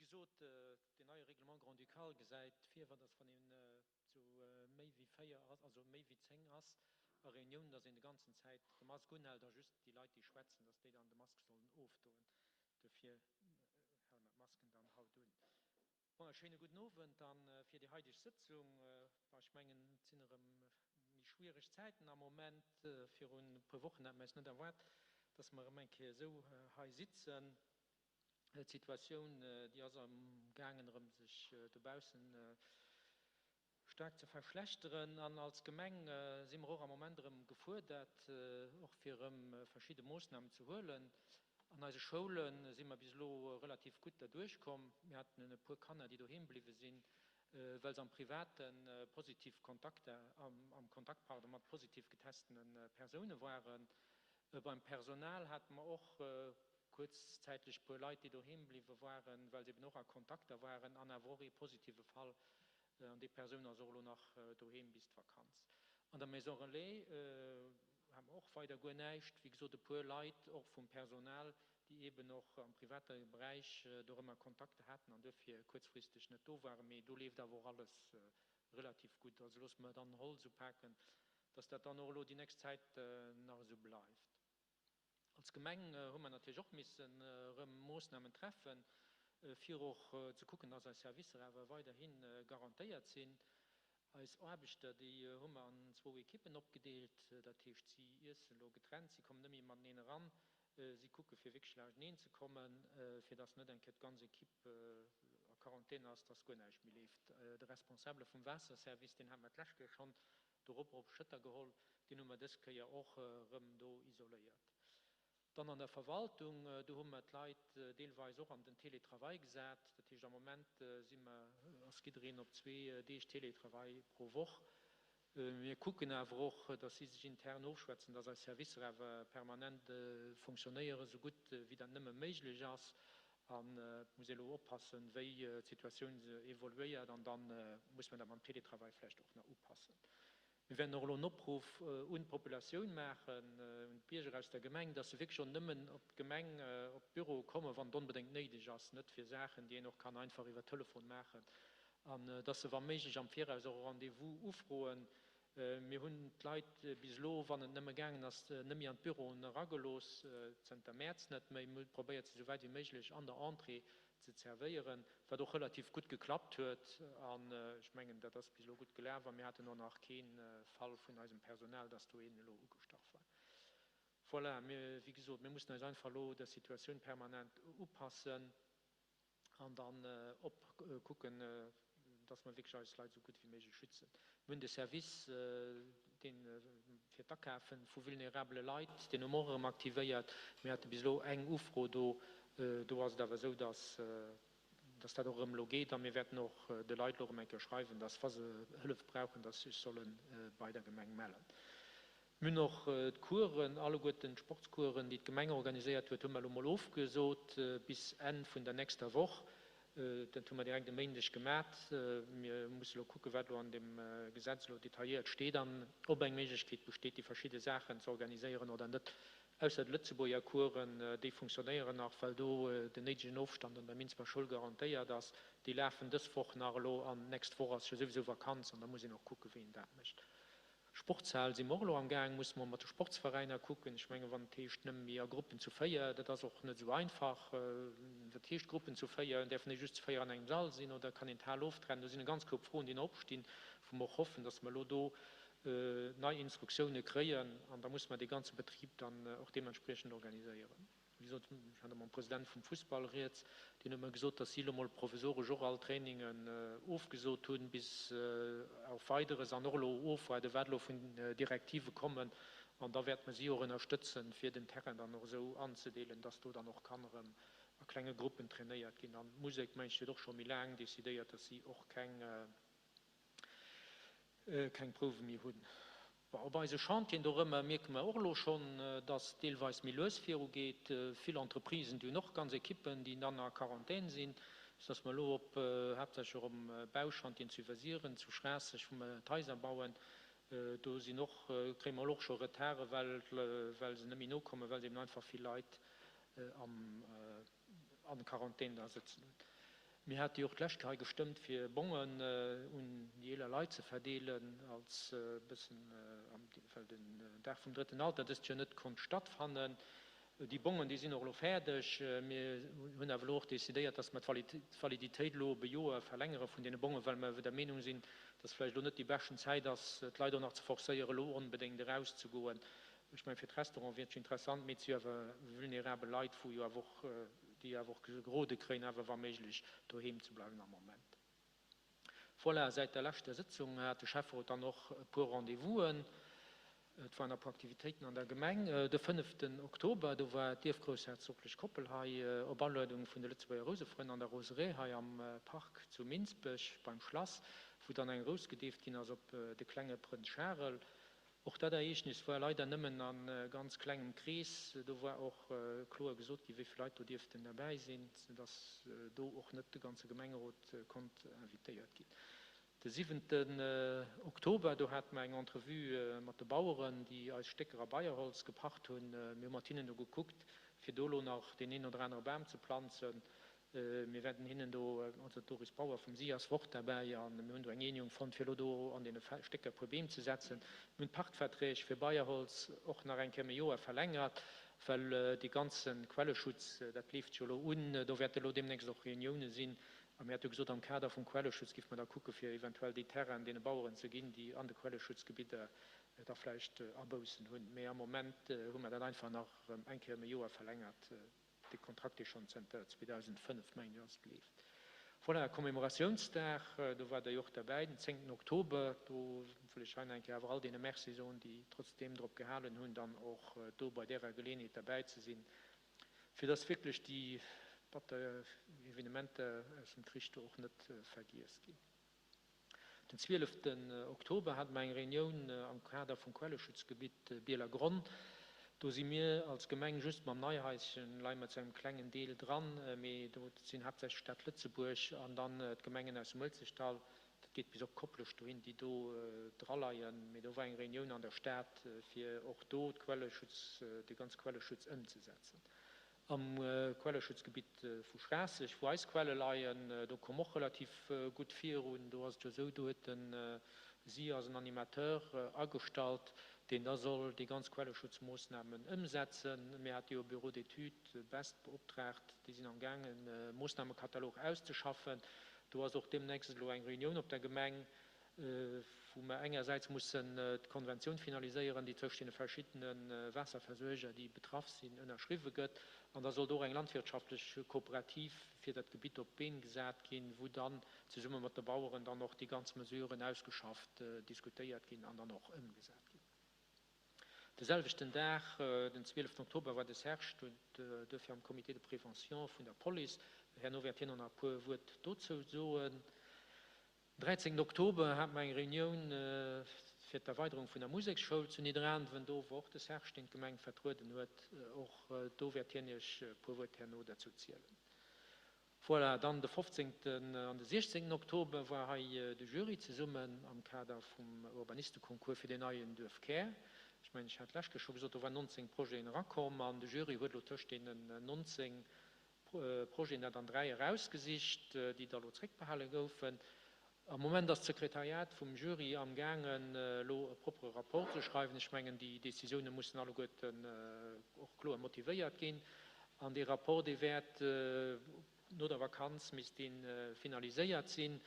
gesot, deen neie Règlement grand-ducal gesäit vir, dass wann een zu méi wéi 4 ass, also méi wéi 10 ass a Reunioun, dass een de ganzen Zäit de Mask unhält a just déi Leit, déi schwätzen, dass déi dann de Mask sollen ofdoen. Dofir hale mer d'Masken dann haut un. Bon, e schéine gudden Owend dann fir déi haideg Sëtzung. Bon, ech mengen, et sinn erëm méi schwiereg Zäiten am Moment. Virun e puer Wochen hat mer eis net erwaart, dass mer erëm eng Kéier esou hei sitzen. D'Situatioun, déi ass am gaangen erëm sech dobaussen staark ze verschlechteren. An als Gemeng si mer och am Moment erëm gefuerdert, och fir erëm verschidde Moossnamen ze huelen. An eise Schoule si mer bis elo relativ gutt derduerch komm. Mir haten e puer Kanner, déi doheem bliwwe sinn, well se am private positiv Kontakter, am Kontakt, pardon, mat positiv getestene Persoune waren. Beim Personal hate mer och kuerzzäitlech puer Leit, déi doheem bliwwe waren, well se eben och a Kontakter waren, an awer och ee positive Fall. An déi Persoun ass och elo nach doheem bis d'Vakanz. An der Maison Relais hate mer och weider guer näischt. Wéi gesot, e puer Leit och vum Personal, déi eben och am private Beräich dorëmmer Kontakter haten an duerfir kuerzfristeg net do waren. Mee do leeft awer och alles relativ gutt. Also loosse mer dann Holz upaken, dass dat dann och elo déi nächst Zäit nach esou bleift. Als Gemeng hu mer natierlech och missen erëm Moossnamen treffen, fir och ze kucken, dass eis Servicer awer weiderhi garantéiert sinn. Eis Aarbechter, déi hu mer an zwou Ekippen opgedeelt. Dat heescht, si iessen elo getrennt, si kommen net méi mateneen eran. Si kucke fir wierklech laanschteneen ze kommen, fir dass net eng Kéier d'ganz Ekipp a Quarantän ass, dass guer näischt méi leeft. De Responsabele vum Waasserservice, deen hate mer d'lescht Kéier schonn Dorop op Schëtter geholl, deen hu mer dës Kéier och erëm do isoléiert. Dann an der Verwaltung, do hu mer d'Leit deelweis och an den Télétravail gesat. Dat heescht, am Moment si mer, ass jiddereen op zwee Deeg Télétravail pro Woch. Mir kucken awer och, datt si sech intern ofschwätzen, datt eis Servicer awer permanent fonctionnéieren, esou gutt wéi dat nëmme méiglech ass. An et muss ee elo oppassen, wéi d'Situatioun evoluéiert, an da muss mer dat mam Télétravail vläicht och nach upassen. Mir wäerten och elo en Opruff un d'Populatioun maachen, un d'Bierger aus der Gemeng, dass se wierklech och nëmmen op d'Gemeng, op d'Büroe kommen, wann et onbedéngt néideg ass, net fir Saachen, déi een och kann einfach iwwer Telefon maachen, an dass se wa méiglech am Viraus och e Rendez-vous ufroen. Mir hunn d'Leit bis elo, wann et nëmme gaangen ass, net méi an d'Büroen eragelooss, zënter Mäerz net méi. Mir hu probéiert, se esou wäit wéi méiglech an der Entrée ze zerwéieren, wat och relativ gutt geklappt huet. An ech mengen, dat ass bis elo gutt gelaf a mir haten och nach kee Fall vun eisem Personal, dass do een elo ugestach war. Voilà, mir, wéi gesot, mir mussen eis einfach elo der Situatioun permanent upassen. An dann op kucken, dass mer wierklech eis Leit esou gutt wéi méiglech schützen. Mir hunn de Service, dee fir d'Akafe vu vulnerabele Leit, deen hu mer och erëm aktivéiert. Mir hate bis elo eng Ufro do. Do ass et awer esou, dass, dass dat och erëm elo geet. A mir wäerten och de Leit elo erëm eng Kéier schreiwen, dass, wa se Hëllef brauchen, dass se sech solle bei der Gemeng mellen. Mir hunn och d'Coursen, alleguerten d'Sportscoursen, déi d'Gemeng organiséiert huet, hu mer elo mol ofgesot bis Enn vun der nächster Woch. Dat hu mer direkt e Méindeg gemat. Mir musse elo kucken, wat elo an deem Gesetz elo detailléiert steet an ob eng Méiglechkeet besteet, déi verschidde Saachen ze organiséieren oder net. Ausser de Lëtzebuerger Coursen, déi funktionéieren nach, well do den néidegen Ofstand an der Minsber Schoul garantéiert ass. Déi lafen dës Woch nach elo an d'nächst Woch ass jo souwisou Vakanz an da muss een och kucken, wéi een dat mécht. Sportshal si mer och elo am Gaang, musse mer mat de Sportsveräiner kucken. Ech mengen, wann et heescht nëmme méi a Gruppen zu 4, dat ass och net esou einfach. Wat heescht Gruppen zu 4? Däerfen déi just zu 4 an engem Sall sinn oder kann een d'Hal oftrennen? Do sinn e ganz Koup Froen, déi nach opstinn, wou mer och hoffen, datt mer elo do nei Instruktioune kréien an da musse mer dee ganze Betrib dann och deementspriechend organiséieren. Wéi gesot, ech hat mam President vum Fussball rieds, deen huet mer gesot, datt si elo mol provisoresch och all Trainingen ofgesot hunn, bis auf Weideres, an och elo ofwaarden, wat elo vun Direktive kommen. An da wäerte mer si och ënnerstëtzen, fir den Terrain dann och esou anzedeelen, datt do dann och kann erëm a klenge Gruppen trainéiert ginn. An d'Musek, mengen ech, huet och scho méi laang decidéiert, datt si och keng, keng Prouwe méi hunn. Bon, op eise Chantieren dorëmmer mierke mer och elo schonn, dass deelweis méi lues virugeet. Vill Entreprisen, déi hunn och ganz Ekippen, déi dann a Quarantän sinn, soudass mer elo op, haaptsächlech och um Bauchantieren zu Iwwersiren, zu Schraasseg, wou mer d'Haiser bauen, do sinn och, kréie mer elo och scho Retarde well, well se net méi nokommen, well se eben einfach vill Leit am, an Quarantän da sëtzen hunn. Mir hate jo och d'lescht Kéier hei gestëmmt, fir Bongen un déi eeler Leit ze verdeelen, als e bëssen, well den Dag vum drëtten Alter dëst Joer net konnt stattfannen. Déi Bongen, déi sinn och elo fäerdeg. Mir hunn awer elo och decidéiert, dass mer d'Validitéit elo op e Joer verlängere vun deene Bongen, well mer der Meenung sinn, dass vläicht elo net déi beschten Zäit ass, d'Leit och nach ze forcéieren, elo onbedéngt erauszegoen. Ech mengen, fir d'Restauranten wier et jo interessant, mee et si jo awer vulnerabel Leit, wou jo awer och, déi awer och gerode kréien, awer wa méiglech doheem ze bleiwen am Moment. Voilà, säit der leschter Sëtzung hat de Schäfferot dann och e puer Rendez-vousen. Et waren e puer Aktivitéiten an der Gemeng. De fënneften Oktober, do war d'Ierfgroussherzoglech Koppel hei op Aluedung vun de Lëtzebuerger Rousefrënn an der Roseraie hei am Park zu Minsbech beim Schlass, wou dann eng Rous gedeeft ginn ass op de klenge Prënz Charel. Och dat Ereegnis war leider nëmmen a ganz klengem Krees. Do war och kloer gesot ginn, wéi vill Leit do dierften derbäi sinn, soudass do och net de ganze Gemengerot konnt invitéiert ginn. De siwenten Oktober, do hate mer eng Entrevue mat de Baueren, déi eis Stécker a Beierholz gepacht hunn. Mir hu mat hinnen do gekuckt, fir do elo nach deen een oder anere Bam ze planzen. Mir wäerten hinnen do, also d'Doris Bauer vum SIAS wor och derbäi, a mir hunn do eng Eenegung fonnt, fir elo do an deene Stécker e puer Beem ze setzen. Mir hunn d'Pachtverträg fir Beierholz och nach eng Kéier ëm e Joer verlängert, well dee ganze Quelleschutz, dat leeft jo elo un, do wäerte elo deemnächst och Reunioune sinn. A mir hate gesot, am Kader vum Quelleschutz géife mer da kucke fir eventuell déi Terrainen deene Baueren ze ginn, déi an de Quelleschutzgebidder da vläicht Aboussen hunn. Mee am Moment hu mer dat einfach nach erëm eng Kéier ëm e Joer verlängert. Dee Kontrakt, dee schonn zënter 2005, mengen ech, ass, leeft. Voilà, Commemoratiounsdag, do waart Der jo och derbäi, den zéngten Oktober. Do wëll ech hei nach eng Kéier awer all deene Merci soen, déi trotzdeem drop gehalen hunn, dann och do bei därer Geleeënheet derbäi ze sinn, fir dass wierklech déi batter Evenementer aus dem Krich do och net vergiess ginn. Den 12 Oktober hate mer eng Reunioun am Kader vum Quelleschutzgebitt Bielergronn. Do si mir als Gemeng just mam Neihaischen, leie mer zu engem klengen Deel dran, mee do sinn haaptsächlech d'Stad Lëtzebuerg an dann d'Gemengen aus dem Uelzechtdall, dat geet bis op Koplescht dohin, déi do draleien. Mee do war eng Reunioun an der Stad, fir och do d'Quelleschutz, de ganze Quelleschutz ëmzesetzen. Am Quelleschutzgebitt vu Schraasseg, wou eis Quelle leien, do komm och relativ gutt virun. Do ass et jo esou, do huet de SIAS en Animateur agestallt, deen da soll déi ganz Quelleschutzmoossnamen ëmsetzen. Mir hate jo e Bureau d'études, BEST, beoptraagt, déi sinn am gaangen e Moossnamekatalog auszeschaffen. Do ass och deemnächst elo eng Reunioun op der Gemeng, wou mer engersäits mussen d'Konventioun finaliséieren, déi tëscht deene verschiddene Waasserversuerger, déi betraff sinn, ënnerschriwwe gëtt. An da sollt och eng landwirtschaftlech Kooperativ fir dat Gebitt op d'Been gesat ginn, wou dann zesumme mat de Baueren dann och déi ganz Mesuren ausgeschafft, diskutéiert ginn an dann och ëmgesat ginn. De selwechten Dag, den 12 Oktober, war de Serge duerfir am Comité de prévention vun der Police. Herno wäert hien och nach e puer Wuert dozou soen. Den 13 Oktober hate mer eng Reunioun fir d'Erweiderung vun der Museksschoul zu Nidderaanwen. Do wor och de Serge, deen d'Gemeng vertrueden huet. Och do wäert hien Iech e puer Wuert herno derzou zielen. Voilà, dann de 15 an de 16 Oktober war hei de Jury zesummen am Kader vum Urbanisteconcours fir den neien Duerfkär. Ech mengen, ech hat d'lescht Kéier scho gesot, do waren 19 Projeten erakomm an de Jury huet elo tëscht deenen 19 Projeten der dann 3 erausgesicht, déi da lo zréckbehale goufen. Am Moment ass d'Sekretariat vum Jury am gaangen elo e proppere Rapport ze schreiwen. Ech mengen, déi Décisioune mussen alleguerten och kloer motivéiert ginn. An dee Rapport, dee wäert no der Vakanz misst dee finaliséiert sinn,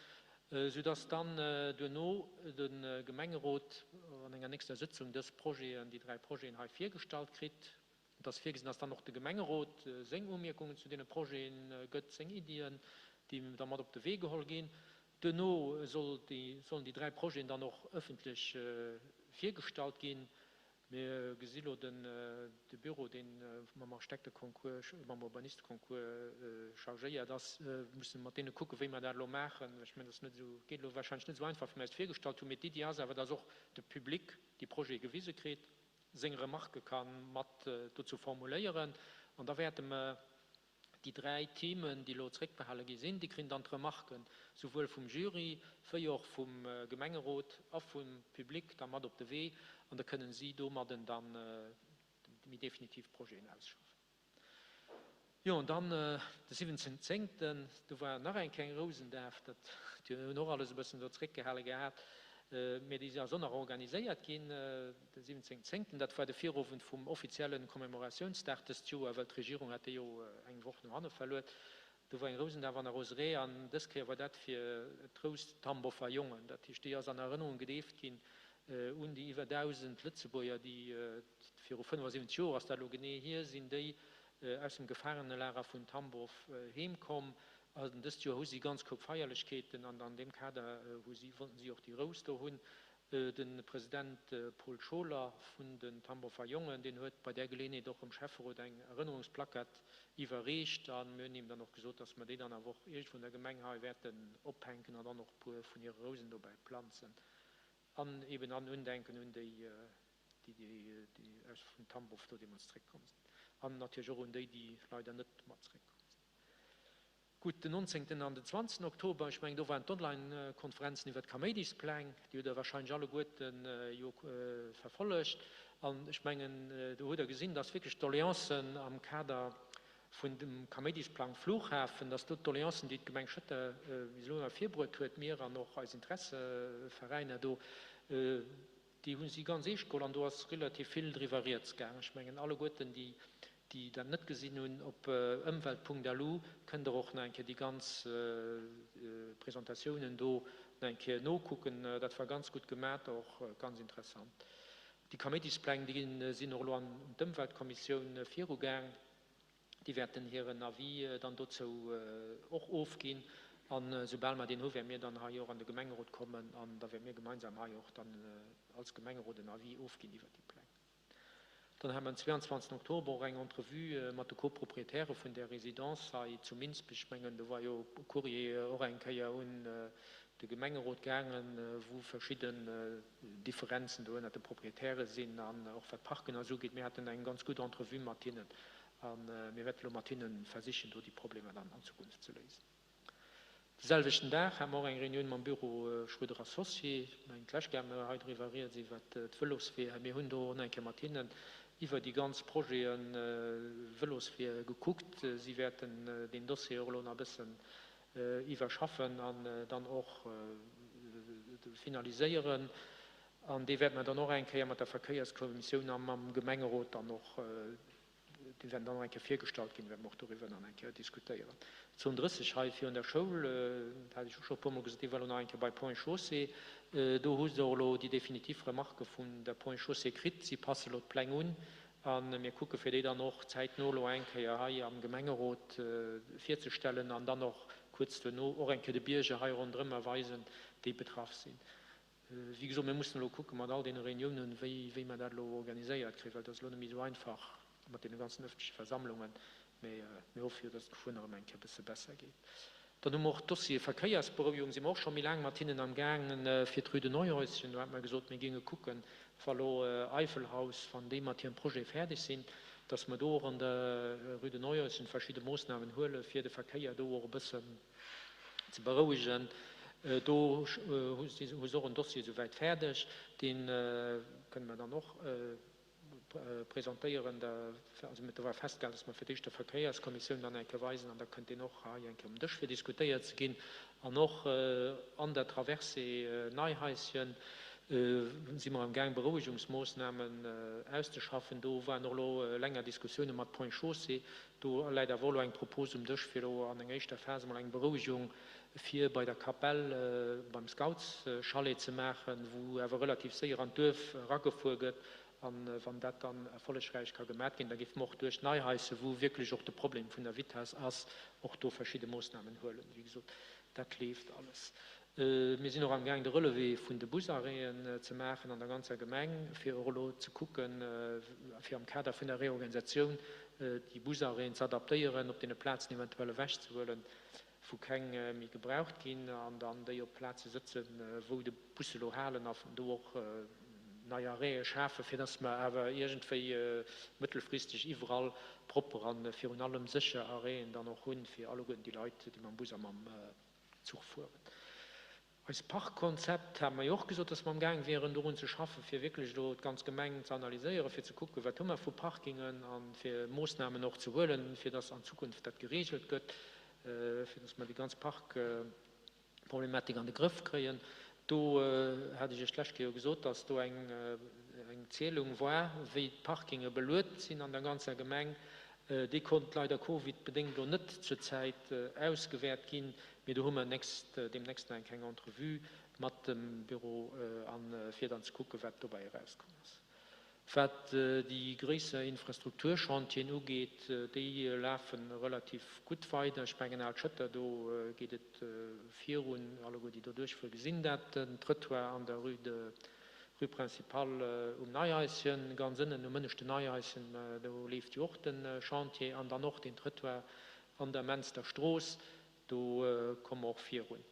soudass dann duerno de Gemengerot an enger nächster Sëtzung dës Projeten, déi 3 Projeten hei virgestallt kritt. Et ass virgesinn, dass dann och de Gemengerot seng Umierkungen zu deene Projete gëtt, seng Iddien, déi da mat op de Wee geholl ginn. Duerno soll déi, sollen déi 3 Projeten dann och ëffentlech virgestallt ginn. Mir gesi lo den, de Büro, dee mam Architekteconcours, mam Urbanisteconcours chargéiert ass, musse mat deene kucken, wéi mer dat elo maachen. Ech mengen, dat ass net esou, geet elo warscheinlech net esou einfach, wéi mer eis et virgestallt hunn. Mee d'Iddi ass awer, dass och de Public déi Projete gewise kritt. seng Remarquë ka mat dozou formuléieren. An da wäerte mer déi 3 Teamen, déi elo zréckbehale gi sinn, déi kréien dann d'Remarquen souwuel vum Jury wéi och vum Gemengerot a vum Public da mat op de Wee an da kënnen si domadden dann déi méi definitiv Projeten ausschaffen. Jo, an dann de 17 zéngten, do war nach eng kleng Rousendaf, dat déi hunn och alles e bëssen do zréckgehale gehat, mee déi ass och nach organiséiert ginn, de 17 zéngten, dat war de Virowend vum offizielle Commemoratiounsdag dëst Joer, well d'Regierung hat dee jo eng Woch no hanne verluet. Do war eng Rousendaf an der Roseraie an dës Kéier war dat fir d'Rous Tamboffer Jongen. Dat heescht, déi ass an Erënnerung gedeeft ginn un déi iwwer 1.000 Lëtzebuerger, déi viru 75 Joer, ass dat elo genee hier, sinn déi aus dem Gefaangenelager vun Tambow heem komm. An dëst Joer hu si ganz koup Feierlechkeeten an an deem Kader hu si, wollten si och déi Rous do hunn. De President Paul Scholer vun den Tambower Jongen, deen huet bei där Geleeënheet och dem Schäfferot eng Erënnerungsplackett iwwerreecht a mir hunn him dann och gesot, dass mer déi dann awer och iergendwou an der Gemeng hei wäerten ophänken an dann och e puer vun hire Rousen dobäi planzen an eben an Undenken un déi, déi aus vun Tambow do deemools zréckkomm sinn an natierlech och un déi, déi leider net mat zréckkomm sinn. Gutt, den 19. an den 20. Oktober, ech mengen, do waren d'Online-Konferenzen iwwert d'Kaméidispläng, déi hutt Der wahrscheinlech alleguerten jo verfollegt. An ech mengen, do hutt Der gesinn, dass wierklech d'Doleancen am Kader vun dem Kaméidisplang Flughafen, dass do d'Doleancen, déi d'Gemeng Schëtter bis elo ëmmer virbruet huet, mir an och eis Interesseveräiner do, déi hu si ganz eescht geholl an do ass relativ vill driwwer rieds gaang. Ech mengen, alleguerten déi, déi dat net gesinn hunn, op ëmwelt.lu kënnt Der och nach eng Kéier déi ganz Presentatiounen do nach eng Kéier nokucken. Dat war ganz gutt gemat, och ganz interessant. Déi Kaméidispläng, déi sinn och elo an d'Ëmweltkommissioun virugaang. Déi wäerten hiren Avis dann dozou och ofginn. An esoubal mer deen hu wäerte mir dann hei och an de Gemengerot kommen an da wäerte mir gemeinsam hei och dann als Gemengerot en Avis ofginn iwwert déi Pläng. Dann hate mer den 22 Oktober och eng Entrevue mat de Copropriétairë vun där Résidence hei zu Minsbech. Ech mengen, do war jo e Courrier och eng Kéier un de Gemengerot gaangen, wou verschidden Differenzen do ënnert de Proprietäre sinn an och wat d'Parken a sou ugeet. Mir haten eng ganz gutt Entrevue mat hinnen a mir wäerte lo mat hinne versichen, do déi Problemer dann an Zukunft ze léisen. De selwechten Dag hate mer och eng Reunioun mam Büro Schröder Associés. Ech mengen, d'lescht Kéier hate mer hei driwwer rieds, iwwert d'Vëlosweeër. Mir hunn do och nach eng Kéier mat hinnen iwwer déi ganz Projete Vëlosweeër gekuckt. Si wäerten deen Dossier och elo nach e bëssen iwwerschaffen an dann och finaliséieren. An dee wäerte mer dann och eng Kéier mat der Verkéierskommissioun a mam Gemengerot dann och, déi wäerten dann och eng Kéier virgestallt ginn, wäerte mer och doriwwer dann eng Kéier diskutéieren. D'Zon 30 hei virun der Schoul, dat hat ech och scho e puermol gesot, déi war elo nach eng Kéier bei Ponts et Chaussées. Do hu se och elo déi definitiv Remarquë vun der Ponts et Chaussées kritt. Si passe elo d'Pläng un A mir kucke fir déi dann och zäitno elo eng Kéier hei am Gemengerot virzestellen an dann och kuerz duerno och eng Kéier de Bierger hei ronderëm a weisen, déi betraff sinn. Wéi gesot, mir mussen elo kucke mat all deene Reuniounen, wéi wéi mer dat elo organiséiert kréien, well dat ass elo net méi esou einfach mat deene ganzen ëffentleche Versammlungen. Mä mir hoffe jo, dass et geschwënn erëm eng Kéier e bësse besser geet. Dann hu mer och d'Dossiere Verkéiersberouegung, si mer och scho méi laang mat hinnen am gaangen, fir d'Rue de Neuhäuschen. Do hate mer gesot, mir géinge kucken, wa lo Eifelhaus, wann déi mat hirem Projet fäerdeg sinn, datt mer do och an der Rue de Neuhäuschen verschidde Moossnamen huele fir de Verkéier do och e bëssen ze berouegen. Do hu se och en Dossier souwäit fäerdeg, dee kënne mer dann och presentéieren. Also do war festgehalen, dass mer fir d'éischt der Verkéierskommissioun dann eng Kéier weisen an da kënnt deen och hei eng Kéier um Dësch fir diskutéiert ze ginn. An och an der Traversée Neihaischen si mer am Gaang Berouegungsmoossnamen auszeschaffen. Do waren och elo länger Diskussioune mat Ponts et Chaussées. Do läit awer och elo eng Propos um Dësch fir elo an enger éischter Phas emol eng Berouegung fir bei der Kapell beim Scoutschalet ze maachen, wou awer relativ séier an d'Duerf eragefuer gëtt. A wann dat dann erfollegräich ka gemat ginn, da géife mer och duerch Neihaisse, wou wierklech och de Problem vun der Vitess ass, och do verschidde Moossnamen huelen. Wéi gesot, dat leeft alles. Mir sinn och amgaang de Relevé vun de Busarrêten ze maachen an der ganzer Gemeng, fir och elo ze kucken, fir am Kader vun der Reorganisatioun déi Busarrêten ze adaptéieren, op deene Plazen eventuell ewechzehuelen, wou keng méi gebraucht ginn, an dann déi op Plaze sëtzen, wou de Busse elo halen, a vun do och nei Arrêtë schafen, fir dass mer awer iergendwéi mëttelfristeg iwwerall propper a virun allem sécher Arrêten dann och hunn, fir alleguerten déi Leit, déi mam Bus a mam Zuch fueren. Eist Parkkonzept, hate mer jo och gesot, dass mer amgaang wieren dorun ze schaffen, fir wierklech elo d'ganz Gemeng ze analyséieren, fir ze kucken, wat hu mer vu Parkingen a fir Moossnamen och ze huelen, fir dass an Zukunft dat geregelt gëtt, fir dass mer déi ganz Parkproblematik an de Grëff kréien. Do hat ech Iech d'lescht Kéier jo gesot, dass do eng Zielung war, wéi d'Parkinge beluet sinn an der ganzer Gemeng. Déi konnt leider Covid-bedéngt elo net zur Zäit ausgewäert ginn, mee do hu mer nächst, deemnächst nach eng kleng Entrevue mat dem Büro an fir dann ze kucken, wat dobäi erauskomm ass. Wat déi gréisser Infrastrukturchantieren ugeet, déi lafe relativ gutt weider. Ech mengen Al Schëtter, do geet et virun. Alleguer déi do duerchfuere gesinn dat, den Trëttoir an der Rue de Rue Principale um Neihaischen, ganz ënnen um ënneschten Neihaischen, do leeft jo och de Chantier an dann och deen Trëttoir an der Menster Strooss, do komme mer och virun.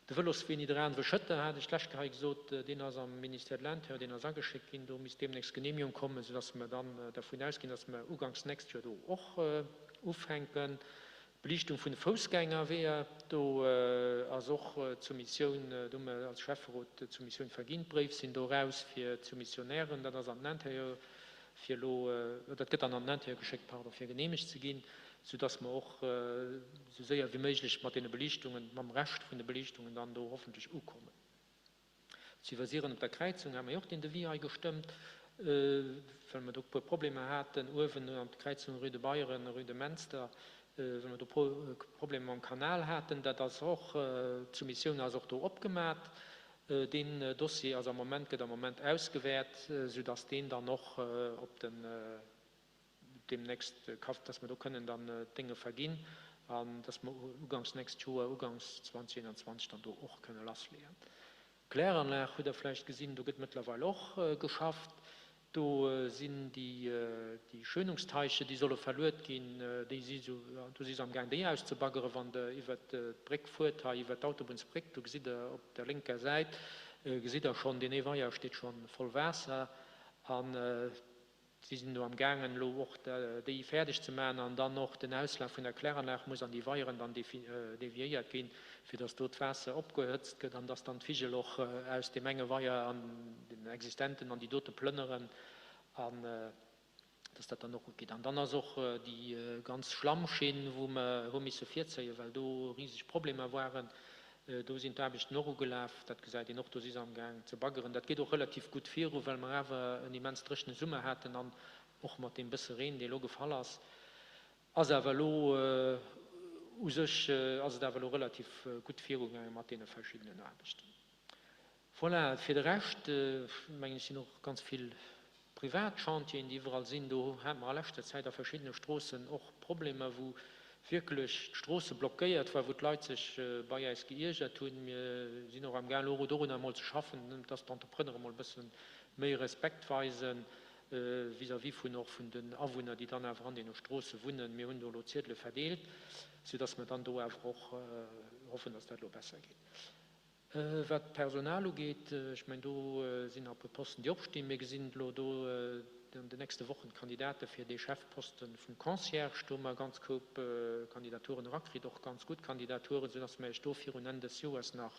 De Vëloswee Nidderaanwe-Schëtter, hat ech d'lescht Kéier hei gesot, deen ass am Ministère de l'Intérieur, deen ass ageschéckt ginn, do misst deemnächst d'Genehmigung kommen, soudass mer dann dervun ausginn, dass mer uganks d'nächst Joer do och ufänken. D'Beliichtung vun de Foussgängerweeër, do ass och d'Soumissioun, do hu mer als Schäfferot d'Soumissioun verginn, d'Bréif sinn do eraus fir d'Soumissionnairen, dat ass an den Intérieur fir elo, dat gëtt dann an den Intérieur geschéckt, pardon, fir geneemegt ze ginn, soudass mer och esou séier wéi méiglech mat deene Beliichtungen, mam Rescht vun de Beliichtungen dann do hoffentlech ukommen. Zu Iwwersiren op der Kräizung hate mer jo och deen Devis hei gestëmmt, well mer do e puer Problemer haten uewen an der Kräizung Rue de Beyren, Rue de Menster, well mer do Problemer mam Kanal haten. Dat ass och, d'Soumissioun ass och do opgemat. Deen Dossier ass am Moment, gëtt am Moment ausgewäert, soudass deen dann och op den, deemnächst kafft, dass mer do kënnen dann d'Dénge verginn an dass mer uganks nächst Joer, uganks 2021 dann do och kënne lassleeën. D'Kläranlag hutt Der vläicht gesinn, do gëtt mëttlerweil och geschafft. Do sinn déi Schönungsteiche, déi solle verluet ginn, déi si sou, do si se amgaang déi auszebaggeren. Wann Der iwwert d'Bréck fuert hei, iwwert d'Autobunnsbréck, do gesitt Der op der lénker Säit, gesitt Der schonn, deen ee Weier steet scho voll Waasser an Si sinn do am gaangen elo och déi fäerdeg ze maachen an dann och den Auslaf vun der Kläranlag muss an déi Weieren dann deviéiert ginn, fir datt do d'Waasser opgehëtzt gëtt an datt dann d'Vigel och aus deem enge Weier an den existenten an déi dote plënneren an datt dat dann och gutt geet. An dann ass och déi ganz Schlammschinn, wou mer hu misse virzéien, well do riseg Problemer waren, Do sinn d'Aarbechten och ugelaf, dat gesäit een och, do si se amgaang ze baggeren. Dat geet och relativ gutt viru, well mer awer en immens dréchene Summer haten an och mat deem bësse Reen, dee elo gefall ass, ass awer elo u sech ass et awer elo relativ gutt virugaange mat deene verschiddenen Aarbechten. Voilà, fir de Rescht, mengen ech, sinn och ganz vill privat Chantieren, déi iwwerall sinn. Do hate mer a leschter Zäit a verschiddene Stroossen och Problemer, wou wierklech d'Stroosse blockéiert war, wou d'Leit sech bei äis geiergert hunn. Mir sinn och amgaang elo dorunner emol ze schaffen, dass d'Entrepreneure emol e bësse méi Respekt weisen vis-à-vis vun och vun den Awunner, déi dann awer an deene Stroosse wunnen. Mir hunn do elo Ziedele verdeelt, soudass mer dann do awer och hoffen, dass dat elo besser geet. Wat d'Personal ugeet, ech mengen, do sinn nach e puer Posten, déi opstinn. Mir gesinn elo do an den nächste Wochen d'Kandidate fir dee Chefposte vum Concierge. Do hu mer e ganz Koup Kandidaturen erakritt, och ganz gutt Kandidaturen, soudass mer Iech do virun Enn des Joers nach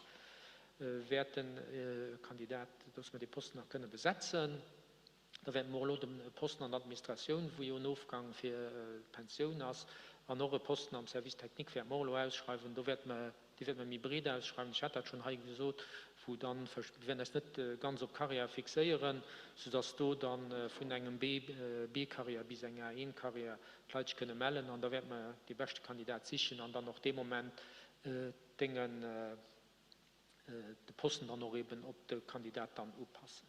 wäerten e Kandidat, dass mer dee Posten nach kënne besetzen. Da wäerte mer och elo de Posten an der Administratioun, wou jo en Ofgang fir d'Pensioun ass, an och e Posten am Service technique wäerte mer och elo ausschreiwen. Do wäerte mer, dee wäerte mer méi breet ausschreiwen, ech hat dat schonn hei gesot, wou dann, mir wäerten eis net ganz op Carrière fixéieren, soudass do da vun engem B, B-Carrière bis eng A1-Carrière d'Leit sech kënne mellen. An da wäerte mer dee beschte Kandidat sichen an dann och dee Moment d'Déngen, de Posten dann och eben op de Kandidat dann upassen.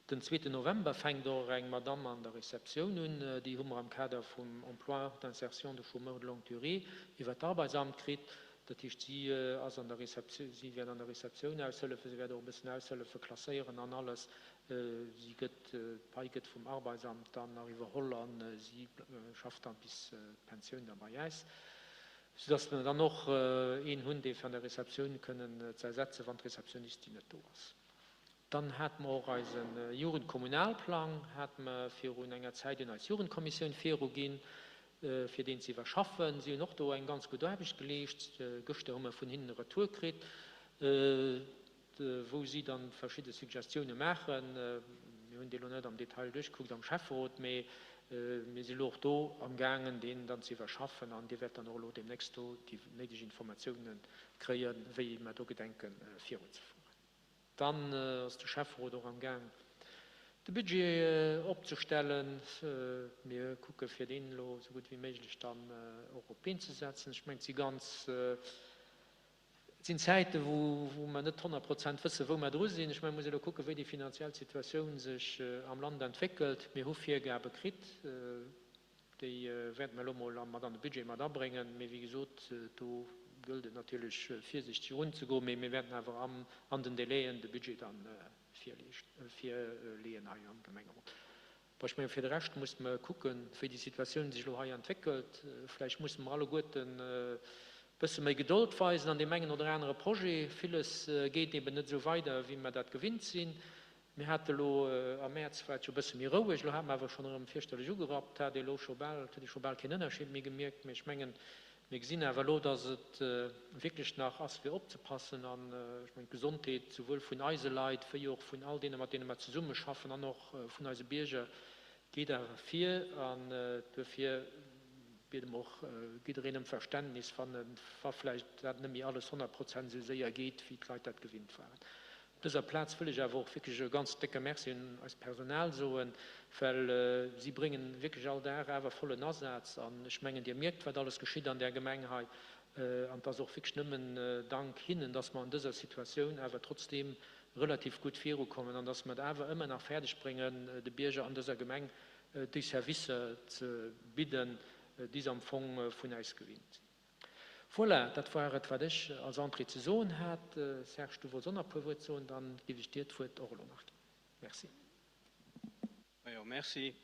Den zweeten November fänkt och eng Madamm an der Receptioun un. Déi hu mer am Kader vum Emploi d'insertion de chômeurs de longue durée iwwer d'Arbeitsamt kritt. Dat heescht, si ass an der Receptioun, si wäert an der Receptioun aushëllefen, si wäert och e bëssen aushëllefe klasséieren an alles. Si gëtt, d'Pai gëtt vum Arbeitsamt dann nach iwwerholl a si schafft dann bis d'Pensioun da bei äis. Soudass mer dann och een hunn, dee fir an der Receptioun kënnen ze ersetzen, wann d'Receptionnistin net do ass. Dann hate mer och eise Jugendkommunalplang, hate mer virun enger Zäit un eis Jugendkommissioun viruginn, fir deen ze iwwerschaffen. Si hunn och do eng ganz gutt Aarbecht geleescht. Gëschter hu mer vun hinnen e Retour kritt. Wou si dann verschidde Suggestioune maachen. Mir hunn déi elo net am Detail duerchgekuckt am Schäfferot, mee mir si elo och do amgaangen, deen dann ze iwwerschaffen. An Dir wäert dann och elo deemnächst do déi néideg Informatiounen kréien, wéi mer do gedenken virunzefueren. Dann ass de Schäfferot och amgaang, de Budget opzestellen. Mir kucke fir deen elo esou gutt wéi méiglech dann och op d'Been ze setzen. Ech mengen, et si ganz Et sinn Zäiten, wou mer net 100% wëssen, wou mer dru sinn. Ech mengen, et muss ee elo kucken, wéi déi finanziell Situatioun sech am Land entwéckelt. Mir hu Virgabe kritt, déi wäerte mer elo mol mat an de Budget mat abréngen. Mee wéi gesot, do gëllt et natierlech virsiichteg erunzegoen. Mee mir wäerten awer an den Délaiën de Budget da virleeën hei am Gemengerot. Bon, ech mengen, fir de Rescht musse mer kucken, wéi déi Situatioun sech elo hei entwéckelt. Vläicht musse mer alleguerten e bësse méi Gedold weisen an deem engen oder anere Projet. Villes geet eben net esou weider, wéi mer dat gewinnt sinn. Mir hate elo am Mäerz war et jo e bësse méi roueg, elo hate mer awer schonn erëm fierchterlech ugerappt. Et hat ee elo scho bal, et huet ee scho bal keen Ënnerscheed méi gemierkt. Mee ech mengen, Mir gesinn awer elo, dass et wierklech nach ass fir opzepassen an ech mengen d'Gesondheet souwuel vun eise Leit wéi och vun all deene mat deene mer zesummeschaffen an och vun eise Bierger geet awer vir an duerfir biede mer och jiddereen ëm Verständnis, wann wa vläicht dat net méi alles 100 Prozent esou séier geet wéi d'Leit dat gewinnt waren. Op dëser Plaz wëll ech awer och wierklech e ganz décke Merci un eist Personal soen, well si bréngen wierklech all Dag awer vollen Asaz an ech mengen, Dir mierkt, wat alles geschitt an där Gemeng hei an et ass och wierklech nëmmen dank hinnen, dass mer an dëser Situatioun awer trotzdeem relativ gutt virukommen an dass mer et awer ëmmer nach fäerdeg bréngen, de Bierger an dëser Gemeng déi Servicer ze bidden, déi se am Fong vun äis gewinnt sinn. Voilà, dat war et, wat ech als Entrée ze soen hat. Serge, du wollts och nach e puer Wuert soen, dann géif ech dir d'Wuert och elo nach ginn. Merci. Majo, merci.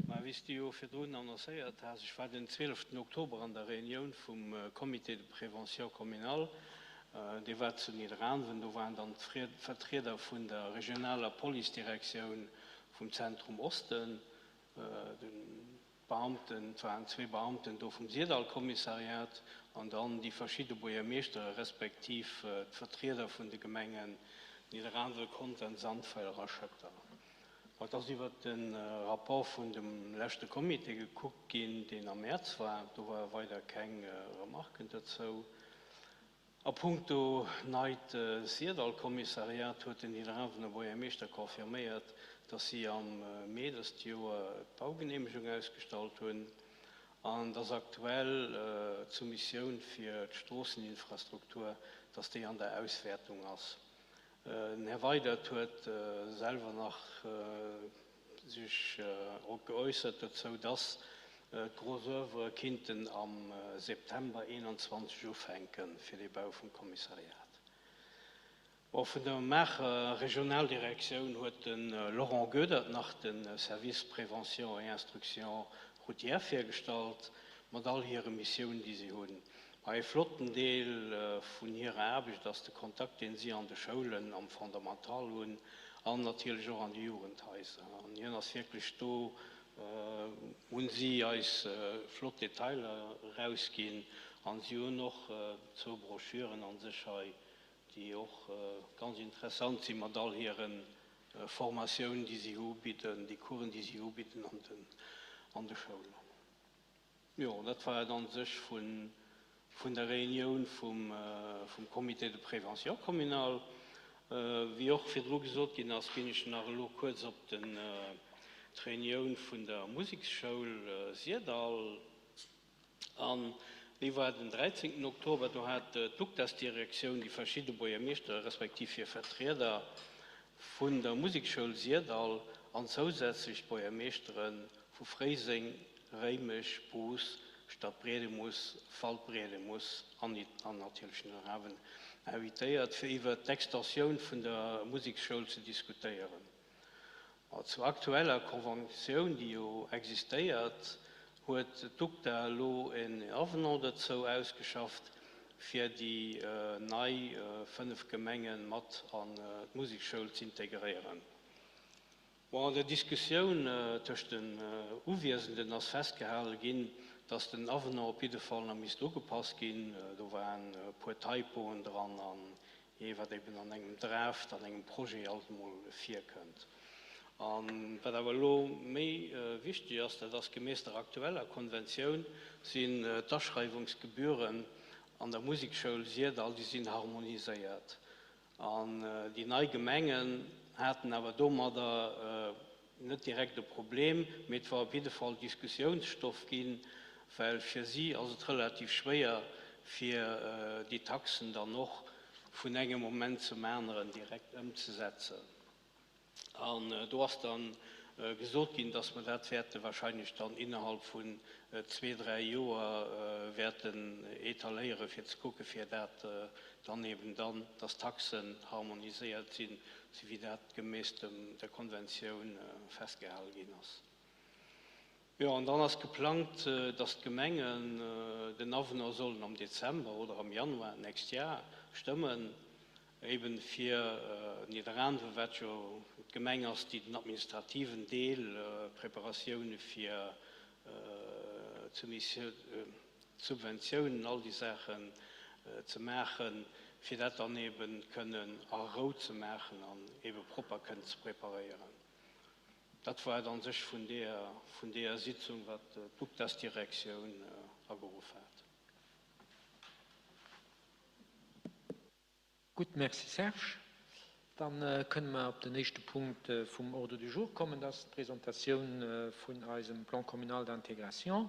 Mä wéi s du jo virdrun annoncéiert has, ech war den 12 Oktober an der Reunioun vum Comité de prévention communal, dee war zu Nidderaanwen. Do waren dann d'Vertrieder vun der regionaler Policedirektioun vum Zentrum Osten, den Beamten, et waren zwee Beamten do vum Syrdall-Kommissariat an dann déi verschidde Buergermeeschtere respektiv d'Vertrieder vun de Gemengen Nidderaanwen, Conter, Sandweiler a Schëtter. Et ass iwwert de Rapport vun dem leschte Comité gekuckt ginn, deen am Mäerz war. Do ware weider keng Remarken dozou. A puncto neit Syrdall-Kommissariat huet den Nidderaanwener Buergermeeschter confirméiert, dass si am Mee dëst Joer d'Baugeneemegung ausgestallt hunn an dass aktuell d'Soumissioun fir d'Stroosseninfrastruktur, dass déi an der Auswäertung ass. Den Här Weydert huet selwer nach sech och geäussert dozou, dass d'gros Oeuvre kinnten am September 21 ufänke fir de Bau vum Kommissariat. Bon, vun der Maacher Regionaldirektioun huet de Laurent Goedert nach de Service Prévention et Instruction routière virgestallt, mat all hire Missiounen, déi si hunn. Ma ee flotten Deel vun hirer Aarbecht ass de Kontakt, deen si an de Schoulen am Fondamental hunn an natierlech och an de Jugendhaiser. An hien ass wierklech do, hunn si eis flott Detailer erausginn an si hunn och zwou Broschüren an sech hei, déi och ganz interessant sinn, mat all hire Formatiounen, déi si ubidden, déi Coursen, déi si ubidden an de Schoulen. Jo, dat war et an sech vun der Reunioun vum Comité de prévention communal. Wéi och virdru gesot ginn ass, ginn ech nach elo kuerz op d'Reunioun vun der Museksschoul Syrdall an. Déi war den 13 Oktober. Do hat d'UGDAS-Direktioun déi verschidde Buergermeeschtere respektiv hir Vertrieder vun der Museksschoul Syrdall an zousätzlech d'Buergermeeschtere vu Fréiseng, Réimech, Bous, Stadbriedemus, Waldbriedemus an natierlech Nidderaanwen invitéiert, fir iwwert d'Extensioun vun der Museksschoul ze diskutéieren. Zur aktueller Conventioun, déi jo existéiert, huet d'UGDA elo en Avenant dozou ausgeschafft, fir déi nei 5 Gemenge mat an d'Museksschoul z'integréieren. Bon, an der Diskussioun tëscht den Uwiesenden ass festgehale ginn, dass den Avenant op jidde Fall nach misst ugepasst ginn. Do waren e puer Typoen dran an. Mee wat eben an engem Draft, an engem Projet alt emol virkënnt. A wat awer elo méi wichteg ass, dat ass, Gemäss der aktueller Konventioun sinn d'Aschreiwungsgebühren an der Musekschoul Syrdall, déi sinn harmoniséiert. An déi nei Gemengen haten awer domadder net direkt e Problem, mee et war op jidde Fall Diskussiounsstoff ginn, well fir si ass et relativ schwéier, fir déi Taxen dann och vun engem Moment zum aneren direkt ëmzesetzen. An do ass da gesot ginn, dass mer dat wäerte wahrscheinlech dann innerhalb vun zwee, dräi Joer wäerten etaléieren, fir ze kucken, fir dat dann eben dann, dass d'Taxen harmoniséiert sinn, sou wéi dat gemäss dem der Konventioun festgehale ginn ass. Jo, an dann ass geplangt, dass d'Gemengen den Avenant sollen am Dezember oder am Januar d'nächst Jar stëmmen, eben fir Nidderaanwen, wat jo d'Gemeng ass, déi den administrativen Deel, Preparatioune fir d'Subventiounen, all déi Saachen ze maachen, fir dat dann eben kënnen a Rou ze maachen an ebe propper kënnen ze preparéieren. Dat war et a sech vun deeër, vun deeër Sitzung, wat d'UGDAS-Direktioun ageruff hat. Gutt, Merci Serge. Dann kënne mer op den éischte Punkt vum Ordre du jour kommen, dat ass d'Presentatioun vun eisem Plan communal d'intégration.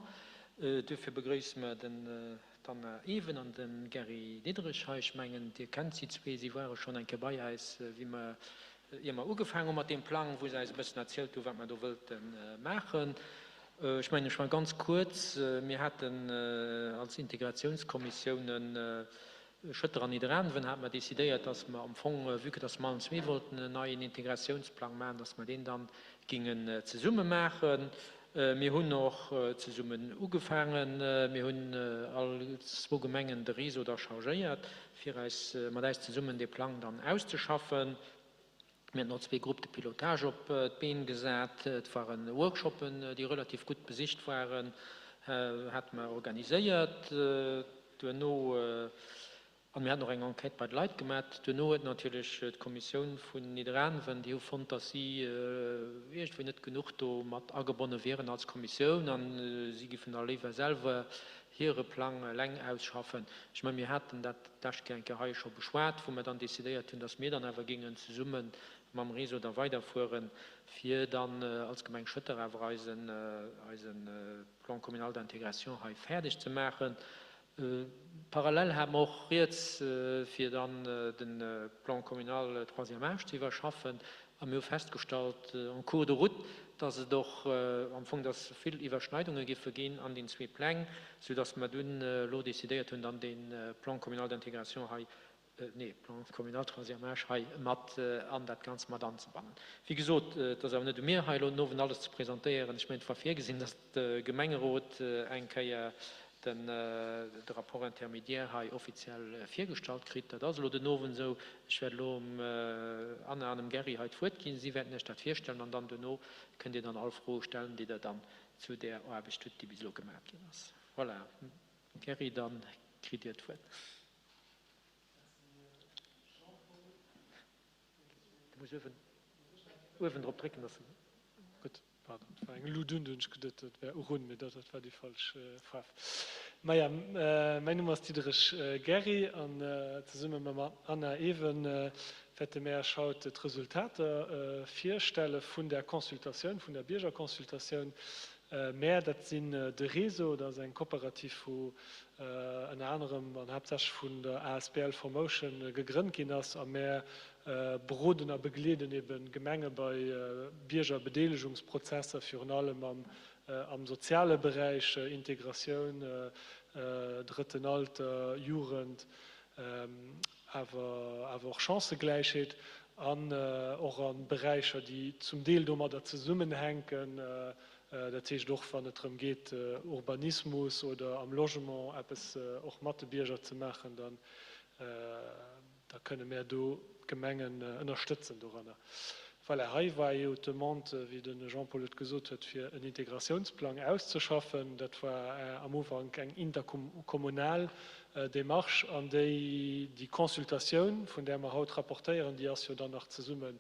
Duerfir begrëisse mer den d'Anna Even an de Gary Diderich hei. Ech mengen, Dir kennt si zwee, si ware schonn eng Kéier bei eis, wéi mer, ier mer ugefaangen hu mat deem Plang, wou se eis e bëssen erzielt hu wat mer do wëllte maachen. Ech mengen, ech war ganz kuerz, mir haten als Integratiounskommissiounen Schëtter an Nidderaanwen hate mer decidéiert, dass mer am Fong, vue que dass mer allen zwee wollten en neien Integratiounsplang maachen, dass mer deen dann gingen zesumme maachen. Mir hunn och zesummen ugefaangen. Mir hunn all zwou Gemengen de Réseau da chargéiert, fir eis, mat äis zesummen dee Plang dann auszeschaffen. Mir haten och zwee Groupes de pilotage op d'Been gesat. Et waren Workshoppen, déi relativ gutt besicht waren, hate mer organiséiert duerno. An mir haten och eng Enquête bei de Leit gemat. Duerno huet natierlech d'Kommissioun vun Nidderaanwen, déi hu fonnt, datt si iergendwéi net genuch do mat agebonne wieren als Kommissioun a si giffen da léiwer selwer hire Plang eleng ausschaffen. Ech mengen, mir haten dat d'lescht Kéier eng Kéier hei scho beschwat, wou mer dann decidéiert hunn, dass mir dann awer géingen zesumme mam Réseau da weiderfueren, fir dann als Gemeng Schëtter awer eisen, eise Plan communal d'intégration hei fäerdeg ze maachen. Parallel hate mer och rieds, fir dann de Plan communal troisième âge ze iwwerschaffen. A mir hu festgestallt en cours de route, dass et och am Fong, dass vill Iwwerschneidunge giffe ginn an den zwee Pläng, soudass mer dunn elo decidéiert hunn, dann dee Plan communal d'intégration hei, nee, Plan communal troisième âge hei mat an dat Ganzt mat anzebannen. Wéi gesot, et ass awer net u mir, hei elo den Owend alles ze presentéieren. Ech mengen, et war virgesinn, dass de Gemengerot eng Kéier den de Rapport intermédiaire hei offiziell virgestallt kritt. Dat ass elo den Owend esou. Ech wäert elo dem Anna an dem Gerry hei d'Wuert ginn. Si wäerten Iech dat virstellen an dann duerno kënnt Dir dann all Froe stellen, déi Der dann zu där Aarbecht hutt, déi bis elo gemaach ginn ass. Voilà, Gerry, da kritt Dir d'Wuert. Du muss uewen, uewen drop drécken, dass se. Gutt, pardon, et war eng Lut un, du hunn ech geduet, dat wär urun, mee dat war déi falsch Faarf. Maja, mäin Numm ass Diderich Gerry an zesumme mam Anna Even wäerte mär Iech haut d'Resultater virstelle vun där Consultatioun, vun der Biergerconsultatioun. Mär, dat sinn de Réseau, dat ass eng Kooperativ wou ënner anerem an haaptsächlech vun der asbl Formotion gegrënnt ginn ass a mär beroden a begleeden eben Gemenge bei Biergerbedeelegungsprozesser, virun allem am soziale Beräich, Integratioun, drëtten Alter, Jugend, awer och Chancëgläichheet an och a Beräicher, déi zum Deel domadder zesummenhänken, dat heescht och wann et drëm geet, Urbanismus oder am Logement eppes och mat de Bierger ze maachen, dann da kënne mär do d'Gemengen ënnerstëtzen doranner. Voilà, hei war jo d'Demande, wéi de Jean-Paul et gesot huet, fir en Integratiounsplang auszeschaffen. Dat war am Ufank eng interkommunal. Démarche an déi, déi Consultatioun, vun där mer haut rapportéieren, déi ass jo dann nach zesumme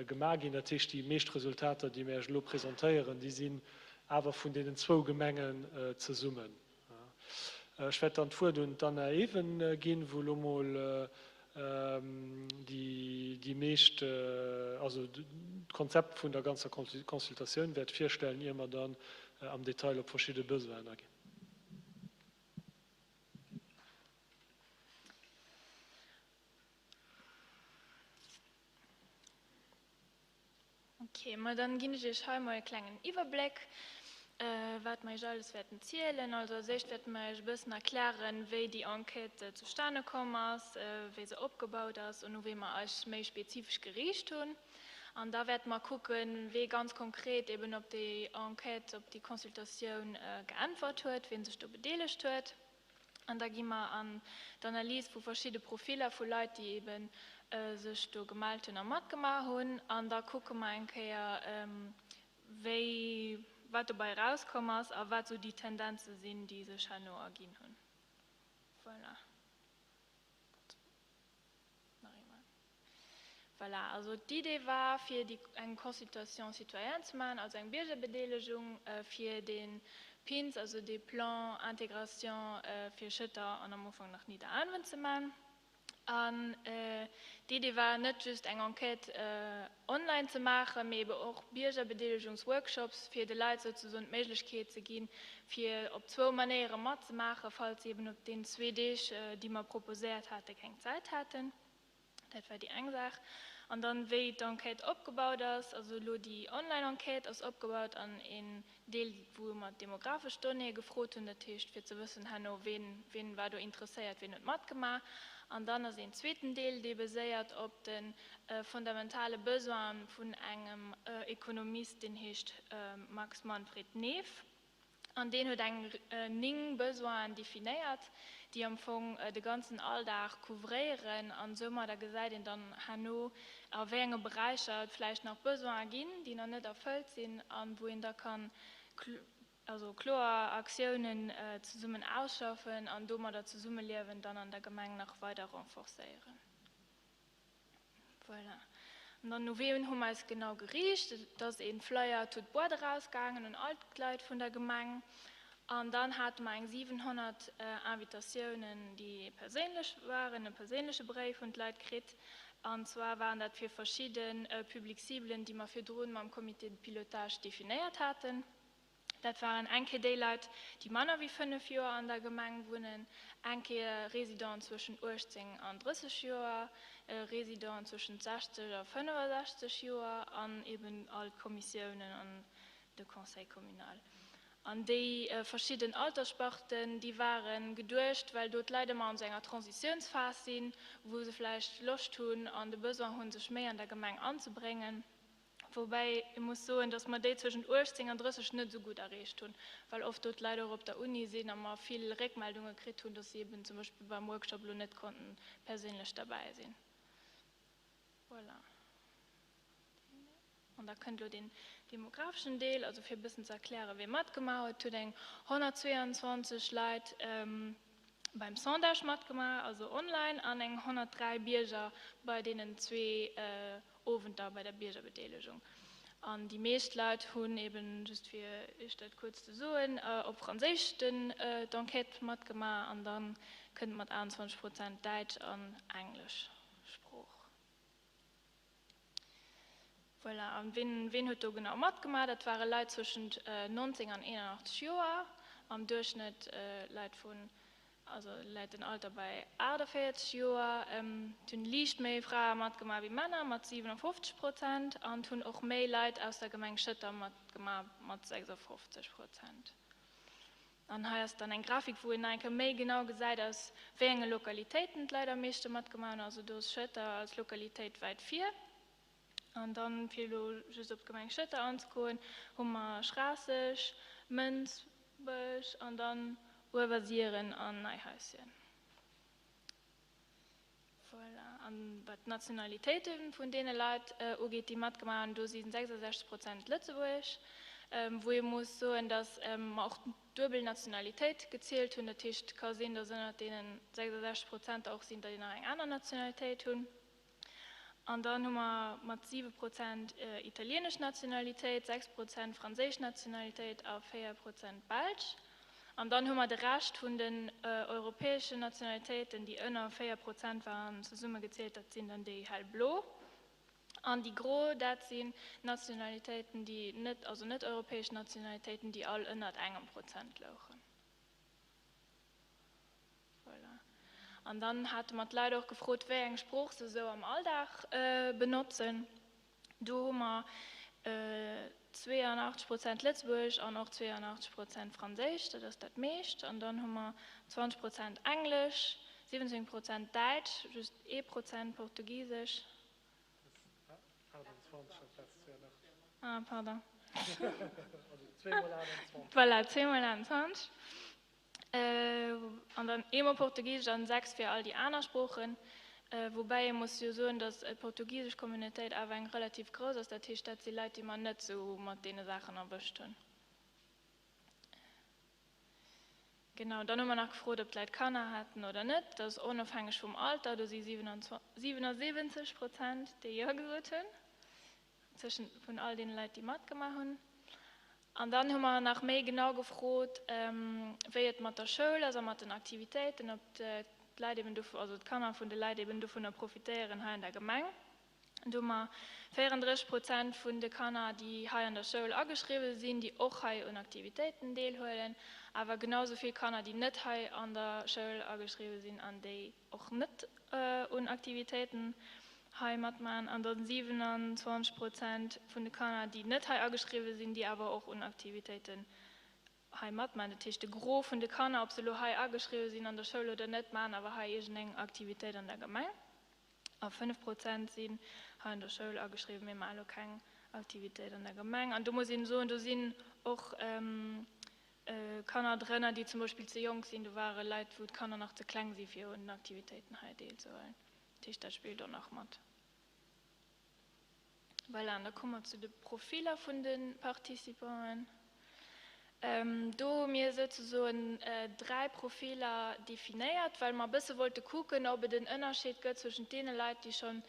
gemaach ginn. Dat heescht, déi meescht Resultater, déi mir Iech elo presentéieren, déi sinn awer vun deenen zwou Gemengen zesummen. Ech wäert dann d'Wuert un d'Anna Even ginn, wou elo mol déi meescht, also d'Konzept vun der ganzer Consultatioun wäert virstellen, ier mer dann am Detail op verschidde Besoinen aginn. Ok, ma dann ginn ech iech hei mol e klengen Iwwerbléck, wat mer iech alles wäerten zielen. Also als éischt wäerte mer iech e bëssen erklären, wéi déi Enquête zustane komm ass, wéi se opgebaut ass an u wee mer eis méi spezifesch geriicht hunn. An da wäerte mer kucken, wee ganz konkret eben op déi Enquête, op déi Consultatioun geäntwert huet, wee sech do bedeelegt huet. An da gi mer an d'Analys vu verschidde Profiller vu Leit, déi ebe sech do gemellt hunn a matgemaach hunn. An da kucke mer eng Kéier, wéi, wat dobäi erauskomm ass a wat esou déi Tendenze sinn, déi sech herno erginn hunn. Voilà. Nach eemol. Voilà, also d'Idee war, fir déi eng Consultation citoyenne ze maachen, also eng Biergerbedeelegung fir dee PINS, also dee Plan Intégration fir Schëtter an am Ufank nach Nidderaanwen ze maachen. An d'Idee war net just eng Enquête online ze maachen, mee ebe och Biergerbedeelegungsworkshops, fir de Leit souzesoen d'Méiglechkeet ze ginn, fir op zwou Manéiere matzemaachen, falls si eben op deenen zwee Deeg, déi mer proposéiert haten, keng Zäit haten. Dat war déi eng Saach. An dann, wéi d'Enquête opgebaut ass, also elo déi Online-Enquête ass opgebaut an een Deel, wou mer d'demografesch Donnéeë gefrot hunn, dat heescht fir ze wëssen herno, ween, ween war do interesséiert, ween huet matgemaach. An dann ass een zweeten Deel, dee baséiert op de fundamentale Besoine vun engem Ekonomist, deen heescht Max Manfred Neef. An deen huet eng 9 Besoinen definéiert, déi am Fong de ganzen Alldag couvréieren. An soumadder gesäit een dann herno, a wéi enge Beräicher et vläicht nach Besoine ginn, déi nach net erfëllt sinn a wou een da kann also kloer Aktiounen zesummen ausschaffen an domadder d'Zesummeliewen dann an der Gemeng nach weider renforcéieren. Voilà. An dann, u wien hu mer eis genau geriicht? Et ass ee Flyer toute boîte erausgaangen un all d'Leit vun der Gemeng. An dann hate mer eng 700 Invitatiounen, déi perséinlech waren, e perséinleche Bréif hunn d'Leit kritt. An zwar waren dat fir verschidde Public ciblen, déi mer virdrun mam Comité de pilotage definéiert haten. Dat waren eng Kéier déi Leit, déi manner wéi 5 Joer an der Gemeng wunnen, eng Kéier Residenten zwëschen 18 an 30 Joer, Residenten zwëschent 60 a 65 Joer an eben all d'Kommissiounen an de Conseil communal. An déi verschidden Alterssparten, déi ware geduecht, well do d'Leit ëmmer an esou enger Transitiounsphas sinn, wou se vläicht Loscht hunn an de Besoin hunn, sech méi an der Gemeng anzebréngen. Woubäi ee muss soen, datt mer déi zwëschent 18 an 30 net esou gutt erreecht hunn, well oft do d'Leit och op der Uni sinn a mer vill Réckmeldunge kritt hunn, datt si eben zum Beispill beim Workshop elo net konnten perséinlech derbäi sinn. Voilà. An da kënnt elo deen demographeschen Deel, also fir e bëssen ze erklären, wie matgemaach huet. Et huet eng 122 Leit beim Sondage matgemaach, also online, an eng 103 Bierger bei deenen zwee Owenter bei der Biergerbedeelegung. An déi meescht Leit hunn eben, just fir Iech dat kuerz ze soen, op Franséisch den d'Enquête matgemaach an da kënnt mat 28 Prozent Däitsch an Englesch Sprooch. Voilà, an wien, wien huet do genau matgemaach? Dat ware Leit zwëschent 19 an 81 Joer, am Duerchschnëtt Leit vun, also läit den Alter bei 48 Joer. Et hunn liicht méi Frae matgemaach wéi Männer, mat 57 Prozent, an et hunn och méi Leit aus der Gemeng Schëtter matgemaach, mat 56 Prozent. An hei ass dann eng Grafik, wou een nach eng Kéier méi genau gesäit, aus wéi enge Lokalitéiten d'Leit am meeschte matgemaach hunn. Also do ass Schëtter als Lokalitéit wäit vir. An dann, fir elo just op d'Gemeng Schëtter anzegoen, hu mer Schraasseg, Mënsbech an dann Uewersiren an Neihaischen. Voilà. An wat d'Nationalitéite vun deene Leit ugeet, déi matgemaach hunn, do si 66 Prozent lëtzebuergesch. wou ee muss soen, datt mer och d'duebel Nationalitéit gezielt hunn. Dat heescht, et ka sinn, datt ënnert deene 66 Prozent der och sinn, déi nach eng aner Nationalitéit hunn. An dann hu mer mat 7 Prozent italienesch Nationalitéit, 6 Prozent franséisch Nationalitéit a 4 Prozent belsch. An dann hu mer de Rescht vun den europäeschen Nationalitéiten, déi ënner 4 Prozent waren, zesummegezielt, dat sinn dann déi hellblo. An déi gro, dat sinn Nationalitéiten, déi net, also net europäesch Nationalitéiten, déi all ënnert engem Prozent louchen. Voilà. An dann hate mer d'Leit och gefrot, wéi eng Sprooch se esou am Alldag benotzen. Do hu mer 82 Prozent Lëtzebuergesch an och 82 Prozent Franséisch, dat ass dat meescht. An dann hu mer 20 Prozent Englesch, 17 Prozent Däitsch, just ee Prozent Portugisesch. Ah, pardon. Voilà, zweemol 28. An dann eemol Portugisesch an 6 fir all déi aner Sproochen. Woubäi ee muss jo soen, datt d'portugisesch Communautéit awer eng relativ grouss ass. Dat heescht, dat si Leit, déi mer net esou mat deene Saachen erwëscht hunn. Genau, dann hu mer nach gefrot, ob d'Leit Kanner haten oder net. Dat ass onofhängeg vum Alter. Do si 77 Prozent, déi Jo gesot hunn, zwëschen vun all deene Leit, déi matgemaach hunn. An dann hu mer nach méi genau gefrot, wéi et mat der Schoul ass a mat den Aktivitéiten, ob d'Leit eben dovu, also d'Kanner vun de Leit eben dovunner profitéieren hei an der Gemeng. Do hu mer 34 Prozent vun de Kanner, déi hei an der Schoul ageschriwwen sinn, déi och hei un Aktivitéiten deelhuelen, awer genau esou vill Kanner, déi net hei an der Schoul ageschriwwen sinn an déi och net un Aktivitéiten hei matmaachen an dann 27 Prozent vun de Kanner, déi net hei ageschriwwen sinn, déi awer och un Aktivitéiten hei matmaachen. Dat heescht, de Gros vun de Kanner, ob se elo hei ageschriwwen sinn an der Schoul oder net, maachen awer hei iergendeng Aktivitéit an der Gemeng. A 5 Prozent sinn hei an der Schoul ageschriwwen, mee maachen elo keng Aktivitéit an der Gemeng. An do muss een soen, do sinn och Kanner drënner, déi zum Beispill ze jonk sinn. Do ware Leit, wou d'Kanner nach ze kleng si fir un den Aktivitéiten hei deelzehuelen. Dat heescht, dat spillt och nach mat. Voilà, an da komme mer zu de Profiller vun de Participanten. Do hu mir souzesoen dräi Profiller definéiert, well mer e bësse wollte kucken, ob et en Ënnerscheed gëtt zwëschent deene Leit, déi schonn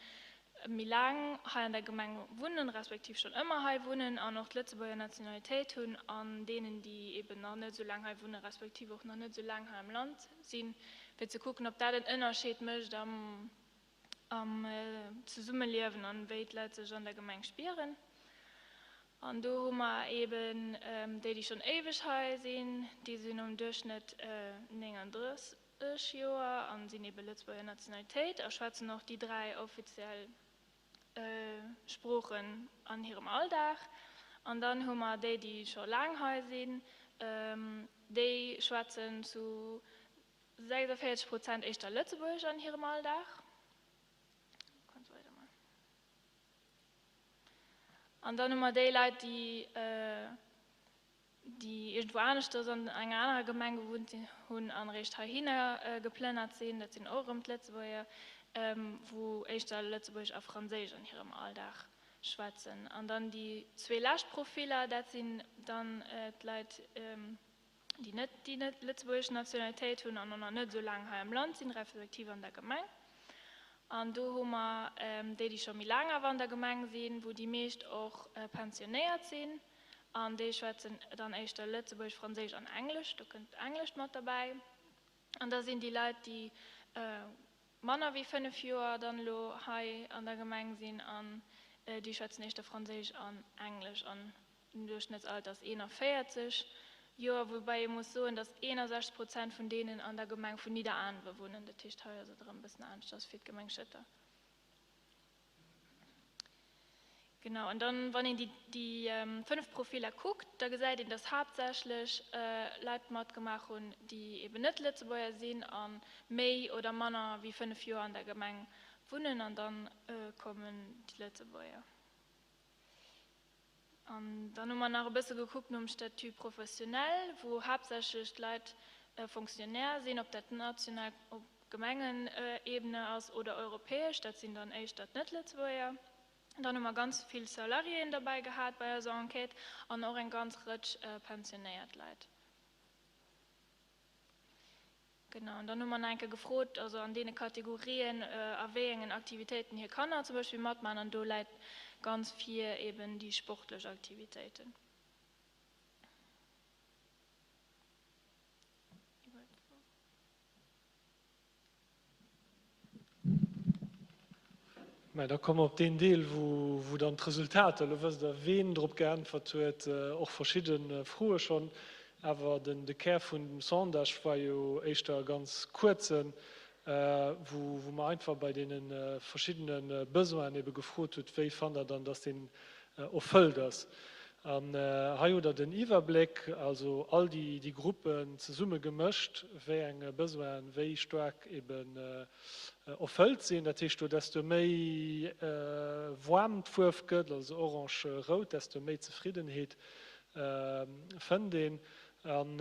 méi laang hei an der Gemeng wunnen, respektiv schonn ëmmer hei wunnen an och d'Lëtzebuerger Nationalitéit hunn, an deenen, déi eben nach net esou laang hei wunnen, respektiv och nach net esou laang hei am Land sinn, fir ze kucken, ob dat en Ënnerscheed mécht am am Zesummeliewen an wéi d'Leit sech an der Gemeng spieren. An do hu mer eben déi, déi schonn éiweg hei sinn, déi sinn um Duerchschnëtt 39 Joer an sinn ebe Lëtzebuerger Nationalitéit a schwätzen och déi 3 offiziell Sproochen an hirem Alldag. An dann hu mer déi, déi scho laang hei sinn, déi schwätzen zu 46 Prozent éischter Lëtzebuergesch an hirem Alldag. An dann hu mer déi Leit, déi déi iergendwou aneschters an enger anerer Gemeng gewunnt hunn an eréischt heihinner geplënnert sinn, dat sinn och erëm d'Lëtzebuerger, wou éischter Lëtzebuergesch a Franséisch an hirem Alldag schwätzen. An dann déi zwee lescht Profiller, dat sinn dann d'Leit, déi net déi lëtzebuergesch Nationalitéit hunn an och nach net esou laang hei am Land sinn, respektiv an der Gemeng. An do hu mer déi, déi scho méi laang awer an der Gemeng sinn, wou déi meescht och pensionéiert sinn. An déi schwätzen dann éischter Lëtzebuergesch, Franséisch an Englesch. Do kënnt Englescht mat derbäi. An da sinn déi Leit, déi manner wéi 5 Joer dann elo hei an der Gemeng sinn, an déi schwätzen éischter Franséisch an Englesch. An den Duerchschnëttsalter ass 41 Joer, woubäi ee muss soen, datt 61 Prozent vun deenen an der Gemeng vun Nidderaanwe wunnen. Dat heescht, hei ass et erëm e bëssen aneschters wéi d'Gemeng Schëtter. Genau, an dann, wann een déi, déi 5 Profiller kuckt, da gesäit een, dass haaptsächlech Leit matgemaach hunn, déi eben net Lëtzebuerger sinn a méi oder manner wéi 5 Joer an der Gemeng wunnen, an dann kommen déi Lëtzebuerger. An dann hu mer nach e bësse gekuckt nom Statut professionnel, wou haaptsächlech d'Leit Fonctionnaire sinn, ob dat national op Gemengenebene ass oder europäesch, dat sinn dann éischter d'Net-Lëtzebuerger. Dann hu mer ganz vill Salariéen derbäi gehat bei eiser Enquête an och eng ganz Rëtsch pensionéiert Leit. Genau, an dann hu mer nach eng Kéier gefrot, also an deene Kategorien, a wéi engen Aktivitéiten hir Kanner zum Beispill matmaachen, an do läit ganz vir eben déi sportlech Aktivitéiten. Mä da komme mer op deen Deel, wou dann d'Resultater, elo wësst Der, ween drop geäntwert huet, och verschidde Froe schonn, awer de Kär vun dem Sondage war jo éischter e ganz kuerzen, wou mer einfach bei deene verschiddene Besoinen ebe gefrot hutt, Wéi fannt Der dann, dass deen erfëllt ass? An hei hutt Der den Iwwerbléck, also all déi Gruppen zesumme gemëscht, wéi eng Besoinen wéi staark eben erfëllt sinn. Dat heescht, do desto méi waarm d'Fuerf gëtt, also orange, rout, desto méi Zefriddenheet fënnt een. An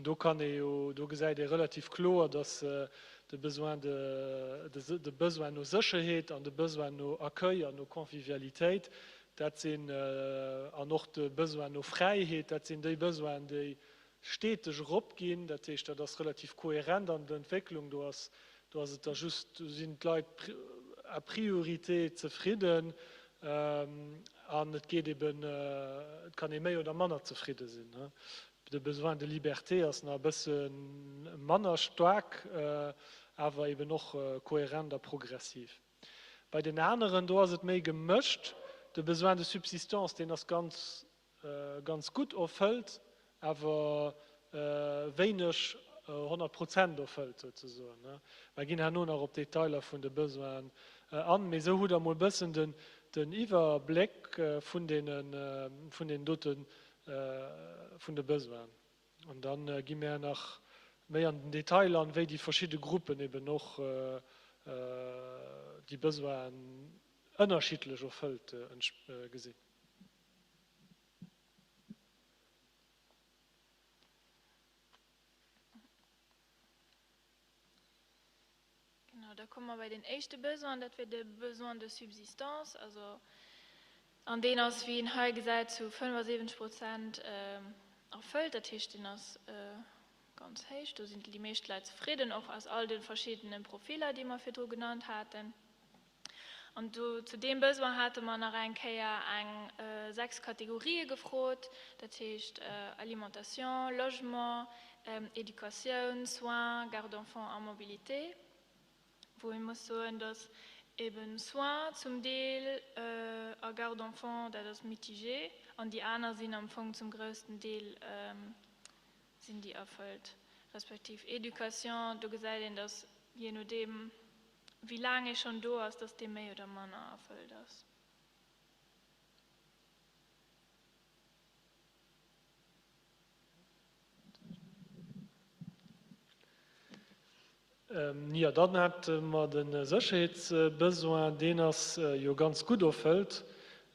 do kann ee jo, do gesäit ee relativ kloer, dass de Besoin de, de Besoin no Sécherheet an de Besoin no Accueil an no Convivialitéit, dat sinn, an och de Besoin no Fräiheet, dat sinn déi Besoinen, déi steteg eropginn. Dat heescht, dat ass relativ kohärent an der Entwécklung. Do ass, do ass et da just, do sinn d'Leit a priorité zefridden an et geet eben, et kann ee méi oder manner zefridde sinn. De Besoin de liberté ass nach e bësse manner staark, awer eben och kohärent a progressiv. Bei den aneren, do ass et méi gemëscht. De Besoin de subsistance, deen ass ganz ganz gutt erfëllt, awer wéineg 100 Prozent erfëllt souzesoen. Mer ginn herno nach op d'Detailer vun de Besoinen an, mee esou hutt Der emol e bëssen den Iwwerbléck vun deenen dote vun de Besoinen. An da gi mär nach méi an den Detail an, wéi déi verschidde Gruppen eben och déi Besoinen ënnerschiddlech erfëllt gesinn. Genau, da komme mer bei den éischte Besoin, dat wier de Besoin de subsistance. Also, an deen ass, wéi een hei gesäit, zu 75 Prozent erfëllt. Dat heescht, deen ass ganz héich. Do sinn déi meescht Leit zefridden, och aus all de verschiddene Profiller, déi mer virdru genannt haten. An do zu deem Besoin hate mer nach eng Kéier eng 6 Kategorië gefrot, dat heescht Alimentation, Logement, Educatioun, Soins, Garde d'enfants a Mobilité, wou ee muss soen, datt eeben Soins zum Deel a Garde d'enfants, dat ass mitigé, an déi aner sinn am Fong zum groussten Deel sinn déi erfëllt, respektiv Education, do gesäit een, datt jee nodeem, wéi laang ee schonn do ass, dass dee méi oder manner erfëllt ass. Jo, dann hätte mer de Sécherheetsbesoin, deen ass jo ganz gutt erfëllt.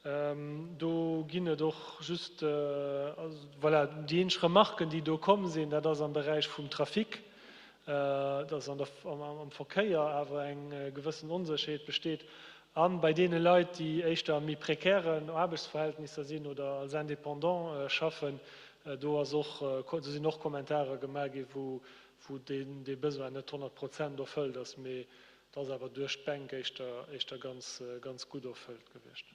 Do ginn et och just, voilà, déi eenzeg Remarken, déi do komm sinn, dat ass am Beräich vum Trafic, dass an der, am Verkéier awer eng gewëssen Onsécherheet besteet a bei deene Leit, déi éischter a méi prekären Aarbechtsverhältnisser sinn oder als Indépendant schaffen, do ass och, do sinn och Kommentare gemaach gi wou, wou deen, dee Besoin net 100 Prozent erfëllt ass, mee et ass awer duerch d'Bänk éischter, éischter ganz, ganz gutt erfëllt gewiescht.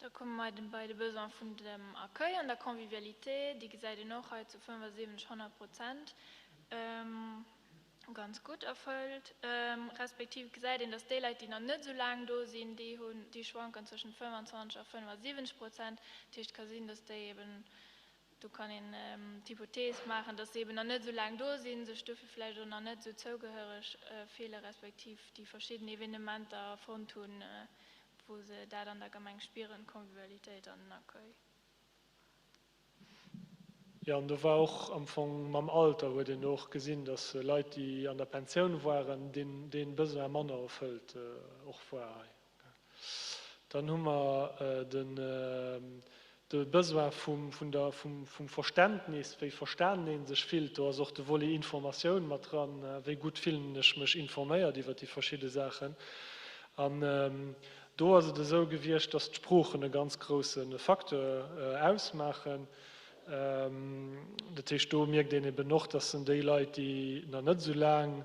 Da komme mer bei de Besoin vun dem Accueil an der Convivialité. Déi gesäit een och hei zu 75, 100 Prozent ganz gutt erfëllt. Respektiv gesäit een, dass déi Leit, déi nach net esou laang do sinn, déi hunn, déi schwanken zwëschent 25 a 75 Prozent. Dat heescht, et ka sinn, dass déi eben Do kann een d'Hypothees maachen, dass se eben nach net esou laang do sinn, sech dofir vläicht och nach net esou zougehöreg fillen, respektiv déi verschidden Evenementer fonnt hunn, wou se dat an der Gemeng spieren, d'Convivialitéit an den Accueil. Jo, an do war och am Fong mam Alter huet een do och gesinn, dass Leit, déi an der Pensioun waren, deen dee Besoin manner erfëllt och war hei. Dann hu mer de Besoin vum Verständnis, wéi verstanen ee sech fillt. Do ass och de Volet Informatioun mat dran, wéi gutt fillen ech mech informéiert iwwer déi verschidde Saachen. An do ass et esou gewiescht, dass d'Sproochen e ganz grousse Facteur ausmaachen. Dat heescht, do mierkt een eben och, dass en déi Leit, déi nach net esou laang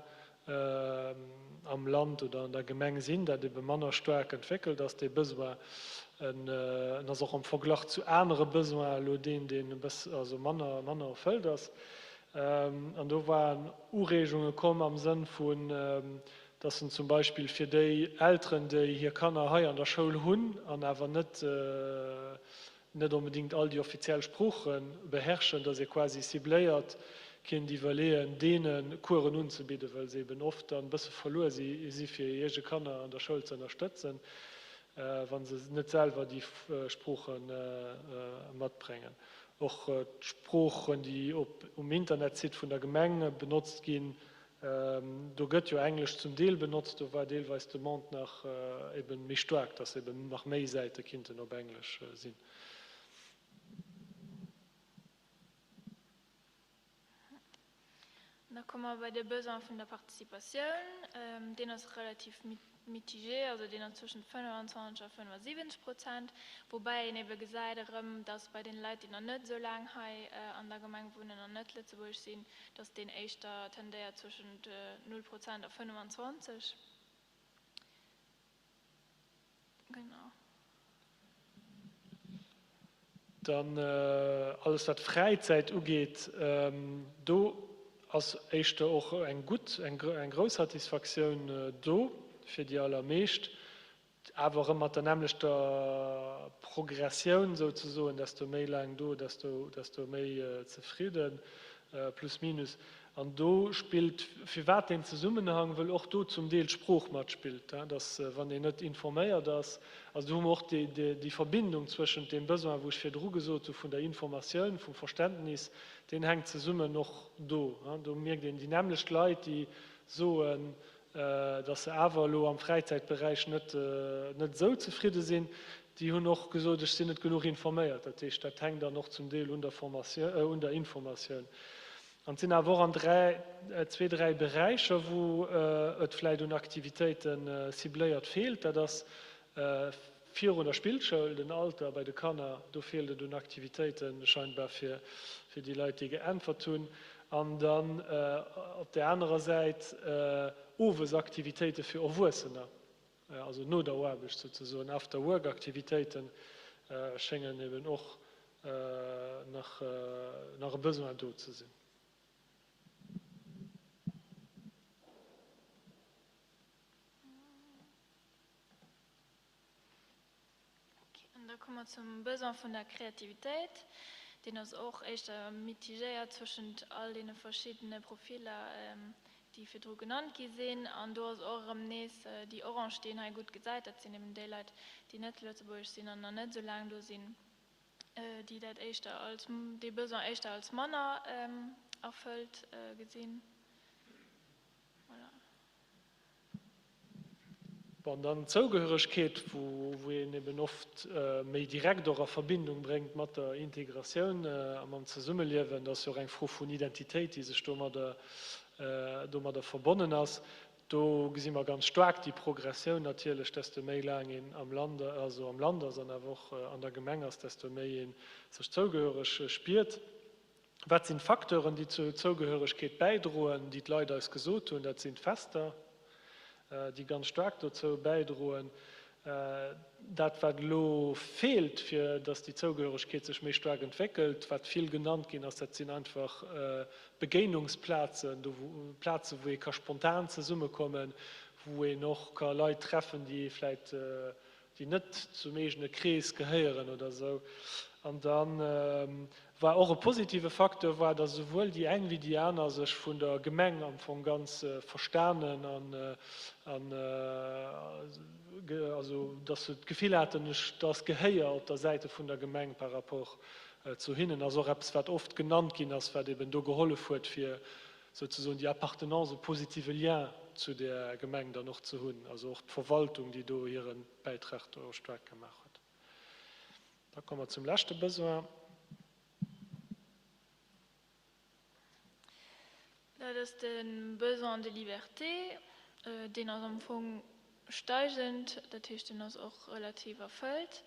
am Land oder an der Gemeng sinn, dat ebe manner staark entwéckelt ass, dee Besoin. En ass och am Verglach zu anere Besoinen elo deen, deen e bëss, also manner, manner erfëllt ass. An do waren Ureegunge komm am Sënn vun, dass en zum Beispill fir déi Elteren, déi hir Kanner hei an der Schoul hunn an awer net, net onbedéngt all déi offiziell Sprooche beherrschen, dass ee quasi cibléiert kéint iwwerleeën, deene Coursen unzebidden, well se eben oft dann e bësse verluer si fir hir eege Kanner an der Schoul ze ënnerstëtzen, wa se net selwer déi Sprooche matbréngen. Och d'Sproochen, déi op um Internetsite vun der Gemeng benotzt ginn, Do gëtt jo Englesch zum Deel benotzt, do war deelweis d'Demande nach eben méi staark, dass eben nach méi Säite kinnten op Englesch sinn. Da komme mer bei de Besoin vun der Participatioun. Deen ass relativ mitigé, also deen ass zwëschent 25 a 75 Prozent, woubäi een ebe gesäit erëm, dass bei deene Leit, déi nach net esou laang hei an der Gemeng wunnen an net lëtzebuergesch sinn, dass deen éischter tendéiert zwëschent null Prozent a 25. Genau. Dann alles wat Fräizäit ugeet, do ass éischter och eng gutt, eng grouss Satisfaktioun do fir déi allermeescht, awer erëm mat der nämmlechter Progressioun souzesoen, desto méi laang do, desto méi zefridden, plus minus. An do spillt, firwat deen Zesummenhang, wëll och do zum Deel d'Sprooch matspillt, dass wann een net informéiert ass, also do hu mer och déi Verbindung zwëschent deem Besoin, wou ech virdru gesot hu vun der Informatioun, vum Verständnis, deen hänkt zesummen och do. Do mierkt een déi nämmlecht Leit, déi soen, dass se awer elo am Fräizäitberäich net net esou zefridde sinn, déi hunn och gesot, ech sinn net genuch informéiert. Dat heescht, dat hänkt dann och zum Deel un der Formatioun, un der Informatioun. An et sinn awer och an dräi, zwee, dräi Beräicher, wou et vläicht un Aktivitéite cibléiert feelt. Dat ass virun der Spillschoul, den Alter bei de Kanner, do feelt et un Aktivitéite scheinbar fir déi Leit, déi geäntwert hunn. An dann op där anerer Säit Owesaktivitéite fir Erwuessener, also no der Aarbecht souzesoen, After-Work-Aktivitéiten schéngen eben och nach nach e Besoin do ze sinn. An da komme mer zum Besoin vun der Kreativitéit. Deen ass och éischter mitigéiert zwëschent all deene verschiddene Profiller, déi virdru genannt gi sinn. An do ass och erëm nees déi Orange, déi een hei gutt gesäit, dat sinn eben déi Leit, déi net lëtzebuergesch sinn an nach net esou laang do sinn, déi dat éischter als, dee Besoin éischter als manner erfëllt gesinn. Voilà. Bon, dann d'Zougehöregkeet, wou een eben oft méi direkt och a Verbindung bréngt mat der Integratioun a mam Zesummeliewen. Dat ass jo och eng Fro vun Identitéit, déi sech domadder, domadder verbonnen ass. Do gesi mer ganz staark déi Progressioun natierlech, desto méi laang een am Land, also am Land ass an awer och an der Gemeng ass, desto méi ee sech zougehöreg spiert. Wat sinn d'Facteuren, déi zur Zougehöregkeet bäidroen, déi d'Leit eis gesot hunn? Dat sinn d'Fester, déi ganz staark dozou bäidroen. Dat, wat elo feelt, fir datt déi Zougehöregkeet sech méi staark entwéckelt, wat vill genannt ginn ass, dat sinn einfach Begéinungsplazen, do wou, Plazen, wou ee ka spontan zesummekommen, wou een och ka Leit treffen, déi ee vläicht déi net zum eegene Krees gehéieren oder esou. An da war och e positive Facteur war, datt esouwuel déi eng wéi déi aner sech vun der Gemeng am Fong ganz verstanen an an also datt se d'Gefill haten, ech da ass Gehéier op der Säite vun der Gemeng par rapport zu hinnen. Ass och eppes wat oft genannt ginn ass, wat eben do gehollef huet fir souzesoen déi Appartenance, e positive Lien zu där Gemeng dann och ze hunn, also och d'Verwaltung, déi do hire Bäitrag do staark gemaach huet. Da komme mer zum leschte Besoin. Dat ass de Besoin de liberté. Deen ass am Fong. steigend, dat heescht deen ass och relativ erfëllt,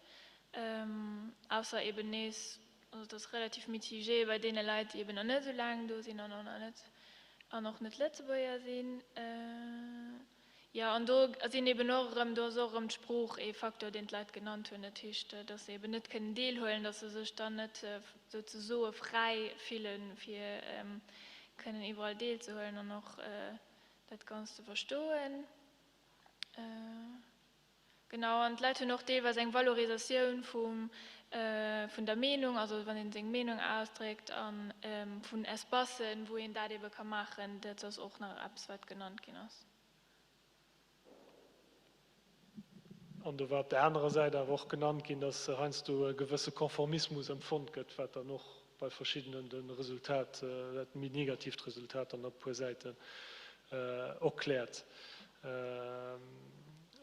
ausser eben nees, also et ass relativ mitigé bei deene Leit, déi eben nach net esou laang do sinn an och nach net an och net Lëtzebuerger sinn. Jo, an do sinn eben och erëm, do ass och erëm d'Sprooch ee Facteur, deen d'Leit genannt hunn. Dat heescht, datt se eben net kënnen deelhuelen, datt se sech dann net souzesoe fräi fillen, fir kënnen iwwerall deelzehuelen an och dat Ganzt ze verstoen. Genau, an d'Leit hunn och deelweis eng Valorisatioun vum, vun der Meenung, also wann ee seng Meenung ausdréckt, a vun Espacen, wou een dat ebe ka maachen. Dat ass och nach eppes, wat genannt ginn ass. An do war op där anerer Säit awer och genannt ginn, dass heiansdo e gewësse Konformismus empfonnt gëtt, wat dann och bei verschiddenen de Resultat, dat méi negatiivt Resultat dann op e puer Säiten erkläert.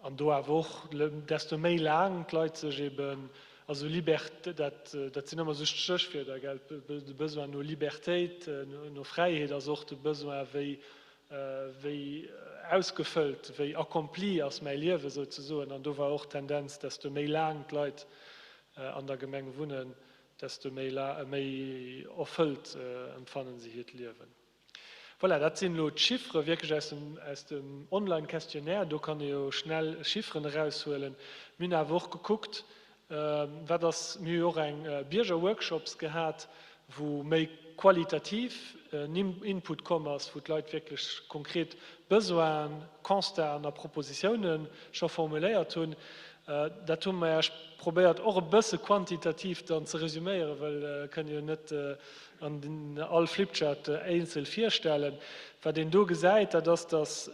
An do awer och, desto méi laang d'Leit sech eben, also Libert, dat, dat sinn ëmmer esou Stéchwierder, gell, de Besoin no Libertéit, no Fräiheet ass och de Besoin, wéi Wéi ausgefëllt, wéi accompli ass mäi Liewe souzesoen? An do war och d'Tendenz, desto méi laang d'Leit an der Gemeng wunnen, desto méi erfëllt empfannen se hiert Liewen. Voilà, dat sinn elo d'Chiffere wierklech aus dem, aus dem Online-Questionnaire. Do kann ee jo schnell Chifferen eraushuelen. Mir hunn awer och gekuckt, Wat ass, mir hu jo och eng Biergerworkshops gehat, wou méi qualitativ Input komm ass, wou d'Leit wierklech konkret Besoinen, Constaten a Propositiounen scho formuléiert hunn. Dat hu mer Iech probéiert och e bësse quantitativ dann ze resüméieren, well kënne jo net an all Flipchart eenzel virstellen. Wat een do gesäit, dat ass, dass,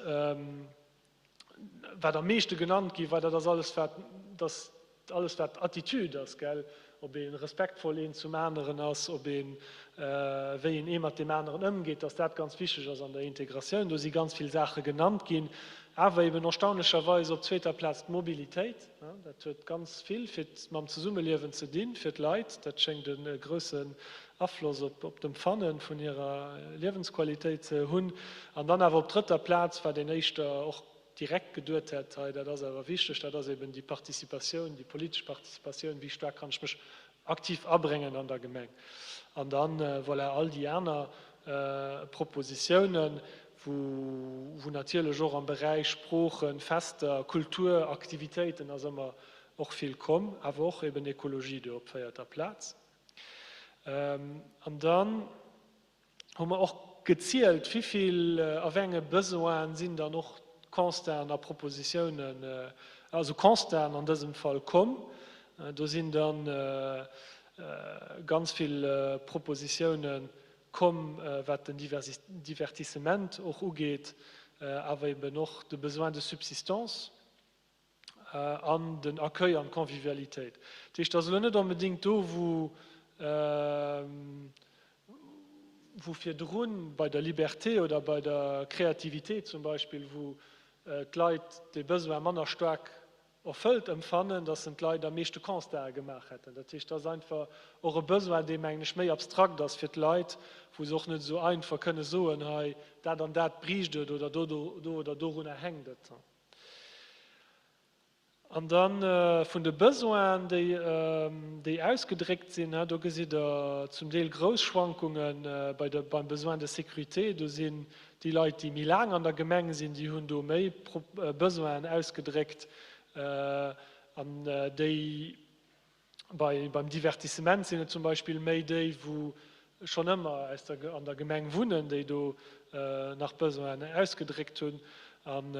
Wat am meeschte genannt gi war, dat ass alles wat, dass alles wat Attitude ass, gell, ob ee respektvoll een zum aneren ass, ob een, wéi een ee mat deem aneren ëmgeet, dass dat ganz wichteg ass an der Integratioun. Do si ganz vill Saache genannt ginn, awer eben erstaunlecherweis op zweeter Plaz d'Mobilitéit. Dat huet ganz vill fir mam Zesummeliewen ze dinn, fir d'Leit. Dat schéngt e groussen Afloss op d'Empfanne vun hirer Liewensqualitéit ze hunn. An dann awer op drëtter Plaz, wat een éischter och direkt geduet hätt hei, dat ass awer wichteg, dat ass eben déi Participatioun, déi politesch Participatioun, wéi staark kann ech mech aktiv abréngen an der Gemeng. An dann, voilà, all déi aner Propositiounen, wou natierlech och am Beräich Sproochen, Fester, Kultur, Aktivitéiten ass ëmmer och vill komm, awer och eben Ekologie do op véierter Plaz. An dann hu mer och gezielt, wivill a wéi enge Besoinen sinn dann och Constaten a Propositiounen, also Constaten an dësem Fall komm. Do sinn da ganz vill Propositiounen komm, wat den Divertissement och ugeet, awer eben och de Besoin de subsistance. an den Accueil an d'Convivialitéit. Dat heescht, et ass elo net onbedéngt do, wou, wou virdrun bei der Liberté oder bei der Kreativité zum Beispill, wou d'Leit dee Besoin manner staark erfëllt empfannen, dass en d'Leit am meeschte Constate gemaach hätten. Dat heescht, et ass einfach och e Besoin, dee, mengen ech, méi abstrakt ass fir d'Leit, wou se och net esou einfach kënne soen, hei dat an dat briicht et oder do, do oder dorunner hänkt et. An da vun de Besoinen, déi ausgedréckt sinn, do gesitt Der zum Deel grouss Schwankunge bei der, beim Besoin de sécurité. Do sinn déi Leit, déi méi laang an der Gemeng sinn, déi hunn do méi Besoinen ausgedréckt. An déi Beim Divertissement sinn et zum Beispill méi déi, wou schonn ëmmer aus der an der Gemeng wunnen, déi do nach Besoinen ausgedréckt hunn. An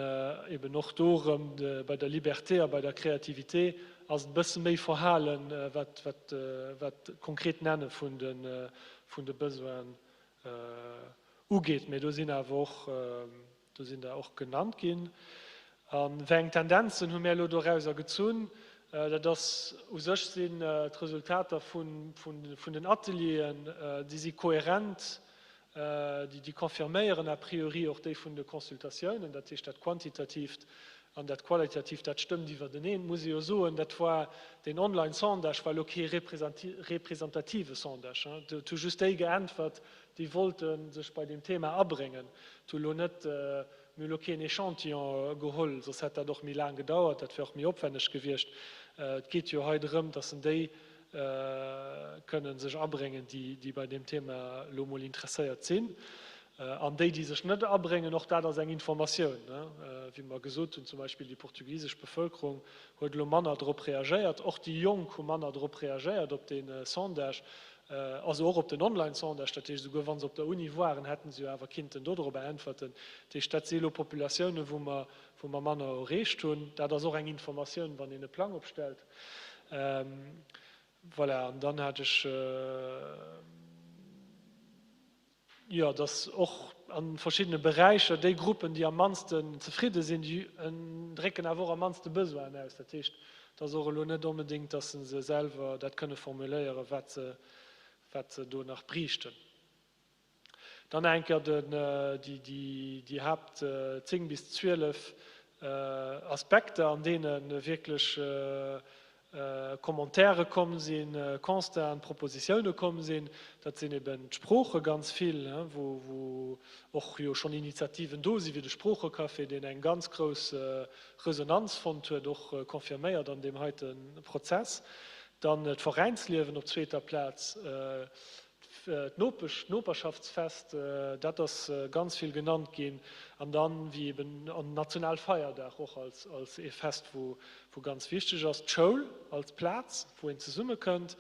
eben och do erëm bei der Liberté a bei der Kreativité ass et e bësse méi verhalen, wat wat d'konkret Nenne vun de vun de Besoinen ugeet. Mee do sinn awer och Do sinn der och genannt ginn. A wéi eng Tendenzen hu mir elo dorauser gezunn? Dat ass, u sech sinn d'Resultater vun den Atelieren, déi si kohärent, déi confirméieren a priori och déi vun de Consultatiounen, dat heescht dat Quantitatiivt. An dat Qualitatiivt, dat stëmmt iwwerteneen, muss ee jo soen. Dat war, deen Online-Sondage war elo kee representative Sondage. Et hu just déi geäntwert, déi wollte sech bei deem Thema abréngen. Et hu elo net, mir hu elo keen Echantillon geholl, soss hätt dat och méi laang gedauert, dat wär och méi opwänneg gewiescht. Et geet jo hei drëm, datt en déi kënnen sech abréngen, déi bei deem Thema elo mol interesséiert sinn. An déi, déi sech net abréngen, och dat ass eng Informatioun. Wéi mer gesot hunn, zum Beispill déi portugisesch Bevëlkerung huet elo manner drop reagéiert, och déi Jonk hu manner drop reagéiert op dee Sondage, also och op den Online-Sondage. Dat heescht, esouguer wa se op der Uni waren, hätte se jo awer kinnten dodrobber äntwerten. Dat heescht, dat si elo Populatiounen, wou mer, wou mer manner erreecht hunn. Dat ass och eng Informatioun, wann een e Plang opstellt. Voilà, an dann hat ech. Jo, dass och a verschiddene Beräicher déi Gruppen, déi am mannsten zefridde sinn, déi drécken awer och am mannste Besoinen aus. Dat heescht, et ass och elo net onbedéngt, dass se selwer dat kënne formuléieren, wat se, wat se do nach briichten. Dann nach eng Kéier den, déi, déi, déi Haapt 10 bis 12 Aspekter, an deene wierklech Commentaire komm sinn, Constaten, Propositioune komm sinn. Dat sinn eben d'Sprooche ganz vill, wou och jo schonn Initiativen do sinn, wéi de Sproochecafé, deen eng ganz grouss Resonanz fonnt huet, och confirméiert an deem heite Prozess. Dann d'Veräinsliewen op zweeter Plaz, D'Nopesch, d'Noperschaftsfest, dat ass ganz vill genannt ginn. An dann, wéi eben an Nationalfeierdag och als, als ee Fest, wou, wou ganz wichteg ass. D'Schoul als Plaz, wou een zesummekënnt.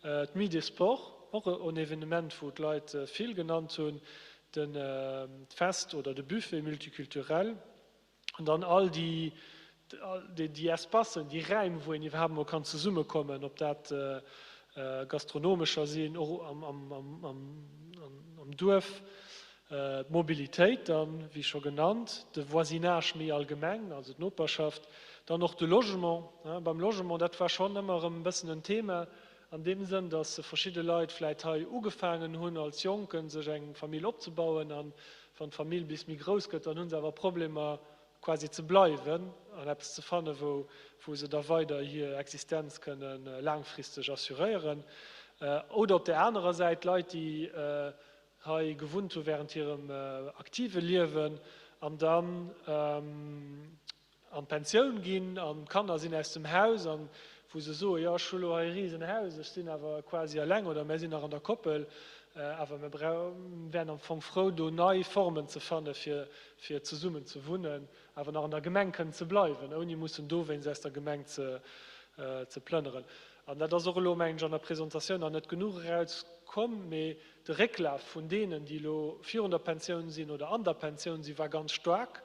D'Nuit des Sports, och en Evenement, wou d'Leit vill genannt hunn. Den, d'Fest oder de Buffet multiculturel. An dann all déi, déi Espacen, déi Räim, wou een iwwerhaapt emol kann zesummekommen, ob dat gastronomescher sinn, och am Duerf, d'Mobilitéit dann, wéi scho genannt, de Voisinage méi allgemeng, also d'Noperschaft, dann och de Logement. Beim Logement, dat war schonn ëmmer erëm e bëssen en Thema, an deem Sënn, datt verschidde Leit vläit hei ugefaangen hunn als Jonken, sech eng Famill opzebauen an Wann d'Famill bis méi grouss gëtt, dann hu se awer Problemer quasi ze bleiwen an eppes ze fannen, wou wou se da weider hir Existenz kënne laangfristeg assuréieren. Oder op där anerer Säit Leit, déi hei gewunnt hu während hirem aktive Liewen an dann an d'Pensioun ginn an d'Kanner sinn aus dem Haus an wou se soen, jo ech hu lo hei e Risenhaus, ech sinn awer quasi eleng oder mär sinn nach an der Koppel, awer mir wären am Fong frou do nei Formen ze fanne fir fir zesummen ze wunnen, awer nach an der Gemeng kënnen ze bleiwen, ouni mussen dowéinst aus der Gemeng ze ze plënneren. An dat ass och elo, mengen ech, an der Presentatioun nach net genuch erauskomm, mee de Récklaf vun deenen, déi elo virun der Pensioun sinn oder an der Pensioun sinn, war ganz staark.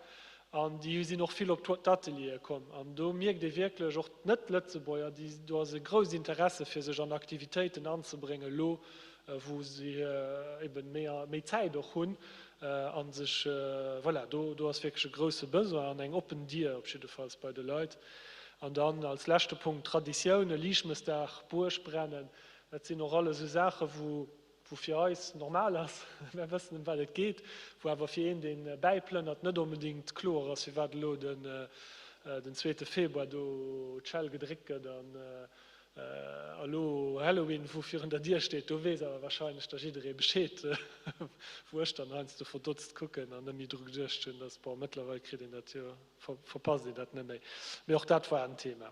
An déi sinn och vill op d'Ateliere komm. An do mierkt ee wierklech, och d'Net-Lëtzebuerger, déi, do ass e grousst Interesse fir sech an Aktivitéiten anzebréngen, elo wou se eben méi, méi Zäit och hunn a sech, voilà, do, do ass wierklech e grousse Besoin an eng oppen Dier op jiddefalls bei de Leit. An dann als leschte Punkt d'Traditioune, Liichtmëssdag, Buergbrennen, dat sinn och alles esou Saache wou, wou fir eis normal ass, mär wëssen ëm wat et geet, wou awer fir een, dee bäiplënnert, net onbedéngt kloer ass, firwat elo den zweete Februar do d'Schell gedréckt gëtt an elo Halloween, wou virun der Dier steet. Do weess awer wahrscheinlech da jidderee Bescheed, wou ech dann heiansdo verdotzt kucken an net méi dru geduecht hunn, dass, bon, mëttlerweil kritt een dat jo, verpasst een dat net méi. Mee och dat war en Thema.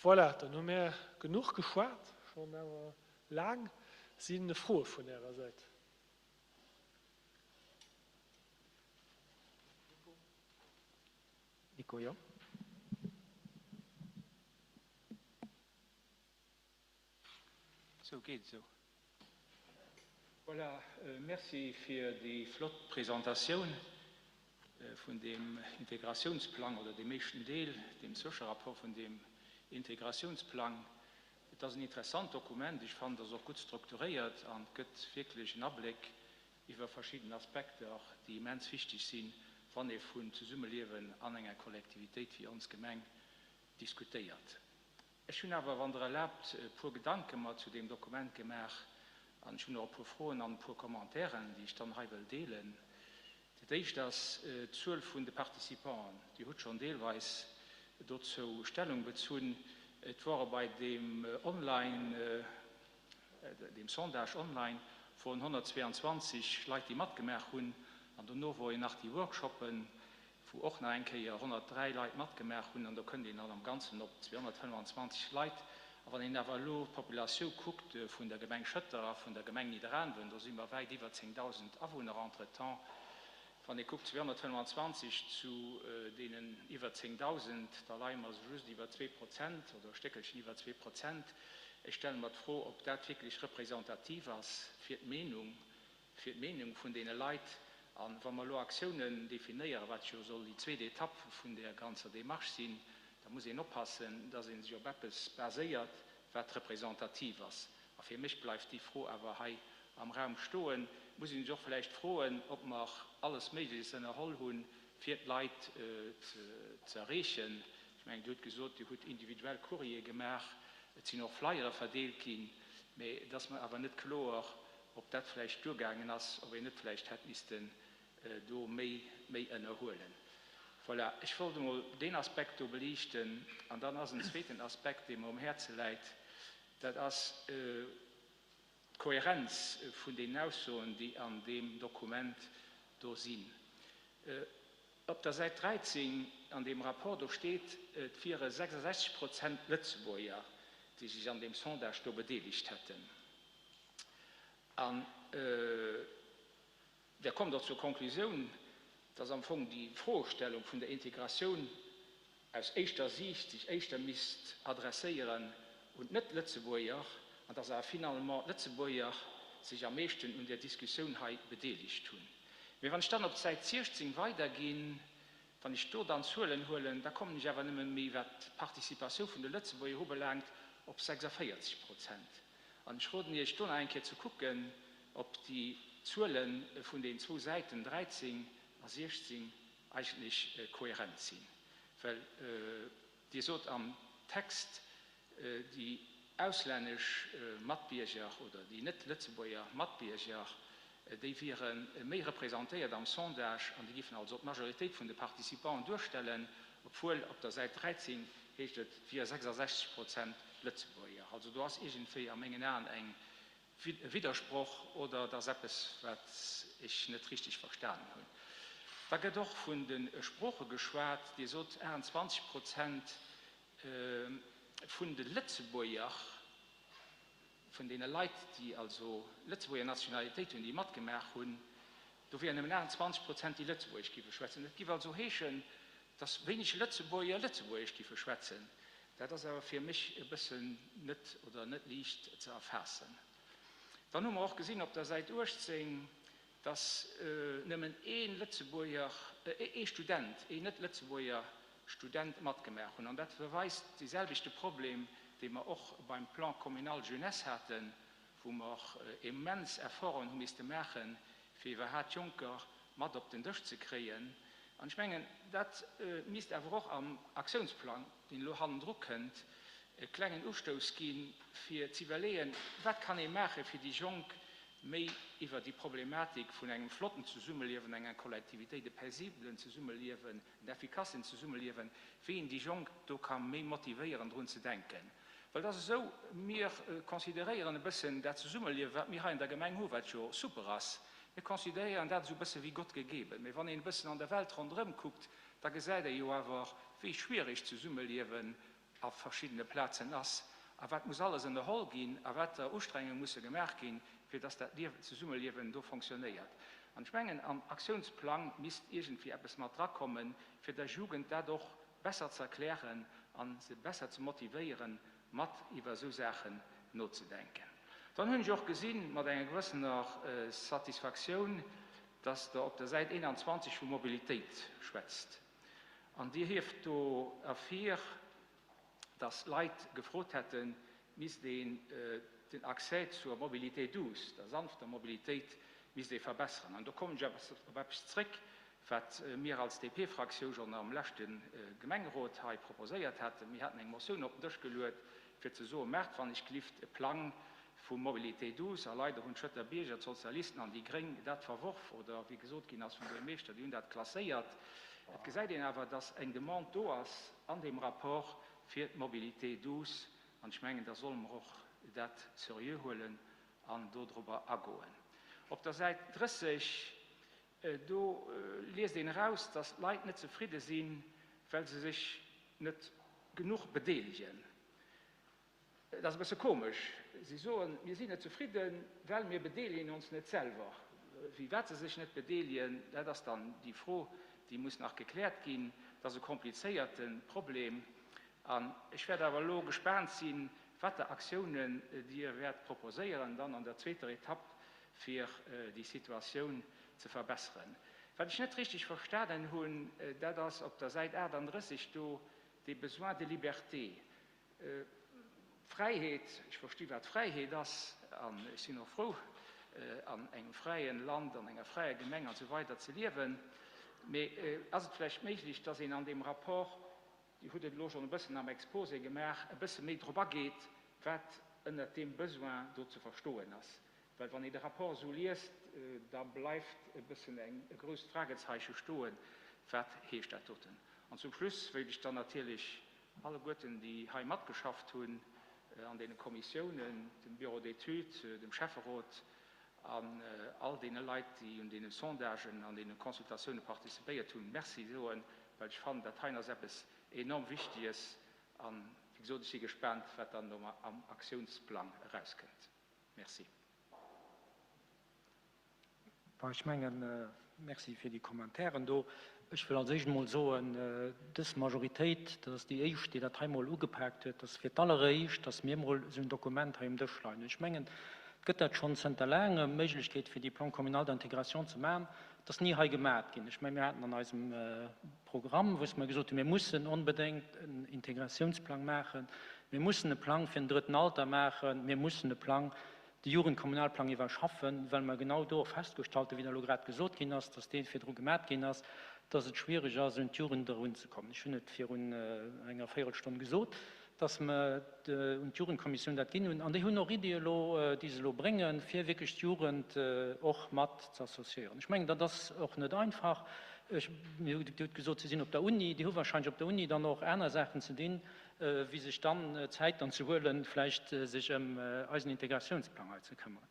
Voilà, dann hu mär genuch geschwat, schonn awer laang. Si Froe vun Ärer Säit? Nico, jo. Sou, geet esou. Voilà, merci fir déi flott Presentatioun vun deem Integratiounsplang oder deem éischten Deel, deem Zwëscherapport vun deem Integratiounsplang. Et ass en interessant Dokument. Ech fannen, et ass och gutt strukturéiert an gëtt wierklech en Abléck iwwer verschidden Aspekter, déi immens wichteg sinn, wann ee vun Zesummeliewen an enger Kollektivitéit wéi ons Gemeng diskutéiert. Ech hunn awer, wann Der erlaabt, e puer Gedanke mer zu deem Dokument gemaach an ech hunn och e puer Froen an e puer Commentairen, déi ech dann hei wëll deelen. Dat éischt ass d'Zuel vun de Participanten. Dir hutt schonn deelweis dozou Stellung bezunn. Et wore bei deem online, deem Sondage online woren 122 Leit, déi matgemaach hunn. An dono wor jo nach déi Workshoppen, wou och nach eng Kéier 103 Leit matgemaach hunn. An do kënnt een dann am Ganzen op 225 Leit. A wann een awer elo d'Populatioun kuckt vun der Gemeng Schëtter a vun der Gemeng Nidderaanwen, do si mer wäit iwwer 10.000 Awunner entretemps, wann ee kuckt 225 zu deenen iwwer 10.000, da leie mer esou just iwwer 2 Prozent oder e Stéckelchen iwwer 2 Prozent. Ech stelle mer d'Fro, ob dat wierklech representativ ass fir d'Meenung fir d'Meenung vun deene Leit. A wa mer elo Aktiounen definéieren, wat jo soll déi zweet Etapp vun där ganzer Démarche sinn, da muss een oppassen, dass ee sech op eppes baséiert, wat representativ ass. A fir mech bleift déi Fro awer hei am Raum stoen. Et muss ee sech och vläicht froen, ob mer alles Méigleches ënnerholl hunn, fir d'Leit ze erreechen. Ech mengen, Dir hutt gesot, Dir hutt individuell Courriere gemaach, et sinn och Flyere verdeelt ginn, mä et ass mer awer net kloer, ob dat vläicht duergaangen ass, ob een net vläicht hätt missten do méi méi ënnerhuelen. Voilà, ech wollt emol deen Aspekt do beliichten. An dann ass en zweeten Aspekt, dee mer um Häerze läit, dat ass d'Kohärenz vun deenen Aussoen, déi an deem Dokument do sinn. Op der Säit 13 an deem Rapport, do steet, et wiere 66 Prozent Lëtzebuerger, déi sech an deem Sondage do bedeelegt hätten. An Der kommt och zur Konklusioun, dass am Fong déi Froestellung vun der Integratioun aus éischter Siicht sech éischter misst adresséieren un d'Net-Lëtzebuerger an dass awer finalement d'Lëtzebuerger sech am meeschten un där Diskussioun hei bedeelegt hunn. Mee wann ech dann op d'Säit 16 weiderginn, Wann ech do dann Zuelen huelen, da kommen ech awer nëmme méi, wat d'Participatioun vun de Lëtzebuerger ubelaangt, op 46 Prozent. An ech roden Iech, do nach eng Kéier ze kucken, ob déi Zuele vun den zwou Säiten 13 a 16 eigentlech kohärent sinn. Well Dir sot am Text, déi auslännesch Matbierger oder déi net-Lëtzebuerger Matbierger, déi wiere méi representéiert am Sondage an déi giffen also d'Majoritéit vun de Participanten duerstellen, obwuel op der Säit 13 heescht et, et wier 66 Prozent Lëtzebuerger. Also do ass iergendwéi a mengen Aen eng e Widdersproch oder et ass eppes, wat ech net richteg verstanen hunn. Da gëtt och vun de Sprooche geschwat. Dir sot 28 Prozent vun de Lëtzebuerger, vun deene Leit, déi also Lëtzebuerger Nationalitéit hunn, déi matgemaach hunn, do wieren nëmmen 28 Prozent, déi Lëtzebuergesch géife schwätzen. Dat géif also heeschen, datt wéineg Lëtzebuerger Lëtzebuergesch géife schwätzen. Dat ass awer fir mech e bëssen net oder net liicht ze erfaassen. Dann hu mer och gesinn op der Säit 18, dass nëmmen ee Lëtzebuerger, ee Student, een net-Lëtzebuerger Student matgemaach hunn. An dat beweist dee selwechte Problem, dee mer och beim Plan communal jeunesse haten, wou mer immens Efforten hu misste maachen, fir iwwerhaat Jonker mat op den Dësch ze kréien. An ech mengen, dat misst awer och am Aktiounsplang, deen elo hannendru kënnt, e klengen Ustouss ginn, fir ze iwwerleeën, wat kann ee maachen, fir déi Jonk méi iwwer déi Problematik vun engem flotten Zesummeliewen, enger Kollektivitéit, e paisiblen Zesummeliewen, en effikassen Zesummeliewen, wéi een déi Jonk do ka méi motivéieren, drun ze denken. Well et ass esou, mir consideréieren e bëssen dat Zesummeliewen, wat mir hei an der Gemeng hu, wat jo super ass, mir consideréieren dat esou e bësse wéi Gott gegeben. Mee wann een e bëssen an der Welt ronderëm kuckt, da gesäit ee jo awer, wéi schwierig d'Zesummeliewen a verschiddene Plazen ass a wat muss alles ënnerholl ginn a wat der Ustrengunge musse gemaach ginn, fir dass dat Zesummeliewen do fonctionnéiert. An ech mengen, am Aktiounsplang misst iergendwéi eppes mat drakommen, fir der Jugend dat och besser ze erklären a se besser ze motivéieren, mat iwwer esou Saachen nozedenken. Dann hunn ech och gesinn, mat enger gewëssener Satisfaktioun, dass Der op der Säit 21 vu Mobilitéit schwätzt. An Dir hieft do ervir, dass Leit gefrot hätten, misst een den Accès zur Mobilité douce, der sanfter Mobilitéit, misst ee verbessern. An do kommen ech op eppes zréck, wat mir als DP-Fraktioun schonn am leschte Gemengerot hei proposéiert haten. Mir haten eng Motioun op den Dësch geluet, fir ze soen, Maacht wann ech glift e Plang, Vu Mobilité douce, a leider hunn d'Schëtter Bierger, d'Sozialisten an déi Gréng dat verworf, oder wéi gesot ginn ass vum Buergermeeschter, déi hunn dat klasséiert. Et gesäit een awer, dass eng Demande do ass an deem Rapport fir d'Mobilité douce, an ech mengen, da solle mer och dat seriö huelen an dodrobber agoen. Op der Säit 30, do liest een eraus, dass d'Leit net zefridde sinn, well se sech net genuch bedeelegen. Et ass e bësse komesch. Si soen, mir sinn net zefridden, well mir bedeelegen ons net selwer. Wéi wat se sech net bedeelegen, dat ass dann déi Fro, déi muss nach gekläert ginn. Et ass e komplizéierte Problem. An ech wäert awer elo gespaant sinn, water Aktiounen Dir wäert proposéieren dann an der zweeter Etapp, fir déi Situatioun ze verbesseren. Wat ech net richtig verstanen hunn, dat ass op der Säit 38 do dee Besoin de liberté. Fräiheet, ech versti wat Fräiheet ass an ech sinn och frou an engem fräien Land, an enger fräier Gemeng an esou weider ze liewen, mee ass et vläicht méiglech, dass een an deem Rapport, Dir hutt et elo schonn e bëssen am Exposé gemaach, e bësse méi drop ageet, wat ënnert deem Besoin do ze verstoen ass? Well wann een de Rapport esou liest, da bleift e bëssen eng e grousst Fragezeiche stoen, Wat heescht dat doten? An zum Schluss wéilt ech dann natierlech alleguerten, déi hei matgeschafft hunn an deene Kommissiounen, dem Bureau d'études, dem Schäfferot an all deene Leit, déi un deene Sondagen, an deene Consultatioune participéiert hunn, Merci soen, well ech fannen, dat heien ass eppes enorm Wichteges. An, wéi gesot, ech si gespaant, wat dann am Aktiounsplang erauskënnt. Merci. Bon, ech mengen, Merci fir déi Commentairen do. Ech wëll als éischt emol soen, dës Majoritéit, dat ass déi éischt, déi dat hei emol ugepaakt huet, dass fir d'alleréischt, dass mir emol esou en Dokument hei um Dësch leien hunn. Ech mengen, et gëtt dat schonn zënter laangem, d'Méiglechkeet fir déi Plan communal d'intégration ze maachen. Et ass ni hei gemaat ginn. Ech mengen, mir haten an eisem Programm, wou mer gesot hunn, mir mussen onbedéngt en Integratiounsplang maachen, mir mussen e Plang fir den drëtten Alter maachen, mir mussen e Plang, de Jugendkommunalplang iwwerschaffen, well mer genau do och festgestallt hunn, wéi dat elo grad gesot ginn ass, dass dee virdru gemat ginn ass, dass et schwierig ass, un d'Jugend erunzekommen. Ech hunn et virun enger Véierelstonn gesot, dass mer un d'Jugendkommissioun dat ginn hunn. An déi hunn och Iddie elo, déi se elo bréngen, fir wierklech d'Jugend och mat ze associéieren. Ech mengen, dat ass och net einfach. Ech, Dir hutt gesot, si sinn op der Uni. Déi hu wahrscheinlech op der Uni dann och aner Saachen ze dinn, wéi sech dann Zäit dann ze huelen, vläicht sech ëm eisen Integratiounsplang hei ze këmmeren.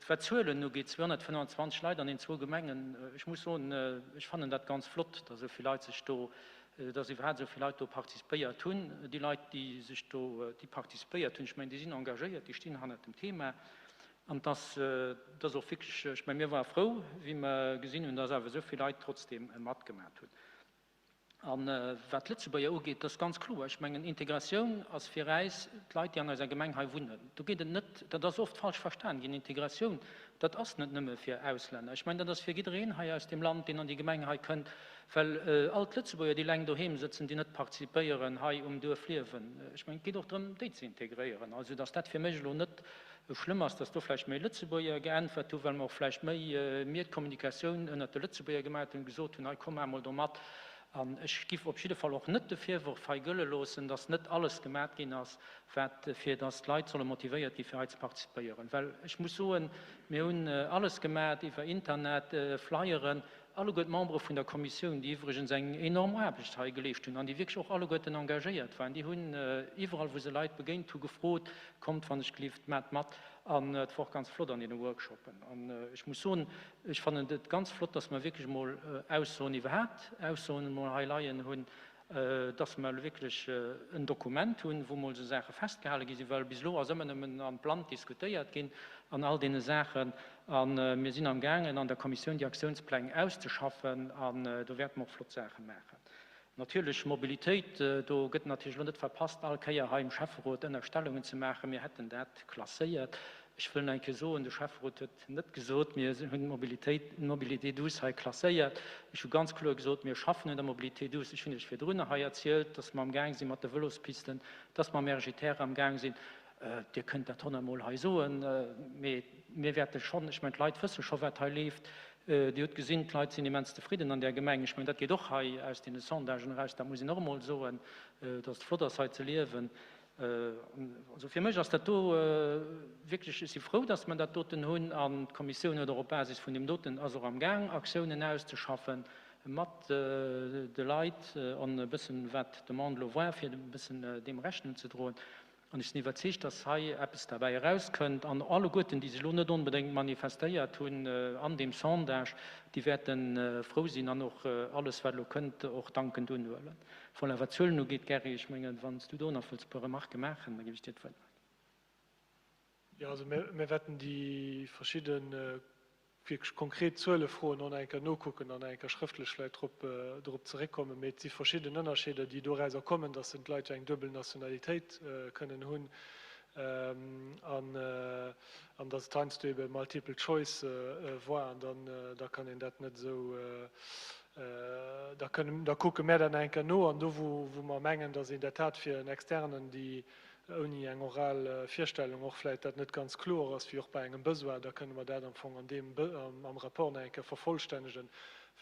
Wat d'Zuelen ugeet, 225 Leit an den zwou Gemengen, ech muss soen, ech fannen dat ganz flott, datt esou vill Leit sech do, datt iwwerhaapt esou vill Leit do participéiert hunn. Déi Leit, déi sech do, déi participéiert hunn, ech mengen, déi sinn engagéiert, déi stinn hannert dem Thema. An dass, dass och wierklech, ech mengen, mir ware frou, wéi mer gesinn hunn, datt awer esou vill Leit trotzdeem matgemat hunn. A wat d'Lëtzebuerger ugeet, dat ass ganz kloer, ech mengen, Integratioun ass fir äis d'Leit, déi an eiser Gemeng hei wunnen. Do geet et net, dat ass oft falsch verstan ginn, Integratioun, dat ass net nëmme fir Auslänner. Ech mengen, dat ass fir jiddereen hei aus deem Land, deen an déi Gemeng hei kënnt, well all d'Lëtzebuerger, déi eleng doheem sëtzen, déi net participéieren hei um Duerfliewen, ech mengen, et geet och drëm, déi ze integréieren. Also, datt dat fir mech elo net Schlëmm ass, dass do vläicht méi Lëtzebuerger geäntwert hu, well mer och vläicht méi mir d'Kommunikatioun ënnert de Lëtzebuerger gemaat hunn, gesot hunn, hei komm maach mol do mat. An ech giff op jidde Fall och net de Virwurf hei gëlle loossen, dass net alles gemaat ginn ass, wat fir dass d'Leit solle motivéiert gi fir hei ze participéieren. Well ech muss soen, mir hunn alles gemaat iwwer Internet, Flyeren, Alleguer d'Membere vun der Kommissioun, déi iwwregens eng enorm Aarbecht hei geleescht hunn an déi wierklech och alleguerten engagéiert waren, déi hunn iwwerall, wou se Leit begéint hu gefrot, Kommt wann ech gelift, maacht mat. An et war och ganz flott an deene Workshoppen. An ech muss soen, ech fannen et ganz flott, dass mer wierklech emol Aussoen iwwerhaapt, Aussoen emol hei leien hunn, dass mer elo wierklech en Dokument hunn, wou mol esou Saache festgehale gi sinn, well bis elo ass ëmmer nëmmen am Land diskutéiert ginn an all deene Saachen. A mir sinn amgaangen an der Kommissioun déi Aktiounspläng auszeschaffen an do wäerte mer och flott Saache maachen. Natierlech Mobilitéit, do gëtt natierlech elo net verpasst, all Kéier hei im Schäfferot Ënnerstellungen ze maachen, mir hätten dat klasséiert. Ech wëll nach eng Kéier soen, de Schäfferot huet net gesot, mir hunn d'Mobilitéit, d'Mobilité douce hei klasséiert. Ech hu ganz kloer gesot, mir schaffen un der Mobilité douce. Ech hunn Iech virdrun hei erzielt, dass mer amgaang si mat de Vëlospisten, dass mer am RGTR amgaang sinn. Dir kënnt dat honnertmol hei soen, mee mir wäerte schonn, ech mengen, d'Leit wësse scho wat hei leeft. Dir hutt gesinn, d'Leit sinn immens zefridden an där Gemeng. Ech mengen, dat geet och hei aus deene Sondagen eraus, dat muss een och emol soen, dass et flott ass hei ze liewen. Also fir mech ass dat do wierklech, ech si frou, datt mer dat doten hunn an d'Kommissioun huet och op Basis vun deem doten, ass och amgaang Aktiounen auszeschaffen mat de Leit an e bëssen wat d'Demande elo war, fir e bëssen deem Rechnung ze droen. An ech sinn iwwerzeegt, dass hei eppes derbäi erauskënnt. An alleguerten, déi sech elo net onbedéngt manifestéiert hunn an deem Sondage, déi wäerte frou sinn an och alles, wat elo kënnt, och dankend unhuelen. Voilà, wat d'Zuelen ugeet, Gerry, ech mengen, wann s du do nach wëlls e puer Remarquë maachen, da géif ech dir d'Wuert maachen. Jo, also mir wäerten déi verschidde wierklech konkret Zuele froen, och nach eng Kéier nokucken an nach eng Kéier schrëftlech vläicht drop dorop zeréckkommen. Mee et si verschidden Ënnerscheeder, déi dorauser kommen, dass en d'Leit jo eng duebel Nationalitéit kënnen hunn an an dass et heiansdo ebe multiple choice war an dann da kann een dat net esou, da kënnen, da kucke mär dat nach eng Kéier no an do wou wou mer mengen, dass in der Tat fir en Externen déi ouni eng oral Virstellung och vläicht dat net ganz kloer ass, wéi och bei engem Besoin, da kënne mer dat am Fong an deem am Rapport nach eng Kéier vervollstännegen.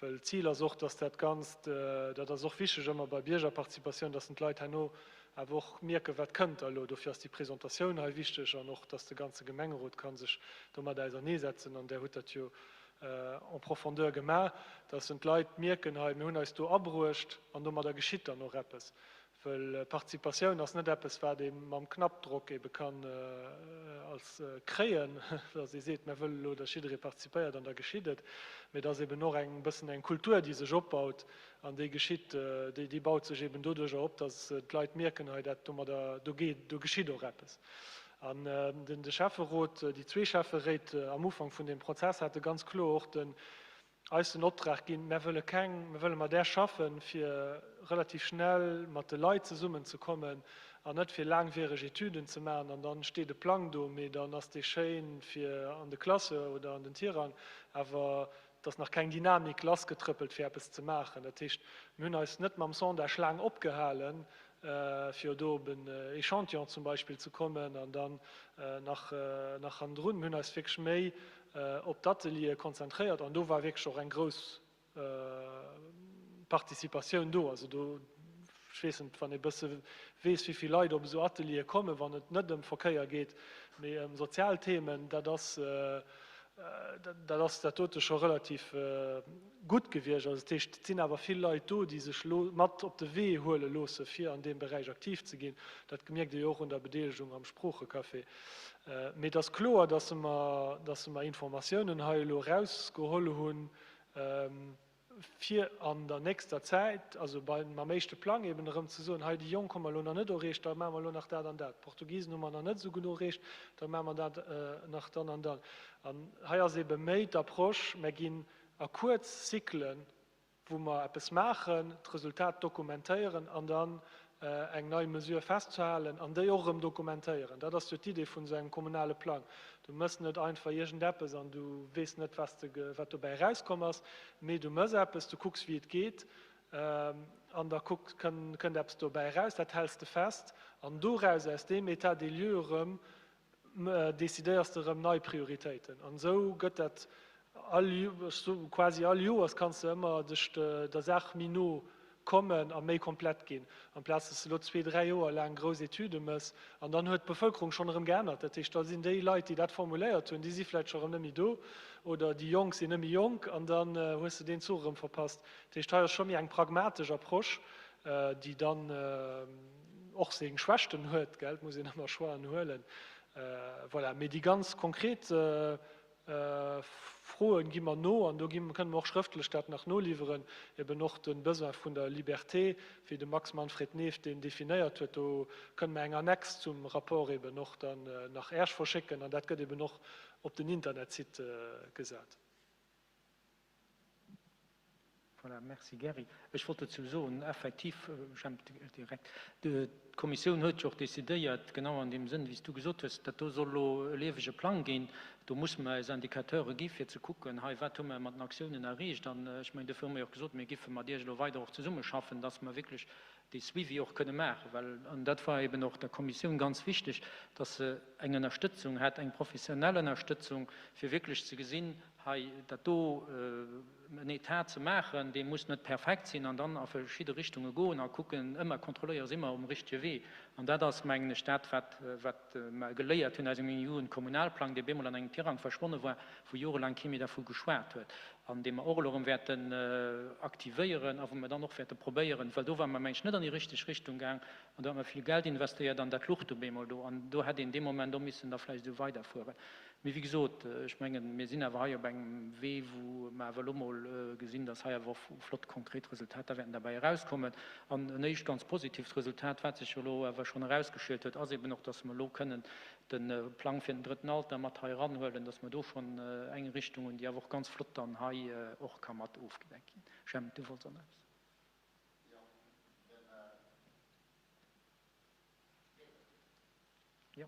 Well d'Zil ass och, dass dat Ganzt, dat ass och wichteg ëmmer bei Biergerparticipatioun, dass d'Leit herno awer och mierken, wat kënnt da elo. Dofir ass déi Presentatioun hei wichteg an och, dass de ganze Gemengerot ka sech domat auserneesetzen. An Der hutt dat jo en profondeur gemaach, dass d'Leit mierken, hei, mir hunn eis do abruecht an domadder geschitt dann och eppes. Well Participatioun ass net eppes, wat ee mam Knappdrock ebe kann als kréien, dass ee seet, mär wëlle elo, dass jidderee participéiert an da geschitt et. Mee et ass eben och eng bëssen eng Kultur, déi sech opbaut an déi geschitt, déi baut sech eben doduercher op, dass d'Leit mierken, hei dat domadder, do geet, do geschitt och eppes. An den de Schäfferot, déi zwee Schäfferéit am Ufank vun deem Prozess hate ganz kloer och den, eis den Optrag ginn, mär wëlle keng, mär wëlle mat Är schaffen, fir relativ schnell mat de Leit zesummen ze kommen an net fir laangwiereg Etüden ze maachen an dann steet e Plang do, mee dann ass dee schéin fir an de Classeur oder an den Tirang, awer et ass nach keng Dynamik lassgetrëppelt fir eppes ze maachen. Dat heescht, mir hunn eis net mam Sondage laang opgehalen, fir do op en Echantillon zum Beispill ze kommen an dann nach nach hannendrun. Mir hunn eis wierklech méi op d'Ateliere konzentréiert an do war wierklech och eng grouss Participatioun do. Also do, ech weess net, wann ee bësse weess, wéi vill Leit op esou Ateliere kommen, wann et net ëm Verkéier geet, mee ëm sozial Themen, dat ass, dat ass dat dote scho relativ gutt gewiescht. Also dat heescht, et sinn awer vill Leit do, déi sech elo mat op de Wee huele loosse fir an deem Beräich aktiv ze ginn. Dat mierkt ee jo och un der Bedeelegung am Sproochecafé. Mee et ass kloer, dass mer, dass mer Informatiounen hei elo erausgeholl hunn, fir an der nächster Zäit, also bei, mam éischte Plang eben erëm ze soen, hei déi Jonk hu mer elo nach net erreecht, da maache mer elo nach dat an dat. D'Portugisen hu mer nach net esou genuch erreecht, da maache mer dat nach dann an dann. An hei ass ebe méi d'Approche, mer ginn a kuerz Cyclen, wou mer eppes maachen, d'Resultat dokumentéieren an dann eng nei Mesure festzehalen an déi och erëm dokumentéieren. Dat ass jo d'Idee vun esou engem kommunale Plang. Du mëss net einfach iergendeppes an du weess net, wat dobäi erauskomm ass, mee du mëss eppes, du kucks, wéi et geet an da kënnt eppes dobäi eraus, dat häls de fest an doraus, aus deem État des lieux erëm, decidéiers de erëm nei Prioritéiten. An esou gëtt dat all, quasi all Joers kanns de ëmmer dech der Saach méi no kommen a méi komplett ginn, amplaz dass de elo zwee, dräi Joer laang grouss Etüde mëss an dann huet d'Bevëlkerung schonn erëm geännert. Dat heescht, da sinn déi Leit, déi dat formuléiert hunn, déi si vläicht scho erëm net méi do oder déi Jonk sinn net méi jonk an dann hues de deen Zuch erëm verpasst. Dat heescht, hei ass scho méi eng pragmatesch Approche, déi dann, och seng Schwächten huet, gell, et muss een ëmmer Choixen huelen, voilà. Mee déi ganz konkret Froen gi mer no an do gi kënne mer och schrëftlech dat nach noliwweren, eben och de Besoin vun der Liberté, wéi de Max Manfred Neef deen definéiert huet, do kënne mer eng Annex zum Rapport eben och dann nach Äerch verschécken an dat gëtt eben och op den Internetsite gesat. Voilà, merci Gerry. Ech wollt dozou soen, effektiv, Jemp, direkt, d'Kommissioun huet jo och decidéiert, genau an deem Sënn, wéi s du gesot hues, dat do soll elo e liewege Plang ginn. Do musse mer eis Indicateure gi fir ze kucken, hei, wat hu mer mat den Aktiounen erreecht. An ech mengen, dofir hu mer jo och gesot, mir géife mat Iech elo weider och zesummeschaffen, dass mer wierklech dee Suivi och kënne maachen, well, an dat war eben och der Kommissioun ganz wichteg, dass se eng Ënnerstëtzung hätt, eng professionell Ënnerstëtzung, fir wierklech ze gesinn, Hei dat do en Etat ze maachen, dee muss net perfekt sinn, an dann a verschidde Richtunge goen a kucken, ëmmer kontrolléieren, si mer um richtege Wee. An dat ass, mengen ech, dat, wat wat mer geléiert hunn aus engem Jugendkommunalplang, dee bemol an engem Tirang verschwonne war, wou jorelaang kee méi dervu geschwat huet, an dee mer och elo erëm wäerten aktivéieren a wou mer dann och wäerte probéieren, well do ware mer, mengen ech, net an déi richteg Richtung gaang an do hat mer vill Geld investéiert an dat luch du bemol do an do hätt een dee Moment och missen da vläicht esou weiderfueren. Mee wéi gesot, ech mengen, mir sinn awer hei op engem Wee, wou mer awer elo mol gesinn, dass hei awer och flott konkret Resultater wäerten derbäi erauskommen. An en éischt ganz positiivt Resultat, wat sech jo elo awer schonn erausgeschielt huet, ass eben och, dass mer elo kënnen de Plang fir den drëtten Alter mat hei eranhuelen, dass mer do schonn eng Richtung hunn, déi awer och ganz flott dann hei och ka mat ofgedeckt ginn. Jemp, du wollts och nach eppes? Jo.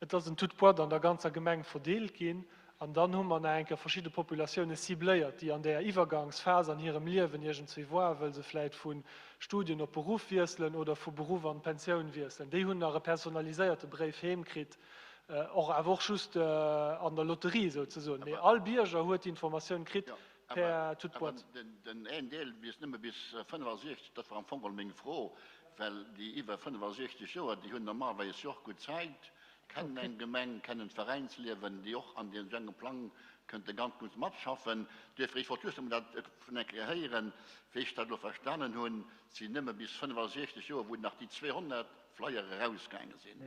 Et ass en toute boîte an der ganzer Gemeng verdeelt ginn. An dann hu mer nach eng Kéier verschidde Populatioune cibléiert, déi an där Iwwergangsphas an hirem Liewen iergendzwéi woar, wëll se vläit vu Studien op Beruff wiesselen oder vu Beruff an d'Pensioun wiesselen. Déi hunn nach e personaliséierte Bréif heem kritt, och awer och just an der Lotterie souzesoen. Mee all Bierger huet déi Informatioun kritt per toute boîte. Den een Deel bis nëmme bis 65, dat war am Fong geholl meng Fro, well déi iwwer 65 Joer, déi hunn normalerweis jo och gutt Zäit, kennen eng Gemeng, kennen d'Veräinsliewen, déi och an deem engem Plang kënnte ganz gutt matschaffen. Duerfir, ech wollt just emol dat vun eng Kéier héieren, wéi ech dat elo verstanen hunn, sinn nëmme bis 65 Joer, wou nach déi 200 Flyer erausgaange sinn.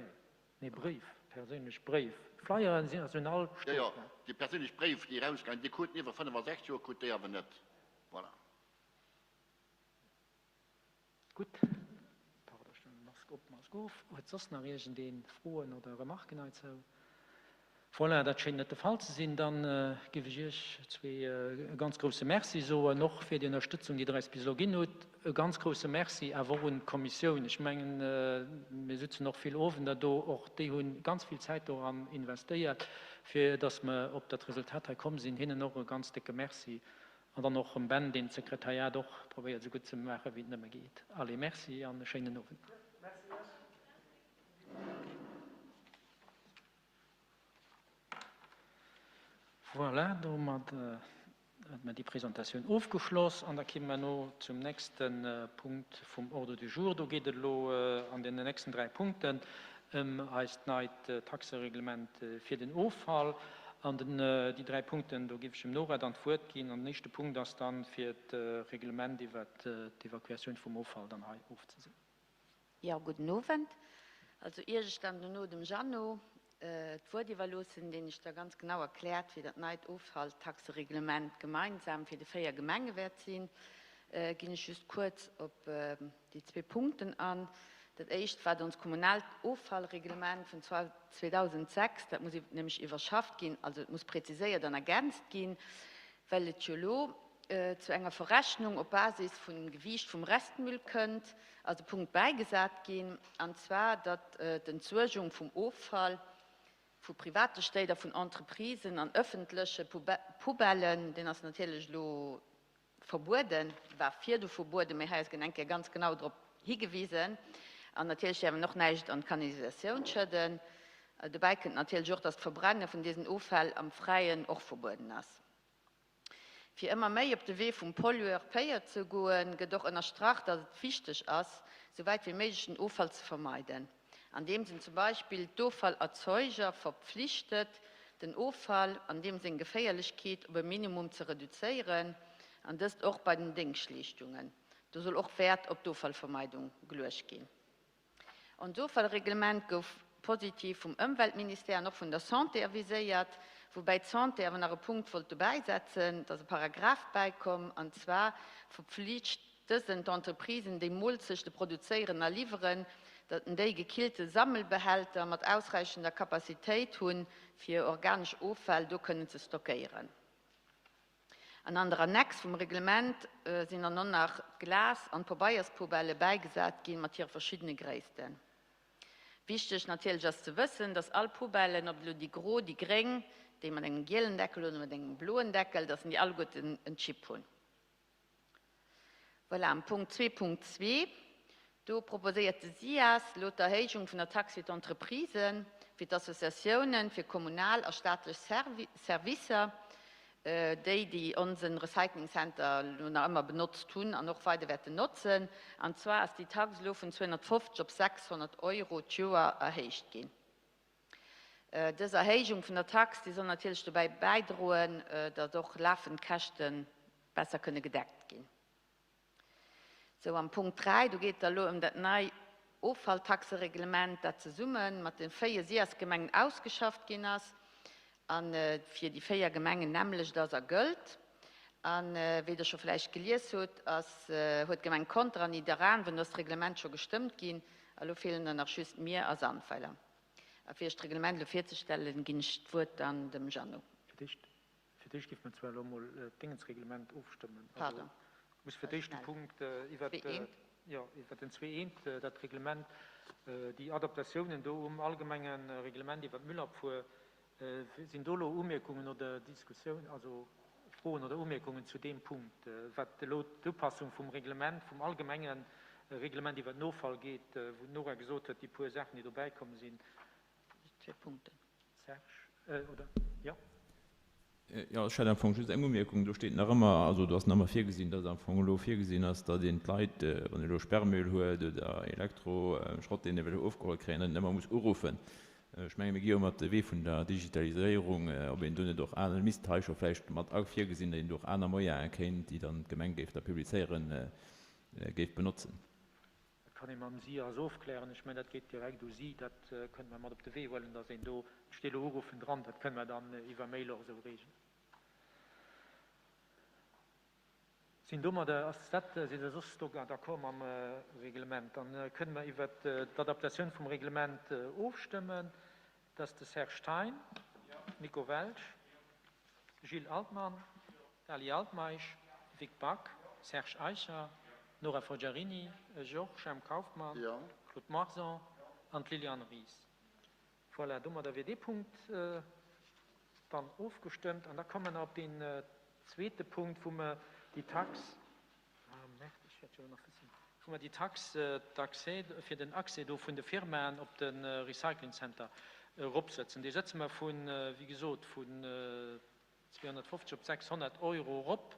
Nee, Bréif, perséinlech Bréif. Flyeren sinn also un all Stot. Jo, jo, déi perséinlech Bréif, déi erausgaangen, déi kruten iwwer 65 Joer, krut déi awer net. Voilà. Gutt, pardon, ech hunn Mask op, Mask of. Huet soss nach iergendee Froen oder Remarken heizou? Voilà, dat schéint net de Fall ze sinn. Dann géif ech Iech zwee e ganz grouse Merci soen, och fir déi Ënnerstëtzung, déi Der eis bis elo ginn hutt. E ganz grouse Merci awer och un d'Kommissioun. Ech mengen, mir sutzen och vill Owender do, och déi hu ganz vill Zäit doran investéiert, fir datt mer op dat Resultat hei komm sinn. Hinnen och e ganz décke Merci. An dann och dem Ben, deen d'Sekretariat och probéiert esou gutt ze maachen, wéi et nëmme geet. Allez, Merci an e schéinen Owend nach. Voilà, domat hätte mer déi Presentatioun ofgeschloss an da kéime mer elo zum nächste Punkt vum Ordre du jour. Do geet et elo an deenen nächsten dräi Punkten ëm eist neit Taxereglement fir den Offall. An den, déi dräi Punkten, do géif ech dem Nora dann d'Wuert ginn. An den éischte Punkt ass dann, fir d'Reglement iwwert d'Evakuatioun vum Offall dann hei ofzesinn. Jo, gudden Owend. Also ier ech dann dono dem Jeannot d'Wuert iwwerloossen, deen iech da ganz genau erkläert, wéi dat neit Offalltaxereglement gemeinsam fir déi 4 Gemenge wäert sinn, ginn ech just kuerz op déi zwee Punkten an. Dat éischt war ons kommunaalt Offallreglement vun 2006, dat muss nämlech iwwerschafft ginn, also et muss präziséiert an ergänzt ginn, well et jo elo zu enger Verrechnung op Basis vun Gewiicht vum Restmüll kënnt, ass e Punkt bäigesat ginn, an zwar datt d'Entsuergung vum Offall vu private Stéit a vun Entreprisen an ëffentleche Poubellen, deen ass natierlech elo verbueden, war virdu verbueden, mee hei ass eng Kéier ganz genau drop higewisen, an natierlech däerf een och näischt an d'Kanalisatioun schëdden. Dobäi kënnt natierlech och, dass d'Verbrenne vun diesen Offäll am Fräien och verbueden ass. Fir ëmmer méi op de Wee vum Pollueur-Payeur ze goen, gëtt och ënnerstrach, dass et wichteg ass, sou wäit wéi méiglech den Offall ze vermeiden, andeems en zum Beispill d'Offallerzeuger verpflichtet, den Offall an deem seng Geféierlechkeet op e Minimum ze reduzéieren, an dëst och bei den Déngschtleeschtungen. Do soll och Wäert op d'Offallvermeidung geluecht ginn. En Offallreglement gouf positiv vum Ëmweltministère an och vun der Santé aviséiert, woubäi d'Santé awer nach e Punkt wollt dobäisetzen, et ass e Paragraph bäikomm, an zwar verpflicht dësen d'Entreprisen, déi Moolzechte produzéieren a liwweren, datt en déi gekillte Sammelbehälter mat ausräichender Capacitéit hunn, fir organesch Offäll do kënnen ze stockéieren. An an der Annex vum Reglement sinn dann och nach d'Glas an d'Pobeierspoubellë bäigesat ginn, mat hire verschiddene Gréissten. Wichteg natierlech ass ze wëssen, dass all Poubellen, ob elo déi gro, déi gréng, déi mat engem gielen Deckel oder mat engem bloen Deckel, dass déi alleguerten en Chip hunn. Voilà, am Punkt 2.2, do proposéiert de SIAS elo d'Erhéijung vun der Taxe fir d'Entreprisen, fir d'Associatiounen, fir kommunal a staatlech Servicer, déi, déi onse Recycling Center elo nach ëmmer benotzt hunn an och weider wäerten notzen. An zwar ass déi Taxe elo vun 250 op 600 Euro d'Joer erhéicht ginn. Dës Erhéijung vun der Tax, déi soll natierlech dobäi bäidroen, datt och lafend Käschte besser kënne gedeckt ginn. Sou, am Punkt 3, do geet et da elo ëm dat nei Offalltaxereglement, dat zesumme mat de 4 SIAS-Gemengen ausgeschafft ginn ass a fir déi 4 Gemengen nämmlecht ass a gëllt. A wéi Der scho vläicht gelies hutt, ass, huet d'Gemeng Conter an Nidderaanwen, do ass d'Reglement scho gestëmmt ginn a lo feelen der nach just mir a Sandweiler. A fir Iech d'Reglement elo virzestellen, ginn ech d'Wuert dann dem Jeannot. Fir d'éischt, fir d'éischt géife mer zwar elo emol d'Déngensreglement ofstëmmen. Also Pardon, muss fir war d'éischt de schnell. Punkt iwwert, Zweeent. jo, iwwert den Zweeent, dat Reglement, déi Adaptatiounen do um allgemenge Reglement iwwert d'Müllabfuhr, Sinn do elo Umierkungen oder Diskussioun, also Froen oder Umierkungen zu deem Punkt, wat elo d'Upassung vum Reglement, vum allgemenge Reglement iwwer den Offall geet, wou d'Nora gesot huet, déi puer Saachen, déi dobäi komm sinn? Zwee Punkten. Serge, oder? Jo. Jo, ech hätt am Fong just eng Umierkung. Do steet nach ëmmer, also do ass nach ëmmer virgesinn, datt am Fong elo virgesinn ass, datt een d'Leit, wann ee elo Sperrmüll huet oder Elektroschrott, deen ee wëll ofgeholl kréien, datt een ëmmer muss uruffen. Ech menge mir gi jo mat de Wee vun der Digitaliséierung, ob een do net och aner, misst hei scho vläicht mat virgesinn, datt een do och aner Moyene kéint, déi dann d'Gemeng géif da publizéieren, géif benotzen. Dat kann ee mam SIAS ofklären. Ech mengen, dat geet direkt u si. Dat kënne mer mat op de Wee huelen, datt een do, et steet elo uruffen dran, dat kënne mer dann iwwer Mail och esou reegelen. Sinn domadder, ass dat, sidd Der soss do d'accord mam Reglement? Dann kënne mer iwwert d'Adaptatioun vum Reglement ofstëmmen. Dat ass de Serge Thein, Nico Welsch, Gilles Altmann, Dali Altmeisch, Vic Back, Serge Eicher, Nora Forgiarini, Georges Jemp Kauffmann, Claude Marson an d'Liliane Ries. Voilà, domadder wier dee Punkt dann ofgestëmmt. An da komme mer op deen zweete Punkt, wou mer déi Tax, ah merde, ech wäert jo elo nach wëssen, wou mer déi Taxe d'accès, fir den Accès do vun de Firmaen op de Recycling Center eropsëtzen. Dee sëtze mer vun, wéi gesot, vun 250 op 600 Euro erop.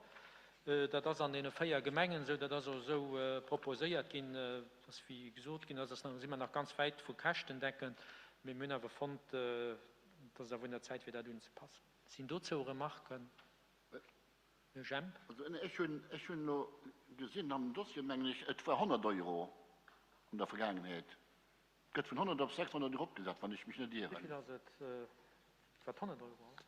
Dat ass an deene 4 Gemengen esou, dat ass och esou proposéiert ginn. Et ass, wéi gesot ginn ass, si mer nach ganz wäit vu käschtendeckend, mee mir hunn awer fonnt, dass et awer un der Zäit wier, dat unzepassen. Sinn dozou Remarken? Här Jemp. Also ech hunn, ech hunn elo gesinn am Dossier, mengen ech, et war 100 Euro an der Vergaangenheet. Et gëtt vun 100 op 600 eropgesat, wann ech mech net ieren. Wéi vill ass et? Et war 100 Euro, oder?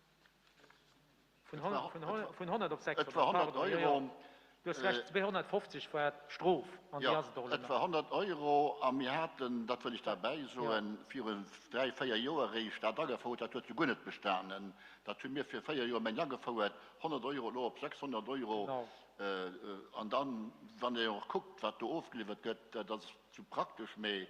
Vun 100 op 600, Et war 100 pardon, jo, jo, Euro. du hues Recht, 250 war d'Strof an déi Jo, ass et och elo et nach. war 100 Euro a mir haten, dat wëll ech derbäi soen, viru dräi, véier Joer eréischt dat agefouert. Dat huet jo guer net bestanen. Dat hu mir fir véier Joer, meng, agefouert, 100 Euro, elo op 600 Euro. Genau. An dann, wann ee och kuckt, wat do ofgeliwwert gëtt, dat ass zu praktesch, mee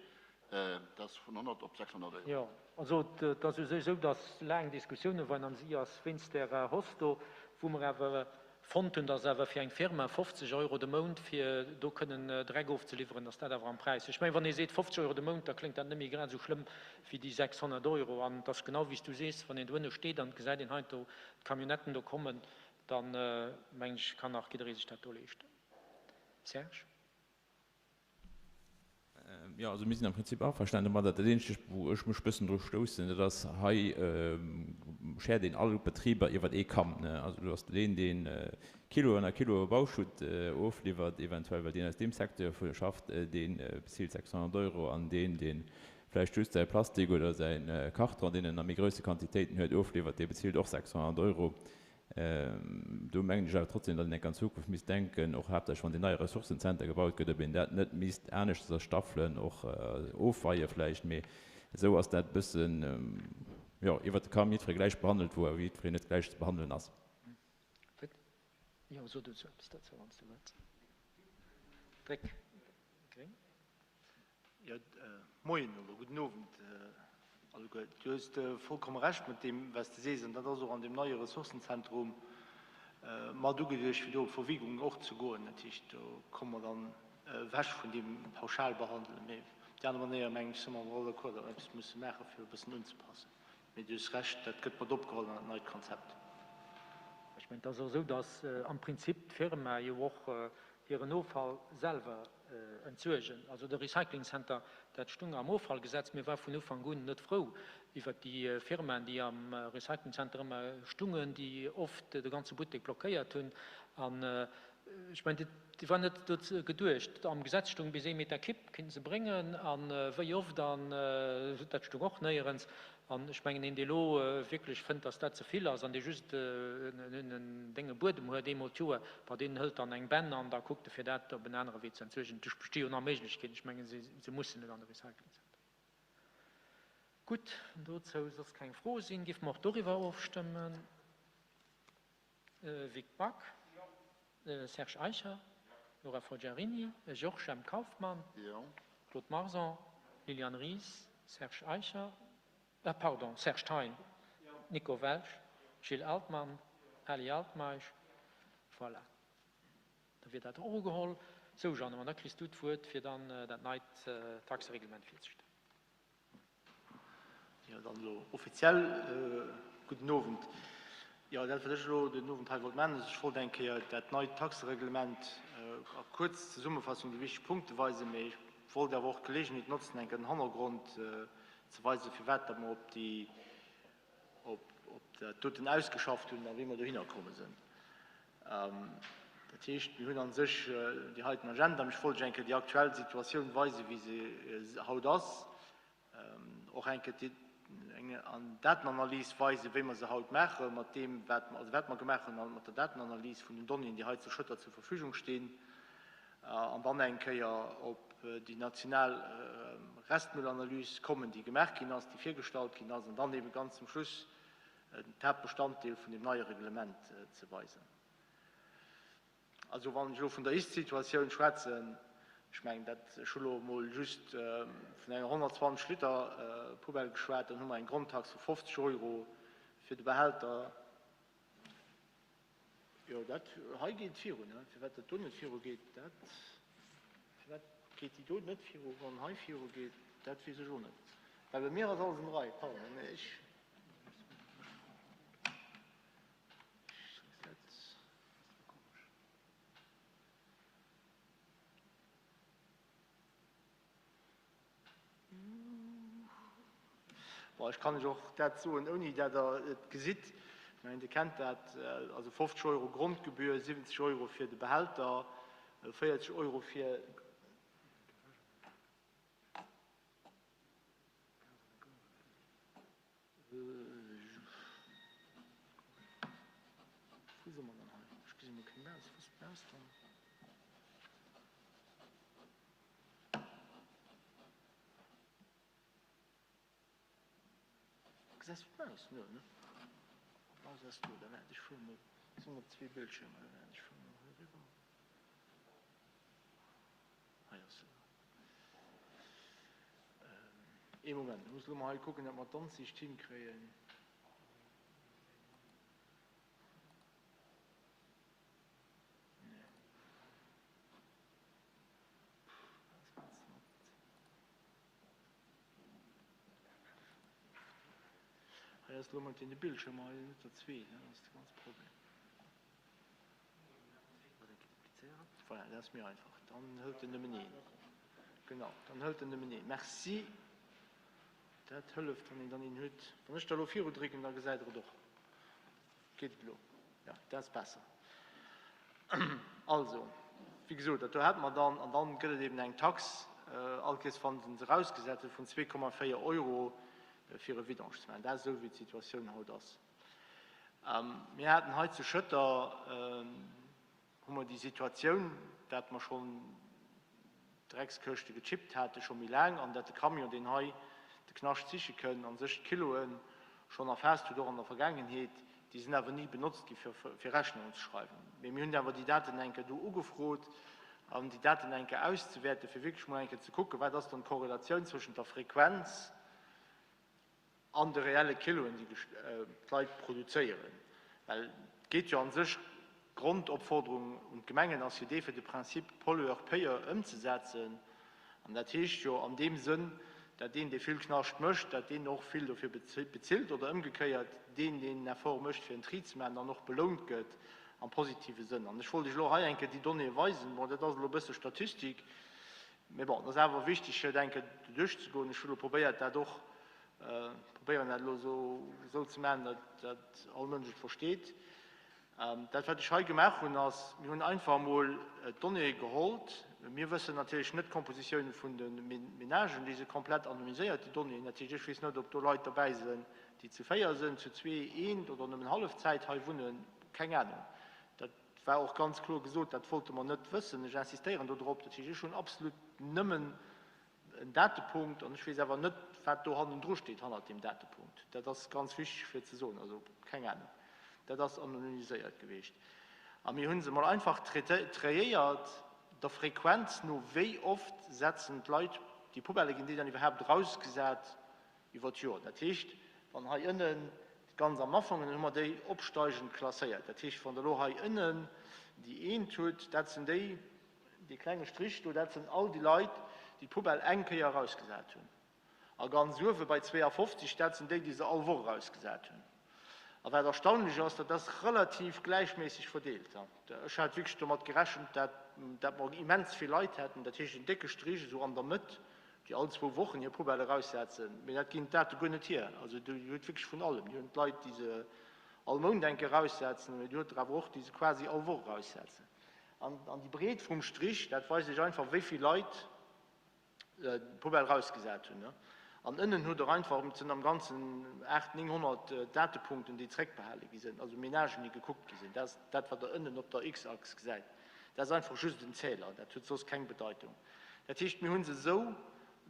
dat ass vun 100 op 600 Euro. Jo, also et ass u sech esou, datt laang Diskussioune waren am SIAS wéinst där Hausse do, wou mer awer fonnt hunn, datt awer fir eng Firma 50 Euro de Mount, fir do kënnen Dreck ofzeliwweren, datt dat awer am Präis. Ech mengen, wann ee seet 50 Euro de Mount, da kléngt dat net méi grad esou schlëmm wéi déi 600 Euro. An et ass genau wéi s du sees, wann een doënne steet an et gesäit een heiansdo d'Camionnetten do kommen, da mengen ech, kann nach jidderee sech dat do leeschten. Serge? Jo, also mir sinn am Prinzip averstanen domadder. Dat Eenzegt, wou ech mech e bëssen dru stoussen, dat ass, hei schäert een all Betriber iwwert ee Kamm. Also do ass deen, dee Kiloen a Kiloe Bauschutt ofliwwert, eventuell well deen aus deem Secteur schafft, dee bezilt 600 Euro an deen, dee vläicht just säi Plastik oder säi Karton, deen en a méi grousse Quantitéiten huet, ofliwwert, dee bezilt och 600 Euro. Do mengen ech awer trotzdem, datt een enk an Zukunft misst denken, och haaptsächlech wann deen neie Ressourcenzenter gebaut gëtt, ob een dat net misst aneschters staffelen, och ofweie vläicht. Mee esou ass dat e bëssen, jo, iwwert de Kamm, jiddweree gläich behandelt, wou awer jiddwereen net gläich ze behandelen ass. Jo, so dozou eppes dozou, wann s du wëlls. Dréck gréng. Jo, moien oder gudden Owend. Alleguer. Du hues vollkomme Recht mat deem, wat s de sees, an dat ass och an deem neie Ressourcenzentrum mat ugeduecht, fir do op Verwiegung och ze goen. Dat heescht, do komme mer dann ewech vun deem Pauschalbehandelen. Mee op déi aner Manéier, mengen ech, si mer awer all d'accord, datt mer eppes musse maachen, fir e bëssen unzepassen. Mee du hues Recht, dat gëtt mat opgeholl an dat neit Konzept. Ech mengen, et ass och esou, datt am Prinzip d'Firmae jo och hiren Offall selwer entsuergen. Also de Recyclingcenter, dat stung am Offallgesetz. Mir war vun Ufank un net frou iwwert déi Firmaen, déi am Recyclingcenter ëmmer stungen, déi oft de ganze Buttek blockéiert hunn. An ech mengen, déi war net dozou geduecht. Am Gesetz stung, bis ee Meter Kipp kinnten se bréngen a wéi oft, an dat stung och néierens. An ech mengen, een, dee elo wierklech fënnt, dass dat ze vill ass an dee just en dénge Buedem huet eemol d'Joer, bah, deen hëlt dann eng Benn an da kuckt e fir dat op en anere Wee ze entsuergen. Do besti jo nach Méiglechkeeten. Ech mengen, se mussen net an de Recyclingzenter. Gutt, wann dozou soss keng Froe sinn, géife mer och doriwwer ofstëmmen. Vic Back, Serge Eicher, Laura Forgiarini, Georges Jemp Kauffmann, Claude Marson, Liliane Ries, Serge Eicher, pardon, Serge Thein, Nico Welsch, Gilles Altmann, Ali Altmeisch. Voilà, da wier dat och ugeholl. Sou, Jeannot, an da kriss du d'Wuert, fir dann dat neit Taxereglement virzestellen. Jo, dann elo offiziell gudden Owend. Jo, dat wat ech elo den Owend hei wollt maachen, ass, ech wollt eng Kéier dat neit Taxereglement a kuerz Zesummefassung déi wichteg Punkte weisen, mee ech wollt awer och d'Geleegenheet notzen, eng Kéier den Hannergrond ze weisen, firwat datt mer op déi, op dat doten ausgeschafft hunn a wéi mer dohinner komme sinn. Dat heescht, mir hunn a sech déi heiten Agenda. Ech wollt lech eng Kéier déi aktuell Situatioun weisen, wéi se haut ass, och eng Kéier eng Datenanalys weisen, wéi mer se haut maachen, mat deem, wat mer, also wat mer gemaach hunn mat der Datenanalys vun den Donnéeën, déi hei zu Schëtter zur Verfügung stinn, an dann eng Kéier op déi national Restmüllanalys kommen, déi gemaach ginn ass, déi virgestallt ginn ass, an dann eebe ganz zum Schluss d'Haaptbestanddeel vun deem neie Reglement ze weisen. Also wann ech elo vun der Ist-Situatioun schwätzen, ech mengen dat, ech hu elo emol just vun enger 120 Liter Poubelle geschwat, dann hu mer eng Grondtax vu 50 Euro fir de Behälter. Jo, dat hei geet virun. Firwat dat do net virugeet, dat, firwat geet déi do net viru wann hei virugeet, dat weess ech och net. Well bei mir ass alles an der Rei, pardon, mä ech. Bon, ech kann lech och dat soen, ouni dat Der et gesitt. Ech mengen, Dir kennt dat, also 50 Euro Grondgebühr, 70 Euro fir de Behälter, 40 Euro fir. Wou si mer dann hei? Ech gesi mol keng Maus. Wou ass d'Maus dann? Gesäis du d'Maus? Nö, ne? D'Maus ass do. Da waart, ech fuere mol. Ech sinn op zwee Bildschiermer. Da waart, ech fuere mol hei eriwwer. Hei ass se. Ee Moment, ech muss elo mol hei kucken, datt mer d'Ansicht hinkréien. Hei ass elo mat deene Bildschirmer hei net der zwee, dat ass de ganze Problem. Voilà, dat ass méi einfach. Dann hëlt en nëmmen een. Genau, dann hëlt en nëmmen een. Merci. Dat hëlleft, wann een dann een huet. Wann ech da elo virudrécken, da gesäit Der et och. Geet et elo? Ja, dat ass besser. Also, wéi gesot, dat do hätte mer dann. An dann gëtt et eben eng Tax, all Kees wann se erausgesat huet, vun 2,4 Euro fir e Vidange ze maachen. Dat ass esou, wéi d'Situatioun haut ass. Mir haten hei zu Schëtter, hu mer déi Situatioun, dat mer schonn Dreckskëschte gechippt hate scho méi laang an dat de Camion, deen hei de Knascht siche kënn, a sech d'Kiloe schonn erfaasst huet, och an der Vergaangenheet, déi sinn awer ni benotzt gi fir fir Rechnungen ze schreiwen. Mee mir hunn awer déi Daten eng Kéier do ugefrot an déi Daten eng Kéier auszewäerten, fir wierklech mol eng Kéier ze kucken, wat ass dann d'Korrelatioun zwëschent der Frequenz. An de reelle Kiloen, déi d'Leit produzéieren. Well et geet jo a sech, d'Grondopforderung un d'Gemengen ass jo déi, fir de Principe pollueur-payeur ëmzesetzen. An dat heescht jo an deem Sënn, dat deen, dee vill Knascht mécht, dat deen och vill dofir bezilt, oder ëmgekéiert, deen, deen en Effort mécht, fir en Tri ze maachen, dann och belount gëtt am positive Sënn. An ech wollt Iech elo hei eng Kéier déi Donnéeë weisen. Bon, dat ass elo e bësse Statistik. Mee bon, et ass awer wichteg, fir et eng Kéier duerchzegoen. Ech hu elo probéiert, dat och, probéieren dat elo esou ze maachen, datt dat all Mënsch et versteet. Dat, wat ech hei gemaach hunn, ass, mir hunn einfach emol d'Donnéeë gehollt. Mir wëssen natierlech net d'Kompositioun vun de Menagen, déi si komplett anonymiséiert, déi Donnéeën. Dat heescht, ech weess net, ob do Leit derbäi sinn, déi zu 4 sinn, zu zwee, eent oder nëmmen Hallefzäit hei wunnen, keng Anung. Dat war och ganz kloer gesot, dat wollte mer net wëssen. Ech insistéieren do drop. Dat heescht, ech hunn absolut nëmmen en Datepunkt an ech weess awer net, wat do hannendru steet, hannert deem Datepunkt. Dat ass ganz wichteg fir ze soen. Also keng Ahnung. Dat ass anonymiséiert geweecht. A mir hu se mol einfach traiéiert der Frequenz no, wéi oft setzen d'Leit déi Poubellë, ginn déi dann iwwerhaapt erausgesat Iwwer d'Joer. Dat heescht, wann hei ënnen ganz am Ufank, dann hu mer déi opsteigend klasséiert. Dat heescht, wann Der elo hei ënnen déi eent hutt, dat sinn déi, dee klenge Strich do, dat sinn all déi Leit, déi d'Poubelle eng Kéier erausgesat hunn. A ganz uewe bei 52, dat sinn déi, déi se all Woch erausgesat hunn. A wat erstaunlech ass, dat ass relativ gläichméisseg verdeelt. Ech hat wierklech domat gerechent, dat dat mer immens vill Leit hätten, dat heescht en décke Strich esou an der Mëtt, déi all zwou Wochen hir Poubelle eraussetzen. Mee dat ginn d'Date guer net hier. Also Dir hutt wierklech vun allem. Dir hutt Leit, déi se all Mount eng Kéier eraussetzen, mee Dir hutt der awer och, déi se quasi all Woch eraussetzen. An déi Breet vum Strich, dat weist Iech einfach, wéi vill Leit d'Poubelle erausgesat hunn. An ënnen hutt Der einfach, et sinn am Ganzen 800, 900 Datepunkten, déi zréckbehale gi sinn, also Menagen, déi gekuckt gi sinn. Dat ass dat, wat Der ënnen op der X-Achs gesäit. Dat ass einfach just en Zähler, dat huet soss keng Bedeitung. Dat heescht, mir hu se esou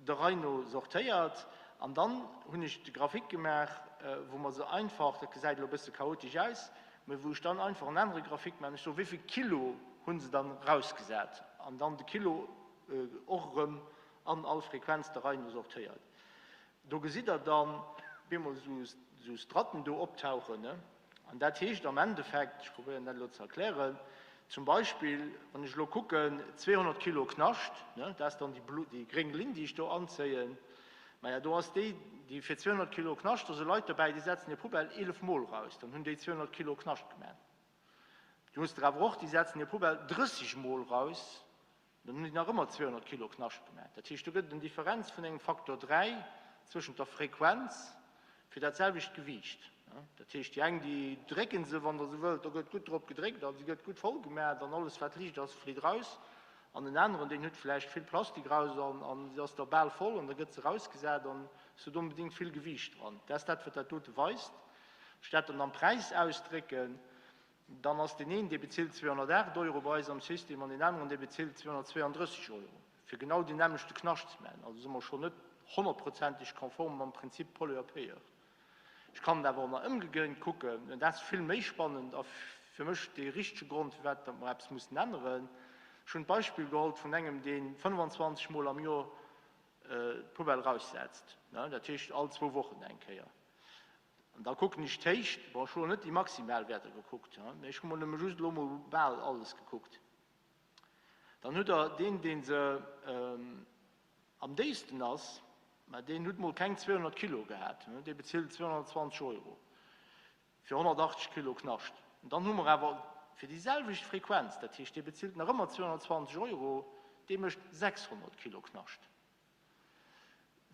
der Rei no sortéiert an dann hunn ech de Graphique gemaach, wou mer se einfach, dat gesäit elo e bësse chaotesch aus, mä wou ech dann einfach en anere Graphique maachen, ech soe wéi vill Kilo hu se dann erausgesat an dann de Kilo och erëm an all Frequenz der Rei no sortéiert. Do gesitt Der dann bemol esou Stratten do optauchen. An dat heescht am Endeffekt, ech probéieren dat elo ze erklären, zum Beispill, wann ech elo kucken, 200 Kilo Knascht, dat ass dann déi gréng Linn, déi ech do anzéien, maja do ass déi, déi fir 200 Kilo Knascht, do si Leit dobäi, déi setzen hir Poubelle 11 Mol raus, dann hunn déi 200 Kilo Knascht gemaach. Du hues der awer och, déi setzen hir Poubelle 30 Mol raus, Dann hunn déi nach ëmmer 200 Kilo Knascht gemaach. Dat heescht, do gëtt et en Differenz vun engem Faktor 3 zwëschent der Frequenz fir dat selwecht Gewiicht. Dat heescht, déi eng, déi drécke se, wann Der esou wëllt, do gëtt gutt drop gedréckt a se gëtt gutt voll gemaach an alles, wat liicht ass, flitt raus. An en aneren, deen huet vläicht vill Plastik raus an se ass da bal voll an da gëtt se erausgesat an es huet onbedéngt vill Gewiicht dran. Dat ass dat, wat dat dote weist. Ech dat dann am Präis ausdrécken, Dann ass deen een, dee bezilt 208 Euro bei eis am System an deen aneren, dee bezilt 232 Euro, fir genau deen nämmlechte Knascht ze maachen. Also si mer schonn net honnertprozenteg konform mam Prinzip Pollueur-payeur. Ech kann et awer och nach ëmgegéint kucken, dat ass vill méi spannend a fir mech dee richtege Grond, firwat datt mer eppes mussen änneren. Ech hunn d'Beispill geholl vun engem, dee 25 Mol am Joer d'Poubelle eraussetzt, dat heescht all zwou Wochen eng Kéier. An da kucken ech d'Héicht, bon ech hu lo net déi maximal Wäerter gekuckt, mee ech hu mol nëmme just elo mol bal alles gekuckt. Dann hutt Der deen, dee se am déifsten ass, mä deen hutt mol keng 200 Kilo gehat, dee bezilt 220 Euro fir 180 Kilo Knascht. An dann hu mer awer fir déi selwecht Frequenz, dat heescht dee bezilt nach ëmmer 220 Euro, dee mécht 600 Kilo Knascht.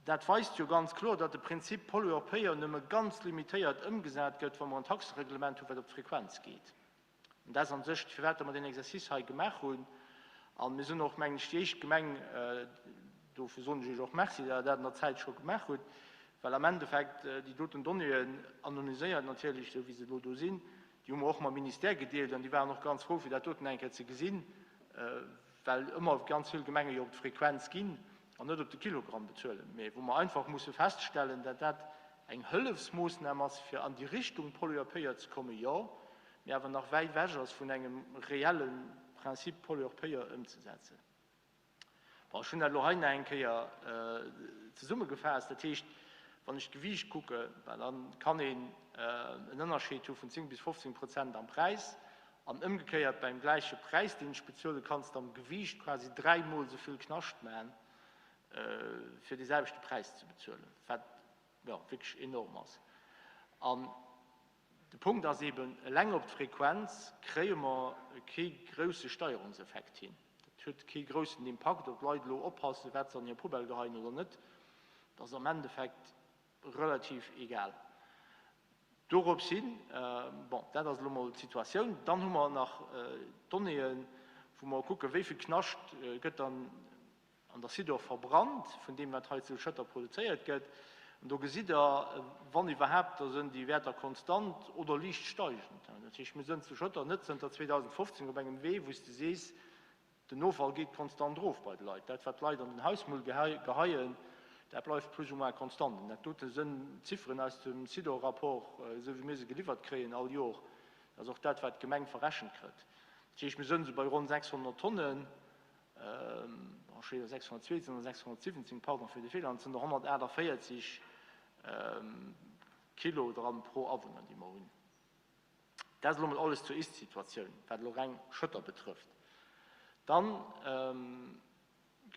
Dat weist jo ganz kloer, datt de Prinzip Pollueur-payeur nëmme ganz limitéiert ëmgesat gëtt, wa mer en Taxereglement hunn, wat op d'Frequenz geet. An dat ass a sech, firwat datt mer deen Exercice hei gemaach hunn. A mir sinn och, mengen ech, déi éischt Gemeng, dofir soen ech Iech och Merci, datt Der dat an der Zäit scho gemaach hutt, well am Endeffekt déi doten Donnéeën, anonymiséiert natierlech, esou wéi se elo do sinn, déi hu mer och mam Ministère gedeelt an déi waren och ganz frou, fir dat doten eng Kéier ze gesinn, well ëmmer ganz vill Gemenge jo op d'Frequenz ginn an net op de Kilogramm bezuelen, mä wou mer einfach musse feststellen, dat dat eng Hëllefsmoossnam ass, fir an déi Richtung Pollueur-payeur ze kommen, jo, mä awer nach wäit ewech ass vun engem reelle Principe Pollueur-payeur ëmzesetzen. Bon, ech hunn dat elo hei nach eng Kéier zesummegefaasst. Dat heescht, Wann ech d'Gewiicht kucken, da kann een en Ënnerscheed hu vun 10 bis 15 Prozent am Präis. An ëmgekéiert, beim gläiche Präis, deen ech bezuelen, kanns de am Gewiicht quasi dräimol esou vill Knascht maachen, fir dee selwechte Präis ze bezuelen, wat, jo, wierklech enorm ass. An de Punkt ass eeben, eleng op d'Frequenz kréie mer kee grousse Steierungseffekt hin. Dat huet kee groussen Impakt, ob d'Leit elo oppassen, wat se an hir Poubelle geheien oder net. Dat ass am Endeffekt relativ egal. Dorops hin, bon, dat ass elo mol d'Situatioun. Dann hu mer nach d'Donnéeën, wou mer kucken, wéi vill Knascht gëtt dann an der Sidor verbrannt vun deem, wat hei zu Schëtter produzéiert gëtt. An do gesitt Der, wann iwwerhaapt, da sënn déi Wäerter konstant oder liicht steigend. Dat heescht, mir sënn zu Schëtter net zënter 2015 op engem Wee, wou s de sees, Den Offall geet konstant erof bei de Leit. Dat, wat d'Leit an den Hausmüll geheien, dat bleift plus ou moins konstant. An dat dote sënn d'Zifferen aus dem Sidor-Rapport, esou wéi mir se geliwwert kréien all Jor. Dat ass och dat, wat d'Gemeng verrechent kritt. Dat heescht, mir sënn esou bei ronn 600 Tonnen, bon, ech weess, 612 oder 617, pardon fir de Feeler, an et sënn der 148 Kilo dran pro Awunner, déi mer hunn. Dat ass elo mol alles zur Ist-Situatioun, wat elo reng Schëtter betrëfft. Dann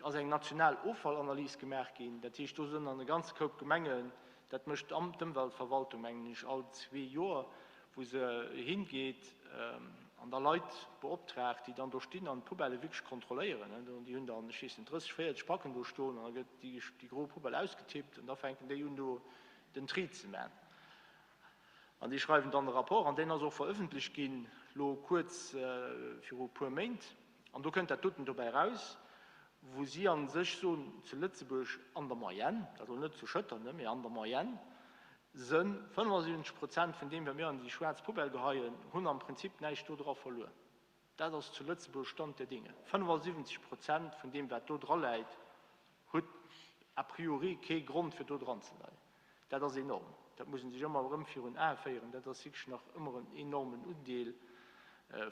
ass eng national Offallanalys gemaach ginn. Dat heescht, do sënn an e ganze Koup Gemengen, dat mécht d'Ëmweltverwaltung, mengen ech, all zwee Joer, wou se hingeet an da Leit beoptraagt, déi dann do stinn an d'Poubellë wierklech kontrolléieren. Déi hunn dann, ech weess net, 30, 40 Packen do stoen an da gëtt déi gro Poubelle ausgetippt an da fänken déi un, do den Tri ze man. An déi schreiwen dann e Rapport, an deen ass och verëffentlecht ginn, elo kuerz viru e puer Méint. An do kënnt dat doten dobäi eraus, wou si a sech soen, zu Lëtzebuerg an der Moyenne, dat elo net zu Schëtter, mee an der Moyenne, sënn 75 Prozent vun deem, wat mir an déi schwaarz Poubelle geheien, hunn am Prinzip näischt do dra verluer. Dat ass zu Lëtzebuerg Stand der Dinge. 75 Prozent vun deem, wat do draläit, huet a priori kee Grond, fir do dran ze leien. Dat ass enorm. Dat muss ee sech ëmmer erëm virun Ae féieren. Dat ass wierklech nach ëmmer en enormen Undeel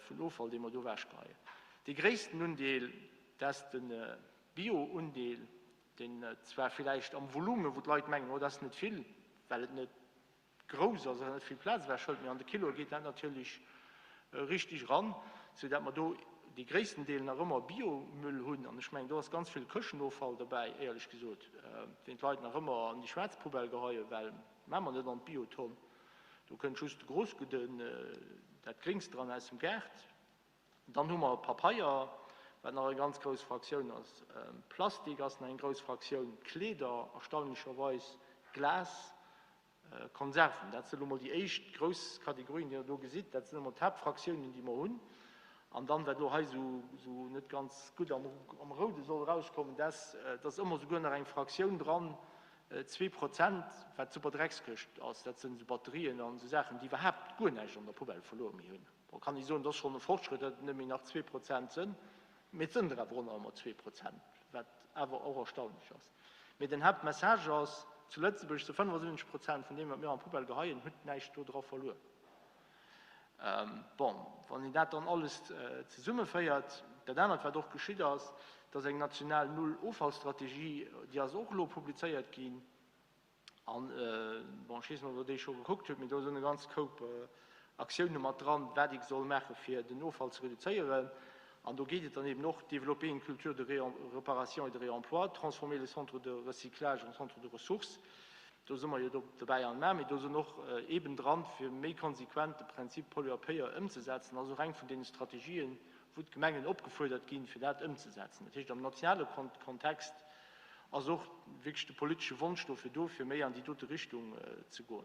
vun Offall, dee mer do ewechgeheien. Dee gréissten Undeel, dat ass de Bio-Undeel, deen zwar villäicht am Volume, wou d'Leit mengen, oh dat ass net vill, well et net grouss ass an net vill Plaz ewechhëlt, mee an de Kiloe geet dat natierlech richteg eran, sou dat mer do dee gréissten Deel nach ëmmer Biomüll hunn. An ech mengen, do ass ganz vill Këschenoffall dobäi, éierlech gesot, deen d'Leit nach ëmmer an déi schwaarz Poubelle geheien, well maache mer net an d'Biotonn, do kënnt just de Gros, dat Gréngs dran aus dem Gaart. Dann hu mer Papeier, wat nach eng ganz grouss Fraktioun ass. Plastik ass nach eng grouss Fraktioun, Kleeder erstaunlecherweis, Glas, Konserven. Dat sinn elo mol déi éischt grouss Kategorien, déi Der do gesitt. Dat sinn elo mol d'Haaptfraktiounen, déi mer hunn. An dann, wat elo hei esou net ganz gutt am Roude soll erauskommen, dat ass, et ass ëmmer souguer nach eng Fraktioun dran, 2%, wat d'Superdreckskëscht ass. Dat sinn esou Batterien an esou Saachen, déi iwwerhaapt guer näischt an der Poubelle verluer méi hunn. Bon, kann ee soen, et ass schonn e Fortschrëtt, datt et net méi nach 2% sënn, mee et sënn der awer och nach ëmmer 2%, wat awer och erstaunlech ass. Mee den Haaptmessage ass, Zu Lëtzebuerg si 75 Prozent vun deem, wat mir an d'Poubelle geheien, hutt näischt do dra verluer. Bon, wann een dat dann alles zesummeféiert, dat anert, wat och geschitt ass, dat ass eng national Null-Offall-Strategie, déi ass och elo publizéiert ginn. An, bon, ech weess net, ob Der déi scho gekuckt hutt, mee do sinn e ganz Koup Aktioune mat dran, wat ee soll maache fir den Offall ze reduzéieren. An do geet et dann eben och, développer une culture de réparation et de réemploi, transformer les centres de recyclage en centres de ressources. Do si mer jo dobäi an Main, mee do sinn och eben dran, fir méi konsequent de Prinzip Pollueur-payeur ëmzesetzen. Dat ass och eng vun deene Strategien, wou d'Gemengen opgefuerdert ginn, fir dat ëmzesetzen. Dat heescht, am nationale Kontext ass och wierklech de politesche Wonsch dofir do, fir méi an déi dote Richtung ze goen.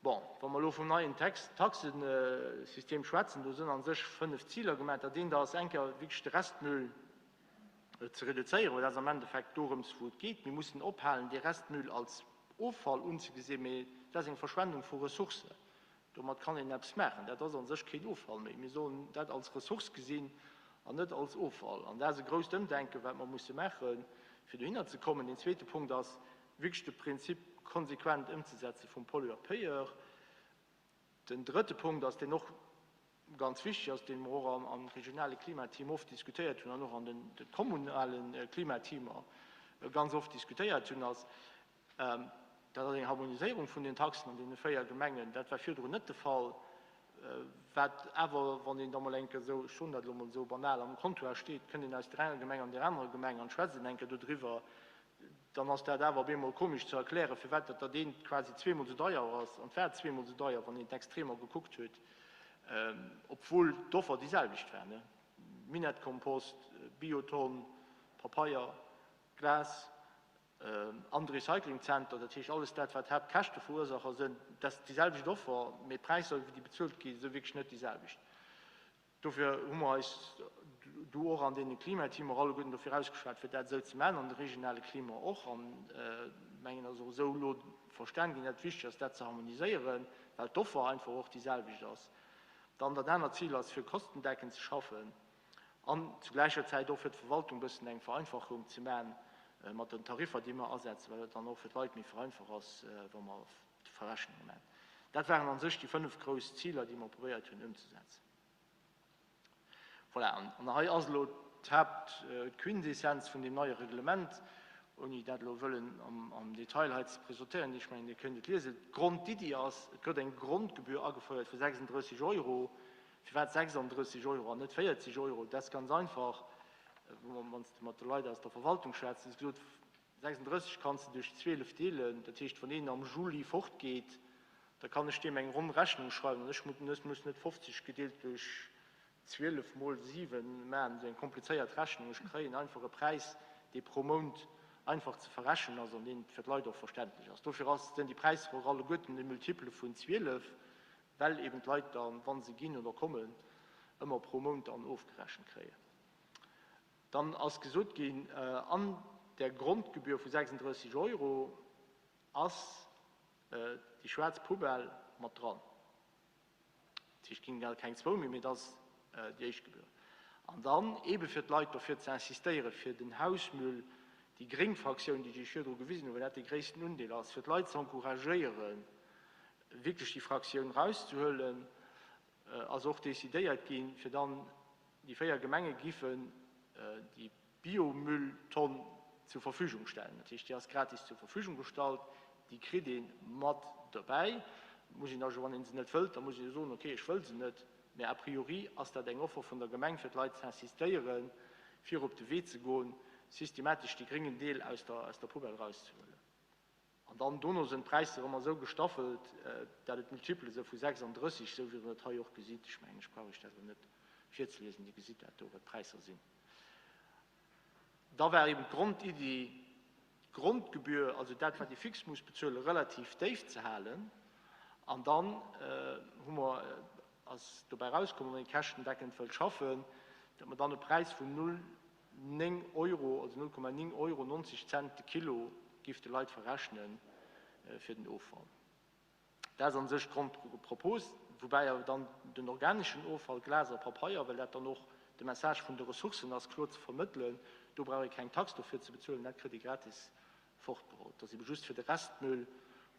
Bon, wa mer elo vum neien Taxesystem schwätzen, do sinn a sech fënnf Ziler gemat. Dat eent ass eng Kéier wierklech de Restmüll ze reduzéieren, well dat ass am Endeffekt dorëms, wou et geet. Mir mussen ophalen, dee Restmüll als Offall unzegesinn, mee dat ass eng Verschwendung vu Ressourcen. Domat kann een eppes maachen. Dat ass a sech keen Offall méi. Mir sollen dat als Ressource gesinn an net als Offall. An dat ass e grousst Ëmdenken, wat mer musse maachen, fir dohinner ze kommen. Deen zweete Punkt ass, wierklech de Prinzip konsequent ëmzesetze vum Pollueur-payeur. Den drëtte Punkt ass, deen och ganz wichteg ass, dee mer och am regionale Klimateam oft diskutéiert hunn an och an de kommunale Klimateamer ganz oft diskutéiert hunn, ass. Dat ass eng Harmoniséierung vun den Taxen an deene 4 Gemengen. Dat war virdrun net de Fall. Wat awer, wann een da mol eng Kéier esou, ech soen dat elo mol esou banal, am Comptoir steet, kënnt een aus där enger Gemeng an där anerer Gemeng an schwätzt een eng Kéier dodriwwer, dann ass dat awer op eemol komesch ze erklären, firwat dat dat eent quasi zweemol esou deier ass. An et war zweemol esou deier, wann een d'Extremer gekuckt huet, obwuel d'Offer déi selwecht war, ne? Minettkompost, Biotonn, Papeier, Glas an de Recyclingzenter, dat heescht alles dat, wat Haaptkäschteverursacher sënn. Dat ass déi selwecht Offer, mee d'Präisser, wéi déi bezuelt ginn, si wierklech net déi selwecht. Dofir hu mer eis do och an deene Klimateamer alleguerten dofir ausgeschwat, fir dat esou ze maachen, an de regionale Klima och. An mengen, ass och esou elo verstan ginn, dat et wichteg ass, dat ze harmoniséieren, well d'Offer einfach och déi selwecht ass. Dann dat anert Zil ass, fir kostendeckend ze schaffen an zu gläicher Zäit och fir d'Verwaltung e bëssen eng Vereinfachung ze maachen mat den Tariffer, déi mer asetzen, well et dann och fir d'Leit méi vereinfach ass, wa mer d'Verrechnunge maachen. Dat waren a sech déi 5 grouss Ziler, déi mer probéiert hunn ëmzesetzen. Voilà, an hei ass elo d'Haupt, d'Quintessenz vun deem neie Reglement, ouni dat elo wëllen am Detail hei ze presentéieren. Ech mengen, Dir kënnt et liesen. D'Grondiddi ass, et gëtt eng Grondgebühr agefouert vu 36 Euro. Firwat 36 Euro an net 40 Euro? Dat ass ganz einfach, wann s de mat de Leit aus der Verwaltung schwätz, hu se gesot, 36 kanns de duerch 12 deelen, dat heescht, wann een am Juli fortgeet, da kann ech deem eng ronn Rechnung schreiwen an ech muss net 50 gedeelt duerch 12 mol 7 maachen, esou eng komplizéiert Rechnung. Ech kréien einfach e Präis, dee pro Mount einfach ze verrechnen ass an dee fir d'Leit och verständlech ass. Dofir ass, sinn déi Präisser och alleguerten e Multiple vun 12, well eben d'Leit dann, wa se ginn oder kommen, ëmmer pro Mount dann ofgerechent kréien. Dann ass gesot ginn, an där Grondgebühr vu 36 Euro ass déi schwaarz Poubelle mat dran. Dat heescht, et ginn gar keng zwou méi, mee et ass déi éischt Gebühr. An dann, eebe fir d'Leit dofir ze insistéieren, fir den Hausmüll, déi gréng Fraktioun, déi ech Iech virdru gewisen hunn, well dat dee gréissten Undeel ass, fir d'Leit ze encouragéieren, wierklech déi Fraktioun erauszehuelen, ass och decidéiert ginn, fir dann déi 4 Gemenge giffen déi Biomülltonn zur Verfügung stellen. Dat heescht, déi ass gratis zur Verfügung gestallt, déi kritt ee mat dobäi. Muss een also, wann ee se net wëllt, da muss ee jo soen, okay, ech wëll se net. Mä a priori ass dat eng Offer vun der Gemeng, fir d'Leit ze insistéieren, fir op de Wee ze goen, systematesch dee gréngen Deel aus der Poubelle erauszehuelen. An dann dono sinn d'Präisser ëmmer esou gestaffelt, dat et Multipele sou vu 36, esou wéi Der et hei och gesitt. Ech mengen, ech brauch Iech dat elo net virzeliesen, Dir gesitt dat do, wat d'Präisser sinn. Da war eben d'Grondiddi, d'Grondgebühr, also dat, wat ee fix muss bezuelen, relativ déif ze halen. An dann hu mer, ass dobäi erauskomm, wann ee käschtendeckend wëllt schaffen, datt mer dann e Präis vun 0, 9 Euro, also 0,9 Euro 90 Cent de Kilo giff de Leit verrechnen fir den Offall. Dat ass an sech d'Grondpropos, woubäi awer dann den organeschen Offall, Glas a Papeier, well dat dann och de Message vun de Ressourcen ass, kloer ze vermëttelen, do brauch ee keng Tax dofir ze bezuelen, dat kritt ee gratis fortgeholl. Et ass ebe just fir de Restmüll,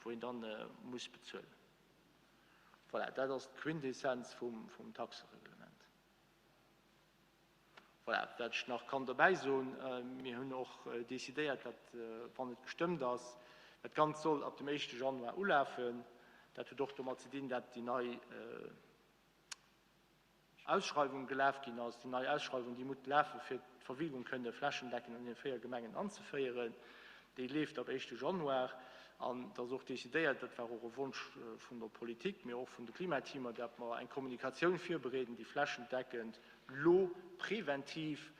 wou een dann muss bezuelen. Voilà, dat ass d'Quintessenz vum Taxereglement. Voilà, wat ech nach kann dobäi soen, Mir hunn och decidéiert, datt, wann et gestëmmt ass, dat Ganzt soll ab dem éischte Januar ulafen. Dat huet och domat ze dinn, datt déi nei Ausschreiwung gelaf ginn ass. Déi nei Ausschreiwung, déi muss lafe fir d'Verfügung kënne flächendeckend an deene 4 Gemengen anzeféieren. Déi leeft ab éischte Januar. An et ass och decidéiert, dat war och e Wonsch vun der Politik, mee och vun de Klimateamer, datt mer eng Kommunikatioun virbereeden, déi flächendeckend lo preventiv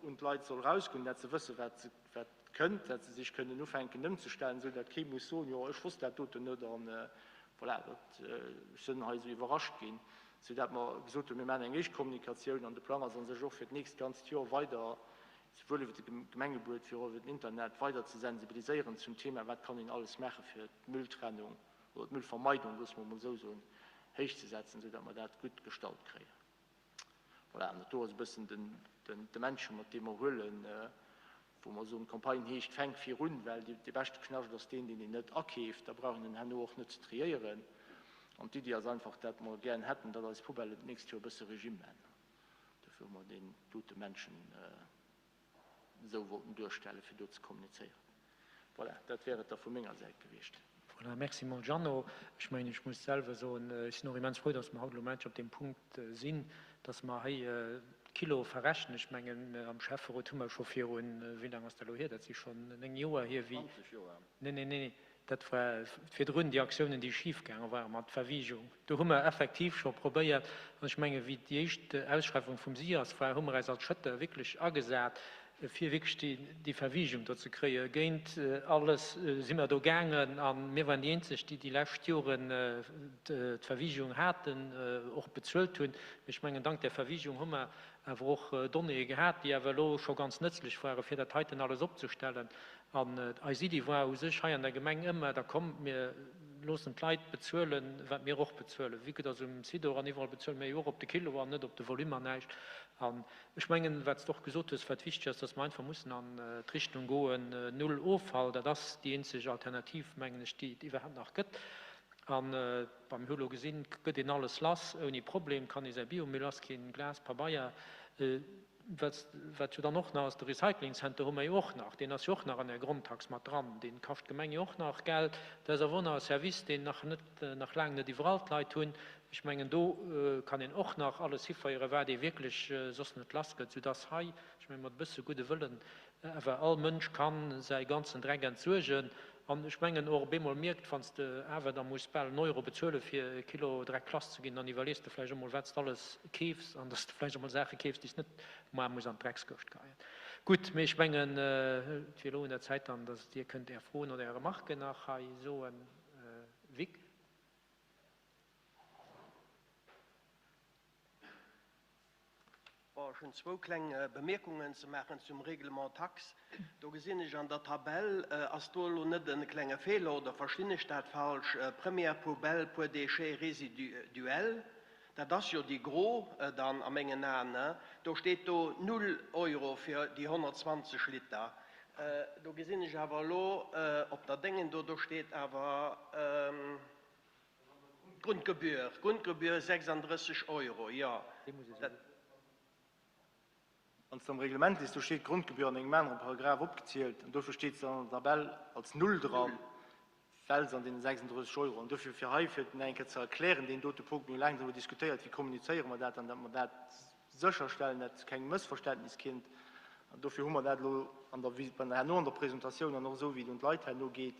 un d'Leit soll erausgoen, dat se wëssen, wat wat kënnt, dat se sech kënnen ufänken ëmzestellen, esou dat kee muss soen, jo ech wosst dat doten net an voilà, dat ech sënn hei esou iwwerrascht ginn, esou dat mer gesot hunn, mir maachen eng éischt Kommunikatioun an de Plang ass a sech och fir d'nächst ganzt Joer weider souwuel iwwer de Gemengebuet wéi och iwwer den Internet weider ze sensibiliséieren zum Thema, wat kann een alles maache fir d'Mülltrennung oder d'Müllvermeidung, loosse mer emol esou soen, héichzesetzen, esou datt mer dat gutt gestallt kréien. Voilà, an dat do ass e bëssen de Männchen, mat deem mer huelen, wou mer soen, d'Campagne heescht Fänk virun, well dee beschte Knascht ass deen, deen een net akeeft, da brauch een en herno och net ze triéieren. An d'Iddi ass einfach, datt mer gären hätten, datt eis Poubellen d'nächst Joer e bësse Regime maachen. Dofir hu mer deen dote Männchen esou wollten duerstellen, fir do ze kommunizéieren. Voilà, dat wär et da vu menger Säit gewiescht. Voilà, merci mol Jeannot. Ech mengen, ech muss selwer soen, ech sinn och immens frou, dass mer haut elo endlech op deem Punkt sinn, dass mer hei d'Kilo verrechnen. Ech mengen, am Schäfferot hu mer scho virun, wéi laang ass dat elo hier, dat si schonn 9 Joer hier, wéi, 20 Joer. Nee, nee, nee, dat war virdrun, déi Aktiounen, déi schifgaange ware mat Verwiegung. Do hu mer effektiv scho probéiert, an ech menge wéi déi éischt Ausschreiwung vum SIAS war, hu mer eis als Schëtter wierklech agesat, fir wierklech déi Verwiegung do ze kréien. Géint alles si mer do gaangen a mir waren déi eenzeg, déi déi lescht Joren d'Verwiegung haten, och bezuelt hunn. Mee ech mengen, dank där Verwiegung hu mer awer och Donnéeë gehat, déi awer elo scho ganz nëtzlech ware fir dat heiten alles opzestellen. An eis Iddi war u sech hei an der Gemeng ëmmer, da kommt, mir loossen d'Leit bezuelen, wat mir och bezuelen. Vue que dass um Sidor an iwwerall bezuele mir jo och op de Kilo an net op de Volume an näischt. An ech mengen, wat s de och gesot hues, wat wichteg ass, dass mer einfach mussen an d'Richtung goen, Null Offall. Dat ass déi eenzeg Alternativ, mengen ech, déi et iwwerhaapt nach gëtt. An beim hu lo gesinn, gëtt een alles lass ouni Problem, kann ee säi Biomüll lassginn, Glas, Pabeier. Wat, wat jo dann och nach ass, de Recyclingcenter hu mer jo och nach, deen ass jo och nach an där Grondtax mat dran, dee kascht d'Gemeng jo och nach Geld. Dat ass awer och nach e Service, deen nach net, nach laang net iwwerall d'Leit hunn. Ech mengen, do kann een och nach alles hiféieren, wat ee wierklech soss net lassgëtt, soudass hei, ech mengen, mat e bësse gudde Wëllen awer all Mënsch ka säi ganzen Dreck entsuergen. An ech mengen och op eemol mierkt, wann s de awer da muss bal en Euro bezuele fir e Kilo Dreck lass ze ginn, dann iwwerlees de vläicht emol, wat s de alles keefs an dass de vläicht emol Saache keefs, déi s net mar muss an d'Dreckskëscht geheien. Gutt, mee ech mengen, et wier elo un der Zäit dann, dass Dir kënnt Är Froen oder Är Remarken nach hei soen. Vic. Bon, ech hunn zwou kleng Bemierkungen ze maachen zum Règlement taxe. Do gesinn ech an der Tabell, ass do elo net e klenge Feeler oder verstinn ech dat falsch, Première poubelle pour déchets résiduels, dat ass jo déi gro dann a mengen Aen, ne? Do steet do null Euro fir déi 120 Liter. Do gesinn ech awer elo op der Déngen do, do steet awer, D'Grundgebühr, d'Grundgebühr 36 Euro, jo. Dat. Wann s de am Reglement lies, do steet d'Grundgebühr an engem anere Paragraph opgezielt an dofir steet se an der Tabell als Null dran, well se an deene 36 Euro. An dofir, fir hei fir et nach eng Kéier ze erklären, deen dote Punkt, mir hu laang driwwer diskutéiert, wéi kommunizéiere mer dat an datt mer dat sécherstellen, datt keng Mëssverständnis kinnt. An dofir hu mer dat elo an der, herno an der Presentatioun an och esou wéi et un d'Leit herno geet,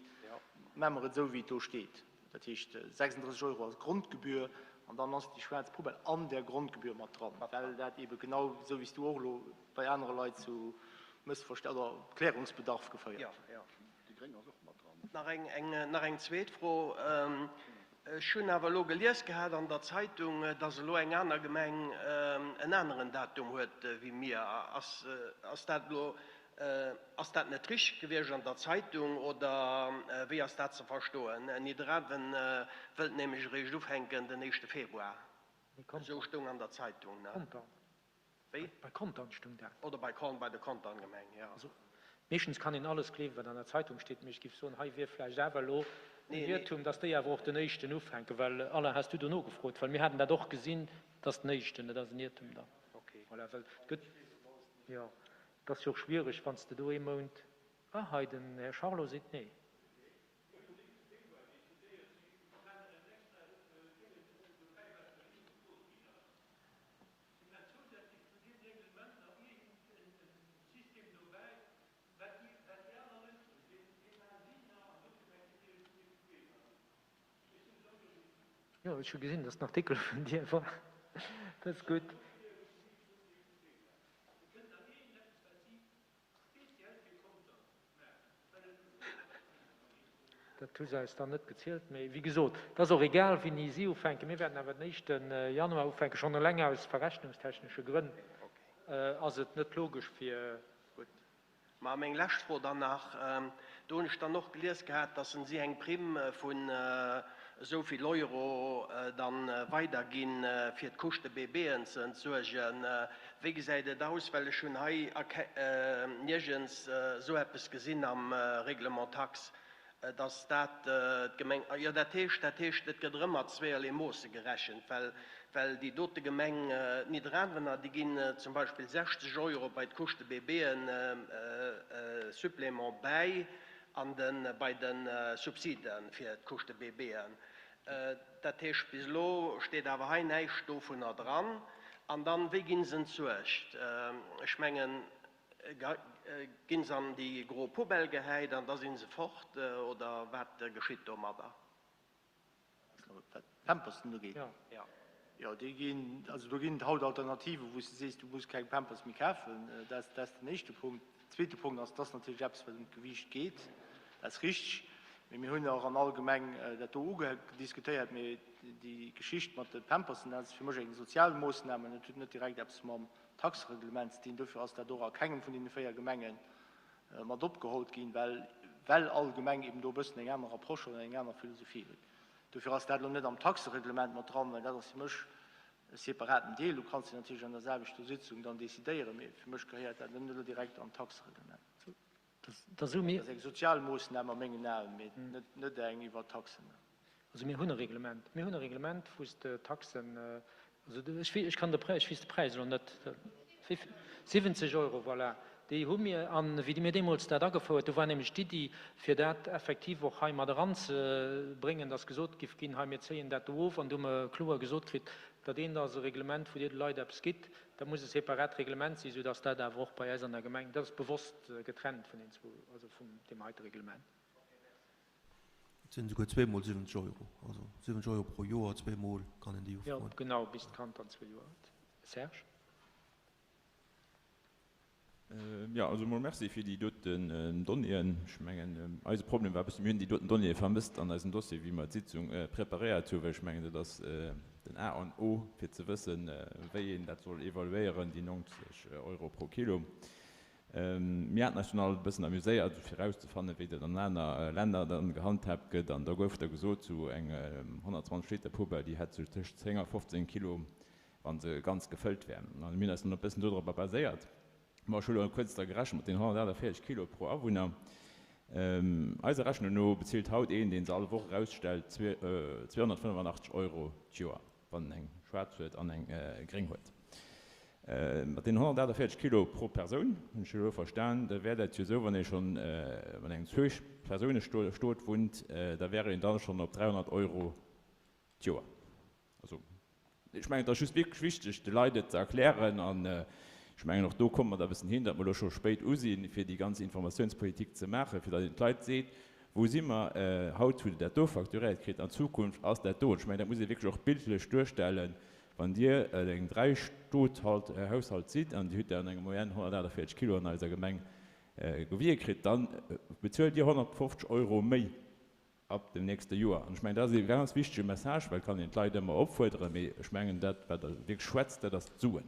maache mer et esou wéi et do steet. Dat heescht 36 Euro als Grondgebühr an dann ass déi schwaarz Poubelle an där Grondgebühr mat dran, well dat eebe genau esou wéi s du och elo bei anere Leit zu Mëssverstä oder Klärungsbedarf geféiert huet. Déi gréng ass och mat dran. Nach eng, nach eng zweet Fro. Ech hunn awer elo gelies gehat an der Zeitung, dass elo eng aner Gemeng en aneren Datum huet wéi mir. Ass, ass dat elo Ass dat net richteg gewiescht an der Zeitung oder wéi ass dat ze verstoen? Nidderaanwen wëllt nämlech eréischt ufänken den éischte Februar. Esou stoung an der Zeitung, ne? Wéi? Bei Contern stoung dat. Oder bei Con, bei der Contern-Gemeng, jo. Also meeschtens kann een alles gleewen, wat an der Zeitung steet, mee ech géif soen, hei wier vläicht awer elo en Iertum, dass déi awer och den éischten ufänken, well, Alain, has du do nogefrot? Well mir haten dat och gesinn, dass den éischten, dat ass en Iertum dann. Voilà, well et gëtt, jo. Et ass jo och schwiereg, wann s de do ee Mount, ah hei, den Här Charlot seet nee. Jo, ech hu gesinn, dass den Artikel vun dir war. Dat ass gutt. Dat hu se eis dann net gezielt. Mee wéi gesot, et ass och egal, wéini si ufänken. Mir wäerten awer den éischte Januar ufänken. Schonn eleng aus verrechnungstechnesche Grënn ass et net logesch, fir. Gutt. Ma meng lescht Fro dann nach, Do hunn ech dann och gelies gehat, dass si eng Primm vun esou vill Euro dann weiderginn, fir d'Couche de bébéen ze entsuergen. Wéi gesäit et aus? Well ech hunn hei niergends esou eppes gesinn am Règlement taxe, dass dat d'Gemeng, jo dat heescht, dat heescht et gëtt erëm mat zweeërlee Moosse gerechent, well, well déi dote Gemeng Nidderaanwener, déi ginn zum Beispill 60 Euro bei d'Couche de bébéen Supplément bäi. an de bei de Subside fir d'Couche de bébéen. Dat heescht, bis elo steet awer hei näischt dovunner dran. An dann, wéi gi se entsuergt? Ech mengen, gi se an déi gro Poubelle gehäit an da si se fort, oder wat geschitt domadder? Wat d'Pampersen ugeet, jo, déi ginn, also do ginn et haut Alternativen, wou s de sees, du muss keng Pampers méi kafen. Dat ass den éischte Punkt. Den zweete Punkt ass, et ass natierlech eppes, wat ëm d'Gewiicht geet. Dat ass richteg. Mee mir hunn och an allgemeng dat do ugediskutéiert. Mee déi Geschicht mat de Pampersen, dat ass fir mech eng sozial Moossnam an dat huet net direkt eppes mam Taxereglement ze dinn. Dofir ass dat och a kengem vun deene 4 Gemenge mat opgehollt ginn, well well all Gemeng eben do e bëssen eng aner Approche oder eng aner Philosophie huet. Dofir ass dat elo net am Taxereglement mat dran, well dat ass fir mech e separaten Deel. Du kanns jo natierlech an der selwechter Sitzung dann decidéieren, mee fir mech gehéiert dat net elo direkt an d'Taxereglement. Dat ass eng sozial Moossnam a mengen Aen, mee net eng iwwer Taxen. Also mir hunn e Reglement. Mir hunn e Reglement, wou s de Taxen, also ech weess, ech kann de Präis, ech weess de Präis elo net, wéi vill, 70 Euro, voilà, déi hu mir. A wéi mir deemools dat agefouert, do war nämlech d'Iddi, fir dat effektiv och hei mat eranzebréngen, dass gesot giff ginn, hei mir zéien dat do of. An do hu mer kloer gesot kritt, dat eent ass e Reglement, wou Dir de Leit eppes gitt, dat muss e separat Reglement sinn, soudass dat awer och bei äis an der Gemeng, dat ass bewosst getrennt vun den zwou, also vum deem heite Reglement. Et sinn esouguer zweemol 70 Euro, also 70 Euro pro Joer, zweemol kann een déi ufroen. Jo, genau, bis d'Kand dann zwou Joer huet. Serge? Jo, also emol Merci fir déi doten Donnéeën. Ech mengen, eise Problem war e bëssen, mir hunn déi doten Donnéeë vermësst an eisem Dossier, wéi mer d'Sitzung preparéiert hunn, well ech mengen, dat ass den A an O, fir ze wëssen, wéi een dat soll evaluéieren, déi 90 Euro pro Kilo. Mir haten eis dunn all e bëssen amuséiert, fir erauszefannen, wéi dat an aner Länner dann gehandhaabt gëtt. An da gouf da gesot, sou eng 120 Liter Poubelle, déi hätt sou tëscht 10 a 15 Kilo, wa se ganz gefëllt wär. An mir hunn eis dann e bëssen dodropper baséiert. Bon, ech hu lo kuerz da gerechent mat den 148 Kilo pro Awunner. Eiser Rechnung no bezilt haut een, dee se all Woch erausstellt, 285 Euro d'Joer. Wann en eng schwaarz huet an eng gréng huet. Mat deenen 148 Kilo pro Persoun, hunn ech elo verstan, da wär dat jo esou, wann ee schonn an engem Zwee-Persoune-Stot wunnt, da wär een da schonn op 300 Euro d'Joer. Also, ech mengen, et ass just wierklech wichteg, de Leit et ze erklären. An ech mengen, och do komme mer da e bëssen hin, datt mer elo scho spéit u sinn, fir déi ganz Informatiounspolitik ze maachen, fir datt een d'Leit seet, Wou si mer? Haut hutt Der dat do facturéiert kritt, an Zukunft ass dat do. Ech mengen, dat muss ee wierklech och bildlech duerstellen. Wann Dir eng Dräi-Stot-Haushalt sidd an Dir hutt der an enger Moyenne 148 Kilo an eiser Gemeng gewie kritt, da bezuelt Dir 150 Euro méi ab dem nächste Joer. An ech mengen, dat ass ee ganz wichtege Message, well et kann een d'Leit ëmmer opfuerderen, mee ech mengen, dat, wat wierklech schwätzt, dat ass d'Suen.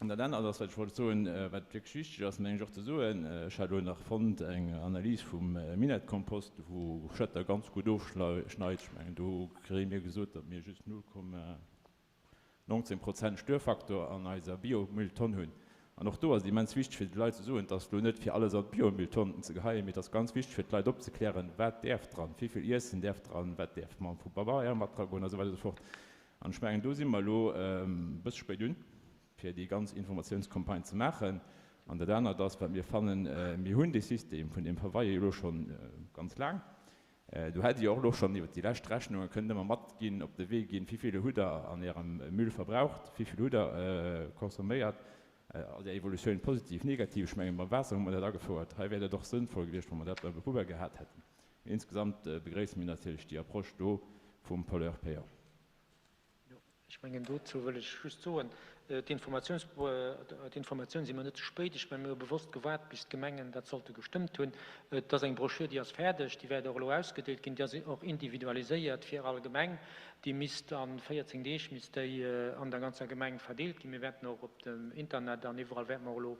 An dat anert ass, wat ech wollt soen, wat wierklech wichteg ass, mengen ech och ze soen, ech hat elo nach fonnt eng Analys vum Minettkompost, wou Schëtter ganz gutt ofschneit. Ech mengen, do kréie mir gesot, datt mir just 0,19 Prozent Störfaktor an eiser Biomülltonn hunn. An och do ass et immens wichteg fir de Leit ze soen, et ass elo net fir alles an d'Biomülltonn ze geheien, mee et ass ganz wichteg fir d'Leit opzeklären, wat däerf dran, wéi vill Iessen däerf dran, wat däerf mam vu Pabeier mat dragoen a sou weider a sou fort. An ech mengen, do si mer elo e bësse spéit un, fir déi ganz Informatiounscampagne ze maachen. An dat anert ass, wat mir fannen, mir hunn dee System vun deem Pabeier jo elo scho ganz laang. Do hätt Dir och elo schonn iwwert déi lescht Rechnunge kënnen ëmmer matginn, op de Wee ginn, Wéi vill hutt Der an Ärem Müll verbraucht, wéi vill hutt Der consomméiert, all déi Evolutioun, positiv, negativ. Ech mengen, beim Waasser hu mer dat agefouert. Hei wär dat och sënnvoll gewiescht, wa mer dat bei der Poubelle gehat hätten. Insgesamt begréisse mir natierlech déi Approche do vum Pollueur-payeur. Jo, ech mengen, dozou wëll ech just soen, d'Informatiouns, d'Informatioun si mer net ze spéit. Ech mengen, mir hu bewosst gewaart, bis d'Gemengen dat sollte gestëmmt hunn. Et ass eng Broschür, déi ass fäerdeg, déi wäert och elo ausgedeelt ginn. Déi ass och individualiséiert fir all Gemeng. Déi misst a 14 Deeg misst déi an der ganzer Gemeng verdeelt ginn. Mir wäerten och op dem Internet an iwwerall wäerte mer och elo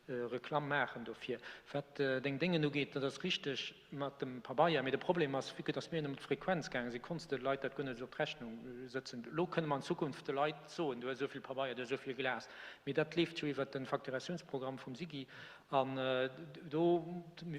Reklamm maachen dofir. Wat deng Déngen ugeet, dat ass richteg mat dem Pabeier, mee de Problem ass, vue que dass mir nëmmen d'Frequenz gaange sinn, konns de de Leit dat guer net esou op d'Rechnung sëtzen. Elo kënne mer an Zukunft de Leit soen, du hues esou vill Pabeier, du hues. esou vill Glas. Mee dat leeft jo iwwert de Facturatiounsprogramm vum SIGI. An do,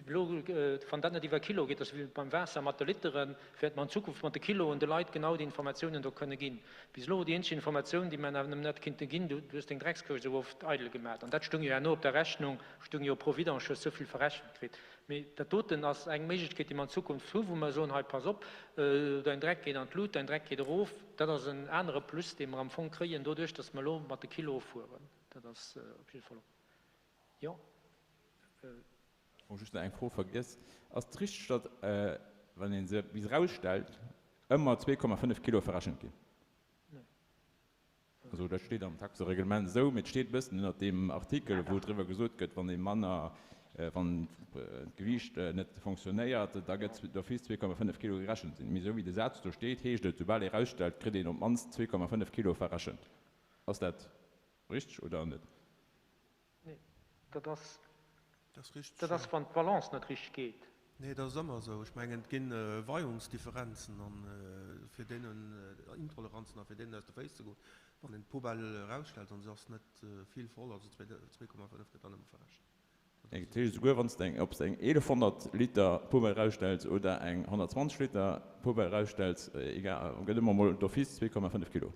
elo, wann dat net iwwer Kilo geet, dat ass wéi beim Waasser mat de Literen, wäerte mer an Zukunft mat de Kiloen de Leit genau déi Informatiounen do kënne ginn. Bis elo, déi eenzeg Informatioun, déi mer nëmmen hätte kinnte ginn, du hues deng Dreckskëscht esou oft eidel gemat. An dat stung jo herno op der Rechnung, stung jo pro Vidange hues esou vill verrechent kritt. Mee dat doten ass eng Méiglechkeet, déi mer an Zukunft hu wou mer soen, hei pass op, däin Dreck geet an d'Lut, däin Dreck geet erof. Dat ass en anere Plus, dee mer am Fong kréien doduerch, datt mer elo mat de Kiloe fueren. Dat ass op jidde Fall och. Jo. Bon, just nach eng Fro vergiess. Ass et richteg, datt, wann ee se bis erausstellt, ëmmer 2,5 Kilo verrechent ginn? Nee. Also dat steet am Taxereglement esou, mee et steet e bëssen ënnert deem Artikel, wou driwwer gesot gëtt, wann ee manner, wann d'Gewiicht net fonctionnéiert, da gëtt d'office 2,5 Kilo gerechent. Mee esou wéi de Saz do steet, heescht et, soubal ee erausstellt, kritt een op d'mannst 2,5 Kilo verrechent. Ass dat richteg oder net? Nee, dat ass, dat ass wann d'Balance net richteg geet. Nee, dat ass ëmmer esou. Ech mengen, et gi Weiungsdifferenzen an fir deenen Intoleranzen a fir deenen aus de Féiss ze goen, wann een d'Poubelle erausstellt an se ass net vill voll, also 2,5 gëtt dann ëmmer verrechent. Dat heescht, esouguer wann s de eng, ob s de eng 1100 Liter Poubelle erausstells oder eng 120 Liter Poubelle erausstells, egal, gëtt ëmmer mol d'office 2,5 Kilo.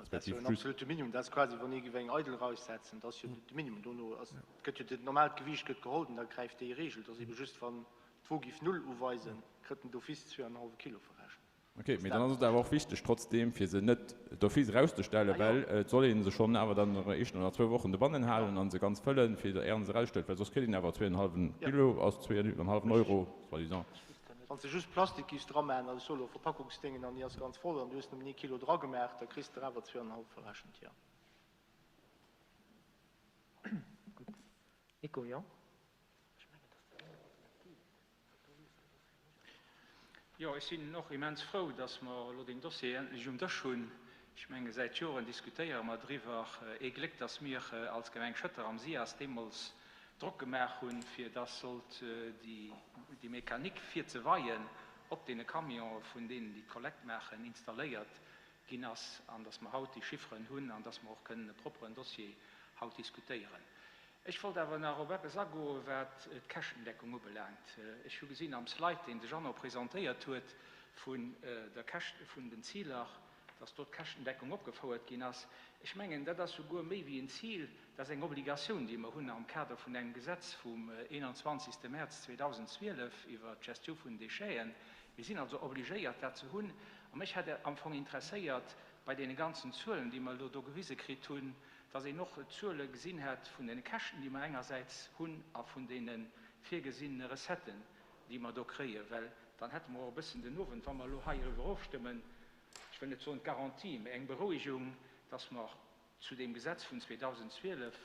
Dat ass jo en absolute Minimum. Dat ass quasi, wann ee géif eng eidel eraussetzen, dat ass jo de Minimum. Dono ass, gëtt jo dat normaalt Gewiicht gëtt geholl, an da gräift déi Regel. Dat ass ebe just, wann d'Wo géif null uweisen, kritt en d'office zweeanenhallwe Kilo verrechent. Ok, mee dann ass et awer och wichteg trotzdeem, fir se net d'office erauszestellen, well et soll ee se schonn awer dann éischten oder zwou Wochen dobannen halen a se ganz fëllen, fir éier en se erausstellt, well soss kritt een awer zweeanenhallwen Kilo, ass zweeanenhallwen Euro, soi-disant. Wann s de just Plastik giffs dramaachen, also ech soe lo Verpackungsdéngen, an déi ass ganz voll an du hues nëmmen ee Kilo dragemaach, da kriss de der awer zweeanenhallef verrechent, jo. Gutt. Nico, jo? Ech mengen, dass dat net geet, well do hues de, dat ass fir mech awer. Jo, ech sinn och immens frou, dass mer elo deen Dossier endlech um Dësch hunn. Ech menge säit Joren diskutéiere mer driwwer. Ee Gléck, dass mir als Gemeng Schëtter am SIAS deemools Drock gemaach hunn, fir dass sollt déi Mechanik fir ze weien op deene Camionë vun deenen, déi d'Kollekt maachen, installéiert ginn ass an dass mer haut déi Chifferen hunn an dass mer och kënnen e propperen Dossier haut diskutéieren. Ech wollt awer nach op eppes agoen, wat d'Käschtendeckung ubelaangt. Ech hu gesinn am Slide, deen de Jeannot presentéiert huet vun der Käscht, vun den Ziler, dass do d'Käschtendeckung opgefouert ginn ass. Ech mengen, dat ass souguer méi wéi en Zil, dat ass eng Obligatioun, déi mer hunn am Kader vun engem Gesetz vum 21. Mäerz 2012 iwwert d'Gestiou vun den Décheten. Mir sinn also obligéiert, dat ze hunn. A mech hätt am Fong interesséiert, bei deene ganzen Zuelen, déi mer elo do gewise kritt hunn, dass een och d'Zuele gesinn hätt vun deene Käschten, déi mer engersäits hunn, a vun deene virgesinnene Recetten, déi mer do kréien, well dann hätte mer och e bëssen den Owend, wa mer elo hei eriwwer ofstëmmen, ech wëll net soen d'Garantie, mä eng Berouegung, dass mer zu deem Gesetz vun 2012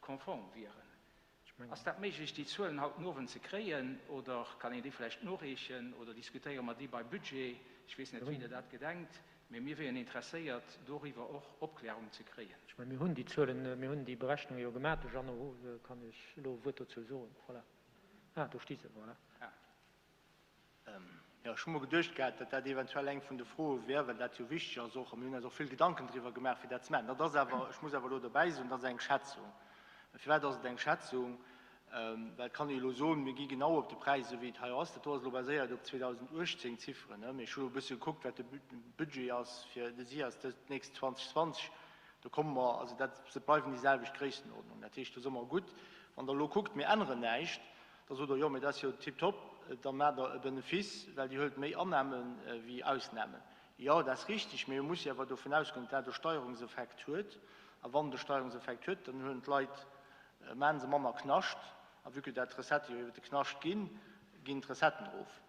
konform wieren. Ass dat méiglech, déi Zuelen haut den Owend ze kréien, oder kann een déi vläicht noreechen, oder diskutéiere mer déi beim Budget? Ech weess net, wéi Der dat gedenkt, mä mir wieren interesséiert, doriwwer och Opklärung ze kréien. Ech mengen, mir hunn déi Zuelen, mir hunn déi Berechnunge jo gemaach. De Jeannot kann Iech elo e Wuert dozou soen. Voilà. Ah, do sti se, voilà. Jo, ech hu mer geduecht gehat, datt dat eventuell eng vun de Froe wär, well dat jo wichteg ass och. A mir hunn eis och vill Gedanken driwwer gemaach, fir dat ze maachen. Dat ass awer, ech muss awer elo dobäi soen, dat ass eng Schätzung. Firwat ass et eng Schätzung? Well et kann ee jo elo soen, mir gi genau op de Präis, esou wéi et hei ass. Dat do ass elo baséiert op 2018 Zifferen, ne? Mee ech hu elo e bësse gekuckt, wat de Budget ass fir de SIAS dës nächst 2020. Do komme mer, also dat bleiwen déi selwecht Gréisstenordnung. Dat heescht, do si mer gutt. Wann Der elo kuckt, mir änneren näischt, Da sot Der, jo, mee dat ass jo tiptop, da maacht Der e Benefice, well Dir huelt méi Annahme wéi Ausnahmen. Jo, dat ass richtig, mee mir musse jo awer dovun ausgoen, datt dat e Steierungseffekt huet. A wann et e Steierungseffekt huet, dann huelen d'Leit, maache se manner Knascht. A vue que dat d'Recettë jo iwwert de Knascht ginn, ginn d'Recetten erof.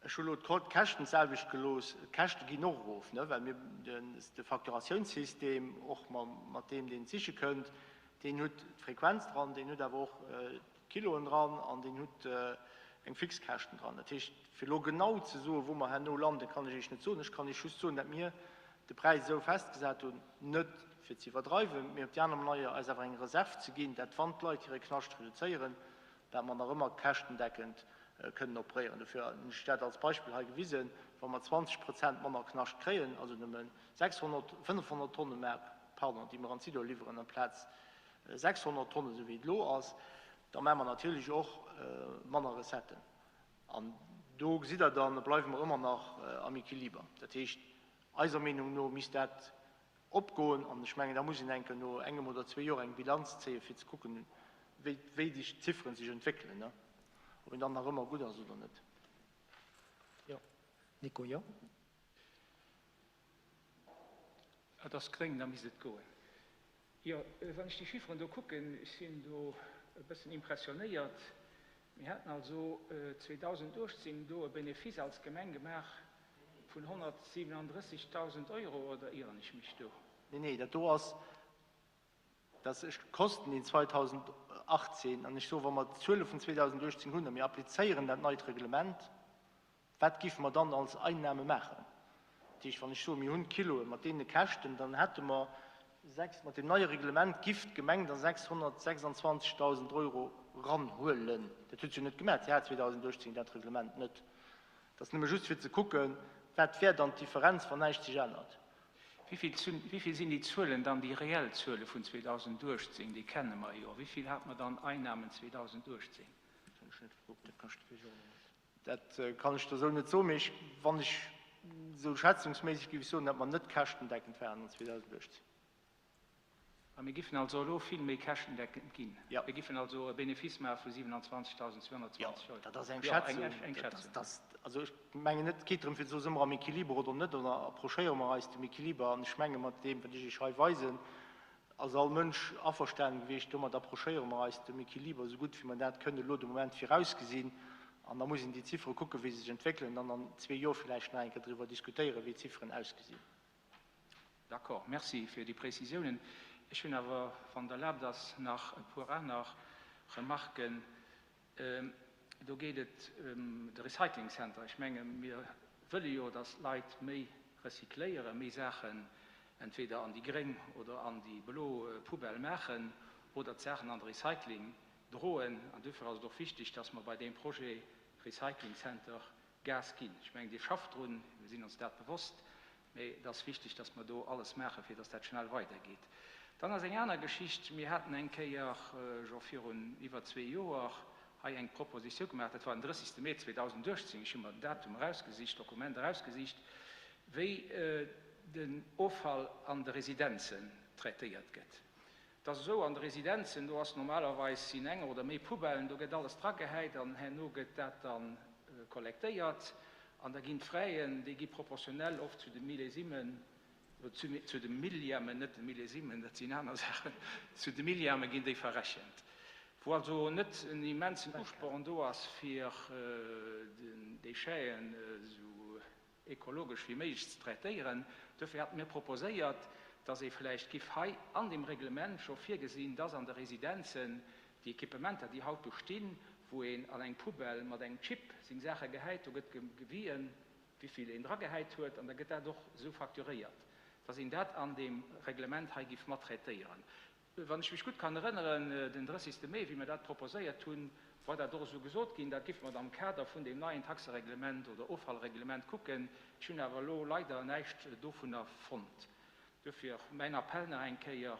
Ech hu elo d'Käschten d'selwecht gelooss. D'Käschte ginn och erof, well mir de Facturationssystem, och mat deem, deen siche kënnt, deen huet d'Frequenz dran, deen huet awer och d'Kiloen dran an deen huet eng Fixkäschten dran. Dat heescht, fir elo genau ze soen, wou mer herno landen, kann ech Iech net soen. Ech kann Iech just soen, datt mir de Präis esou festgesat hunn, net fir ze iwwerdreiwen, mee op déi aner Manéier eis awer eng Reserv ze ginn, dat wann d'Leit hire Knascht reduzéieren, dat mer nach ëmmer käschtendeckend kënnen operéieren. Dofir hunn ech dat als Beispill hei gewisen, Wa mer 20 Prozent manner Knascht kréien, also nëmme 600, 500 Tonne mä. pardon, déi mer an d'Sido liwweren, amplaz 600 Tonnen, esou wéi et elo ass, da maache mer natierlech och manner Recetten. An do gesitt Der dann, da bleiwe mer ëmmer nach am Equiliber. Dat heescht, eiser Meenung no misst dat opgoen. An ech mengen, da muss een enke no engem oder zwee Joer eng Bilanz zéien, fir ze kucken, wéi, wéi déi Zifferen sech entwéckelen, ob een dann nach ëmmer gutt ass oder net. Jo, Nico, jo. Et ass gréng, da misst et goen. Jo, wann ech déi Chifferen do kucken, ech sinn do e bëssen impressionéiert. Mir haten also 2018 do e Benefice als Gemeng gemaach vun 137.000 Euro, oder ieren ech mech do? Nee, nee, dat do ass, dat ass d'Kosten, déi 2018, an ech soen, wa mer d'Zuele vun 2018 hunn a mir applizéieren dat neit Reglement, Wat géife mer dann als Einnahme maachen? Dat heescht, wann ech soen, mir hunn Kiloe mat deene Käschten, dann hätte mer sechs, mat deem neie Reglement giff d'Gemeng da 626.000 Euro ranhuelen. Dat huet se jo net gemaach, si hat 2018 dat Reglement net. Dat ass nëmme just fir ze kucken, wat wär dann d'Differenz, wann näischt sech ännert. Wéi vill sinn déi Zuelen dann, déi reell Zuele vun 2018, déi kenne mer jo. Wéi vill hate mer dann Einnahmen 2018? Dat hunn ech net gekuckt, dat kascht. Dat kann ech der esou net soen, mee wann ech esou schätzungsméisseg géif ech soen, datt mer net käschtendeckend waren an 2018. A mir giffen also elo vill méi käschtendeckend ginn. Jo. Mir giffen also e Benefice maache vu 27.220 Euro. Jo, dat ass eng Schätzung. Jo, eng Schätzung. Dat ass, also ech mengen net, et geet drëm fir ze soen, si mer am Equiliber oder net, oder approchéiere mer eis dem Equiliber. An ech menge mat deem, wat ech Iech hei weisen, Ass all Mënsch averstanen gewiescht. Domat approchéiere mer eis dem Equiliber esou gutt wéi mer dat kënnen elo de Moment virausgesinn. An da muss een déi Ziffere kucken, wéi se sech entwéckelen, an dann an zwee Joer villäicht nach eng Kéier driwwer diskutéieren, wéi d'Zifferen ausgesinn. D'accord. Merci fir déi Prézisiounen. Ech hunn awer, wann et erlaabt ass, nach e puer aner Remarken. Do geet et ëm de Recycling Center. Ech menge mir wëlle jo, datt d'Leit méi recycléieren, méi Saachen entweder an déi gréng oder an déi blo Poubelle maachen oder d'Saachen an de Recycling droen. An duerfir ass et och wichteg, datt mer bei deem Projet Recycling Center Gas ginn. Ech mengen, Dir schafft drun, mir sinn ons dat bewosst, mä et ass wichteg, dass mer do alles maachen, fir dass dat schnell weidergeet. Dann ass eng aner Geschicht, Mir haten eng Kéier, scho virun iwwer zwee Joer, hei eng Proposition gemaach, dat war den 30. Mee 2018, ech hu mer den Datum erausgesicht, d'Dokument erausgesicht, wéi den Offall an de Residenzen traitéiert gëtt. Et ass esou, an de Residenzen, do ass normalerweis, sinn eng oder méi Poubellen, do gëtt alles dragehäit an herno gëtt dat da kollektéiert an da ginn d'Fraisen, déi gi proportionell oft zu de Millésimen, zu de Millièmen, net de Millésimen, dat sinn aner Saachen, zu de Millième ginn déi verrechent. Wou also net en immensen Usporn do ass, fir den Décheten esou ekologesch wéi méiglech ze traitéieren. Duerfir hate mir proposéiert, dass ee vläicht giff hei an deem Reglement scho virgesinn, dass an de Residenzen déi Equipementer, déi haut do stinn, wou een an eng Poubelle mat engem Chip seng Saache gehäit, do gëtt gewien, wivill een dragehäit huet, an da gëtt dat och esou facturéiert, dass een dat an deem Reglement hei giff mat traitéieren. Wann ech mech gutt kann erënneren, den 30. Mee, wéi mir dat proposéiert hunn, war dat och esou gesot ginn, dat géife mer da am Kader vun deem neien Taxereglement oder Offallreglement kucken. Ech hunn awer elo leider näischt dovunner fonnt. Duerfir mäin Appell nach eng Kéier,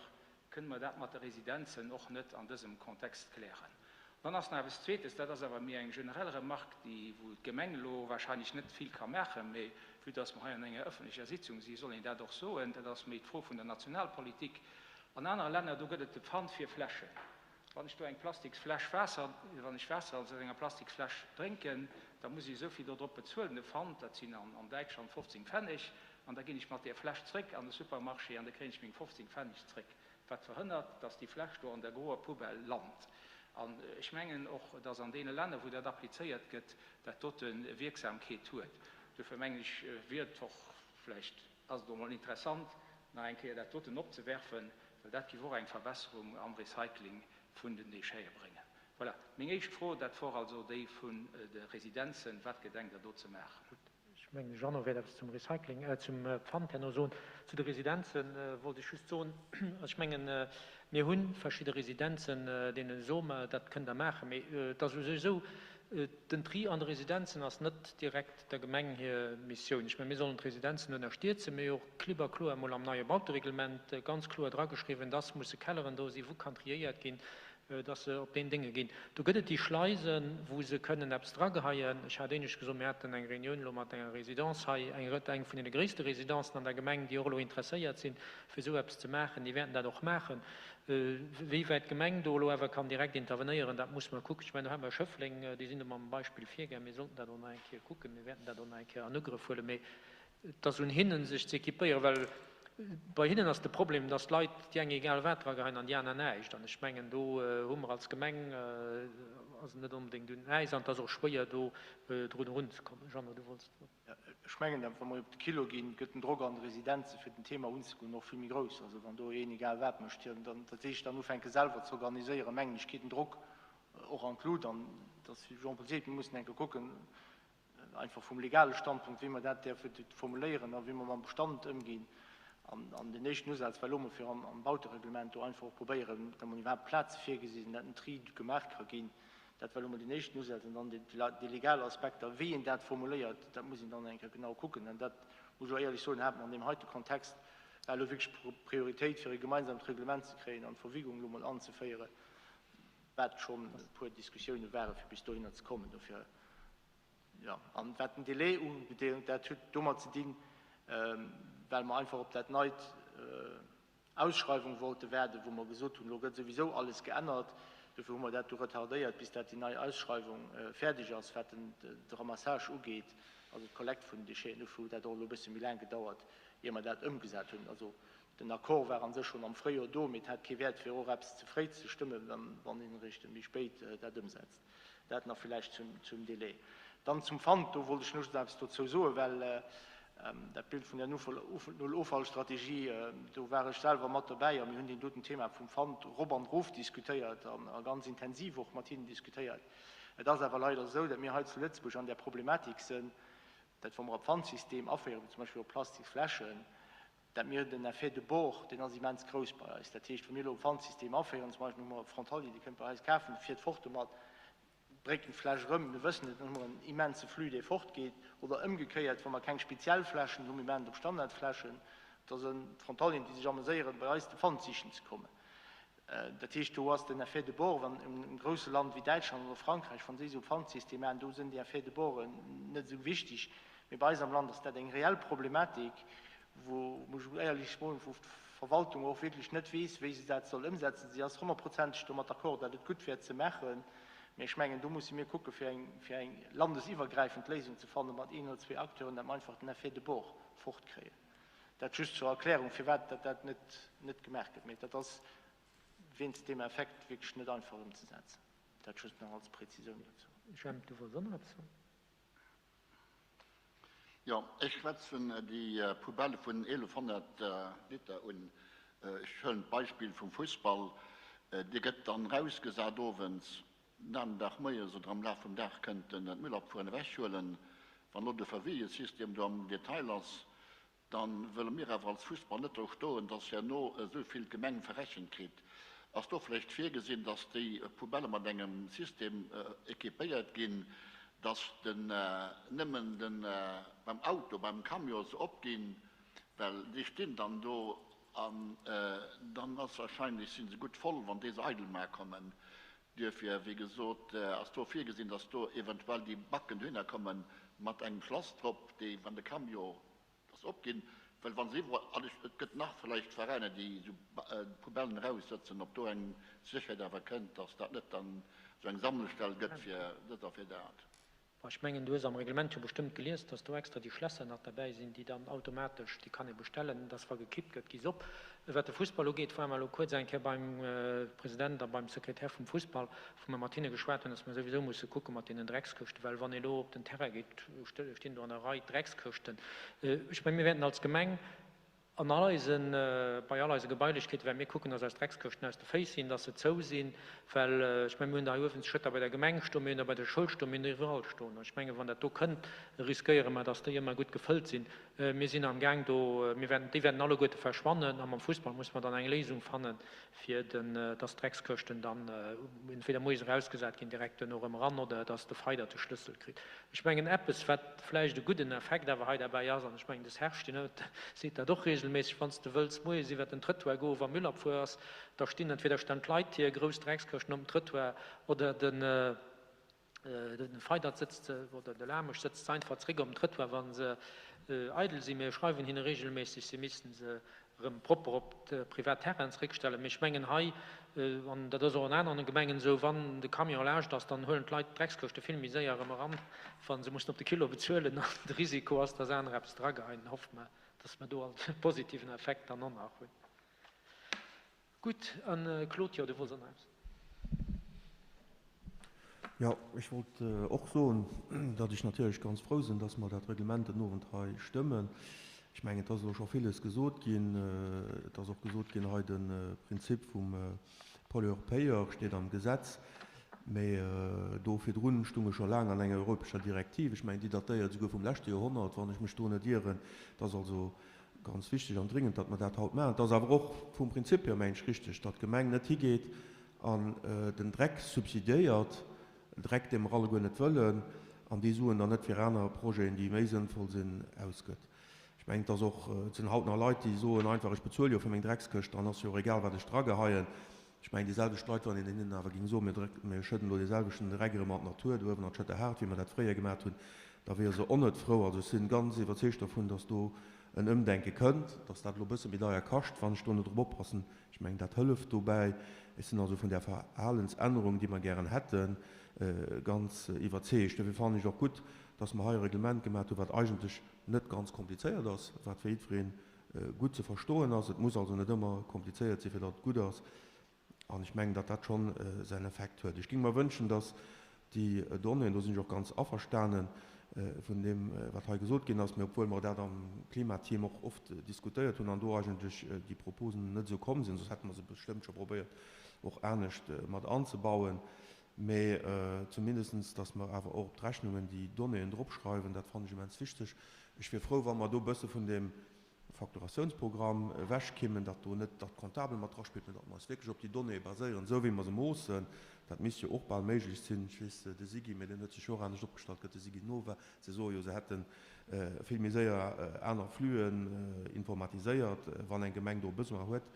Kënne mer dat mat de Residenzen och net an dësem Kontext klären? Dann ass nach eppes Zweetes, dat ass awer méi eng generell Remarque, déi, wou d'Gemeng elo wahrscheinlech net vill ka maachen, mä vue dass mer hei an enger öffentlecher Sitzung sinn, soll een dat och soen, dat ass méi d'Fro vun der Nationalpolitik. An anere Länner, do gëtt et de Pfand fir Fläschen. Wann ech do eng Plastiksfläsch Waasser, wann ech Waasser aus enger Plastiksfläsch drénken, da muss ech esou vill dodrop bezuelen, de Pfand, dat sinn an Däitschland 15 Pfennig, an da ginn ech mat där Fläsch zréck an de Supermarché an da kréien ech meng 15 Pfennig zréck, wat verhënnert, dass déi Fläsch do an der groer Poubelle lant. An ech mengen och, dass an deene Länner, wou dat applizéiert gëtt, dat dote Wierksamkeet huet. Duerfir mengen ech, wier et och vläicht, Ass et och mol interessant, nach eng Kéier dat doten opzewerfen, well dat giff och eng Verbesserung am Recycling vun den Déchete bréngen. Voilà, meng éischt Fro, dat wor also déi vun de Residenzen. Wat gedenkt Der do ze maachen? Gutt, ech mengen, de Jeannot wäert eppes zum Recycling, zum Pfand herno soen. Zu de Residenze wollt ech just soen, also ech mengen, mir hu verschidde Residenzen, deene soe mer, dat kënnt Der maachen, mee et ass u sech esou. Den Tri an de Residenzen ass net direkt der Gemeng hir Missioun. Ech mengen, mir sollen d'Residenzen ënnerstierzen. Mir hu jo och klipp a kloer emol am neie Bautereglement ganz kloer drageschriwwen, dass musse Kelleren do sinn, wou kann triéiert ginn, dass se op deen Dénge ginn. Do gëtt et déi Schleisen, wou se kënnen eppes drageheien. Ech hat éinescht gesot, mir haten eng Reunioun elo mat enger Résidence hei, eng eng vun deene gréisste Residencen an der Gemeng, déi och elo interesséiert sinn, fir esou eppes ze maachen. Déi wäerten dat och maachen. Wéi wäit d'Gemeng do elo awer kann direkt intervenéieren, dat musse mer kucken. Ech mengen, do hate mer Schëffleng, déi sinn do mam Beispill virgaang. Mir sollten dat och nach eng Kéier kucken. Mir wäerten dat och nach eng Kéier an Ugrëff huelen. Mee et ass un hinnen, sech ze équipéieren, well bei hinnen ass de Problem, dass d'Leit déi eng egal wat drageheien an déi aner näischt. An ech mengen, do hu mer als Gemeng, ass et net onbedéngt un äis an et ass och schwéier, do drun erunzekommen. Jeannot, du wollts d'Wuert. Ech mengen, wa mer op de Kilo ginn, gëtt den Drock an de Residenze fir den Thema unzegoen och vill méi grouss. Also wann do een egal wat mécht, hien dann tatsächlech dann ufänke selwer ze organiséieren, mengen ech, geet den Drock och an d'Lut. An et ass, wéi de Jean-Paul seet, mir mussen eng Kéier kucken, einfach vum legale Standpunkt, wéi mer dat däerfe formuléieren a wéi mer mam Bestand ëmginn. An den éischten Usaz war elo emol, fir am Bautereglement do einfach och probéieren, datt mer iwwerhaapt Plaze virgesi sinn, datt en Tri gemaach ka ginn. Dat war elo mol den éischten Usaz. An dann déi legal Aspekter, wéi een dat formuléiert, dat muss een dann eng Kéier genau kucken. An dat, muss ech och éierlech soen, hat mer an deem heite Kontext, war elo wierklech Prioritéit, fir e gemeinsamt Reglement ze kréien an d'Verfügung elo mol anzeféieren, wat schonn e puer Diskussioune ware fir bis dohinner ze kommen. Dofir, jo. An wat den Délai ugeet, dat huet domat ze dinn, well mer einfach op dat neit, Ausschreiwung wollte waarden, wou mer gesot hunn, elo gëtt souwisou alles geännert. Dofir hu mer dat du retardéiert, bis dat déi nei Ausschreiwung fäerdeg ass, wat den de Ramassage ugeet, also d'Kollekt vun den Décheten. Dofir huet dat och elo e bësse méi laang gedauert, ier mer dat ëmgesat hunn. Also den Accord war a sech schonn am Fréijoer do, mee et hat kee Wäert, fir och eppes ze fréi ze stëmmen, wann een eréischt méi spéit dat ëmsetzt. Dat nach villäicht zum Délai. Dann zum Pfand, do wollt ech just nach eppes dozou soen, well dat Bild vun der Null-Offall-Strategie, do war ech selwer mat dobäi a mir hunn deen doten Thema vum Pfand rop an erof diskutéiert a ganz intensiv och mat hinnen diskutéiert. Et ass awer leider esou, datt mir hei zu Lëtzebuerg an där Problematik sënn, datt wa mer e Pfandsystem aféieren, wéi zum Beispill op Plastiksfläschen, Dat mir den Effet de bord, deen ass immens grouss bei eis. Dat heescht, wa mir elo e Pfandsystem aféieren, zum Beispill hu mer e Frontalier, dee kënnt bei eis kafen, fiert fort domat, bréngt d'Fläsch erëm, mir wëssen et, dann hu mer en immense Flux, dee fortgeet. Oder ëmgekéiert, wa mer keng speziell Fläschen hunn, mir maachen et op Standardfläschen, da sinn d'Frontalieren, déi sech ameséieren, bei eis de Pfand sichen ze kommen. Dat heescht, do ass den Effet de bord, wann en grousse Land wéi Däitschland oder Frankräich, wa si esou e Pfandsystem maachen, do sinn déi Effets de borden net esou wichtig. Mee bei eis am Land ass dat eng reell Problematik, wou, muss ech éierlech soen, wou d'Verwaltung och wierklech net weess, wéi se dat soll ëmsetzen. Si ass honnertprozenteg domat d'accord, datt et gutt wär ze maachen, mee ech mengen, do musse mir kucke fir eng, fir eng landesiwwergräifend Léisung ze fanne mat een oder zwee Acteuren, datt mer einfach den Effet de bord fortkréien. Dat just zur Erklärung, firwat dat dat net net gemaach gëtt. Mee dat ass wéinst deem Effekt wierklech net einfach ëmzesetzen. Dat just nach als Präzisioun dozou. Jemp, du wollts och nach eppes soen? Jo, ech schwätzen déi Poubelle vun 1100 Liter un. Ech huelen d'Beispill vum Fussball. Dee gëtt dann erausgesat owends. Den aneren Dag moies oder am Laf vum Dag kënnt en d'Müllabfuhren ewechhuelen. Wann elo de Verwiegesystem do am Detail ass, da wëlle mir awer als Fussball net do stoen, dass herno esou vill d'Gemeng verrechent kritt. Ass do vläicht virgesinn, dass déi Poubellë mat engem System équipéiert ginn, dass den nëmmen de beim Auto, beim Camion se opginn, well déi stinn dann do an dann ass wahrscheinlech, si se gutt voll, wann déi se eidel maache kommen. Duerfir, wéi gesot, ass do virgesinn, dass do eventuell déi Backen dohinner komme mat engem Schlass drop, déi, wann de Camion ass, opginn. Well wa se iwwerall, an et gëtt nach vläicht Veräiner, déi esou Poubellen eraussëtzen, ob do eng Sécherheet awer kënnt, dass dat net dann esou eng Sammelstell gëtt fir dëst a fir dat. Bon, ech mengen, du hues am Reglement jo bestëmmt gelies, dass do extra déi Schlässer nach derbäi sinn, déi dann automatesch, déi kann ee bestellen, dass wa gekippt gëtt, gi se op. Wat de Fussball ugeet, ware mer elo kuerz eng Kéier beim President a beim Sekretär vum Fussball, wou mer mat hinne geschwat hunn, dass mer souwisou musse kucke mat deenen Dreckskëschten, well wann ee elo op den Terrain geet, stinn do an der Rei Dreckskëschten. Ech mengen, mir wäerten als Gemeng. An all eisen, bei all eise Gebailechkeeten, well mir kucken, dass eis Dreckskëschten aus de Féiss sinn, dass se zou sinn, well ech mengen, mir hunn der hei uewen zu Schëtter bei der Gemeng stoen, mir hunn der bei der Schoul stoen, mir hunn der iwwerall stoen. An ech mengen, wann dat do kënnt, riskéiere mer, dass déi ëmmer gutt gefëllt sinn. Mir sinn am Gaang do, mir wäerten, déi wäerten alleguerte verschwannen a mam Fussball muss mer dann eng Léisung fannen, fir den, dass d'Dreckskëschten dann entweder moies erausgesat ginn, direkt duerno erëm eran, oder dass de Feider de Schlëssel kritt. Ech mengen, eppes, wat vläicht e gudden Effekt awer hei derbäi ass, an ech mengen, de Serge, deen huet, seet dat och regelméisseg, Wann s de wëlls moies iwwert den Trëttoir goen, wa Müllabfuhr ass, da stinn entweder stellen d'Leit hir grouss Dreckskëschten op den Trëttoir oder den, De Feidert sëtzt, oder de Lamesch sëtzt einfach zréck op dem Trëttoir, wa se eidel sinn. Mir schreiwen hinne regelméisseg, se missten se erëm propper op de privat Terrain zréckstellen. Mee ech mengen hei, an dat ass och an aneren Gemengen esou, wann de Camion laascht ass, dann huelen d'Leit d'Dreckskëschte vill méi séier erëm eran, wa se mussen op de Kilo bezuelen an de Risiko ass, dass aner eppes drageheien. Hoffe mer, dass mer do als positiven Effekt dann och nach hunn. Gutt, an Claude, jo, du wollts och nach eppes. Jo, ech wollt och soen, datt ech natierlech ganz frou sinn, datt mer dat Reglement den Owend hei stëmmen. Ech mengen, et ass elo scho villes gesot ginn. Et ass och gesot ginn, hei de Prinzip vum Pollueur-payeur steet am Gesetz, mä do virdrun stung e scho laang an enger europäescher Direktiv. Ech mengen, déi datéiert esouguer vum leschte Joerhonnert, wann ech mech do net ieren. Et ass also Ganz wichteg an dringend, datt mer dat haut maachen. Et ass awer och vum Prinzip hier, mengen ech, richtig, datt d'Gemeng net higeet an den Dreck subsidiéiert, Dreck, dee mer alleguer net wëllen, an déi Suen dann net fir aner Projeten, déi méi sënnvoll sinn, ausgëtt. Ech mengen, et ass och, et sinn haut nach Leit, déi soen einfach, ech bezuele jo fir meng Dreckskëscht, dann ass jo och egal, wat ech drageheien. Ech mengen, déi selwecht Leit, wann een hinnen awer géing soen, mir dréck, mir schëdden elo dee selwechten Dreck erëm an d'Natur do uewen an d'Schëtterhaart, wéi mer dat fréier gemat hunn, da wiere se och net frou. Also ech si ganz iwwerzeegt dovun, datt do en Ëmdenke kënnt, datt dat elo e bësse méi deier kascht, wann ech do net drop oppassen. Ech mengen, dat hëlleft dobäi. Ech sinn also vun där Verhalensännerung, déi mer gären hätten, ganz iwwerzeegt. Dofir fannen ech et och gutt, datt mer hei e Reglement gemat hunn, wat eigentlech net ganz komplizéiert ass, wat fir jiddweree gutt ze verstoen ass. Et muss also net ëmmer komplizéiert sinn, fir datt et gutt ass. An ech mengen, datt dat schonn säin Effekt huet. Ech géing mer wënschen, datt déi Donnéeën, do sinn ech och ganz averstane vun deem, wat hei gesot ginn ass, mä obwuel mer dat am Klimateam och oft diskutéiert hunn an do eigentlech déi Proposen net esou komm sinn, soss hätte mer se bestëmmt scho probéiert och anescht mat anzebauen, mä zumindestens, datt mer awer och op d'Rechnungen déi Donnéeën dropschreiwen, dat fannen ech immens wichteg. Ech wier frou, wa mer do e bësse vun deem Facturatiounsprogramm ewechkimmen, datt do net datt d'Comptabel mat draspillt, mä datt mer eis wierklech op déi Donnéeë baséieren, esou wéi mer se moossen. Dat misst jo och bal méiglech sinn. Ech weess, de SIGI, mä deen huet sech jo och anescht opgestallt, gëtt de SIGI Nova. Se soe jo, se hätte vill méi séier aner Fluen informatiséiert, wann eng Gemeng do e Besoin huet.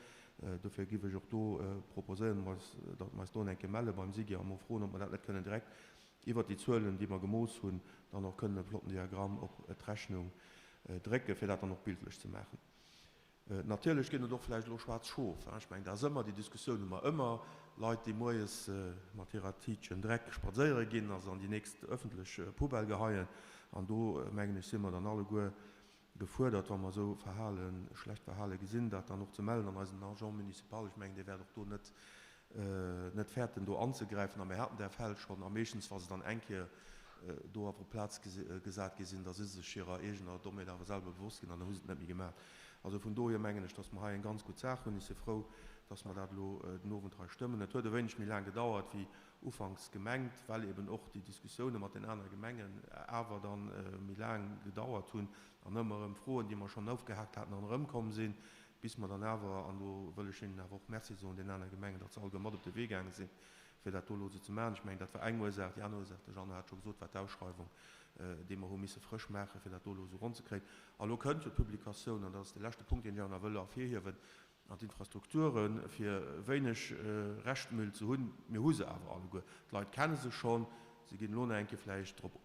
Dofir giff ech och do proposéieren, datt mer eis do eng Kéier melle beim SIGI a mol froen, ob mer dat net kënnen direkt iwwert déi Zuelen, déi mer gemooss hunn, dann och kënnen e flotten Diagramm op d'Rechnung drécken, fir dat dann och bildlech ze maachen. Natierlech ginn et och vläicht elo schwaarz Schof. Ech mengen, dat ass ëmmer, déi Diskussioun hu mer ëmmer, Leit, déi moies mat hirer Tiitchen Dreck spadséiere ginn a se an déi nächst ëffentlech Poubelle geheien. An do, mengen ech, si mer dann alleguer gefuerdert, wa mer esou Verhalen, schlecht Verhale gesinn, dat dann och ze mellen an eisen Agent municipal, ech mengen, dee wäert och do net, net fäerten, do anzegräifen. A mir haten där Fäll schonn. A meeschtens, wa se dann eng Kéier do awer op d'Plaz gesat gi sinn, da si se sech hirer eegener Dommheet awer selwer bewosst ginn an da hu se et net méi gemaach. Also vun dohier mengen ech, dass mer hei eng ganz gutt Saach hunn. Ech si frou, dass mer dat elo den Owend hei stëmmen. Et huet e wéineg méi laang gedauert wéi ufanks gemengt, well eben och déi Diskussioune mat den anere Gemengen awer da méi laang gedauert hunn an ëmmer erëm Froen, déi mer schonn ofgehaakt haten, dann erëmkomm sinn, bis mer dann awer, an do wëll ech hinnen awer och Merci soen, den anere Gemengen, datt se alleguer mat op de Wee gaange sinn, fir dat do elo esou ze maachen. Ech mengen, dat war eng Ursaach. Déi aner Ursaach, de Jeannot hat scho gesot, war d'Ausschreiwung, déi mer hu misse frësch maachen, fir dat do elo esou ronn ze kréien. A lo kënnt jo d'Publikatioun, an dat ass de leschte Punkt, deen ech awer nach wëll ervirhiewen, An d'Infrastrukture fir wéineg Reschtmüll ze hunn, mir hu se awer alleguer. D'Leit kenne se schonn. Se ginn elo nach eng Kéier vläicht drop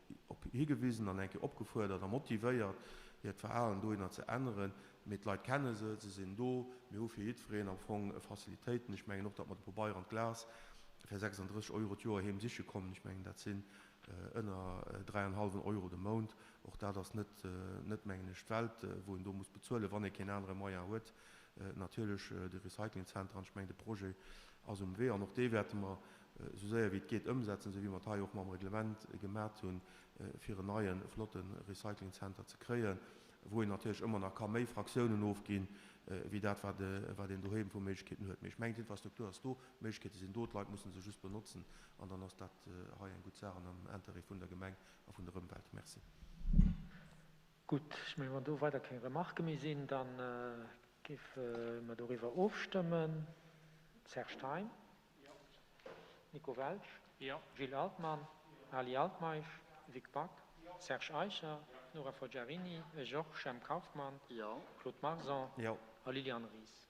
higewisen an eng Kéier opgefuerdert a motivéiert, hiert Verhalen dohinner ze änneren. Mee d'Leit kenne se, se sinn do. Mir hu fir jiddwereen am Fong Facilitéiten. Ech mengen och, datt mer de Pobeier an d'Glas fir 36 Euro d'Joer heem siche kommen. Ech mengen, dat sinn ënner dräianhallwen Euro de Mount. Och dat ass net, net mengen ech, d'Welt, wou een do muss bezuelen, wann ee keen anere Moyen huet. Natierlech de Recyclingzenter, an ech mengen, de Projet ass um Wee an och dee wäerte mer esou séier wéi et geet ëmsetzen, esou wéi mer et hei och mam Reglement gemat hunn, fir en neie flotte Recyclingzenter ze kréien, wou een natierlech ëmmer nach ka méi Fraktiounen ofginn. wéi dat, wat wat een doheem vu Méiglechkeeten huet. Mee ech mengen, d'Infrastruktur ass do, d'Méiglechkeete sinn do, d'Leit musse se just benotzen an dann ass dat hei eng gutt Saach an am Intérêt vun der Gemeng a vun der Ëmwelt. Merci. Gutt, ech mengen, wann do weider keng Remarquë méi sinn, da géife mer doriwwer ofstëmmen. Serge Thein? Jo. Nico Welsch? Jo. Gilles Altmann? Jo. Ali Altmeisch? Jo. Vic Back? Jo. Serge Eicher? Jo. Nora Forgiarini? Ech och. Jemp Kauffmann? Jo. Claude Marson? Jo. A Liliane Ries.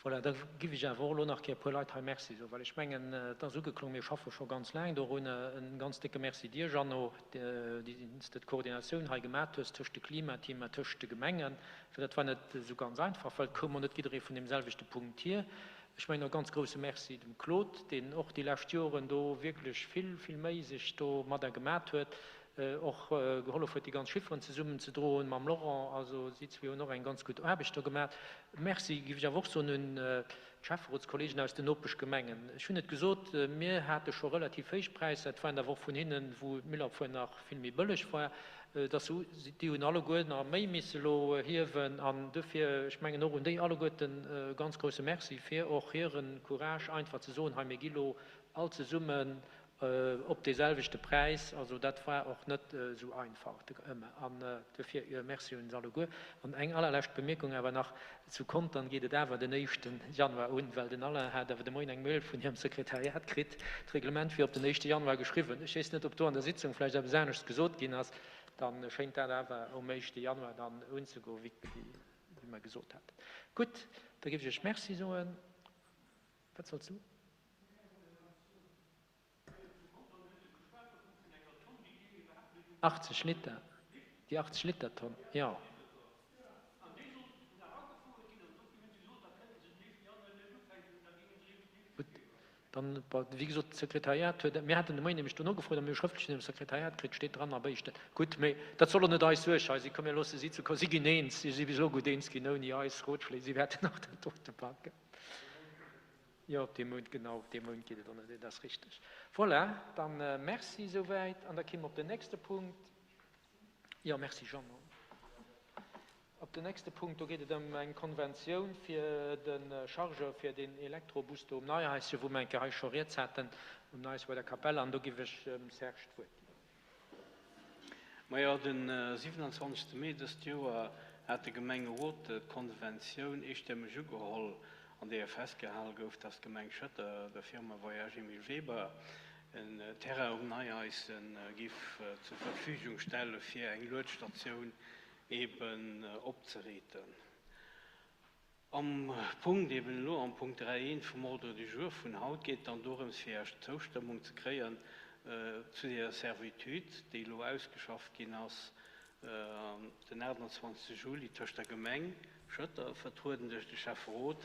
Voilà, da giff ech awer och elo nach kéier e puer Leit hei Merci soen, well ech mengen, et ass ugeklongen, mir schaffe scho ganz laang dorun. E ganz décke Merci dir, Jeannot, déi s de d'Koordinatioun hei gemat hues tëscht de Klimateam a tëscht de Gemengen, well dat war net esou ganz einfach, well et koum och net jidderee vun deem selwechte Punkt hier. Ech mengen och ganz grousse Merci dem Claude, deen och déi lescht Joren do wierklech vill, vill Méi sech do mat a gemat huet, och gehollef huet déi ganz Chifferen zesummen ze droen mam Laurent. Also si zwee hunn och eng ganz gutt Aarbecht do gemat. Merci géif ech awer och soen un d'Schäfferotskollegen aus den Nopeschgemengen. Ech hunn et gesot, mir hate scho relativ héich Präisser, et waren awer och vun hinnen, wou d'Müllabfuer nach vill méi bëlleg war, dass se, déi hunn alleguer nach méi misse elo hiewen. An duerfir, ech mengen och un déi alleguerten e ganz grouse Merci fir och hire Courage, einfach ze soen, hei mir gi lo all zesummen op dee selwechte Präis. Also dat war och net esou einfach ëmmer. An duerfir Merci un se alleguer. An eng allerlescht Bemierkung awer nach, Zu Contern geet et awer den éischten Januar un, well den Alain hat awer de Moien eng Mail vun hirem Sekretariat kritt, d'Reglement wier op den éischte Januar geschriwwen. Ech weess net, ob do an der Sitzung vläicht eppes aneschts gesot ginn ass. Da schéint dat awer um éischte Januar dann unzegoen, wéi mer gesot haten. Gutt, da géif ech Iech Merci soen. Wat sollst du? 80 Liter, déi 80 Liter Tonn, jo. Gutt, dann, wéi gesot, d'Sekretariat huet, mir haten de Moien nämlech do nogefrot a mir hu schrëftlech vun dem Sekretariat kritt, steet dran ab éischten. Gutt, mee dat soll och net eis Suerg hei sinn. Komm, mir loosse si zu, si ginn eens, si si bis elo gutt eens ginn ouni eis Rotschléi, si wäerten och dat dote packen. Jo, op dee Mount, genau, op dee Mount geet et ënner, dat ass richteg. Voilà, dann Merci esouwäit an da kimme mer op den nächste Punkt. Jo, Merci Jeannot. Op den nächste Punkt, do geet et ëm eng Konventioun fir de Chargeur fir deen Elektrobus do um Neihaischen, wou mer eng Kéier hei scho rieds haten, um Neihaischen bei der Kapell. An do giff ech dem Serge d'Wuert ginn. Majo, de 27 Mee dëst Joer hat de Gemengerot d'Konventioun eestëmmeg ugeholl, an deeër festgehale gouf, dass d'Gemeng Schëtter der Firma Voyages Emile Weber en Terrain um Neiaischen giff zur Verfügung stelle fir eng Luedstatioun eben opzeriiten. Am Punkt eben elo, am Punkt 3 eent vum Ordre du jour vun haut, geet et dann dorëms, fir Äech d'Zoustëmmung ze kréien zu deeër Servitude, déi elo ausgeschafft ginn ass den 28 Juli tëscht der Gemeng Schëtter, vertrueden duerch de Schäfferot,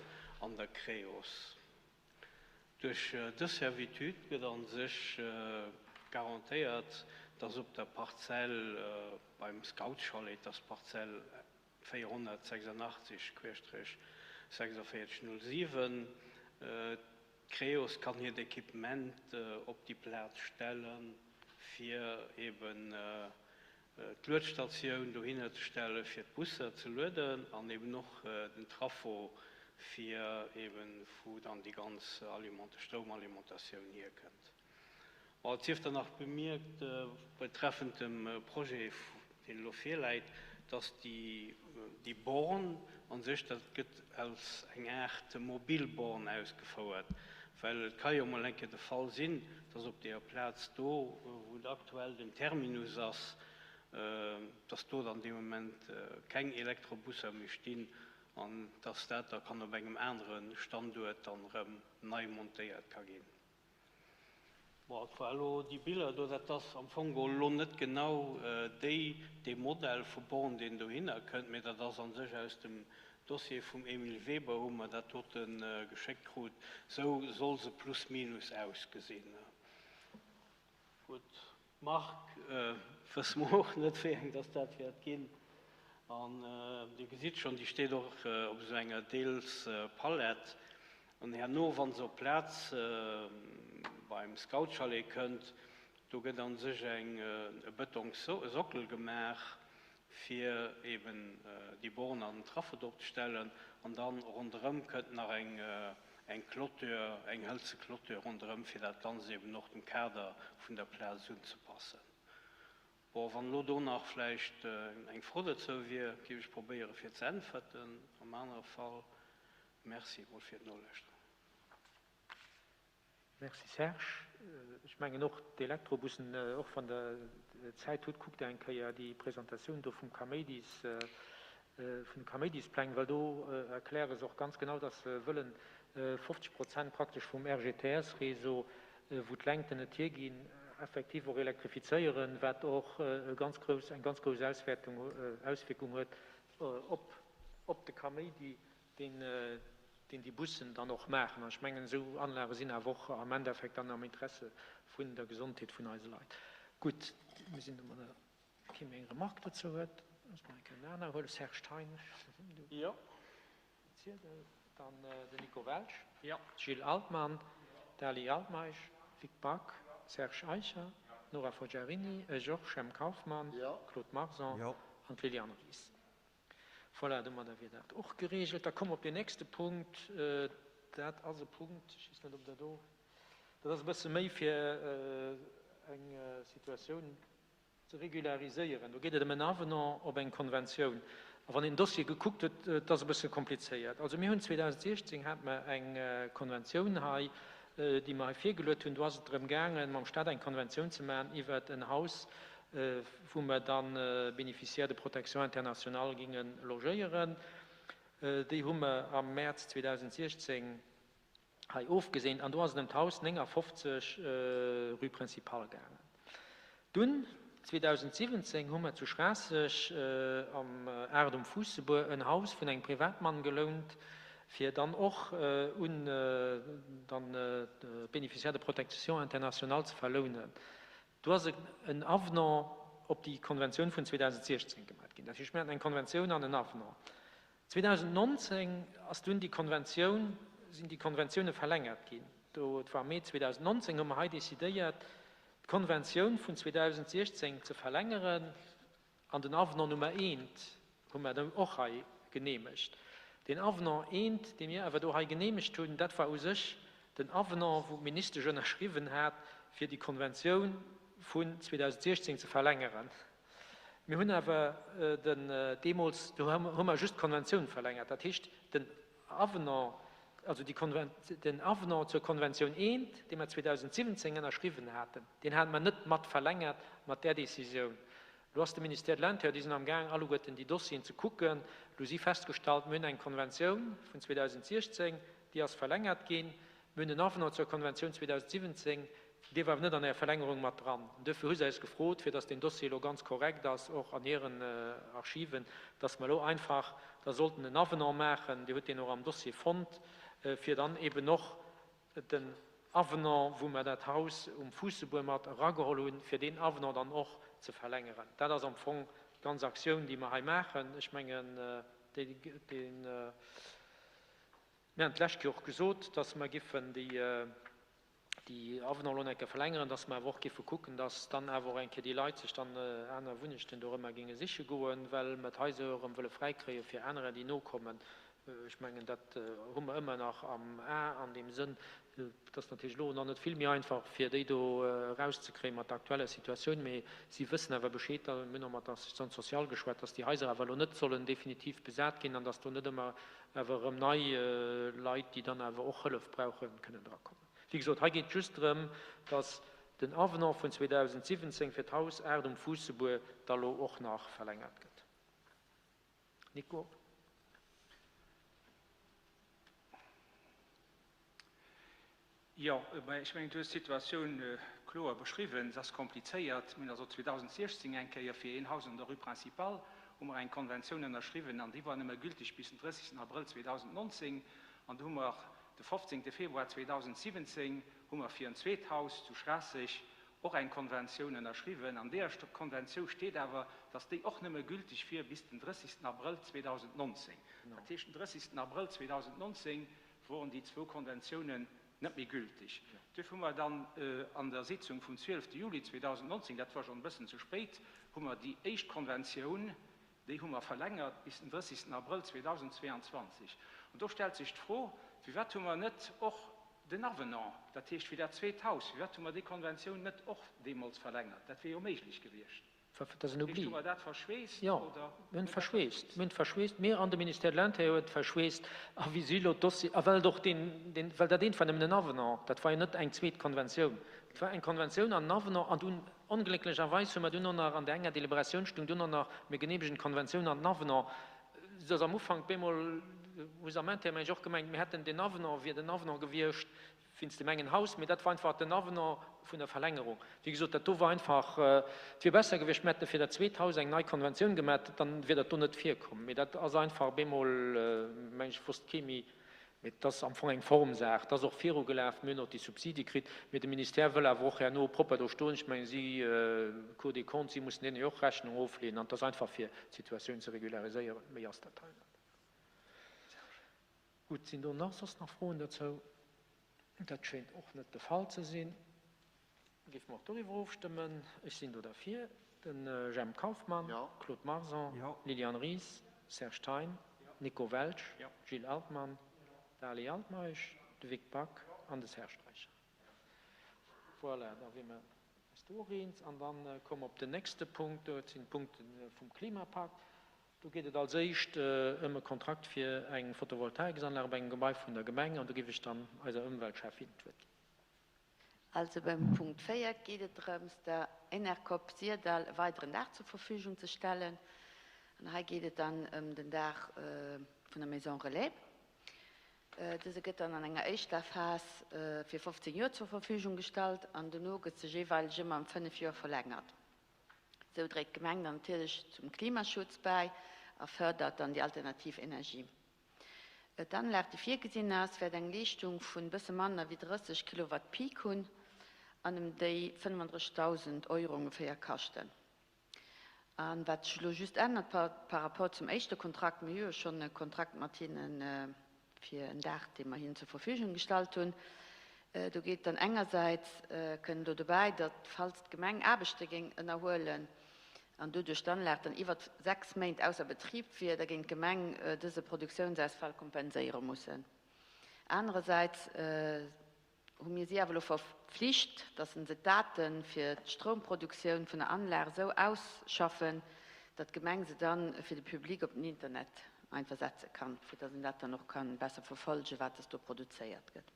an der Creos. Duerch dës Servitude gëtt a sech garantéiert, dass op der Parzell beim Scoutschalet, dass d'Parzell 486-46 07, D'Creos kann hiert Equipement op déi Plaz stellen, fir eben d'Luedstatioun dohinner ze stellen, fir d'Busser ze lueden an eben och den Traffo, fir eben, wou dann déi ganz Stroumalimentatioun hierkënnt. Bon, et sief dann nach bemierkt, betreffend dem Projet, deen elo virläit, dass déi, déi Born a sech, dat gëtt als eng Aart mobil Born ausgefouert, well et ka jo emol eng Kéier de Fall sinn, dass op deeër Plaz do, wou aktuell den Terminus ass, dass do dann dee Moment keng Elektrobusser méi stinn an dass dat da kann op engem anere Standuert dann erëm nei montéiert ka ginn. Bon, et war elo déi Biller do, dat ass am Fong geholl elo net genau déi, dee Modell vu Born, deen dohinner kënnt, mee dat ass a sech aus dem Dossier vum Emile Weber, hu mer dat dote geschéckt krut. Esou soll se plus minus ausgesinn. Gutt, d'Mark wësse mer och net, wéi eng dass dat wäert ginn. An Dir gesitt schonn, déi steet och op esou enger deels Palett. An herno, wa se op d'Plaz beim Scoutschalet kënnt, do gëtt a sech eng e Betongssockel gemaach, fir eben déi Borne an den Traffo drop ze stellen. An dann ronderëm kënnt nach eng, eng Clôture, eng hëlze Clôture ronderëm, fir dat Ganzt eben och dem Kader vun der Plaz unzepassen. Bon, wann elo do nach vläicht eng Fro dozou wier, géif ech probéiere fir ze äntwerten. Am anere Fall Merci emol fir d'Nolauschteren. Merci Serge. Ech mengen och d'Elektrobussen, och wann Der Zäit hutt, kuckt eng Kéier déi Presentatioun do vum Kaméidis, vun de Kaméidispläng, well do erkläre se och ganz genau, dass se wëllen 50 Prozent praktesch vum RGTS-Réseau, wou d'Längten net hierginn, effektiv och elektrifizéieren, wat och e ganz grouss, eng ganz grouss Auswäertung, Auswierkung huet op, op de Kaméidi, deen, deen déi Bussen dann och maachen. An ech mengen, esou Anlage sinn awer och am Endeffekt dann am Interesse vun der Gesondheet vun eise Leit. Gutt, mir sinn domadder, kee méi eng Remarque dozou huet, loosse mer eng Kéier en aner huelen. Serge Thein, du. Jo. Ziedel, dann den Nico Welsch, Gilles Altmann, d'Ali Altmeisch, Vic Back, Serge Eicher, Nora Forgiarini, Georges M. Kauffmann, Claude Marson an d'Liliane Ries. Voilà, domadder wier dat och geregelt. Da komme mer op deen nächste Punkt. Dat ass e Punkt, ech weess net, ob Der do, dat ass e bësse méi fir eng Situatioun ze regulariséieren. Do geet et ëm en Avenant op eng Konventioun. A wann een den Dossier gekuckt huet, et ass e bësse komplizéiert. Also mir hunn 2016 hate mer eng Konventioun hei, déi mer hei virgeluet hunn. Do ass et drëm gaangen, mam Stat eng Konventioun ze maachen iwwert en Haus, wou mer dann Bénéficiaires de protection internationale géinge logéieren. Déi hu mer am Mäerz 2016 hei ofgeseent an do ass et ëm d'Haus 59 rue Principale gaangen. Dunn 2017 hu mer zu Schraasseg am 8 um Fuussebuer en Haus vun engem Privatmann gelount, fir dann och un dann d'Bénéficiaires de protection internationale ze verlounen. Do ass en Avenant op déi Konventioun vun 2016 gemat ginn. Dat heescht, mir haten eng Konventioun an en Avenant. 2019 ass dunn déi Konventioun, sinn déi Konventioune verlängert ginn. Do, et war am Mee 2019, hu mer hei decidéiert, d'Konventioun vun 2016 ze verlängeren an den Avenant Nummer eent hu mer dann och hei geneemegt. Deen Avenant eent, dee mir awer do hei geneemegt hunn, dat war u sech den Avenant, wou d'Ministesch ënnerschriwwen hat, fir déi Konventioun vun 2016 ze verlängeren. Mir hunn awer den deemools, do hu mer just d'Konventioun verlängert, dat heescht den Avenant, also déi Konven, den Avenant zur Konventioun eent, dee mer 2017 ënnerschriwwen haten, deen hate mer net mat verlängert mat där Décisioun. Elo ass de Ministère de l'Intérieur, déi sinn amgaang alleguerten déi Dossieren ze kucken, elo si festgestallt, mir hunn eng Konventioun vun 2016, déi ass verlängert ginn, Mir hunn en Avenant zur Konventioun 2017, dee war awer net an Är Verlängerung mat dran. Duerfir hu se eis gefrot, fir datt deen Dossier elo ganz korrekt ass, och an hiren Archiven, datt mer elo einfach da sollten en Avenant maachen, Dir hutt deen och am Dossier fonnt, fir dann eben och den Avenant, wou mer dat Haus um Fuussebuer mat erageholl hunn, fir deen Avenant dann och ze verlängeren. Dat ass am Fong d'ganz Aktioun, déi mer hei maachen. Ech mengen, deen. Mir han d'lescht Joer och gesot, dass mer giffen déi Avenant elo eng Kéier verlängeren, dass mer awer och giffe kucken, dass dann awer och eng Kéier déi Leit sech dann aner Wunnechten do erëm géinge siche goen, well mer d'Haiser jo erëm wëlle fräikréie fir anerer, déi nokommen. Ech mengen, dat hu mer ëmmer nach am A an deem Sënn. Et ass natierlech elo nach net vill méi einfach, fir déi do erauszekréien mat der aktueller Situatioun, mee si wëssen awer Bescheed. Mir hunn och mat der Assistante sociale geschwat, dass déi Haiser awer elo net sollen definitiv besat ginn an dass do net ëmmer awer erëm nei Leit, déi dann awer och Hëllef brauchen, kënnen drakommen. Wéi gesot, hei geet et just drëm, dass den Avenant vun 2017 fir d'Haus 8 um Fuussebuer da lo och nach verlängert gëtt. Nico? Jo, mä ech mengen, du hues d'Situatioun kloer beschriwwen. Se ass komplizéiert. Mir hunn also 2016 eng Kéier fir een Haus an der Rue Principale hu mer eng Konventioun ënnerschriwwen an déi war nëmme gültig bis den 30. Abrëll 2019. An du hu mer de 15. Februar 2017 hu mer fir en zweet Haus zu Schraasseg och eng Konventioun ënnerschriwwen. An deeër Konventiou steet awer, dass déi och nëmme gültig wier bis den 30. Abrëll 2019. Dat heescht, den 30. Abrëll 2019 woren déi zwou Konventiounen net méi gültig. Duerfir hu mer dann an der Sitzung vum 12. Juli 2019, dat war schonn e bëssen ze spéit, hu mer déi éischt Konventioun. Déi hu mer verlängert bis den 30. Abrëll 2022. An do stellt sech d'Fro, Firwat hu mer net och den Avenant, dat heescht fir dat zweet Haus, firwat hu mer déi Konventioun net och deemools verlängert? Dat wier jo méiglech gewiescht. Dat ass en Oubli. Hu mer dat verschweesst Jo, oder mir hunn et verschweesst. Mir hunn et verschweesst. Mir an de Ministère de l'Intérieur huet et verschweesst. A wéi si elo d'Dossier, a well et och deen, deen, well dat eent war nëmmen en Avenant, dat war jo net eng zweet Konventioun. Et war eng Konventioun an en Avenant an dunn, onglécklecherweis hu mer dunn och nach an där enger Deliberatioun stung dunn och nach, mir geneemegen d'Konventioun an den Avenant, soudass am Ufank bemol hu se am Intérieur, meng ech, och gemengt, mir hätten deen Avenant, wier den Avenant gewiescht Wéinst dem engen Haus, mee dat war einfach den Avenant vun der Verlängerung. Wéi gesot, dat do war einfach, et wier besser gewiescht, mir hätte fir dat zweet Haus eng nei Konventioun gemat, dann wier dat do net virkomm. Mee dat ass einfach op eemol, meng ech, wosst kee méi, mee et ass am Fong eng Formsaach. Et ass och virugelaf, mir hunn och déi Subside kritt, mee de Ministère wëll awer och herno propper do stoen. Ech mengen, si, Cour des Comptes, si mussen deene jo och Rechnung ofleeën an et ass einfach fir d'Situatioun ze regulariséieren. Méi ass dat hei net. Gutt, sinn do nach soss nach Froen dozou? Dat schéint och net de Fall ze sinn. Géife mer och doriwwer ofstëmmen. Ech sinn do derfir. De Jemp Kauffmann, Claude Marson, Liliane Ries, Serge Thein, Nico Welsch, Gilles Altmann, d'Ali Altmeisch, de Vic Back an de Serge Eicher. Voilà, da wier mer eis do och eens. An da komme mer op den nächste Punkt. Dat sinn d'Punkte vum Klimapakt. Do geet et als éischt ëm e Kontrakt fir eng Photovoltaiksanlag op engem Gebai vun der Gemeng an do géif ech dann eiser Ëmweltschäffin d'Wuert ginn. Also beim Punkt 4 geet et drëms, der Enercop Syrdall e weideren Daach zur Verfügung ze stellen. An hei geet et dann ëm den Daach vun der Maison Relais. Dëse gëtt dann an enger éischter Phas fir 15 Joer zur Verfügung gestallt an dono gëtt se jeeweileg ëmmer ëm 5 Joer verlängert. Esou dréit d'Gemeng dann natierlech zum Klimaschutz bäi a fërdert dann déi alternativ Energie. D'Anlag, déi virgesinn ass, wäert eng Leeschtung vun bësse manner wéi 30 Kilowatt Peak hunn an ëm déi 35.000 Euro ongeféier kaschten. A wat sech elo just ännert par rapport zum éischte Kontrakt, mir hu jo schonn e Kontrakt mat hinnen, fir en Daach, dee mer hinnen zur Verfügung gestallt hunn. Do geet dann engersäits, kënn do dobäi, datt falls d'Gemeng Aarbechte géing ënnerhuelen an doduerch d'Anlag dann iwwert 6 Méint ausser Betrib wier, da géing d'Gemeng dëse Produktiounsausfall kompenséiere mussen. Anerersäits hu mir si awer elo verpflicht, dass se d'Date fir d'Stroumproduktioun vun der Anlag esou ausschaffen, datt d'Gemeng se dann fir de Public op den Internet einfach setze kann, fir dass een dat dann och ka besser verfolgen, wat dass do produzéiert gëtt.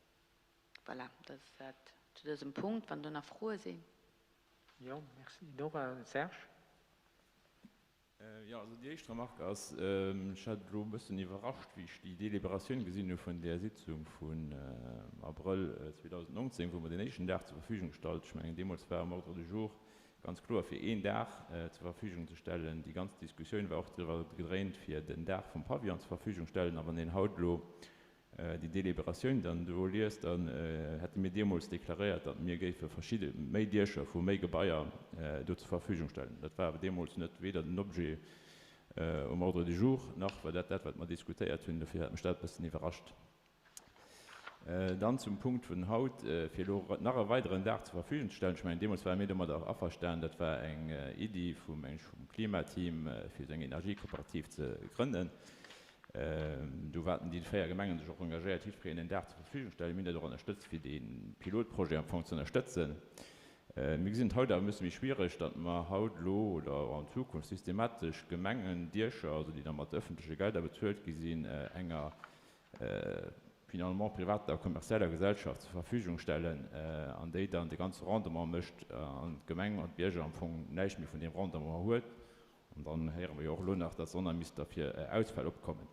Voilà, dat ass dat zu dësem Punkt. Wann do nach Froe sinn. Jo, merci Nora. Serge? Jo, also déi éischt Remarque ass, ech hat elo e bëssen iwwerrascht, wéi ech déi Deliberatioun gesinn hu vun där Sitzung vun Abrëll 2019, wou mer deen éischten Dag zur Verfügung gestallt, ech mengen deemools war um Ordre du jour ganz kloer fir een Dag zur Verfügung ze stellen. Déi ganz Diskussioun war och driwwer gedréint, fir den Dag vum Pavillon zur Verfügung stellen. A wann een haut elo déi Deliberatioun dann do liest, dann hätte mir deemools deklaréiert, datt mir géife verschidde méi Diecher vu méi Gebaier do zur Verfügung stellen. Dat war awer deemools net weder den Objet um Ordre du jour, nach war dat dat, wat mer diskutéiert hunn. Dofir hat mech dat e bëssen iwwerrascht. Dann zum Punkt vun haut, fir elo nach e weideren Dag zur Verfügung ze stellen. Ech mengen, deemools ware mir domadder averstanen. Dat war eng Iddi vum, meng ech, vum Klimateam, fir esou eng Energiekooperativ ze grënnen. Do haten déi 4 Gemengen sech och engagéiert, jiddwereen en Dag zur Verfügung stellen. Mir hunn dat och ënnerstëtzt, fir dee Pilotprojet am Fong ze ënnerstëtzen. Mir gesinn et haut awer e bësse méi schwiereg, datt mer haut elo oder och an Zukunft systematesch Gemengendiecher, also déi da mat ëffentleche Gelder bezuelt gi sinn, enger finalement privater a kommerzieller Gesellschaft zur Verfügung stellen an déi dann de ganze Rendement mécht an d'Gemeng an d'Bierger am Fong näischt méi vun deem Rendement huet. An dann héiere mer jo och elo nach, dass och nach misst derfir Ausfäll opkommen.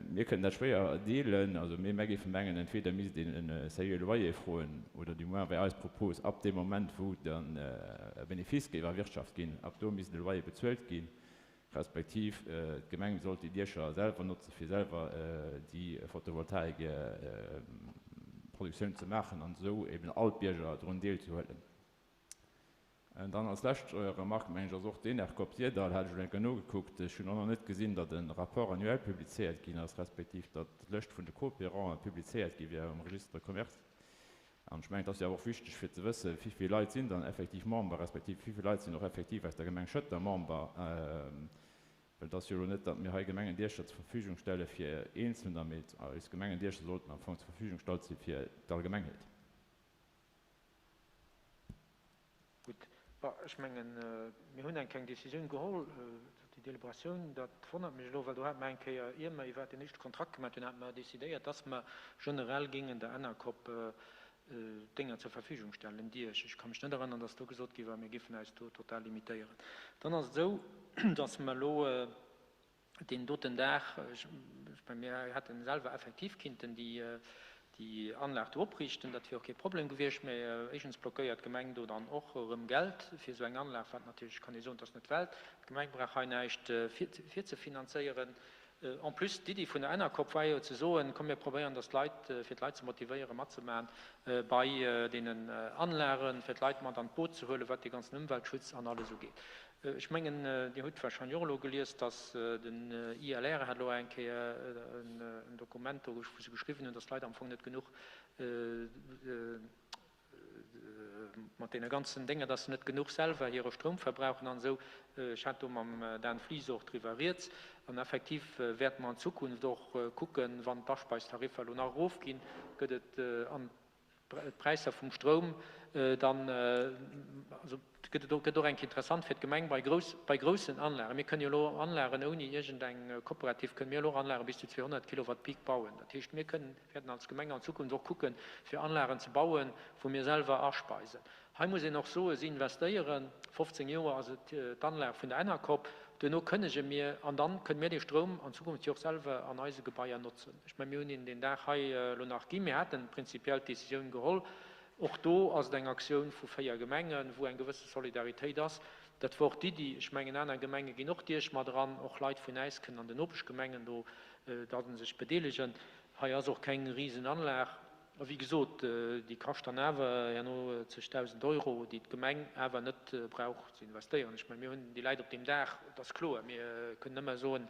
Mir kënnen dat schwéier deelen. Also mir géife mengen, entweder misst een e sérieux Loyer froen oder du moins wär eis Propos, ab deem Moment, wou dann e Benefice géif erwirtschaft ginn, ab do misst e Loyer bezuelt ginn, respektiv d'Gemeng sollt déi Diecher selwer notze fir selwer déi Photovoltaikproduktioun ze maachen an esou eben all d'Bierger drun deelzehuelen. Dann als lescht Remarque, mengen ech, ass och d'Enercop Syrdall, hat ech elo eng Kéier nogekuckt, ech hunn och nach net gesinn, datt e Rapport annuel publizéiert ginn ass, respektiv datt d'Lëscht vun de Coopéranten publizéiert gi wär um Registre de commerce. An ech mengen, et ass jo awer och wichteg fir ze wëssen, wéi vill Leit sinn dann effektiv Member, respektiv wéi vill Leit sinn och effektiv aus der Gemeng Schëtter Member. Well et ass jo elo net, datt mir hei Gemengendiecher zur Verfügung stelle fir Eenzelner, mee eis Gemengendiecher sollten am Fong zur Verfügung gestallt si fir d'Allgemengheet. Gutt, bon, ech mengen, mir hunn eng keng Décisioun geholl. Déi Deliberatioun, dat wonnert mech elo, well do hate mer eng Kéier, ier mer iwwerhaapt deen éischte Kontrakt gemaach hunn, hate mer décidéiert, dass mer generell géingen der Enercop Dénger zur Verfügung stellen, Diech. Ech ka mech net erënnern, dass do gesot gi war, mir géifen eis do total limitéieren. Dann ass et esou, dass mer elo deen doten Dag, ech mengen, mir hätte selwer effektiv kinnten déi, déi Anlag do opriichten, dat wier och kee Problem gewiescht, mä éischtens blockéiert d'Gemeng do dann och erëm Geld fir esou eng Anlag, wat natierlech, kann ee soen, et ass net d'Welt, d'Gemeng brauch hei näischt virzefinanzéieren. En plus, d'Iddi vun der Enercop war jo ze soen, komm mir probéieren, dass d'Leit, fir d'Leit ze motivéieren matzemaachen bei deenen Anlagen, fir d'Leit mat an d'Boot ze huelen, wat dee ganzen Ëmweltschutz an alles ugeet. Ech mengen, Dir hutt wahrscheinlech och elo gelies, dass den ILR hat elo eng Kéier en Dokument do, wou se geschriwwen hunn, dass d'Leit am Fong net genuch mat deene ganzen Dénger, dass se net genuch selwer hire Stroum verbrauchen an esou. Ech hat do mam Dan Flies och driwwer rieds. An effektiv wäerte mer an Zukunft och kucken, wann d'Aspeistariffer elo nach erofginn, gëtt et an d'Präisser vum Stroum dann, also gëtt et och, gëtt och enk interessant fir d'Gemeng bei grouss, bei groussen Anlagen. Mir kënnen jo elo Anlagen ouni iergendeng Kooperativ, kënnen mir elo och Anlage bis zu 200 Kilowatt Peak bauen. Dat heescht, mir kënnen, wäerten als Gemeng an Zukunft och kucken, fir Anlagen ze bauen, wou mir selwer aspeisen. Hei muss een och soen, si investéieren, 15 Joer ass et d'Anlag vun der Enercop, duerno kënnege mir an dann kënne mir dee Stroum an Zukunft jo och selwer an eise Gebaier notzen. Ech mengen, mir hunn hinnen deen Dag hei elo nach ginn. Mir haten prinzipiell d'Décisioun geholl. Och do ass et eng Aktioun vu 4 Gemengen, wou eng gewësse Solidaritéit ass. Dat wor och d'Iddi. Ech mengen, aner Gemenge ginn och Diech mat eran. Och Leit vun äis kënnen an den Nopeschgemengen do da sech bedeelegen. Hei ass och keng Risenanlag. A wéi gesot, déi kascht dann awer herno zegdausend Euro, déi d'Gemeng awer net brauch ze investéieren. Ech mengen, mir hunn déi Läit op deem Daach, et ass kloer, mir kënnen nëmme soen,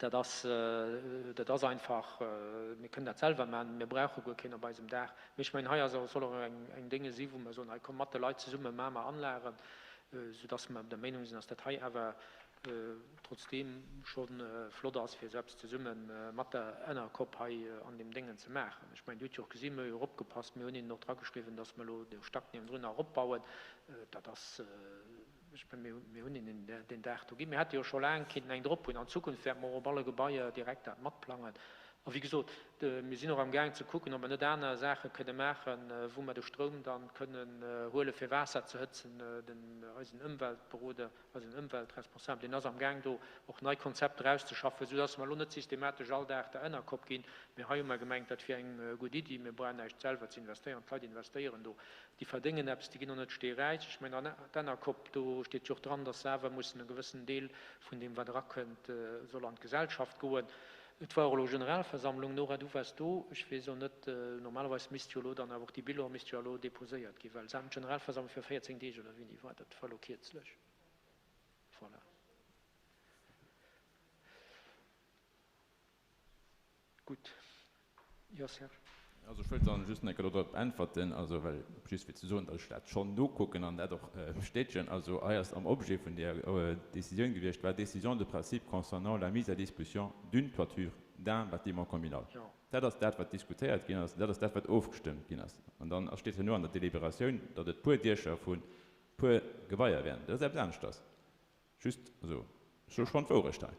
dat ass, dat ass einfach, mir kënnen dat selwer maachen, mir brauche guer keen op eisem Daach. Mee ech mengen, hei ass och, soll och eng, eng Dénge si wou mer soen, hei komm mat de Leit zesumme maache mer Anlagen, soudass mer der Meenung sinn, dass dat hei awer Trotzdeem scho flott ass fir esou eppes zesumme mat der Enercop hei an deem Déngen ze maachen. Ech mengen, Dir hutt jo och gesinn, mir hu jo och opgepasst, mir hunn hinnen och drageschriwwen, datt mer elo de Stack niewendrun nach eropbauen. Dat ass, ech mengen, mir hunn hinnen deen Dag do ginn. Mir hätte jo scho laang kinnten eng drop hunn. An Zukunft wäerte mer och op alle Gebaier direkt dat matplangen. A wéi gesot, mir sinn och amgaang ze kucken, ob mer net aner Saache kënne maachen, wou mer de Stroum dann kënnen huele fir Waasser ze hëtzen. Den, eisen Ëmweltberoder Eisen Ëmweltresponsabel, deen ass amgaang do och nei Konzepter auszeschaffen, soudass mer elo net systematesch all Dag der Ënnerkopp ginn. Mee hei hu mer gemengt, dat wier eng gutt Iddi. Mir brauchen näischt selwer ze investéieren. D'Leit investéieren do, déi verdéngen eppes, déi ginn och net steeräich. Ech mengen, an d'Ennerkopp, do steet jo och dran, dass se awer mussen e gewëssen Deel vun deem, wat erakënnt, soll an d'Gesellschaft goen. Et war och elo Generalversammlung. Nora, du waars do. Ech weess elo net, normalerweis misst jo elo dann awer och déi Bilan misst jo elo déposéiert ginn, well se haten d'Generalversammlung viru 14 Deeg oder wéini war dat? Dat war elo kierzlech. Voilà. Gutt. Jo, Serge. Also ech wëllt dann just nach eng Kéier dodrop äntwerten, also well just fir ze soen, datt ech dat schonn nokucken an dat och bestätegen. Also hei ass am Objet vun där Décisioun gewiescht war Décision de principe concernant la mise à disposition d'une toiture d'un bâtiment communal. Dat ass dat, wat diskutéiert ginn ass, dat ass dat, wat ofgestëmmt ginn ass. An dann steet herno an der Deliberatioun, datt et puer Diecher vu puer Gebaier wären. Dat ass eppes aneschters. Just, also ech soe schonn d'Wourecht hei.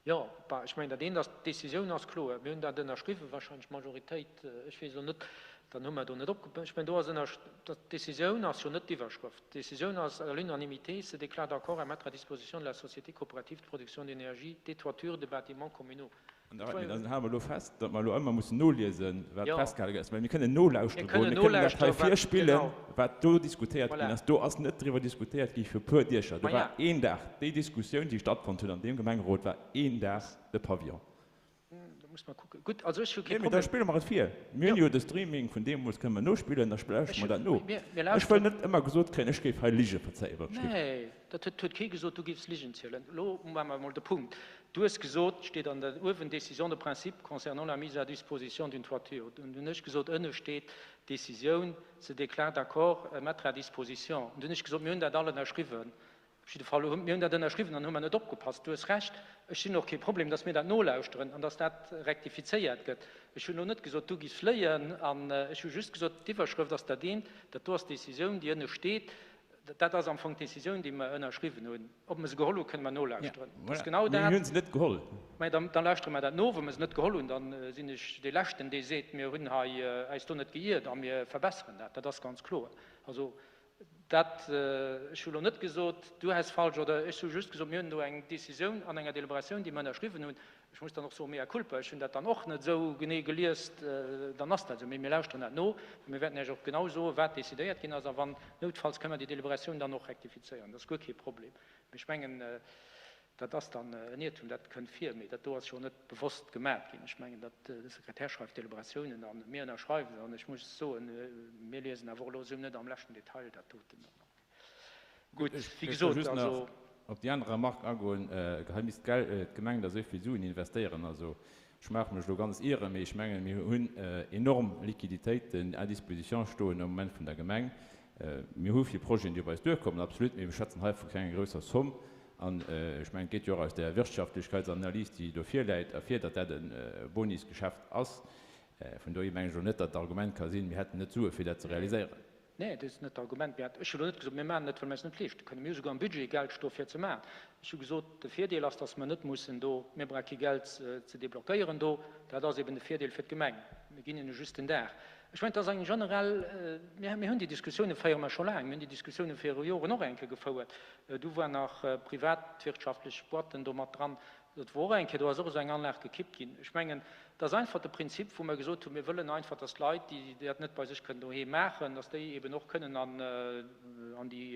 Jo, bah, ech mengen, dat eent ass, d'Décisioun ass kloer. Mir hunn dat ënnerschriwwen, wahrscheinlech d'Majoritéit, ech weess elo net, dann hu mer do net opgepasst. Ech mengen, do ass ënnersch, d'Décisioun ass jo net d'Iwwerschrëft. D'Décisioun ass, à l'unanimité, se déclare d'accord à mettre à disposition de la Société coopérative de production d'énergie des toitures de bâtiments communaux. An da mee dann hale mer elo fest, datt mer elo ëmmer mussen noliesen, wat festgehale gëtt ass, well mir kënnen nolauschtere goen, mir kënnen dat hei virspillen, wat do diskutéiert ginn ass. Do ass net driwwer diskutéiert gi fir e puer Diecher. Do war een Dag, déi Diskussioun, déi stattfonnt huet an deem Gemengerot, war een Dag de Pavillon. Nee, mee da spille mer et vir. Mir hunn jo de Streaming vun deemools, kënne mer nospillen, da lauschtere mer dat no. Ech wëll net ëmmer gesot kréien, ech géif hei Lige verzéien. Nee, dat huet kee gesot, du géifs Ligen zielen. Elo maache mer emol de Punkt. Du hues gesot, steet an der uewen, Décision de principe concernant la mise à disposition d'une toiture. Dunn hunn ech gesot, ënne steet, Décisioun, se déclare d'accord à mettre à disposition. Dunn hunn ech gesot, mir hunn dat all ënnerschriwwen. Op jidde Fall, mir hunn dat ënnerschriwwen an hu mer net opgepasst. Du hues Recht, ech sinn och kee Problem, dass mir dat nolauschteren an dass dat rektifizéiert gëtt. Ech hunn elo net gesot, du giss fléien, an ech hu just gesot, d'Iwwerschrëft ass dat eent, dat do ass d'Décisioun, déi ënne steet. Dat ass am Fong d'Décisioun, déi mer ënnerschriwwen hunn. Ob mer se geholl hu kënne mer nolauschteren. Dat ass genau dat. Mir hu se net geholl. Mä da lauschtere mer dat no. Wa mer se net geholl hunn, da sinn ech dee Leschten, dee seet, mir hunn hei äis do net geiert a mir verbesseren dat. Dat ass ganz kloer. Also Dat, ech hu lo net gesot, du häss falsch oder ech hu just gesot, mir hunn do eng Décisioun an enger Deliberatioun, déi mer ënnerschriwwen hunn. Ech muss dann och soen, mea culpa, ech hunn dat dann och net esou genee gelies, dann ass dat esou. Mee mir lauschteren dat no a mir wäerten Iech och genau soen, wat decidéiert ginn ass. A wann noutfalls kënnen mer déi Deliberatioun dann och rektifizéieren. Dat ass guer kee Problem. Mee ech mengen, Dat ass dann en Iertum, dat kënnt vir, mee dat do ass jo net bewosst gemat ginn. Ech mengen, dat de Sekretär schreift d'Deliberatiounen an mir ënnerschreiwen se. An ech muss soen, mir liesen awer och elo esou net am leschten Detail dat doten. Gutt, wéi Ech wëll gesot, just nach also. op déi aner Remarque agoen, hei misst d'Gemeng da esou vill Suen investéieren. Also ech maache mech elo ganz ieren, mee ech mengen, mir hunn enorm Liquiditéiten à disposition stoen am Moment vun der Gemeng. Mir hu vill Projeten, déi op eis duerkommen, absolut, mee mir schwätzen hei vu kenger grousser Somm. An ech mengen, et geet jo och aus där Wirtschaftlechkeitsanalys, déi do virläit, ervir, datt dat e Bonisgeschäft ass. Vun dohier mengen ech elo net, datt d'Argument ka sinn, mir hätten net d'Sue fir dat ze realiséieren. Nee, dat ass net d'Argument. Mä ech hu elo net gesot, mir maachen et, well mir eis net leeschte kënnen. Mir hu souguer am Budget Geld sto fir et ze maachen. Ech hu gesot, de Virdeel ass, datt mer net mussen do, mir brauche kee Geld ze deblockéieren do. Dat ass eben de Virdeel fir d'Gemeng. Mir ginn hinne just den Dag. Ech mengen, et ass eng generell, mir hunn déi Diskussioune féiere mer scho laang, mir hunn déi Diskussioune viru Joren och eng Kéier gefouert. Du war nach privatwirtschaftlech Boîten do mat dran. Dat wor och eng Kéier, do ass och esou eng Anlag gekippt ginn. Ech mengen, et ass einfach de Prinzip, wou mer gesot hunn, mir wëllen einfach, dass d'Leit, déi dat net bei sech kënnen doheem maachen, dass déi eben och kënnen an déi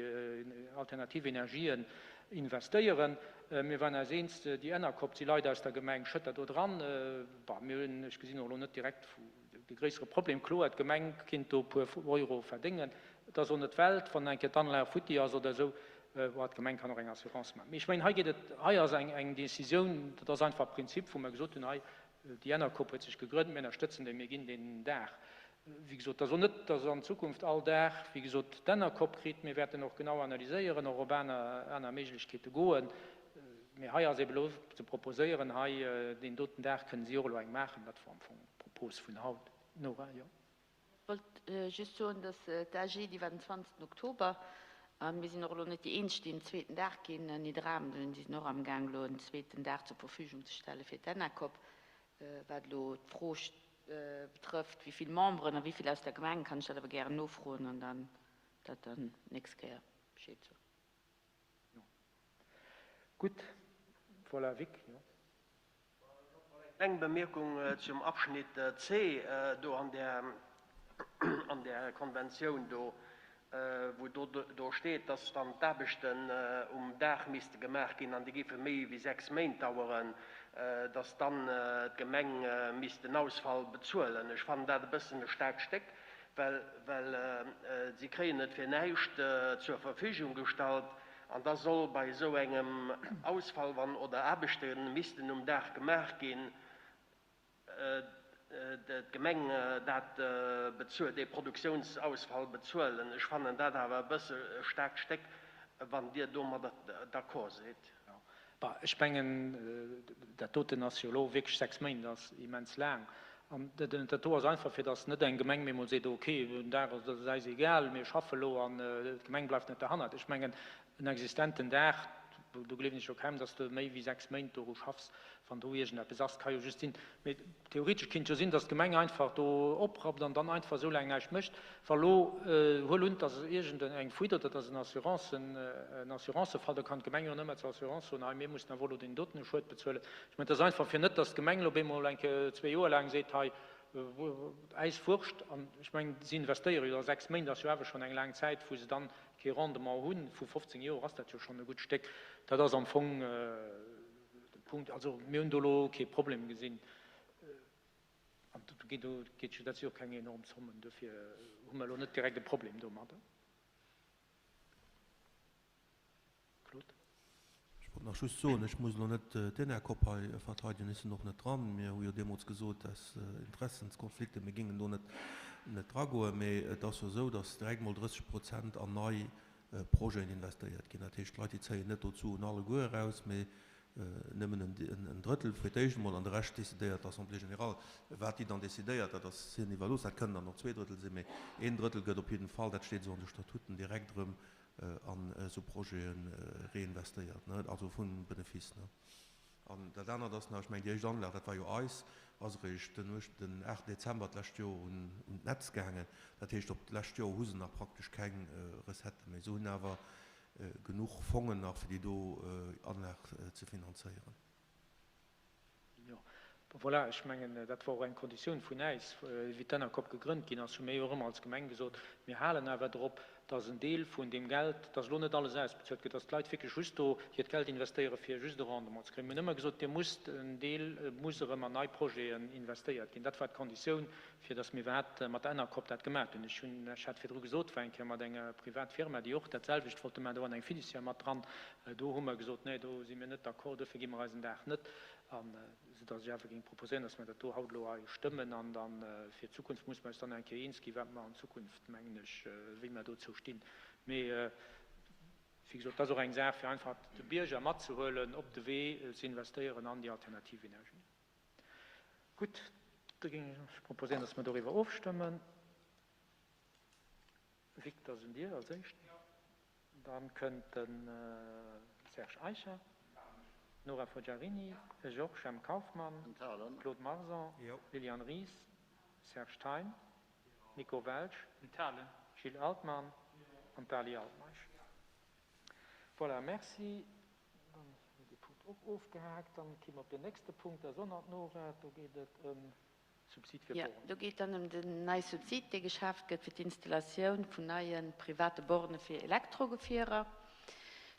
alternativ Energien investéieren. Mir waren eis eens, déi Enercop, et si Leit aus der Gemeng Schëtter do dran. Bon, mir hunn, ech gesinn och elo net direkt de gréissere Problem. Kloer, d'Gemeng kinnt do e puer Euro verdéngen. Et ass och net d'Welt, wann eng Kéier d'Anlag futti ass oder esou. Bon, d'Gemeng kann och eng Assurance maachen. Mee ech mengen, hei geet et, hei ass eng, eng Décisioun, dat ass einfach Prinzip, wou mer gesot hunn, hei, déi Enercop huet sech gegrënnt, mir ënnerstëtzen déi, mir ginn deen Dag. Wéi gesot, et ass och net, dass an Zukunft all Dag, wéi gesot, d'Enercop kritt. Mir wäerten och genau analyséieren, och op aner, aner Méiglechkeete goen. Mee hei ass ebe elo ze proposéieren, hei deen doten Dag kënnen si och elo eng maachen. Dat wor am Fong d'Propos vun haut. Nora, jo. Ech wollt just soen, dass d'AG, déi war den 20 Oktober, a mir sinn och elo net déi eenzeg, déi en zweeten Dag ginn. Nidderaanwen, déi sinn och amgaang elo en zweeten Dag zur Verfügung ze stelle fir d'Enercop. Wat elo d'Fro betrëfft, wéi vill Memberen a wéi vill aus der Gemeng, kann ech dat awer gären nofroen an dann dat dann d'nächst Kéier Bescheed soen. Jo. Gutt. Voilà, Vic, jo. Eng kleng Bemierkung zum Abschnitt C do an där, an där Konventioun do, wou do do steet, dass dann d'Aarbechten um Daach misste gemaach ginn an déi géife méi wéi 6 Méint daueren, dass dann d'Gemeng misst den Ausfall bezuelen. Ech fannen dat e bëssen e staarkt Stéck, well well si kréien et fir näischt zur Verfügung gestallt an da soll bei esou engem Ausfall, wann oder Aarbechte missten um Daach gemaach ginn, d'Gemeng dat bezuelt, dee Produktiounsausfall bezuelen. Ech fannen dat awer e bësse e staarkt Stéck, wann Dir domadder d'accord sidd. Bah, ech mengen, dat doten ass jo elo wierklech, 6 Méint ass immens laang. An dat do ass einfach, fir datt net eng Gemeng bemol seet, okay, den Dag ass, dat ass äis egal, mir schaffe elo an d'Gemeng bleift net derhannert. Ech mengen, en existenten Dag, do gleewen ech jo kaum, datt s de méi wéi 6 Méint doru schaffs, wann do iergendeppes ass. Ka jo just sinn, mee theoretesch kinnt jo sinn, datt d'Gemeng einfach do oprappt an dann einfach esou laang näischt mécht. Wa lo, huel un, et ass iergend eng Fuite oder et ass en Assurance, en Assurancefall, da kann d'Gemeng jo nëmme zur Assurance soen, hei mir mussen awer elo deen doten Schued bezuelen. Ech mengen, et ass einfach fir net, datt d'Gemeng elo op eemol eng Kéier zwee Joer laang seet, hei äis Wurscht. An ech mengen, si investéiere jo da 6 Méint, ass jo awer schonn eng laang Zäit, wou se dann kee Rendement hunn. Vu 15 Joer ass dat jo schonn e gutt Stéck. Dat ass am Fong de Punkt. Also mir hunn do elo kee Problem gesinn. An do geet do geet jo, dat si jo keng enorm Zommen, dofir hu mer elo net direkt e Problem domadder. Claude. Ech wollt nach just soen, ech muss elo net d'Enercop hei verteidegen, ech sinn och net dran. Mir hu jo deemools gesot, aus Interessenskonflikten, mir géingen do net net dragoen. Mee et ass jo esou, datt direkt mol 30 Prozent an nei. Projeten investéiert ginn. Dat heescht, d'Leit, déi zéien net do d'Suen alleguer eraus, mee nëmmen en Drëttel fir d'éischt emol an de Rescht decidéiert d'Assemblée générale. Wat déi dann decidéiert, dat ass hinnen iwwerlooss. Dat kënnen dann och 2 Drëttel sinn, mee een Drëttel gëtt op jidden Fall, dat steet esou an de Statuten, direkt erëm an esou Projete reinvestéiert, also vum Benefice. An dat anert ass nach, ech mengen déi éischt Anlag, dat war jo eis, ass eréischt den den 8 Dezember d'lescht Joer un d'Netz gaangen. Dat heescht, op d'lescht Joer hu se nach praktesch keng Recetten méi. Se hunn awer genuch Fongen nach, fir déi do Anlag ze finanzéieren. Jo, bon voilà, ech mengen, dat war och eng Konditioun vun äis, wéi d'Enercop gegrënnt ginn ass, hu mir jo och ëmmer als Gemeng gesot, mir halen awer drop, dass en Deel vun deem Geld, dass elo net alles ausbezuelt gëtt, dass d'Leit wierklech just do hiert Geld investéieren, fir just e Rendement ze kréien. Mir hunn ëmmer gesot, Dir musst, en Deel muss erëm an nei Projeten investéiert ginn. Dat war d'Konditioun, fir dass mir iwwerhaapt mat der Enercop dat gemaat hunn. Ech hunn, ech hat virdru gesot, war eng Kéier mat enger privat Firma, déi och dat selwecht wollte maachen, do war eng Fiduciaire mat dran, do hu mer gesot, Nee, do si mir net d'accord, duerfir gi mer eisen Dag net. An soudass ech awer géing proposéieren, dass mer dat do haut elo hei stëmmen an dann fir d'Zukunft muss mer eis dann eng Kéier eens ginn, wat mer an Zukunft, mengen ech, wéi mer dozou stinn. Mee, wéi gesot, dat ass och eng Saach, fir einfach de Bierger matzehuelen op de Wee ze investéieren an déi alternativ Energien. Gutt, da géing ech proposéieren, dass mer doriwwer ofstëmmen. Victor, ass un dir als Éischt. Dann kënnt de Serge Eicher, Nora Forgiarini, Georges M. Kauffmann, Claude Marson, Liliane Ries, Serge Thein, Nico Welsch, Gilles Altmann an d'Ali Altmeisch. Voilà, merci. Dann hu mir dee Punkt och ofgehaakt. Dann ki mer op deen nächste Punkt, dat ass och nach d'Nora. Do geet et ëm Subsid fir Jo, Bornen. do geet dann ëm den neie Subsid, dee geschaaft gëtt fir d'Installatioun vun neie private Borne fir Elektrogefierer.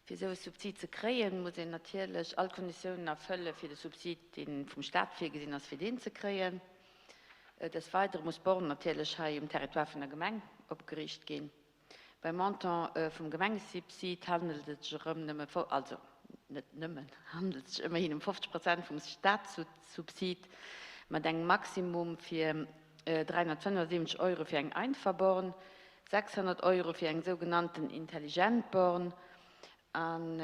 Fir esou e Subsid ze kréien, muss een natierlech all d'Konditiounen erfëlle fir de Subsid, dee vum Staat virgesinn ass, fir deen ze kréien. Des Weidere muss d'Born natierlech hei um Territoire vun der Gemeng opgeriicht ginn. Beim Montant vum Gemengesubsid handelt et sech erëm nëmme, also net nëmmen, handelt sech ëmmerhin ëm 50 Prozent vum Statssubsid mat engem Maximum fir 375 Euro fir eng einfach Born, 600 Euro fir eng sougenannten intelligent Born an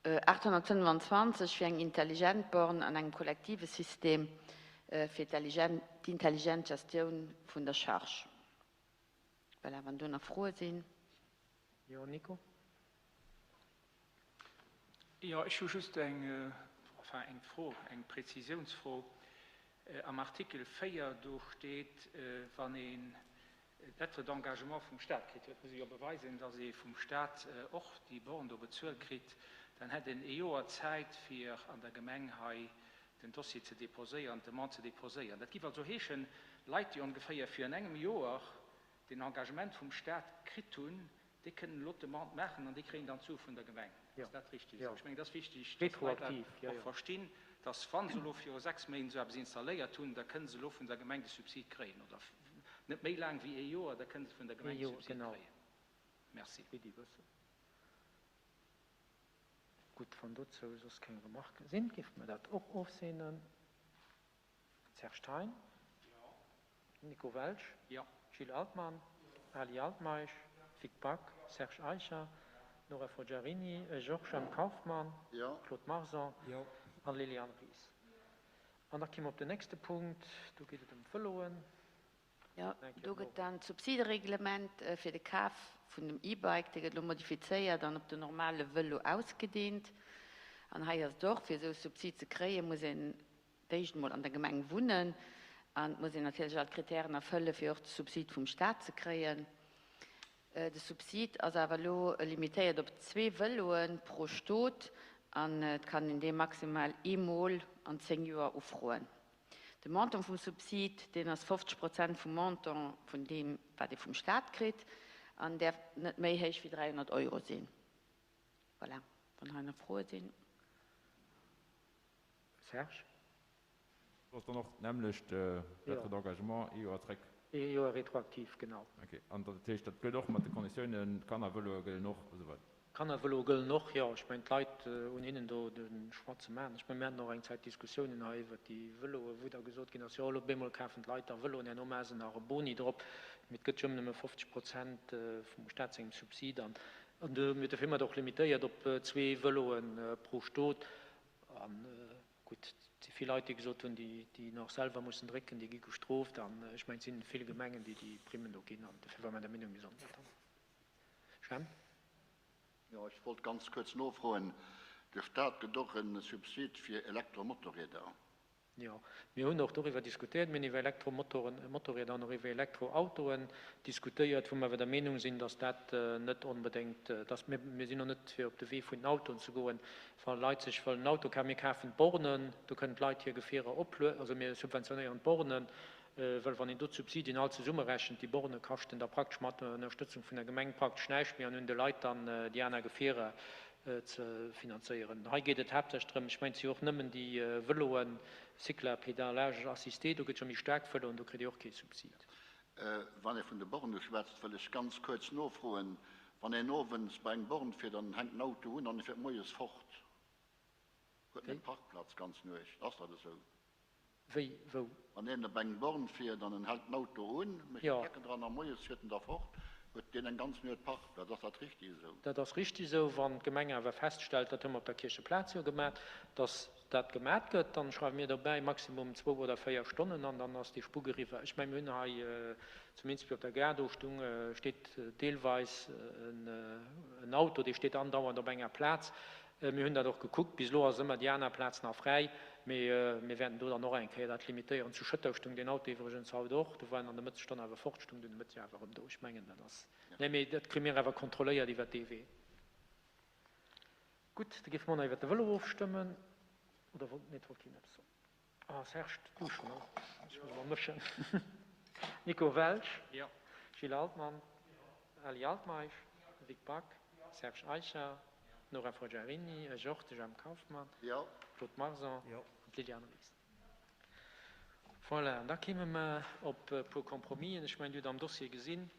825 fir eng intelligent Born an engem kollektive System fir d'intelligent Gestioun vun der Charge. Voilà, wann do nach Froe sinn. Jo, Nico? Jo, ech hu just eng, enfin eng Fro, eng Präzisiounsfro. Am Artikel 4, do steet, wann een d'Lettre d'engagement vum Stat kritt huet, muss ee jo beweisen, datt ee vum Stat och déi Born do bezuelt kritt, dann hätt een ee Joer Zäit, fir an der Gemeng hei den Dossier ze déposéieren, d'Demande ze déposéieren. Dat giff also heeschen, Leit, déi ongeféier virun engem Joer den Engagement vum Stat kritt hunn, déi kënnen elo d'Demande maachen an déi kréien dann d'Sue vun der Gemeng. Ass dat richtig esou? Ech mengen, et ass wichtig, dass d'Leit dat och verstinn, dass, wa se elo viru 6 Méint esou eppes installéiert hunn, da kënnen se elo vun der Gemeng de Subsid kréien, oder net méi laang wéi ee Joer, da kënnen se vun der Gemeng de Subsid kréien. Merci. Gutt, wann dozou soss keng Remarquen sinn, géife mer dat och ofseenen. Serge Thein? Jo. Nico Welsch? Jo. Gilles Altmann? Ali Altmeisch? Vic Back? Serge Eicher? Nora Forgiarini? Georges M. Kauffmann? Jo. Claude Marson? Jo. An Liliane Ries. An da ki mer op den nächste Punkt, do geet et ëm d'Vëloen. Jo, do gëtt dann d'Subsidereglement fir de Kaf vun dem E-Bike, dee gëtt elo modifizéiert an op den normale Vëlo ausgedeent. An hei ass et och, fir esou e Subsid ze kréien, muss een d'éischt emol an der Gemeng wunnen an et muss een natierlech all d'Kritären erfëllen, fir och de Subsid vum Staat ze kréien. De Subsid ass awer elo limitéiert op zwee Vëloe pro Stot an et kann een dee maximal eemol an 10 Joer ufroen. De Montant vum Subsid, deen ass 50 Prozent vum Montant vun deem, wat ee vum Staat kritt, an däerf net méi héich wéi 300 Euro sinn. Voilà, wann hei nach Froe sinn. Serge? Dat ass dann och d'nämmlecht Lettre d'engagement, ee Joer zréck. Ee Joer retroaktiv, genau. Ok, an dat heescht, dat gëllt och mat de Konditiounen, d'Kannervëloe gëllen och a sou weider? Kannervëloe gëllen och, jo. Ech mengen, d'Leit un hinnen do de Choix ze maachen. Ech mengen, mir haten och eng Zäit Diskussiounen hei iwwert déi Vëloe, wou da gesot ginn ass, jo, elo op eemol kafen d'Leit da Vëloen, herno maache se nach e Boni drop. Mee et gëtt jo ëmmer nëmme 50 Prozent vum Staat sengem Subsid an do hu mir dofir ëmmer och limitéiert op zwee Vëloe pro Stot. A gutt, et si vill Leit, déi gesot hunn, déi nach selwer mussen drécken, déi gi gestrooft. An ech mengen, et si vill Gemengen, déi déi Primmen do ginn an dofir ware mer der Meenung, mir sollten dat dann. Jemp? Jo, ech wollt ganz kuerz nofroen, De Staat gëtt och e Subsid fir Elektromotorrieder. Jo, mir hunn och doriwwer diskutéiert. Mir hunn iwwer Elektromotoren, Motorrieder an och iwwer Elektroautoen diskutéiert, wou mer awer der Meenung sinn, dass dat net onbedéngt, dass mir, mir sinn och net fir op de Wee vun den Autoen ze goen, wa Leit sech wëllen en Auto kafen. Mir kafen d'Bornen, do kënnen d'Leit hir Gefierer oplue, also mir subventionéieren d'Bornen, well wann een do d'Subsidien all zesummerechent, déi Borne kaschten da praktesch mat der Ënnerstëtzung vun der Gemeng praktesch näischt méi an hunn de Leit dann déi aner Gefierer ze finanzéieren. Hei geet et haaptsächlech drëm, ech mengen, et si jo och nëmmen déi Vëloen, Cycle à pédalage assisté, do gëtt jo méi staark Vëloen, do kritt Dir och kee Subsid. Wann ee vun de Borne schwätzt, wëll ech ganz kuerz nofroen, Wann een owends bei eng Born fiert an en hänkt den Auto un an e fiert moies fort, huet en eng Parkplaz d'ganz Nuecht. Ass dat esou? Wéi, wou? Wann een op eng Born fiert an en hält den Auto un, mécht de Stecker dran a moies fiert en da fort, huet deen eng ganz Nuet Parkplaz. Ass dat richtig esou? Dat ass richtig esou. Wann d'Gemeng awer feststellt, dat hu mer op der Kiercheplaz jo gemat, dass dat gemat gëtt, dann schreiwe mir dobäi maximum zwou oder véier Stonnen an dann ass dee Spuck eriwwer. Ech mengen, mir hunn hei zumindest op der Gare do stung, steet deelweis en Auto, dee steet andauernd op enger Plaz. Mir hunn dat och gekuckt. Bis elo ass ëmmer déi aner Plaz nach fräi, mee mir wäerten do dann och eng Kéier dat limitéieren. Zu Schëtter stung deen Auto iwwregens haut och. Do war en an der Mëttesstonn awer fort, stung dunn de Mëtteg awer erëm do. Ech mengen, dat ass, nee, mee dat kri mir awer kontrolléiert iwwert dee Wee. Gutt, da géife mer och nach iwwert de Vëlo ofstëmmen. Oder wollt, nee, et wollt keen eppes soen. Ah, Serge, du schon, ech muss emol mëschen. Nico Welsch, Gilles Altmann, Ali Altmeisch, Vic Back, Serge Eicher, Nora Forgiarini, ech och, de Jemp Kauffmann, Claude Marson an d'Liliane Ries. Voilà, an da kéime mer op e puer Compromisen. Ech mengen, Dir hutt am Dossier gesinn,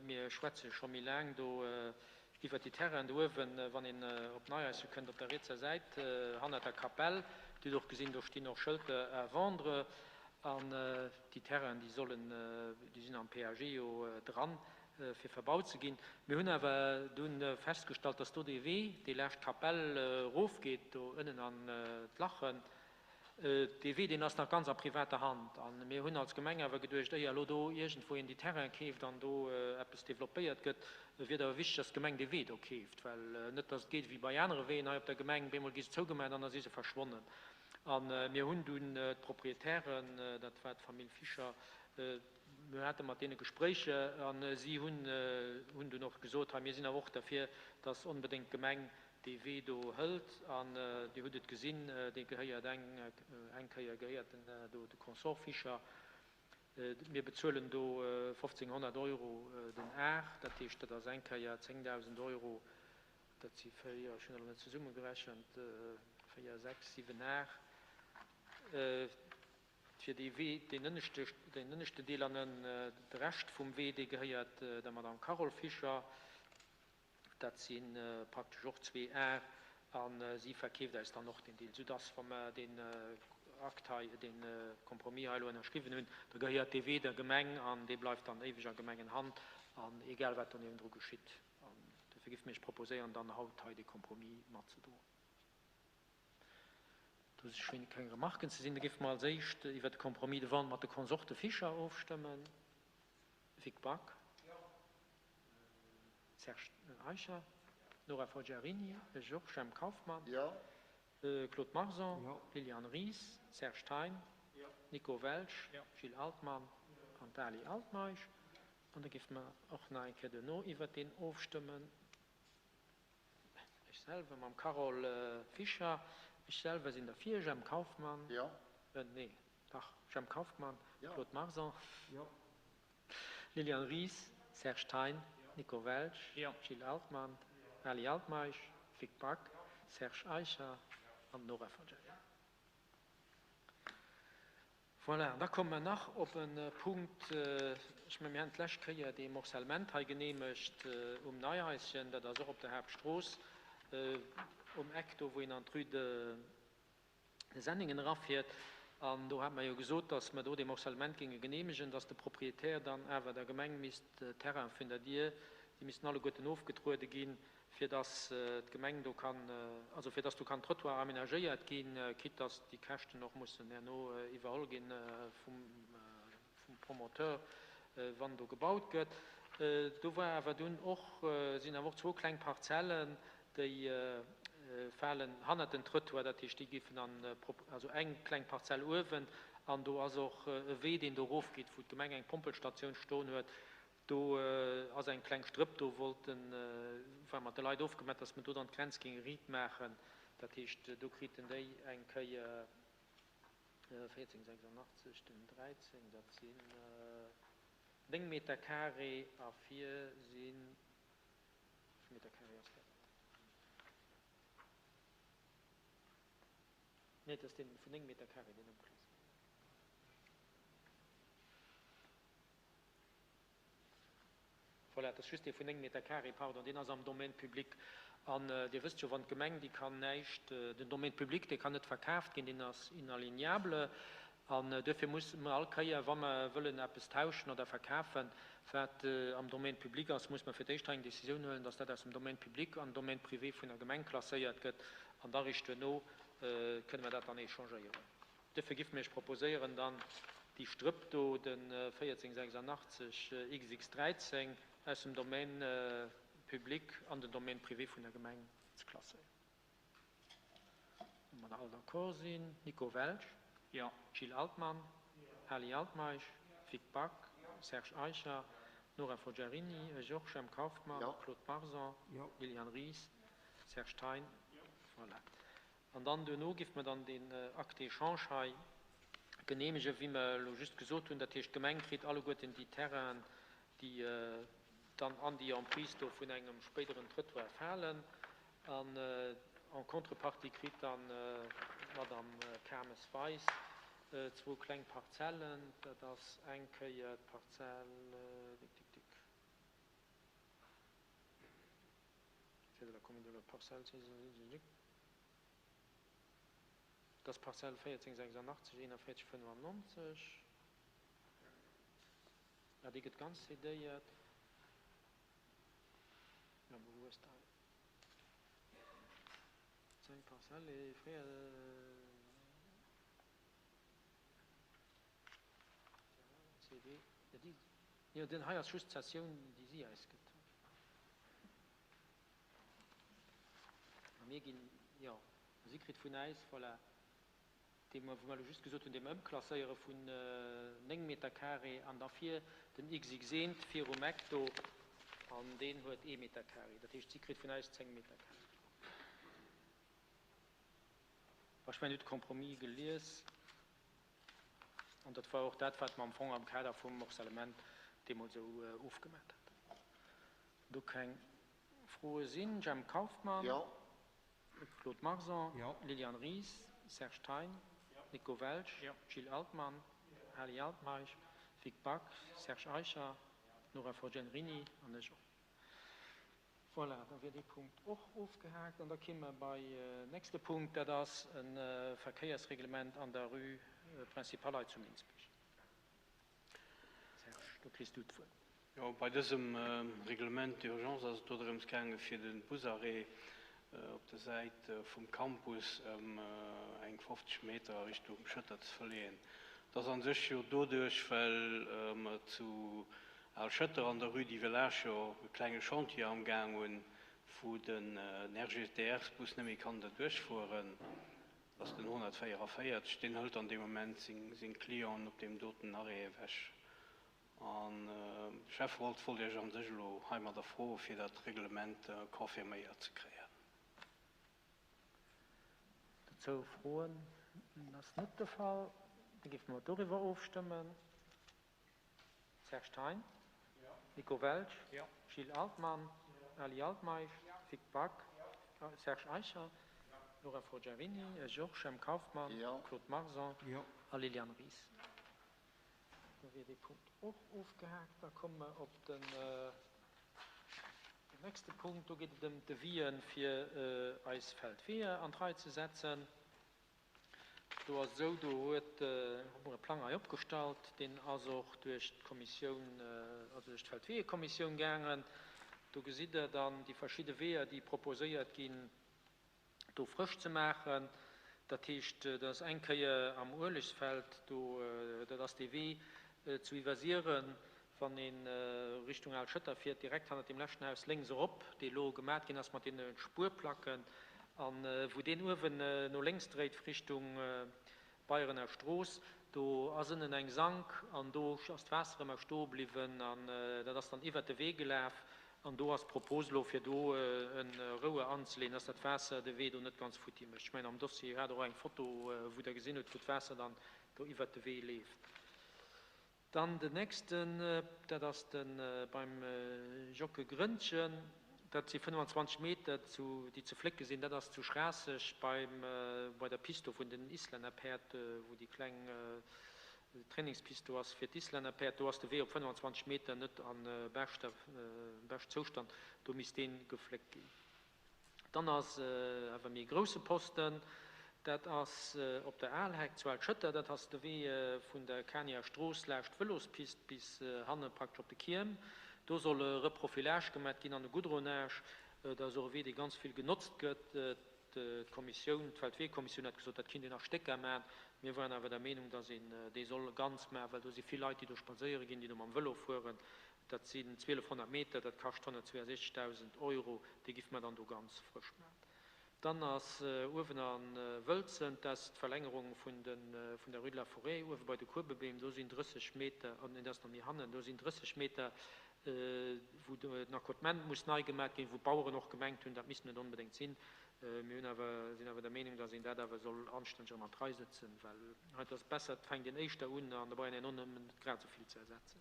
Mir schwätze scho méi laang do iwwert déi Terrainen do uewen, wann een op Neihaischen kënnt, op der rietser Säit hannert der Kapell. Dir hutt och gesinn, do stinn och Schëlter à vendre. An déi Terrainen, déi sollen, déi sinn am PAG jo dran, fir verbaut ze ginn. Mir hunn awer dunn festgestallt, dass do dee Wee, dee laascht d'Kapell erofgeet, do ënnen an d'Lachen, Dee Wee, deen ass nach ganz a privater Hand. A mir hunn als Gemeng awer geduecht, éier elo do iergendwou een déi Terraine keeft an do eppes developpéiert gëtt, wier et awer wichteg, dass d'Gemeng dee Wee do keeft. Well net, dass et geet ewéi bei anere Weeën hei op der Gemeng, bemol gi se zougemaacht an da si se verschwonnen. A mir hunn dunn d'Proprietären, dat war d'Famill Fischer, mir hate mat deene Gespréicher a si hunn dunn och gesot, hei mir sinn awer och derfir, dass onbedéngt d'Gemeng dee Wee do hëlt, an Dir hutt et gesinn, dee gehéiert eng, eng Kéier gehéiert en do de Consort Fischer. Mir bezuelen do 1.500 Euro den Ar, dat heescht, dat ass eng Kéier 10.000 Euro, dat si véier, ech hunn elo net zesummegerechent, véier, sechs, siwen Ar fir dee Wee, deen ënneschte, deen ënneschte Deel an de Rescht vum Wee, dee gehéiert der Madame Carole Fischer. Dat si praktesch och zwee Ar a si verkeeft eis dann och deen Deel, soudass, wa mer deen Akt hei, dee Compromis hei elo ënnerschriwwen hunn, da gehéiert dee Wee der Gemeng an dee bleift dann éiweg a Gemengenhand an egal wat do niewendru geschitt. An dofir géife mir Iech proposéieren, dann haut hei dee Compromis matzedroen. Do schéine keng Remarken ze sinn. Da géife mer als éischt iwwert de Compromis de vente mat de Konsorte Fischer ofstëmmen. Vic Back. Serge Eicher, Nora Forgiarini, Georges Jemp Kauffmann, Claude Marson, Liliane Ries, Serge Thein, Nico Welsch, Gilles Altmann an d'Ali Altmeisch. An da géife mer och nach eng Kéier duerno iwwert deen ofstëmmen. Ech selwer mam Carole Fischer, ech selwer sinn derfir, Jemp Kauffmann, nee, dach, Jemp Kauffmann, Claude Marson. Liliane Ries, Serge Thein, Nico Welsch, Gilles Altmann, Ali Altmeisch, Vic Back, Serge Eicher an Nora Forgiarini. Voilà, an da komme mer nach op e Punkt, ech mengen, mir haten d'lescht Kéier dee Morcellement hei geneemegt um Neihaischen, dat ass och op der Haaptstrooss um Eck do, wou een an d'Rue de Senningen erafiert. An do hate mer jo gesot, dass mer do dee Morcellement géinge genehmegen, dass de Propriétaire dann awer der Gemeng misst d'Terrain vun der Dier, déi missten alleguerten ofgetruede ginn, fir dass d'Gemeng do kann, also fir dass do kann Trottoir aménagéiert ginn, quitte dass déi Käschten och mussen herno iwwerholl gi vum Promoteur, wann do gebaut gëtt. Do war awer dunn och, sinn awer och zwou kleng Parzellen, déi falen hannert den Trottoir, dat heescht, déi géifen an, also eng kleng Parzell uewen, an do ass och e Wee, deen do erofgeet, wou d'Gemeng eng Pompelstatioun stoen huet. Do ass eng kleng Strëpp, do wollten, war mat de Leit ofgemaach, datt mer do dann d'Grenz géinge riit maachen. Dat heescht, do kriten déi eng Kéier 14,86, den 13, dat sinn 9 Meter carré a vir sinn, wéi vill Meter carré ass dat? Nee, et ass dee vun 9 Meter carré, deen ëmklass. Voilà, et ass just dee vun 9 Meter carré, pardon, deen ass am Domaine public. An Dir wësst jo, wann d'Gemeng, déi kann näischt, den Domaine public, dee kann net verkaaft ginn, deen ass inaliénable. An duerfir musse mer all Kéier, wa mer wëllen eppes tauschen oder verkafen, wat am Domaine public ass, muss mer fir d'éischt hei eng Décisioun huelen, dass dat aus dem Domaine public an den Domaine privé vun der Gemeng klasséiert gëtt. An da richt duerno kënne mer dat dann échangéieren. Duerfir giff mir iech proposéieren, dann déi Strëpp do, de 1486 XX 13, aus dem Domaine public an den Domaine privé vun der Gemeng ze klasséieren. Wa mer da all d'accord sinn. Nico Welsch? Jo. Gilles Altmann? Jo. Ali Altmeisch? Jo. Vic Back? Jo. Serge Eicher? Nora Forgiarini? Ech och. Jemp Kauffmann? Jo. Claude Marson? Jo. Liliane Ries? Serge Thein? Jo. Voilà. An dann duerno géife mer dann deen Acte d'échange hei genehmegen, wéi mer elo just gesot hunn. Dat heescht, d'Gemeng kritt alleguerten déi Terrainen, déi dann an déi Emprise do vun engem spéideren Trëttoir falen. An en contrepartie kritt dann d'Madame Kames-Weis zwou kleng Parzellen. Dat ass eng Kéier d'Parzell, tic, tic, tic. C'est de la commune de la parcelle Dat ass d'Parzell 1486 41 95. Ah, déi gëtt ganz cédéiert. Jo, mä wou hues de hei seng Parzelle? Fréier. CD, jo déi, jo den hei ass just d'Sessioun déi si eis gëtt hunn. A mir ginn, jo, a si kritt vun äis, voilà, dee mer, wou mer elo just gesot hunn, dee mer ëmklasséiere vun 9 Meter carré an da vir den XX virum Eck do, an deen huet ee Meter carré. Dat heescht, si kritt vun äis 10 Meter carré. Ech mengen, Dir hutt de Compromis gelies. An dat war och dat, wat mer am Fong am Kader vum Morcellement deemools esou ofgemat haten. Wann do keng Froe sinn, Jemp Kauffmann, Claude Marson, Liliane Ries, Serge Thein, Nico Welsch, Gilles Altmann, Ali Altmeisch, Vic Back, Serge Eicher, Nora Forgiarini an ech och. Voilà, da wier dee Punkt och ofgehaakt. An da kéime mer bei nächste Punkt, dat ass e Verkéiersreglement an der Rue Principale hei zu Minsbech. Serge, do kriss du d'Wuert. Jo, bei dësem Règlement d'urgence ass et do drëms gaange fir de Busarrêt op der Säit vum Campus ëm eng 50 Meter a Richtung Schëtter ze verleeën. Dat ass a sech jo doduerch, well mer zu Al Schëtter an der Rue du Village jo e klenge Chantier am Gaang hunn, wou den RGTRs-Bus net méi kann derduerch fueren. Dat ass den 144, deen hëlt an deem Moment seng Clienten op deem doten Arrêt ewech. An de Schäfferot wollt Iech a sech elo heimadder froen, fir dat Reglement confirméiert ze kréien. Dozou Froen? Dat ass net de Fall. Da géife mer doriwwer ofstëmmen. Serge Thein, Nico Welsch, Gilles Altmann, Ali Altmeisch, Vic Back, Serge Eicher, Nora Forgiarini, Georges Jemp Kauffmann, Claude Marson a Liliane Ries. Da wier dee Punkt och ofgehaakt. Da komme mer op den nächste Punkt. Do geet et ëm d'Devisë fir eis Feldweeër an d'Rei ze setzen. Do ass et esou, do huet, hu mer e Plang hei opgestallt, deen ass och duerch d'Kommissioun, also duerch d'Feldweeëkommissioun gaangen. Do gesitt Der dann déi verschidde Weeër, déi proposéiert ginn, do frësch ze maachen. Dat heescht, dat ass eng Kéier am Uelegsfeld do, dat ass dee Wee zu Iwwersiren, wann ee Richtung Al Schëtter fiert, direkt hannert deem leschten Haus lénks erop, dee lo gemat ginn ass mat deene Spuerplacken, a wou deen uewen no lénks dréit Richtung Beierener Strooss, do ass ënnen eng Sank an do ass d'Waasser ëmmer stoe bliwwen an dat ass dann iwwert de Wee gelaf an do ass d'Propos elo fir do e Rouer anzeleeën, dass dat Waasser de Wee do net ganz futti mécht. Ech mengen am Dossier hat Der och eng Foto wou Der gesinn hutt wou d'Waasser dann do iwwert de Wee leeft. Dann den nächsten, dat ass de beim Jocke Grëndchen. Dat si 25 Meter, zu, déi ze flécke sinn. Dat ass zu Schraasseg beim, bei der Pist do vun den Islännerpäerd, wou déi kleng Trainingspist do ass fir d'Islännerpäerd. Do ass de Wee op 25 Meter net a beschter, bescht Zoustand. Do misst dee gefléckt ginn. Dann ass awer méi e grousse Posten, dat ass op der Alheck zu Al-Schëtter. Dat ass de Wee vun der Kanier Strooss laascht d'Vëlospist bis hanne praktesch op de Kierm. Do soll e Reprofilage gemat ginn an e Goudronnage. Dat ass och e Wee, dee ganz vill genotzt gëtt. D'Kommissioun, d'Feldweekommissioun hat gesot, dat kinnt een a Stécker man. Mir waren awer der Meenung, datt een dee soll ganz man, well do si vill Leit, déi do spadséiere ginn, déi do mam Vëlo fueren. Dat sinn 1.200 Meter, dat kascht 162.000 Euro. Déi giff mer dann do ganz frësch man. Dann ass uewen a Wëlzen, dat ass d'Verlängerung vun de vun der Rue de la Forêt, uewe bei de Kuebebeem, do sinn 30 Meter, oh nee, dat ass nach méi hannen, do sinn 30 Meter, wou den Accotement muss nei gemat ginn, wou d'Baueren och gemengt hunn, dat misst net onbedéngt sinn. Mir hunn awer, sinn awer der Meenung, datt een dat awer soll anstänneg erëm an d'Rei sëtzen, well hei ass et besser, et fänkt een éischter un an da brauch een herno nëmmen net grad esou vill ze ersetzen.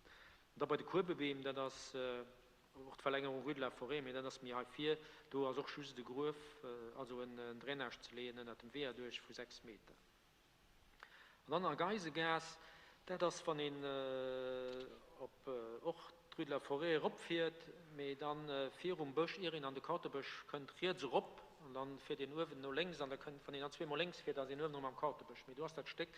Da bei de Kuebebeem, dat ass och d'Verlängerung Rue de la Forêt, mee dat ass méi hei vir, do ass och just e Gruef, also en Drainage ze leeën ënnert dem Wee erduerch vu 6 Meter. An dann a Geisegaass, dat ass wann een op och d'Rue de la Forêt eropfiert, mee dann virum Bësch, ier een an de Kauterbësch kënnt, riets erop an dann fiert een uewen no lénks an da kënnt, wann een dann zweemol lénks fiert, ass een uewen erëm am Kauterbësch. Mee do ass dat Stéck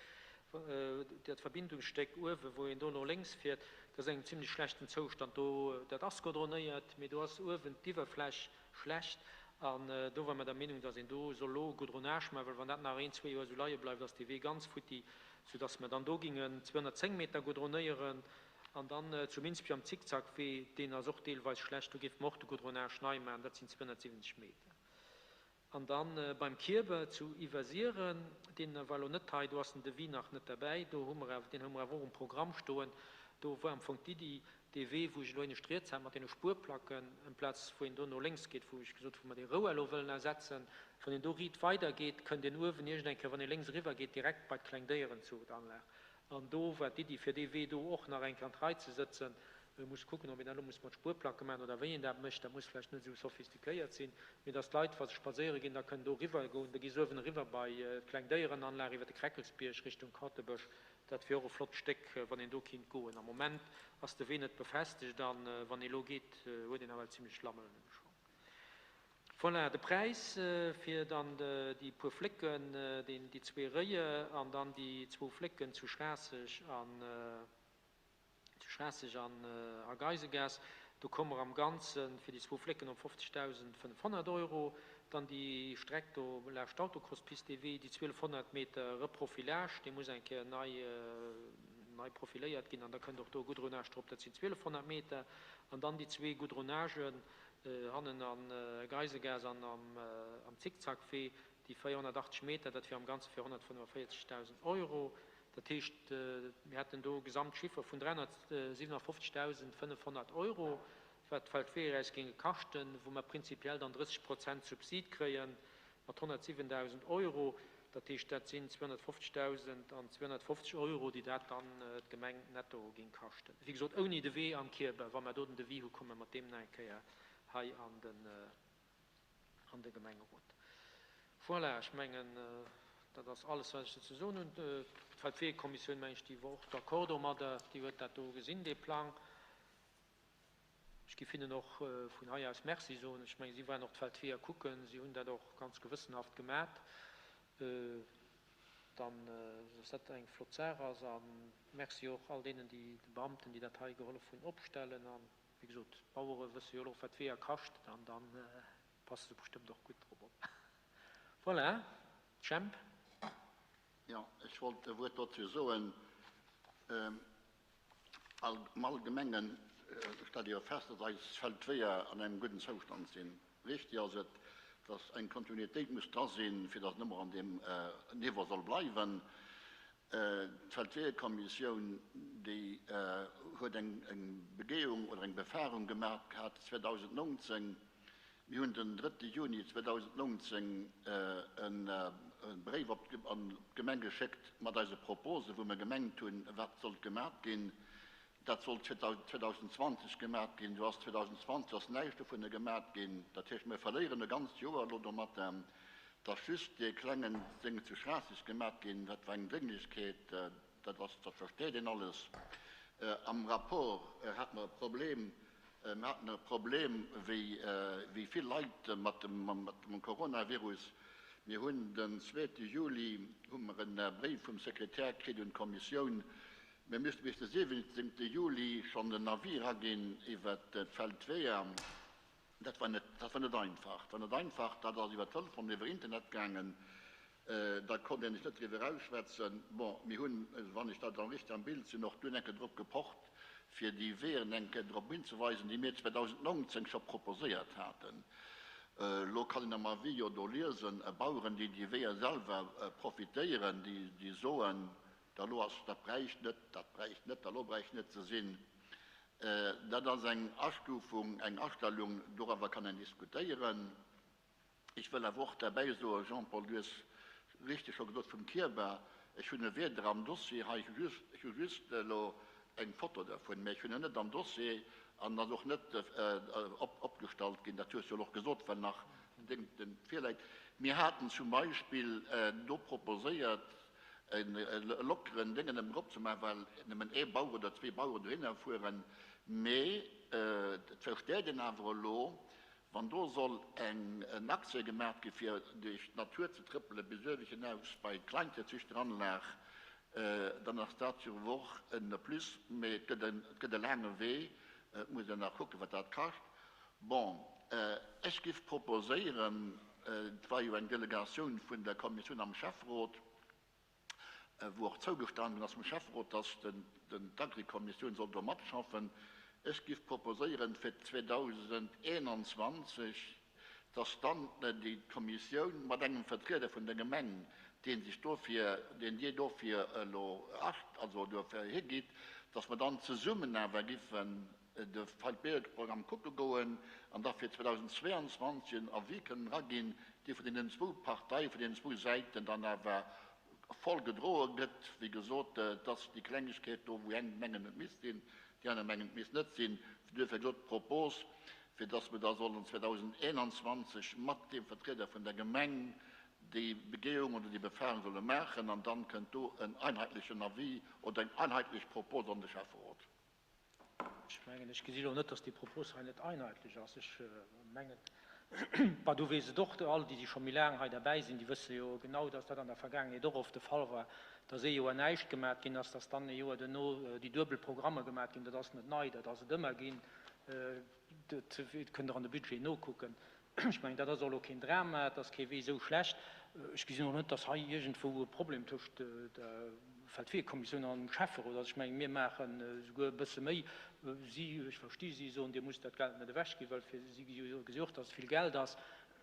Dat Verbindungsstéck uewen, wou een do no lénks fiert, dat ass engem zimlech schlechten Zoustand. Do, dat ass godronéiert, mee do ass uewen d'Iwwerfläch schlecht. An do ware mer der Meenung, dass een do soll elo e Goudronnage maachen, well wann dat nach een, zwee Joer esou leie bleift, ass dee Wee ganz futti, soudass mer dann do gingen 210 Meter goudronéieren. An dann zu Minsbech am Zickzackwee, deen ass och deelweis schlecht, do géife mer och de Goudronnage nei maachen, dat sinn 270 Meter. An dann beim Kierber zu Iwwersiren, deen war elo net hei, do ass den Devis nach net derbäi, do hu mer awer, deen hu mer awer och um Programm stoen, do war am Fong d'Iddi, dee Wee, wou ech elo éinescht riets hat mat deene Spuerplacken, amplaz wou een do no lénks geet, wou ech gesot hu, wou mer dee Rouer elo wëllen ersetzen, wann een do riit weidergeet, kënnt een uewen iergend eng Kéier, wann ee lénks eriwwer geet, direkt bei d'Klengdéierenzuchtanlag. An do war d'Iddi, fir dee Wee do och nach eng Kéier an d'Rei ze sëtzen. Ee muss kucken, ob een dat elo muss mat Spuerplacke maachen oder wéi een dat mécht. Dat muss vläicht net esou sophistiquéiert sinn, mee dass d'Leit, wa se spadséiere ginn, da kënnen do eriwwer goen. Da gi se uewen eriwwer bei d'Klengdéierenanlag iwwer de Kreckelsbierg Richtung Katebësch. Dat wier och e flott Stéck, wann een do kinnt goen. Am Moment ass de Wee net befestegt an wann ee elo geet, huet een nawell zimlech Lammelen um Schong. Voilà, de Präis fir dann déi puer Flécken, déi zwee Réie an dann déi zwou Flécken zu Schraasseg an zu Schraasseg an a Geisegaass, do komme mer am Ganze fir déi zwou Flécken op 50.500 Euro. Dann déi Streck do laascht d'Autocrosspist, dee Wee, déi 1.200 Meter Reprofilage, dee muss eng Kéier nei nei profiléiert ginn an da kënnt och do e Goudronnage drop, dat sinn 1.200 Meter. An dann déi zwee Goudronnagen, Hannen am Geisegaass an am Zickzackwee, déi 480 Meter, dat wier am Ganze fir 145.000 Euro. Dat heescht, mir hätten do e Gesamtchiffer vun 357.500 Euro, wat d'Feldweeër äis géinge kaschten, wou mer prinzipiell dann 30 Prozent Subsid kréie mat 107.000 Euro. Dat heescht, dat sinn 250.000 an 250 Euro, déi dat dann d'Gemeng netto géing kaschten. Wéi gesot, ouni de Wee am Kierber. Wa mer do den Devis hu, komme mer mat deem nach eng Kéier hei an de Gemengerot. Voilà, ech mengen, dat ass alles, wat ech dozou ze soen hunn. D'Feldweekommissioun, meng ech, déi wor och d'accord domadder. Déi huet dat do gesinn, dee Plang. Ech géif hinnen och vun hei aus Merci soen. Ech mengen, si waren och d'Feldweeër kucken. Si hunn dat och ganz gewëssenhaft gemat. dann, dass dat eng flott Saach ass. A Merci och all deenen, déi, de Beamten, déi dat hei gehollef hunn opstellen. A wéi gesot, d'Bauere wësse jo elo och, wat d'Weeër kaschten an da passe se bestëmmt och gutt drop op. Voilà, Jemp. Jo, ech wollt e Wuert dozou soen. Am Allgemenge stellt ee jo fest, datt eis Feldweeër an engem gudden Zoustand sinn. Richtig ass et, datt eng Kontinuitéit muss dra sinn, fir datt et ëmmer an deem Niveau soll bleiwen. D'Feldweeëkommissioun, déi huet eng Begehung oder eng Befahrung gemaach gehat 2019. Mir hunn den drëtte Juni 2019 e Bréif op d'Gemeng geschéckt mat eise Proposen, wou mir gemengt hunn, wat sollt gemat ginn. Dat sollt 2020 gemat ginn. Elo ass 2020, ass näischt dovunner gemat ginn. Dat heescht, mir verléieren e ganzt Joer elo domatter, dass just dee klengen Déng zu Schraasseg gemat ginn. Dat war eng Drénglechkeet, dat ass, dat versteet een alles. Am Rapport hate mer e Problem, Mir haten e Problem, wéi vill Leit, mat dem Coronavirus. Mir hunn den zweete Juli hu mer e Bréif vum Sekretär kritt un d'Kommissioun, mir misste bis de 17 Juli schonn en Avis eraginn iwwert d'Feldweeër. Dat war net, dat war net einfach. Dat war net einfach, dat ass iwwer Telefon, iwwer Internet gaangen. Da konnt een sech net driwwer erausschwätzen. Bon, mir hunn, wann ech dat dann richteg am Bild sinn, och dunn eng Kéier drop gepocht, fir déi Weeën eng Kéier drop hinzeweisen, déi mir 2019 scho proposéiert haten. Elo kann een am Avis jo do liesen, Baueren, déi déi Weeër selwer profitéieren, déi soen, da lo ass, dat bräicht net, dat bräicht net, da lo bräicht net ze sinn. Dat ass eng Astufung, eng Astellung, doriwwer kann een diskutéieren. Ech wëll awer och derbäi soen, Jean-Paul, du hues richteg scho gesot vum Kierber, ech hunn e weder am Dossier hei, ech hu just, ech hu just elo eng Foto dervun, mä ech hunn en net am Dossier an ass och net opgestallt ginn, dat hues du jo elo och gesot, well nach den Ding virläit. Mir haten zum Beispill do proposéiert, e lockeren Déngen ëm drop ze maachen, well nëmmen ee Bauer oder zwee Baueren dohinner fueren, mä et versteet een awer elo, Wann do soll en Accès gemaach gi fir duerch d'Natur ze trëppele bis uewesch hinaus bei d'Kleintirzüchteranlag, dann ass dat jo och en Plus. Mee et gëtt e laange Wee, et muss een nach kucken, wat dat kascht. Bon, ech giff proposéieren, et war jo eng Delegatioun vun der Kommissioun am Schäfferot, wou och zougestanen ass vum Schäfferot, dass d'Agrikommissioun soll do matschaffen. Ech giff proposéieren fir 2021, dass dann déi Kommissioun mat engem Vertrieder vun der Gemeng, dee sech dofir, deen Dir dofir elo also dofir higitt, dass mer dann zesummen awer giffen de Feldberg-Programm kucke goen an da fir 2022 en Avis kënnen eraginn, dee vun deenen zwou Parteien, vun deenen zwou Säiten dann awer voll gedroe gëtt. Wéi gesot, et ass déi Klengegkeet do, wou eng mengen, et misst sinn, déi aner mengen, et misst net sinn. Duerfir gesot d'Propos, fir dass mer da sollen 2021 mat deem Vertrieder vun der Gemeng déi Begehung oder déi Befahrung solle maachen an dann kënnt do en einheitlechen Avis oder eng einheitlech Propos an de Schäfferot. Ech mengen, ech gesi lo net, dass déi Propos hei net einheitlich ass. Ech mengen, bah, du weess et och, all déi, déi scho méi laang hei derbäi sinn, déi wësse jo genau, dass dat an der Vergaangenheet och oft de Fall war, dass ee Joer näischt gemat ginn ass, dass dann ee Joer duerno déi duebel Programme gemat ginn. Dat ass net nei, dat ass et ëmmer ginn. Dat kënnt Der an de Budget nokucken. Ech mengen, dat ass och elo keen Drama, et ass kee Wee esou schlecht. Ech gesinn och net, datt hei iergendwou e Problem tëscht der Feldweekommissioun an dem Schäfferot ass. Ech mengen, mir maachen esouguer e bësse méi. Si, ech versti si, soen, Dir musst dat Geld net ewechginn, well fir si gesi och, datt et vill Geld ass.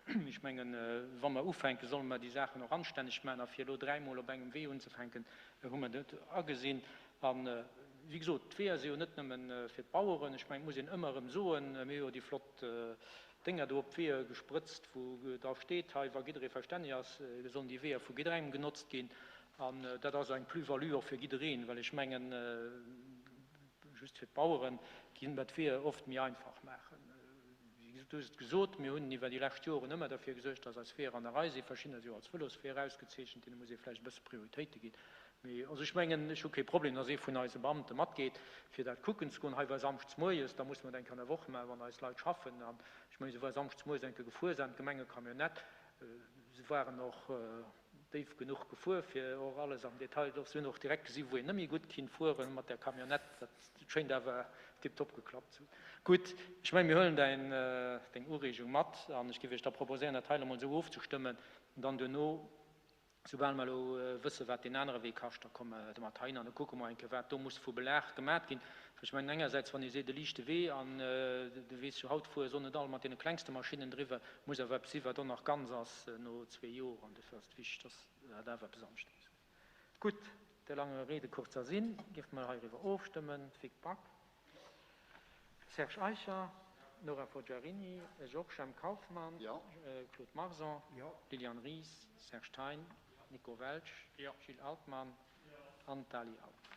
Ech mengen, wa mer ufänken, solle mer déi Saachen och anstänneg maachen. A fir elo dräimol op engem Wee unzefänken, hu mer net agesinn. A wéi gesot, d'Weeër si jo net nëmme fir d'Baueren. Ech mengen, et muss een ëmmer erëm soen, mir hu jo déi flott Dénger do op d'Weeër gesprëtzt, wou dra steet, hei, wa jidderee verstänneg ass, sollen déi Weeër vu jidderengem genotzt ginn. An dat ass eng Plus-value och fir jiddereen, well ech mengen, just fir d'Baueren ginn mer d'Weeër oft méi einfach maachen. Du hues et gesot, mir hunn iwwer déi lescht Joren ëmmer derfir gesuergt, dass eis Weeër an der Rei sinn. Verschiddener si jo als Vëlosweeër ausgezeechent, deene muss ee vläicht e bësse Prioritéite ginn. Mee also ech mengen, ech hu kee Problem, dass ee vun eise Beamte matgeet, fir dat kucken ze goen. Hei war samschdes moies, da musse mer et eng Kéier an der Woch maachen, wann eis Leit schaffen. An ech mengen, se war samschdes moies eng Kéier gefuer, se haten d'Gemengecamionnette, se waren och. déif genuch gefuer fir och alles am Detail, och se hunn och direkt gesi wou een net méi gutt kinnt fueren mat där Camionnette, dat schéint awer tiptop geklappt ze hunn. Gutt, ech mengen mir huelen däin, deng Ureegung mat an ech géif iech da proposéieren dat hei elo mol esou ofzestëmmen an dann duerno, soubal mer elo wësse wat deen anere Wee kascht, da komme mer domat heihin an da kucke mer eng Kéier wat do muss vu Belag gemat ginn. Well ech mengen engersäits wann ee seet e liichte Wee an du weess jo haut fuere se och net all mat deene klengste Maschinnen driwwer, muss awer eppes si wat och nach ganz ass no zwee Joer an dofir ass et wichteg, dass dat awer eppes anstänneg ass. Gutt, der lange Rede kurzer Sinn, géife mer heiriwwer ofstëmmen. Vic Back, Serge Eicher, Nora Forgiarini, Georges Jemp Kauffmann, Claude Marson, Liliane Ries, Serge Thein, Nico Welsch, Gilles Altmann an d'Ali Altmann.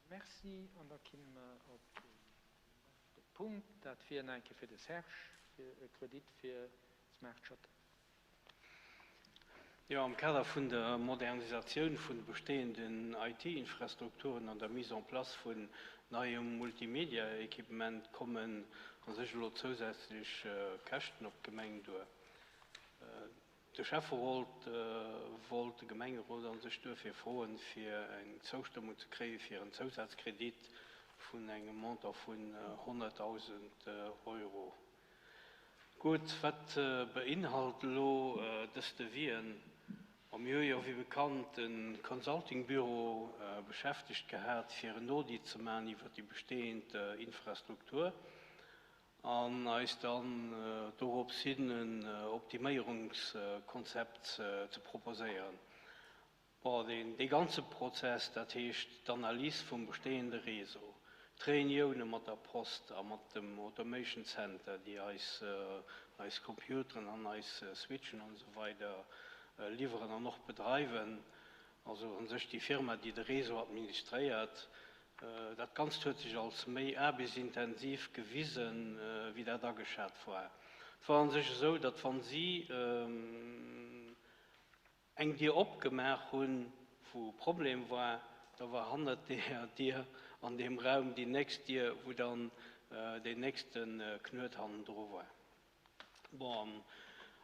Merci. An da kimme mer op de leschte Punkt. Dat wier nach eng Kéier fir de Serge, fir e Kredit fir Smart Shutter. Jo, am Kader vun der Modernisatioun vun de bestehenden IT-Infrastrukturen an der Mise en place vun neiem Multimedia-Equipement kommen a sech elo zousätzlech Käschten op d'Gemeng duer. De Schäfferot wollt de Gemengerot a sech duerfir froen, fir eng Zoustëmmung ze kréie fir en Zousazkredit vun engem Montant vun 100.000 Euro. Gutt, wat beinhalt elo dës Devisen? Ma mir hu jo wéi bekannt e Consulting-Büro beschäftegt gehat, fir en Audit ze maachen iwwert déi bestehend Infrastruktur. An eis dann dorops hin en Optiméierungskonzept ze proposéieren. Bon, dee ganze Prozess, dat heescht d'Analys vum bestehende Réseau, d'Reunioune mat der Post a mat dem Automation Center, déi eis eis Computeren an eis Switchen an esou weider liwweren an och bedreiwen, also u sech déi Firma, déi de Réseau administréiert, Dat Ganzt huet sech als méi aarbechtsintensiv gewisen, wéi dat ageschat war. Et war a sech esou, datt wann si eng Dier opgemaach hunn, wou e Problem war, da war hannert deeër Dier an deem Raum déi nächst Dier, wou dann deen nächste Knuet hannendru war. Bon,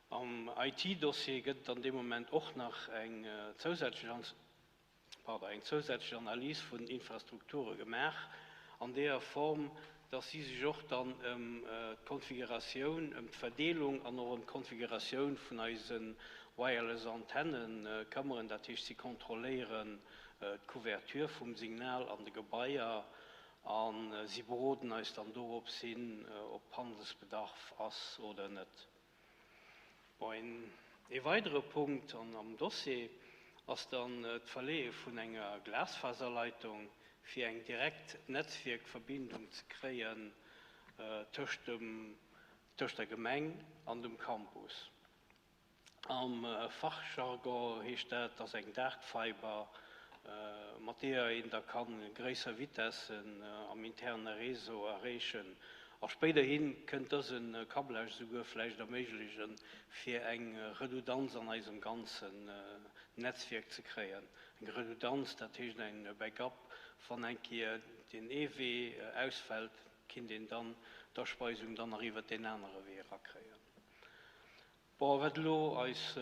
am IT-Dossier gëtt et an deem Moment och nach eng zousätzlech. pardon, eng zousätzlech Analys vun den Infrastrukture gemaach an deeër Form, dass si sech och dann ëm d'Konfiguratioun, ëm d'Verdeelung an och ëm d'Konfiguratioun vun eise wireless Antenne këmmeren. Dat heescht, si kontrolléieren d'Couverture vum Signal an de Gebaier a si beroden eis dann dorops hin, ob Handelsbedarf ass oder net. Bon, ee weidere Punkt am Dossier ass dann d'Verleeë vun enger Glasfaserleitung, fir eng direkt Netzwierkverbindung ze kréien tëscht dem, tëscht der Gemeng an dem Campus. Am Fachjargon heescht dat, dass eng Dartfiber, mat deeër een da ka gréisser Vitessen am interne Réseau erreechen. A spéiderhi kënnt dëse Câblage esouguer vläicht erméiglechen, fir eng Redudanz an eisem ganzen Netzwierk ze kréien. Eng Redudanz, dat heescht eng Backup, wann eng Kéier deen ee Wee ausfält, kinnt een dann d'Aspeisung dann nach iwwert deen anere Wee erakréien. Bon, wat elo eis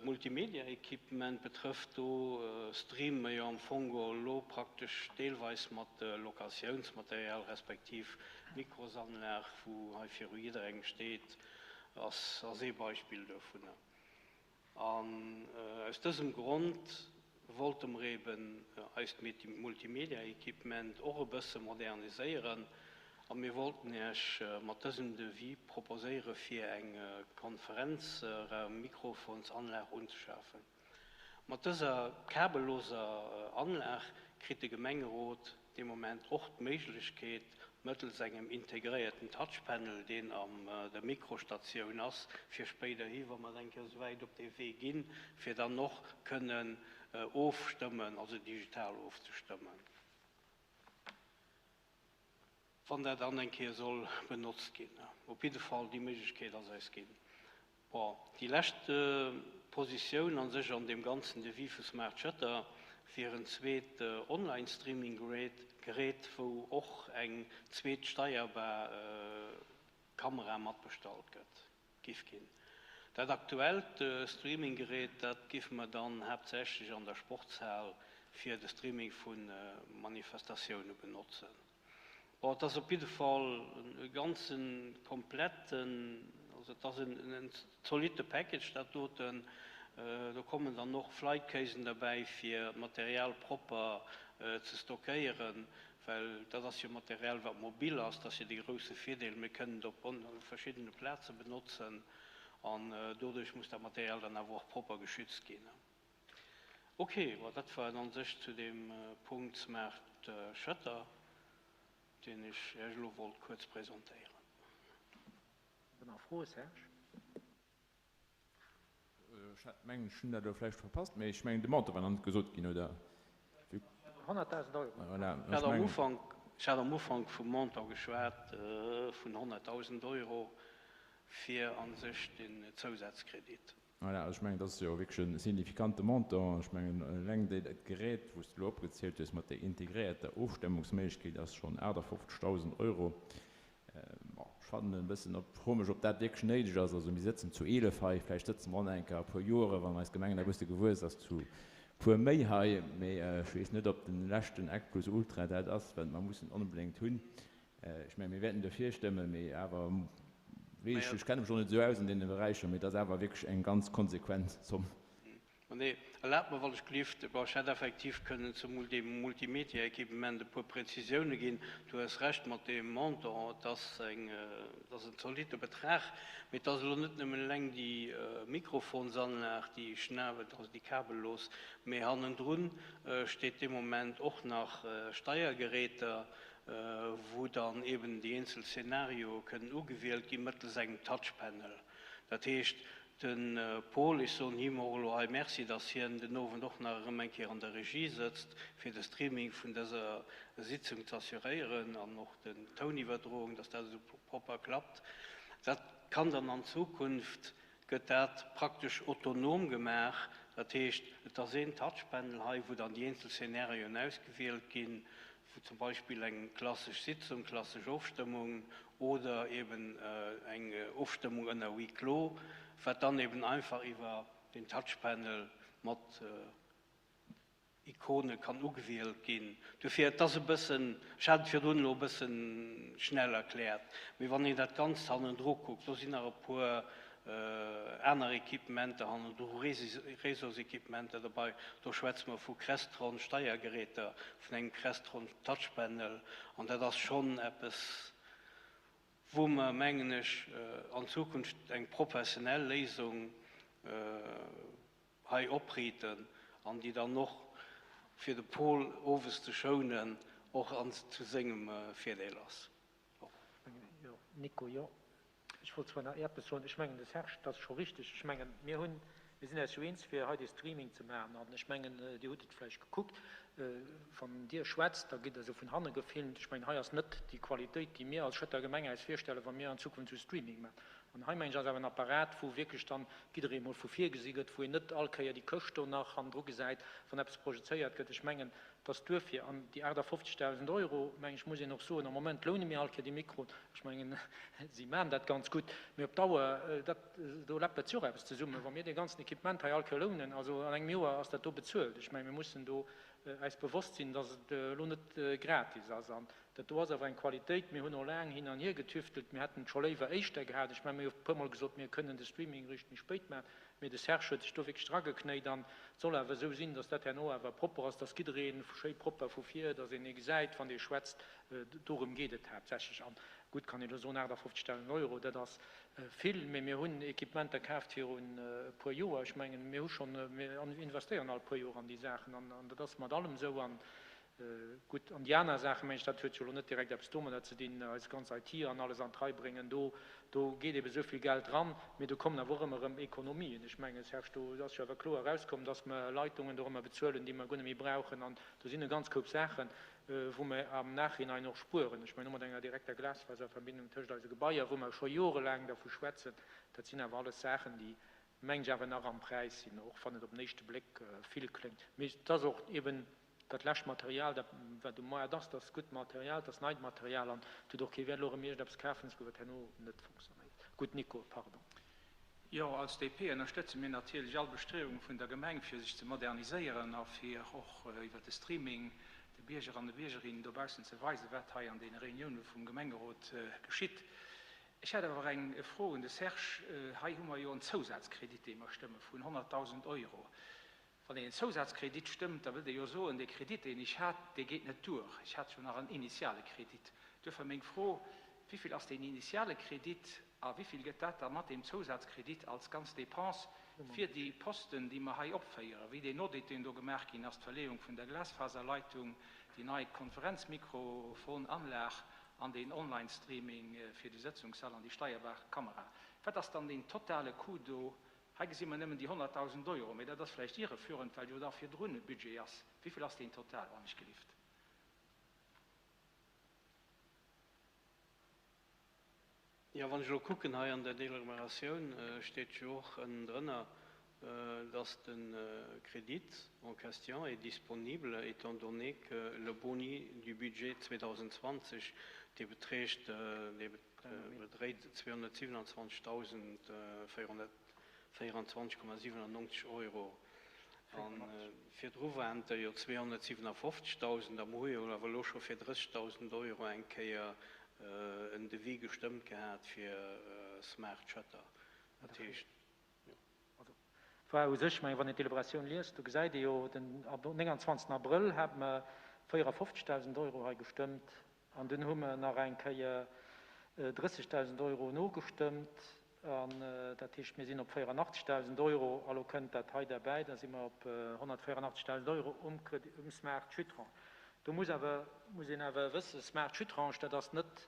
Multimedia-Equipement betrëfft, do streame mer jo am Fong elo praktesch deelweis mat Locatiounsmaterial, respektiv d'Mikrosanlag, wou hei viru jidderengem steet, ass ass ee Beispill dovunner. An aus dësem Grond wollte mer eben eist Multimedia-Equipement och e bësse moderniséieren a mir wollten Iech mat dësem Devis proposéiere fir eng Konferenzraum-Mikrofonsanlag unzeschafen. Mat dëser kabelloser Anlag kritt de Gemengerot dee Moment och d'Méiglechkeet, mëttels engem integréierten Touchpanel, deen an der Mikrostatioun ass, fir spéiderhi, wa mer eng Kéier esouwäit op dee Wee ginn, fir dann och kënnen ofstëmmen, also digital ofzestëmmen, wann dat dann eng Kéier soll benotzt ginn. Op jidde Fall, déi Méiglechkeet ass eis ginn. Bon, déi lescht Positioun a sech an deem ganzen Devis vu Smart Shutter wier en zweet Online-Streaming-Gerät, wou och eng zweet steierbar Kamera matbestallt gëtt, giff ginn. Dat aktuellt Streaminggerät, dat géife mer dann haaptsächlech an der Sportshal fir de Streaming vu Manifestatioune benotzen. Bon, et ass op jidde Fall e ganze kompletten, also et ass en zolitte Package dat doten. Do kommen dann och Flightcasen derbäi fir d'Material propper ze stockéieren, well dat ass jo Material wat mobil ass. Dat ass jo dee grousse Virdeel, mir kënnen et op verschiddene Plaze benotzen an doduerch muss dat Material dann awer och propper geschützt ginn. Ok, bon dat war et an sech zu deem Punkt Smart Shutter, deen ech Iech elo wollt kuerz presentéieren. Dann nach Froe, Serge? Ech hat mengen, ech hunn dat elo vläicht verpasst, mee ech mengen de Montant war nach net gesot ginn, oder? 100.000 Euro. Voilà, Ech hat am Ufank, ech hat am Ufank vum Montant geschwat vun 100.000 Euro fir a sech den Zousazkredit. Voilà, also ech mengen, dat ass jo wierklech e signifikante Montant. Ech mengen, eleng déi, dat Gerät, wou s de elo opgezielt hues, mat där integréierter Ofstëmmungsméiglechkeet, ass schonn 58.000 Euro. Bon, ech fannen e bëssen, ob, froe mech, ob dat wierklech néideg ass. Also mir sëtzen zu 11 hei, vläicht sëtze mer och nach eng Kéier e puer Joren, wann eis Gemeng nach e bësse gewuess ass, zu puer méi hei. Mee ech weess net, ob de leschten Eck plus ultra dat ass, wat mer mussen onbedéngt hunn. Ech mengen, mir wäerten dofir stëmmen, mee awer weess ech, ech kenne mech och net esou aus an deene Beräicher, mee et ass awer wierklech eng ganz konsequent Zomm. Ma nee, erlaabt mer, wann ech gelift, bon, ech hätt effektiv kënnen zum Multimedia-Equipement e puer Präzisioune ginn. Du hues Recht mat deem Montant, et ass eng, et ass en zolitte Betrag, mee et ass elo net nëmmen eleng déi Mikrofonsanlag, déi schnabelt, also déi kabellos, mee hannendrun steet dee Moment och nach Steiergeräter, wou dann eben déi eenzel Szenarioe kënnen ugewielt gi mëttels engem Touchpanel. Dat heescht, de Paul, ech soen him och elo hei Merci, dass hien den Owend och nach erëm eng Kéier an der Regie sëtzt, fir de Streaming vun dëser Sitzung ze assuréieren an och den Touniwwerdroung, dass dat esou propper klappt. Dat kann dann an Zukunft gëtt dat praktesch autonom gemaach. Dat heescht, et ass een Touchpanel hei, wou dann déi eenzel Szenarioen ausgewielt ginn, wou zum Beispill eng klassesch Sitzung, klassesch Ofstëmmung oder eben eng Ofstëmmung ënner Huis clos, wat dann eben einfach iwwer den Touchpanel mat Ikone kann ugewielt ginn. Dofir, et ass e bëssen, ech hat et virdrun elo e bësse schnell erkläert, mee wann een dat Ganzt hannendru kuckt, do sinn nach e puer aner Equipementer hannendru, Réseausequipementer derbei, do schwätze mer vu Crestron Steiergeräter, vun engem Crestron Touchpanel, an dat ass schonn eppes, wou mer, mengen ech, an Zukunft eng professionell Léisung hei opriiten an déi dann och, fir de Paul owes ze schounen, och an zu sengem Virdeel ass. Jo, Nico, jo. Ech wollt zwar nach eppes soen. Ech mengen, de Serge, dat ass scho richtig. Ech mengen, mir hunn, mir sinn eis jo eens, fir hei dee Streaming ze maachen. An ech mengen, Dir hutt et vläicht gekuckt, wann Dir schwätzt, da gitt Der esou vun hanne gefilmt. Ech mengen, hei ass net déi Qualitéit, déi mir als Schëtter Gemeng eis virstellen, wa mir an Zukunft esou Streaming maachen. An hei, mengen ech, ass awer en Apparat, wou wierklech dann jidderee mol vu vir gesi gëtt, wou een net all Kéier déi Këscht do nach hannendru gesäit, wann eppes projezéiert gëtt. Ech mengen, dass duerfir, an déi 58.000 Euro, mengen ech, muss een och soen, am Moment loune mir all Kéier déi Mikroen, ech mengen, si maachen dat ganz gutt, mee op Dauer, dat, do läppert sech och eppes zesummen, wa mir dee ganzen Equipement hei all Kéier lounen, also an engem Joer ass dat do bezuelt. Ech mengen, mir mussen do äis bewosst sinn, dass et elo net gratis ass. An dat do ass awer eng Qualitéit. Mir hunn och laang hin an hier getüftelt. Mir hätten et scho léiwer éischter gehat. Ech mengen, mir hu e puermol gesot, mir kënnen de Streaming eréischt méi spéit maachen. Mee de Serge huet sech do wierklech drageknéit. An et soll awer esou sinn, dass dat herno awer propper ass, dass jidderee schéi propper vu vir, dass een ee gesäit, wann dee schwätzt. Dorëm geet et haaptsächlech. An gutt, kann een elo soen, 58.000 Euro, dat ass vill. Mee mir hunn Equipementer kaaft virun e puer Joer. Ech mengen, mir hu schonn, mir investéieren all puer Joer an déi Saachen. An dat ass mat allem esou. An Gutt, an déi aner Saachen, mengen ech, dat huet jo elo net direkt eppes domadder ze dinn, eis ganz IT an alles an d'Rei bréngen, do, do geet ebe esou vill Geld dran, mee do kommen awer och ëmmer erëm Ekonomien. Ech mengen, Serge, do ass jo awer kloer erauskomm, dass mer Leitungen dorëmmer bezuelen, déi mer guer net méi brauchen, an do sinn e ganz Koup Saachen, wou mer am Nachhinein och spueren. Ech mengen, och mat enger direkter Glasfaserverbindung tëscht eise Gebaier, wou mer scho jorelaang dervu schwätzen, dat sinn awer alles Saachen, déi, mengen ech, awer nach am Präis sinn, och wann et op den éischte Bléck vill kléngt. Mee et ass och eben Dat lescht Material, dat wat um Moart ass, dat ass gutt Material, dat ass neit Material an et huet och kee Wäert elo erëm iergendeppes kafen ze goen, wat herno net funktionéiert. Gutt, Nico, pardon. Jo, als DP ënnerstëtze mir natierlech all Bestriewung vun der Gemeng, fir sech ze moderniséieren a fir och iwwert de Streaming de Bierger an de Biergerinnen dobaussen ze weisen, wat hei an deene Reunioune vum Gemengerot geschitt. Ech hätt awer eng Fro un de Serge. Hei hu mer jo en Zousazkredit, dee mer stëmme vun 100.000 Euro. Wann een en Zousazkredit stëmmt, da wëllt ee jo soen, dee Kredit, deen ech hat, dee geet net duer. Ech hat jo nach en initiale Kredit. Duerfir meng Fro, Wivill ass deen initiale Kredit a wivill gëtt dat da mat deem Zousazkredit als ganz Dépense fir déi Posten, déi mer hei opféieren, wéi deen Audit, deen do gemaach ginn ass, d'Verleeung vun der Glasfaserleitung, déi nei Konferenzmikrofonanlag an deen Online-Streaming fir de Sëtzungssall an déi steierbar Kamera? Wat ass dann deen totale Coût do Hei gesi mer nëmmen déi 100.000 Euro, mee dat ass vläicht irreführend, well jo da virdrun e Budget ass. Wéivill ass deen total, wann ech gelift? Jo, wann ech elo kucken, hei an der Deliberatioun steet jo och ënnendrënner, dass de Kredit en question est disponible étant donné que le boni du budget 2020, dee beträgt, dee bedréit 227.424,97 Euro. A virdru waren et der jo 257.000 a mer hu jo awer elo scho fir 30.000 Euro eng Kéier en Devis gestëmmt gehat fir Smart Shutter. Dat heescht, jo. Also, war u sech, mengen, wann een d'Deliberatioun liest, do gesäit ee jo, den 29. Abrëll hate mer 54.000 Euro hei gestëmmt an dunn hu mer nach eng Kéier 30.000 Euro nogestëmmt an dat heescht, mir sinn op 84.000 Euro. A lo kënnt dat hei derbäi, da si mer op 184.000 Euro um Credit, um Smart Chutrange. Do muss awer, muss een awer wëssen, Smart Chutrange, dat ass net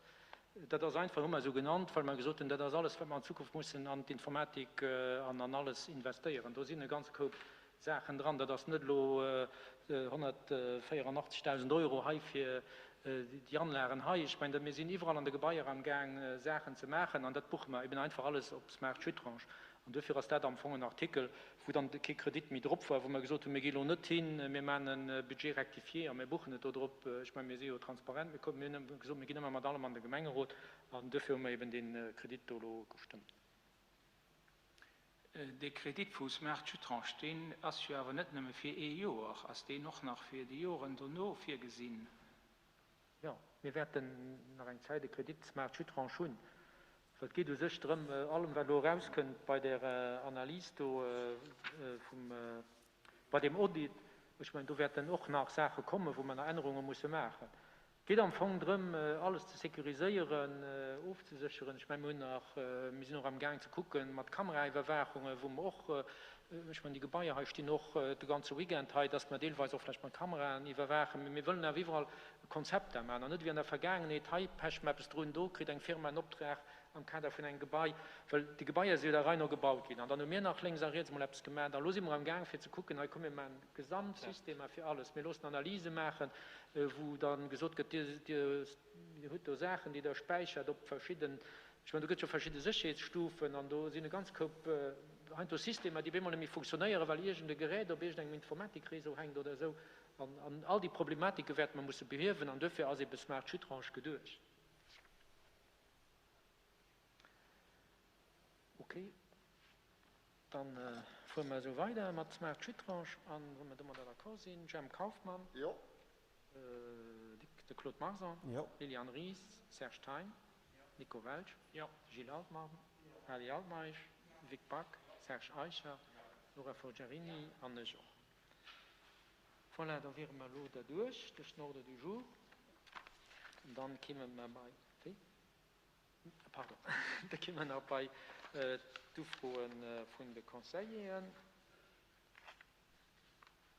Dat ass einfach, hu mer esou genannt, well mer gesot hunn, dat ass alles, wat mer an Zukunft mussen an d'Informatik an an alles investéieren. Do sinn e ganze Koup Saachen dran. Dat ass net elo 184.000 Euro hei fir déi Anlagen hei. Ech mengen, mir sinn iwwerall an de Gebaier amgaang, Saachen ze maachen an dat buche mer eben einfach alles op Smart Chutrange. An duerfir ass dat am Fong en Artikel, wou dann kee Kredit méi drop war, wou mer gesot hunn, mir gi elo net hin, mir maachen e Budget rectifié a mir buchen et do drop. Ech mengen, mir si jo transparent, mir kommen, mir hunn gesot, mir ginn ëmmer mat allem an de Gemengerot an duerfir hu mer eben dee Kredit do elo gestëmmt. Dee Kredit vu Smart Chutrange, deen ass jo awer net nëmme fir ee Joer. Ass deen och nach fir déi Joren dono virgesinn? Jo, mir wäerten nach eng Zäit e Kredit Smart Chutrange hunn, well et geet u sech drëm, allem wat elo erauskënnt bei där Analys do vum, bei deem Audit, ech mengen, do wäerten och nach Saache kommen, wou mer nach Ännerunge musse maachen. Et geet am Fong drëm, alles ze sécuriséieren, ofzesécheren. Ech mengen, mir hunn nach, mir sinn och amgaang ze kucken mat Kameraiwwerwaachungen, wou mer och, Ech mengen, déi Gebaier hei stinn och de ganze Weekend hei, dass mer deelweis och vläicht mat Kameraen iwwerwaachen. Mee mir wëllen awer iwwerall e Konzept da maachen an net ewéi an der Vergaangenheet, hei pecht mer eppes drun, do kritt eng Firma en Optrag am Kader vun engem Gebai, well déi Gebaier si jo der Rei no gebaut ginn. An dann hu mir nach lénks a riets emol eppes gemaach. A lo si mer amgaang fir ze kucken, hei komm mir maachen Gesamtsystemer fir alles. Mir loossen Analyse maachen, wou da gesot gëtt, Dir, Dir hutt do Saachen, déi Der späichert op verschidden, ech mengen, do gëtt jo verschidde Sécherheetsstufen an do sinn e ganz Koup heiansdo Systemer, déi op eemol net méi funktionéieren, well iergend e Gerät op iergendengem Informatikréseau hänkt oder esou. An all déi Problematike wäerte mer musse behiewen an duerfir ass ebe Smart Chutrange geduecht. Okay, da fuere mer esou weider mat Smart Chutrange an wa mer domadder d'accord sinn, Jemp Kauffmann. Jo. De Claude Marson. Jo. Liliane Ries, Serge Thein. Nico Welsch. Jo. Gilles Altmann. Ali Altmeisch, Vic Back, Serge Eicher, Laura Forgiarini an ech och. Voilà, da wiere mer elo derduerch, duerch den Ordre du jour. An dann kéime mer bei, wéi? Pardon, da kéime mer nach bei d'Ufroe vun de Conseilleren.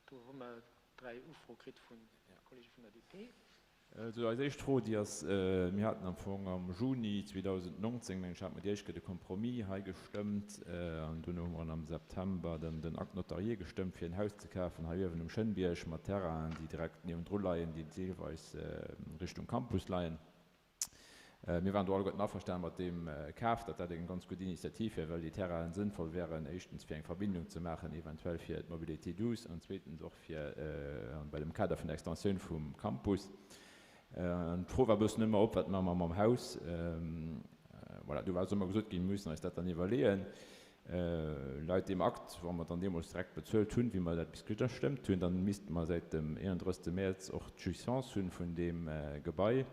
Do hu mer 3 Ufroe kritt vun de Kollege vun der DP. Also eis éischt Fro, déi ass, mir haten am Fong am Juni 2019, meng ech, hate mer déi éischt Kéier de Compromis hei gestëmmt an duerno hu mer am September dann den Acte notarié gestëmmt, fir en Haus ze kafen hei uewen um Schënnbierg mat Terrainen, déi direkt niewendru leien, déi deelweis Richtung Campus leien. Mir waren do alleguerten averstanen mat deem Kaf, datt dat eng ganz gutt Initiativ wär, well déi Terrainen sënnvoll wären, éischtens fir eng Verbindung ze maachen, eventuell fir d'Mobilité douce an zweetens och fir bei dem Kader vun der Extensioun vum Campus. An d'Fro war e bëssen ëmmer op, Wat maache mer mam Haus? Voilà, do war also ëmmer gesot ginn, mir mussen eis dat dann iwwerleeën. Laut deem Akt, wa mer dann deemools direkt bezuelt hunn, wéi mer dat bis gestëmmt hunn, dann misste mer säit dem 31. Mäerz och d'Jouissance hunn vun deem Gebai.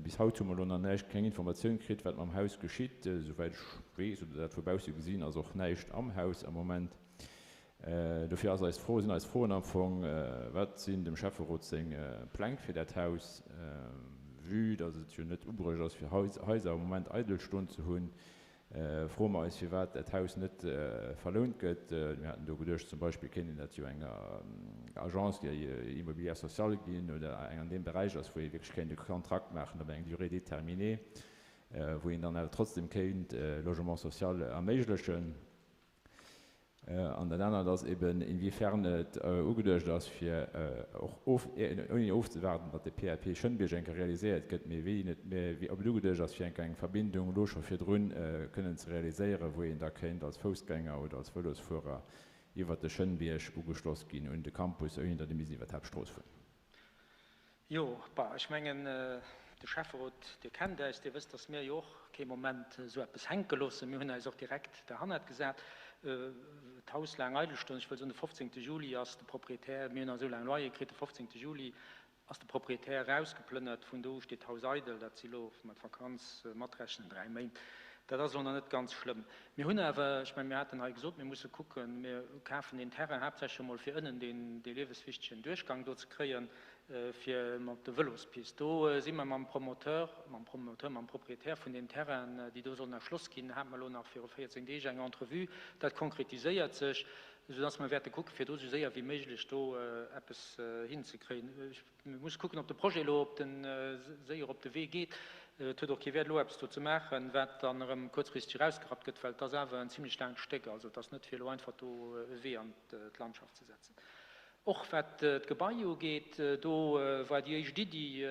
Bis haut hu mer elo nach näischt, keng Informatioun kritt, wat mam Haus geschitt. Esouwäit ech weess oder dat vu bausse gesinn, ass och näischt am Haus am Moment. Dofir ass eis Fro, sinn eis Froen am Fong, Wat sinn dem Schäfferot seng Pläng fir dat Haus, vue datt et jo net ubruecht ass, fir Haiser am Moment eidel stoen ze hunn? Froe mer eis, firwat dat Haus net verlount gëtt. Mir haten do geduecht, zum Beispill kéint een dat jo enger Agence immobilière sociale ginn oder eng an deem Beräich ass, wou ee wierklech kéint e Kontrakt maachen op eng Durée déterminée, wou een dann awer trotzdem kéint Logement social erméiglechen. An dat anert ass eben, inwiefern et ugeduecht ass, fir och of, ouni ofzewaarden, datt de PAP Schënnbierg eng Kéier realiséiert gëtt, mee wéi et, mee ob et ugeduecht ass, fir eng Kéier eng Verbindung elo scho virdrun kënnen ze realiséieren, wou een da kéint als Foussgänger oder als Vëlosfuerer iwwert de Schënnbierg ugeschloss ginn un de Campus, ouni datt ee misst iwwert d'Haaptstrooss fueren. Jo, bah, ech mengen, de Schäfferot, Dir kennt äis, Dir wësst, dass mir jo och kee Moment esou eppes hänke loossen. Mir hunn äis och direkt derhannert gesat. D'Haus laang eidel stoen, ech wëll soen, de 15. Juli ass de Proprietär, mir hunn esou laang Loyer kritt, de 15. Juli ass de Proprietär erausgeplënnert, vun do u steet d'Haus eidel. Dat si lo, wa mer d'Vakanz matrechnen, 3 Méint. Dat ass elo nach net ganz schlëmm. Mir hunn awer, ech mengen, mir haten hei gesot, mir musse kucken, mir kafen deen Terrain haaptsächlech emol fir ënnen deen, dee lieweswichtegen Duerchgang do ze kréien, fir mat de Vëlospist. Do si mer mam Promoteur, mam Promoteur, mam Proprietär vun deem Terrain, déi do sollen erschloss ginn, hate mer elo nach viru 14 Deeg eng Entrevue. Dat konkretiséiert sech, soudass mer wäerte kucken, fir do esou séier wéi méiglech do eppes hinzekréien. Mir musse kucken, ob de Projet elo op de séier op de Wee geet. Et huet och kee Wäert, elo eppes do ze maachen, wat dann erëm kuerzfristeg erausgerappt gëtt, well et ass awer en zimlech laangt Stéck. Also et ass net, fir elo einfach do e Wee an d'Landschaft ze setzen. Och wat d'Gebai ugeet, do war déi éischt Iddi,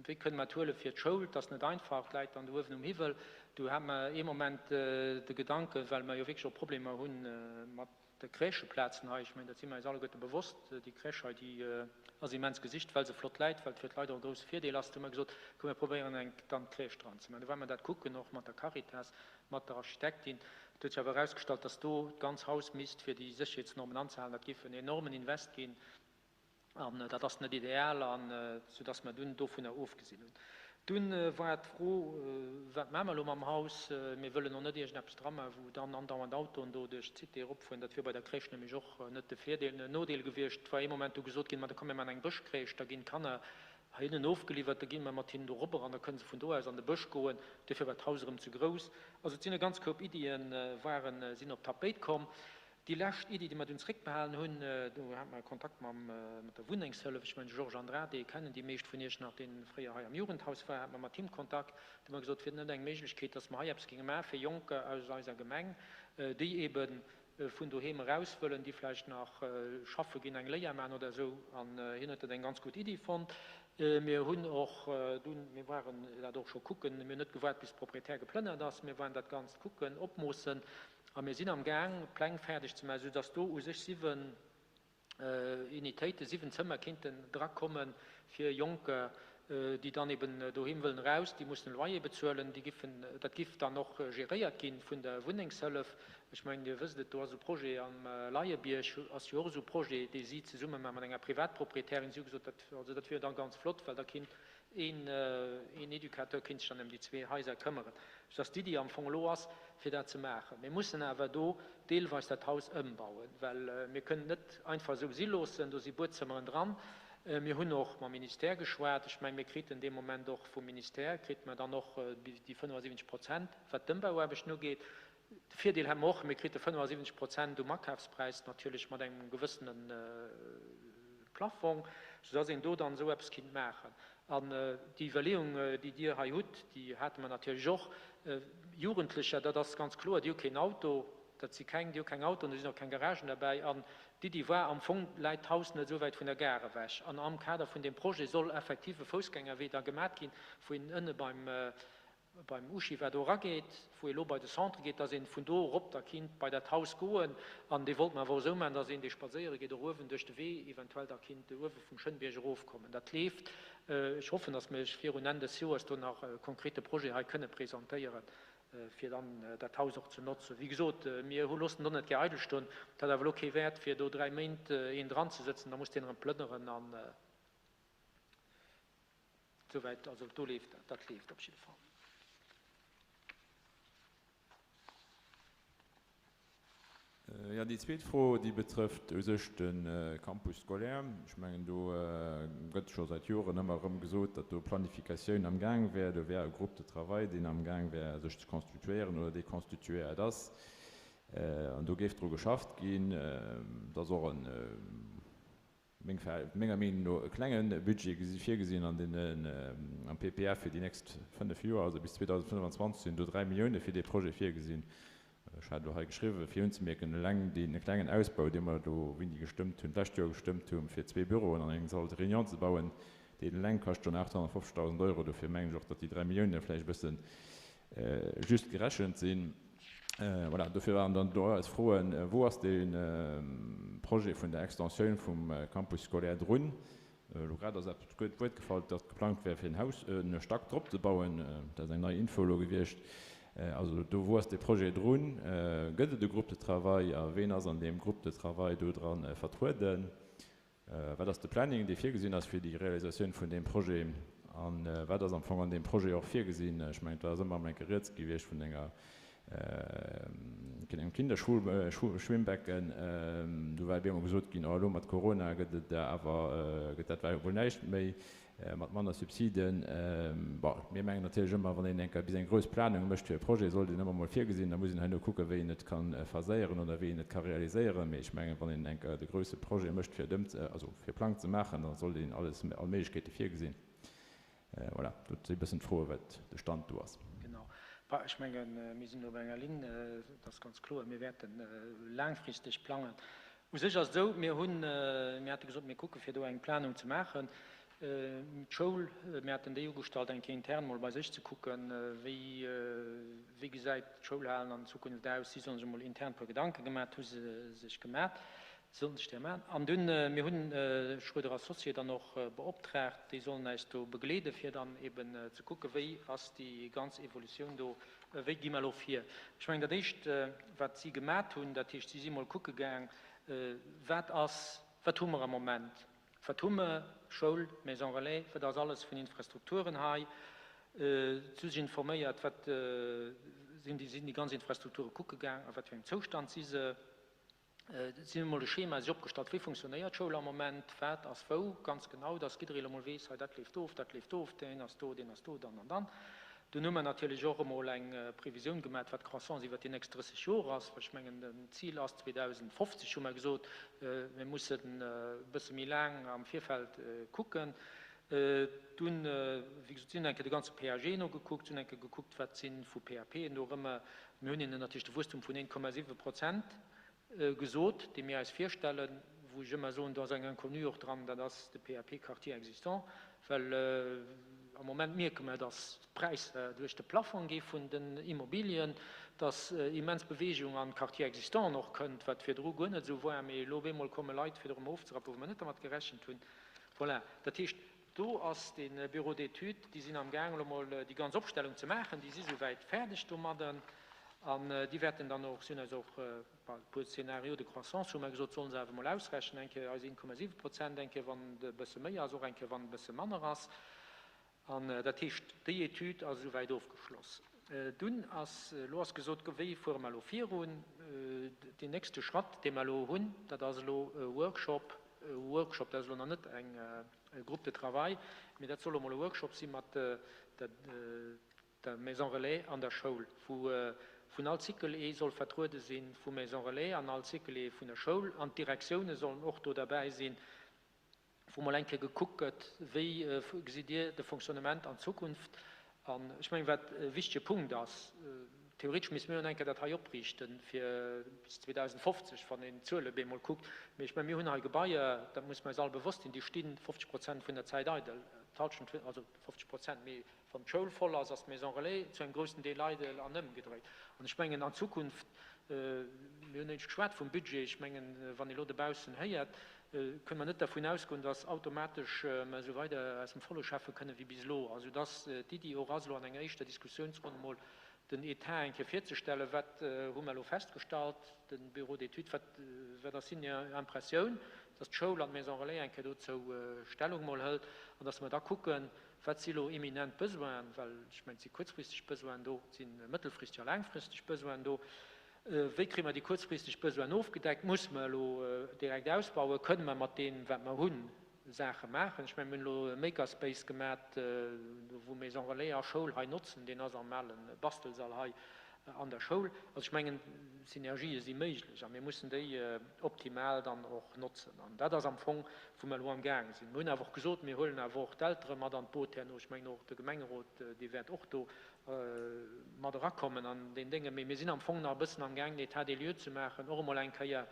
Wéi kënne mer et huele fir d'Schoul? Et ass net einfach, et läit dann do uewen um Hiwwel. Do hate mer ee Moment de Gedanken, well mer jo wierklech och Problemer hu mat de Crècheplazen hei, ech mengen, dat si mer eis alleguerte bewosst, déi Crèche hei, déi ass immens gesicht, well se flott läit, well et fir d'Leit och e grousse Virdeel ass. Do hu mer gesot, komm mir probéieren eng dann d'Crèche dran ze maachen. Do ware mer dat kucken, och mat der Caritas, mat der Architektin. Et huet sech awer erausgestallt, dass do d'ganz Haus misst, fir déi Sécherheetsnormen anzehalen, dat géif en enormen Invest ginn. An dat ass net ideal, an soudass mer dunn dovunner ofgesinn hunn. Dunn war d'Fro, Wat maache mer elo mam Haus? Mir wëllen och net iergendeppes dramaachen, wou dann andauernd Autoen do duerch d'Cité eropfueren. Dat wier bei der Crèche nämlech och net de Virdeel, Nodeel gewiescht. Et war ee Moment do gesot ginn, Ma da komm mir maachen eng Bëschcrèche, da ginn d'Kanner heihinnen ofgeliwwert, da gi mer mat hinnen do erobber an da kënne se vun do aus an de Bësch goen. Duerfir war d'Haus erëm ze grouss. Also et sinn e ganz Koup Iddien waren, sinn op d'Tapéit komm. Déi lescht Iddi, déi mer dunn zréckbehalen hunn, do hate mer Kontakt mam, mat der Wunnengshëllef, ech mengen de Georges Andrade kennen déi meescht vun Iech nach, dee fréier hei am Jugendhaus war, hate mer mat him Kontakt, do hu mer gesot, wier et net eng Méiglechkeet, dass mer hei eppes géinge maache fir Jonker aus eiser Gemeng, déi eebe vun doheem eraus wëllen, déi vläicht nach schaffe ginn, eng Léier maachen oder esou. An hien huet dat eng ganz gutt Iddi fonnt. Mir hunn och dunn, mir waren dat och scho kucken, mir hunn net gewaart, bis de Proprietär geplënnert ass, mir waren dat Ganzt kucken, opmoossen, A mir sinn am Gaang, d'Pläng fäerdeg ze maachen, soudass do u sech 7 Unitéiten, 7 Zëmmer kinnten drakomme fir Jonker, déi dann eben doheem wëllen eraus, déi mussen e Loyer bezuelen. Déi giffen, dat giff dann och geréiert gi vun der Wunnengshëllef. Ech mengen, Dir wësst et, do ass esou e Projet am Leiebierg, ass jo och esou e Projet, dee si zesumme maache mat enger Privatproprietärin. Si hu gesot, dat, also dat wier dann ganz flott, well da kinnt Een Educateur kéint sech dann ëm déi zwee Haiser këmmeren, soudass d'Iddi am Fong elo ass, fir dat ze maachen. Mir mussen awer do deelweis dat Haus ëmbauen, well mir kënnen et net einfach esou si loossen. Do si Buedzëmmeren dran. Mir hunn och mam Ministère geschwat. Ech mengen, mir kriten dee Moment och vum Ministère, krite mer dann och déi 75 Prozent, wat d'Ëmbauaarbechten ugeet. De Virdeel hätt mer och, mir krite 75 Prozent um Akafspräis, natierlech mat engem gewëssene Plafong, soudass een do dann esou eppes kinnt maachen. An déi Iwwerleeung, déi Dir hei hutt, déi hate mer natierlech och. Jugendlecher, dat ass ganz kloer, déi hu keen Auto, dat si keng, déi hu keng Autoen, do sinn och keng Garagen derbäi. An d'Iddi war, am Fong läit d'Haus net esou wäit vun der Gare ewech. An am Kader vun deem Projet soll effektiv e Foussgängerwee da gemat ginn, wou een ënne beim beim Uschi wat do erageet, wou ee lo bei de Centre geet, dass een vun do erop da kinnt bei dat Haus goen. An dee wollt mer awer och esou maachen, dass een, dee spadséiere geet, och uewen duerch de Wee eventuell da kinnt uewe vum Schënnbierg erofkommen. Dat leeft. Ech hoffen, dass mir Iech virun Enn des Joers do nach e konkrete Projet hei kënne presentéieren. fir dann dat Haus och ze notzen. Wéi gesot, mir hu loossen do net gär eidel stoen. Et hat awer elo kee Wäert, fir do 3 Méint een dranzesëtzen, da muss deen erëm plënneren an esouwäit. Also do leeft dat, dat leeft op jidde Fall. Jo, déi zweet Fro, déi betrëfft u sech de Campus scolaire. Ech mengen, do gëtt scho säit Joren ëmmer erëm gesot, datt do Planifikatioun am Gaang wär. Do wär e Groupe de travail, deen am Gaang wär, sech ze constituéieren oder dee constituéiert ass. An do géif dru geschafft ginn. Et ass och e Menger Meenung no e klenge Budget virgesinn an deenen, am PPF fir déi nächst 5 Joer, also bis 2025 sinn do 3 Millioune fir dee Projet virgesinn. Ech hat elo hei geschriwwen, fir unzemierken, eleng dee klengen Ausbau, dee mer do wéini gestëmmt hunn, d'lescht Joer gestëmmt hunn, fir zwee Büroen an eng Salle de réunion ze bauen, deen eleng kascht schonn 850.000 Euro. Dofir mengen ech och, datt déi 3 Millioune vläicht e bësse just gerechent sinn. Voilà, dofir waren dann do eis Froen, Wou ass dee Projet vun der Extensioun vum Campus scolaire drun? Elo grad ass eppes d'Wuert gefall, datt geplangt wär, fir en Haus, e Stack drop ze bauen. Dat ass eng nei Info elo gewiescht. Also do, wou ass dee Projet drun? Gëtt et e Groupe de travail a ween ass an deem Groupe de travail do dra vertrueden? Wat ass de Planning, dee virgesinn ass fir déi Realisatioun vun deem Projet? A wat ass am Fong an deem Projet och virgesinn? Ech mengen, et ass ëmmer emol eng Kéier rieds gewiescht vun enger, engem Kinderschwimmbecken. Do war op eemol gesot ginn, oh elo mat Corona gëtt et awer, gëtt dat wuel näischt méi. Mat manner Subsiden. Bon, mir mengen natierlech ëmmer, wann een eng Kéier bis eng grouss Planung mécht fir e Projet, sollt een ëmmer mol virgesinn, da muss een herno kucken, wéi een et ka phaséieren oder wéi een et ka realiséieren. Mee ech mengen, wann een eng Kéier de grousse Projet mécht fir et ëm, also fir e Plang ze maachen, da sollt een alles, all Méiglechkeete virgesinn. Voilà, dat si e bëssen d'Froen, wat de Stand do ass. Genau. Bah, ech mengen, mir sinn do op enger Linn, dat ass ganz kloer. Mir wäerte laangfristeg plangen. U sech ass et esou, mir hunn, mir hate gesot, mir kucke fir do eng Planung ze maachen. D'Schoul, mir haten déi ugestallt, eng Kéier intern mol bei sech ze kucken, wéi, wéi gesäit d'Schoulhalen an Zukunft aus. Si sollen sech emol intern e puer Gedanke gemaat, hu se sech gemaat, sollen sech där maachen. An dunn, mir hunn Schroeder Associés dann och beoptraagt, déi sollen äis do begleeden, fir dann eben ze kucken, wéi ass déi ganz Evolutioun do Wéi gi mer elo vir? Ech mengen, dat Éischt, wat si gemat hunn, dat heescht, si si mol kucke gaang, Wat ass, wat hu mer am Moment? Wat hu mer? Schoul, Maison relais, wat ass alles vun Infrastrukturen hei? Si hu sech informéiert, wat sinn déi, sinn déi ganz Infrastrukture kucke gaang, a wat fir engem Zoustand si se? Si hunn emol e Schema sech opgestallt, wéi funktionéiert d'Schoul am Moment, wat ass wou, ganz genau, dass jidderee elo mol weess, hei dat leeft of, dat leeft of, deen ass do, deen ass do, dann an dann. Dunn hu mer natierlech och emol eng Previsioun gemaach, wat d'Croissance iwwert déi nächst 30 Joer ass, well ech mengen, den Zil ass 2050, hu mer gesot, mir mussen e bësse méi laang am Virfeld kucken. Dunn, wéi gesot, si hunn eng Kéier de ganze PAG nogekuckt, si hunn eng Kéier gekuckt, wat si vu PAPen do erëm. Mir hunn hinnen natierlech de Wuesstum vun 1,7 Prozent gesot, dee mir eis virstellen, wou ech ëmmer soen, do ass eng Inconnue och dran, dat ass de PAP Quartier existant, well am Moment mierke mer, dass d'Präisser duerch de Plafong gi vun den Immobilien, dass immens Bewegung an d'Quartier existanten och kënnt, wat virdru guer net esou war, mee elo op eemol komme Leit fir erëm ofzerappen, wou mer net dermat gerechent hunn. Voilà, dat heescht, do ass de Bureau d'études, déi sinn amgaang elo mol déi ganz Opstellung ze maachen, déi si souwäit fäerdeg domadden an déi wäerten dann och, si hunn eis och e puer Scénarios de croissance, hu mer gesot, sollen se awer emol ausrechnen, eng Kéier eis 1,7 Prozent, eng Kéier wann et e bësse méi ass, och eng Kéier wann et e bësse manner ass. An dat heescht, déi Etüd ass esouwäit ofgeschloss. Dunn ass, elo ass gesot gi, wéi fuere mer elo virun? Deen nächste Schratt, dee mer elo hunn, dat ass elo e Workshop, e Workshop, dat ass elo nach net eng Groupe de travail, mee dat soll elo mol e Workshop si mat der Maison Relais an der Schoul, wou vun all Cycle ee soll vertruede si vu Maison Relais an all Cycle ee vun der Schoul an d'Direktioune sollen och do derbäi sinn. wou mol eng Kéier gekuckt gëtt, wéi gesitt Dir de Fonctionnement an Zukunft. An ech mengen, wat e wichtige Punkt ass, theoretesch misste mir jo eng Kéier dat hei opriichten fir bis 2050, wann een d'Zuele bemol kuckt. Mee ech mengen, mir hunn hei Gebaier, dat muss mer eis all bewosst sinn, déi sti 50 Prozent vun der Zäit eidel, d'Halschent vun, also 50 Prozent, mee Wann d'Schoul voll ass, ass d'Maison Relais zu engem groussen Deel eidel an ëmgedréit. An ech mengen, an Zukunft, mir hunn éinescht geschwat vum Budget, ech mengen, wann ee lo dobaussen héiert, kënne mer net dervun ausgoen, dass automatesch mer esou weider aus dem Volle schäffe kënne wéi bis elo. A soudass d'Iddi och ass, elo an enger éischter Diskussiounsronn emol. Den Etat eng Kéier virzestellen, wat hu mer elo festgestallt, de Bureau d'études, wat, wat ass hir Impressioun, dass d'Schoul an d'Maison relais eng Kéier dozou Stellung mol hëlt an dass mer da kucken, wat si elo eminent Besoinen, well ech mengen, et si kuerzfristeg Besoinen do, et si mëttelfristeg a laangfristeg Besoinen do, wéi kréie mer déi kuerzfristeg Besoinen ofgedeckt, musse mer elo direkt ausbauen, kënne mer mat deem, wat mer hunn, Saache maachen. Ech mengen, mir hunn elo e Makerspace gemat, wou Maison Relais a Schoul hei notzen. Deen ass am ale Bastelsall hei an der Schoul. Also ech mengen, Synergië si méiglech a mir mussen déi optimal dann och notzen. An dat ass am Fong, wou mer elo amgaange sinn. Mir hunn awer och gesot, mir huelen awer och d'Eltere mat an d'Boot herno. Ech mengen och de Gemengerot, dee wäert och do mat erakommen an deen Dénge. Mee mir sinn am Fong nach e bëssen amgaangen, État des lieux ze maachen, och emol eng Kéier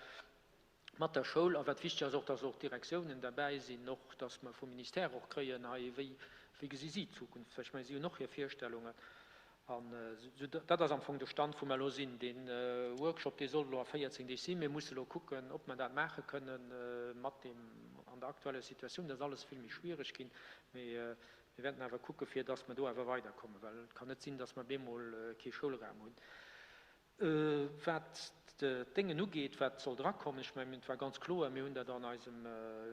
mat der Schoul. A wat wichteg ass och, dass och d'Direktiounen derbäi sinn, och dass mer vum Ministère och kréien hei, wéi, wéi gesi si d'Zukunft, well ech mengen, si hunn och hir Virstellungen. An esou, dat ass am Fong de Stand, wou mer elo sinn. Dee Workshop, dee soll elo a 14 Deeg sinn. Mir musse elo kucken, ob mer dat maache kënnen mat deem, an der aktueller Situatioun, dat ass alles vill méi schwierig ginn. Mee mir wäerten awer kucke fir dass mer do awer weiderkommen, well et kann net sinn, dass mer bemol kee Schoulraum hunn. Wat d'Déngen ugeet, wat soll drakommen, ech mengen, et war ganz kloer, mir hunn dat an eisem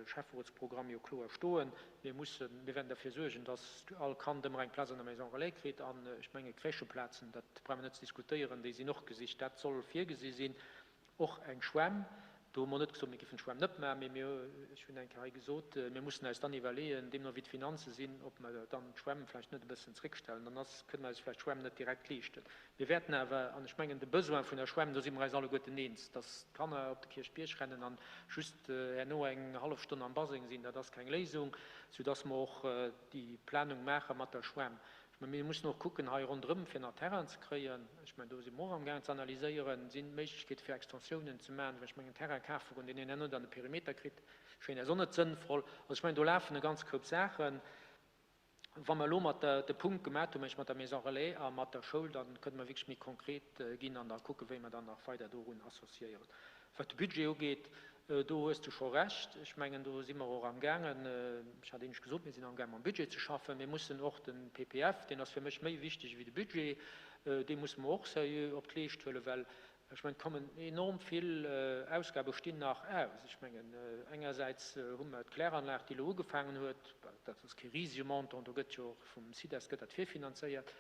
Schäfferotsprogramm jo kloer stoen, mir mussen, mir wäerten derfir suergen, dass all Kand ëmmer eng Plaz an der Maison relais kritt. An ech menge Crècheplazen, dat brauche mer net ze diskutéieren, déi sinn och gesicht, dat soll virgesi sinn. Och eng Schwämm, do hu mer net gesot, mir géifen d'Schwämm net maachen, mee mir, ech hunn eng Kéier hei gesot, mir mussen eis dann iwwerleeën, deemno wéi d'Finanze sinn, ob mer dann d'Schwämm vläicht net e bëssen zréckstellen. Dann ass, kënne mer eis vläicht d'Schwämm net direkt leeschten. Mir wäerten awer, an ech mengen de Besoin vun der Schwämm, do si mer eis alleguerten eens, dass d'Kanner op de Kierchbierg rennen an just herno eng hallef Stonn am Baseng sinn, dat ass keng Léisung, soudass mer och déi Planung maache mat der Schwämm. Ech mengen, mir mussen och kucken hei ronderëm, fir nach Terrain ze kréien. Ech mengen, do si mer och amgaangen ze analyséieren, sinn Méiglechkeete fir Extensiounen ze maachen. Well ech mengen, Terrain kafe goen, deen een herno net an de Perimeter kritt, schéin ass och net sënnvoll. Also ech mengen, do lafen e ganz Koup Saachen. Wa mer elo mat der de Punkt gemat hunn, mengen ech, mat der Maison relais a mat der Schoul, da kënne mer wierklech méi konkret ginn an da kucken, wéi mer dann nach weider dorun associéieren. Wat de Budget ugeet, do hues de scho Recht. Ech mengen, do si mer och amgaangen, ech hat éinescht gesot, mir sinn amgaang mam Budget ze schaffen. Mir mussen och de PPF, deen ass fir mech méi wichteg wéi de Budget, dee musse mer och seriö op d'Leescht huelen, well ech mengen, et kommen enorm vill Ausgabe stinn nach aus. Ech mengen, engersäits hu mer d'Kläranlag, déi elo ugefaangen huet, dat ass kee risege Montant, do gëtt jo och vum SIDES gëtt dat virfinanzéiert,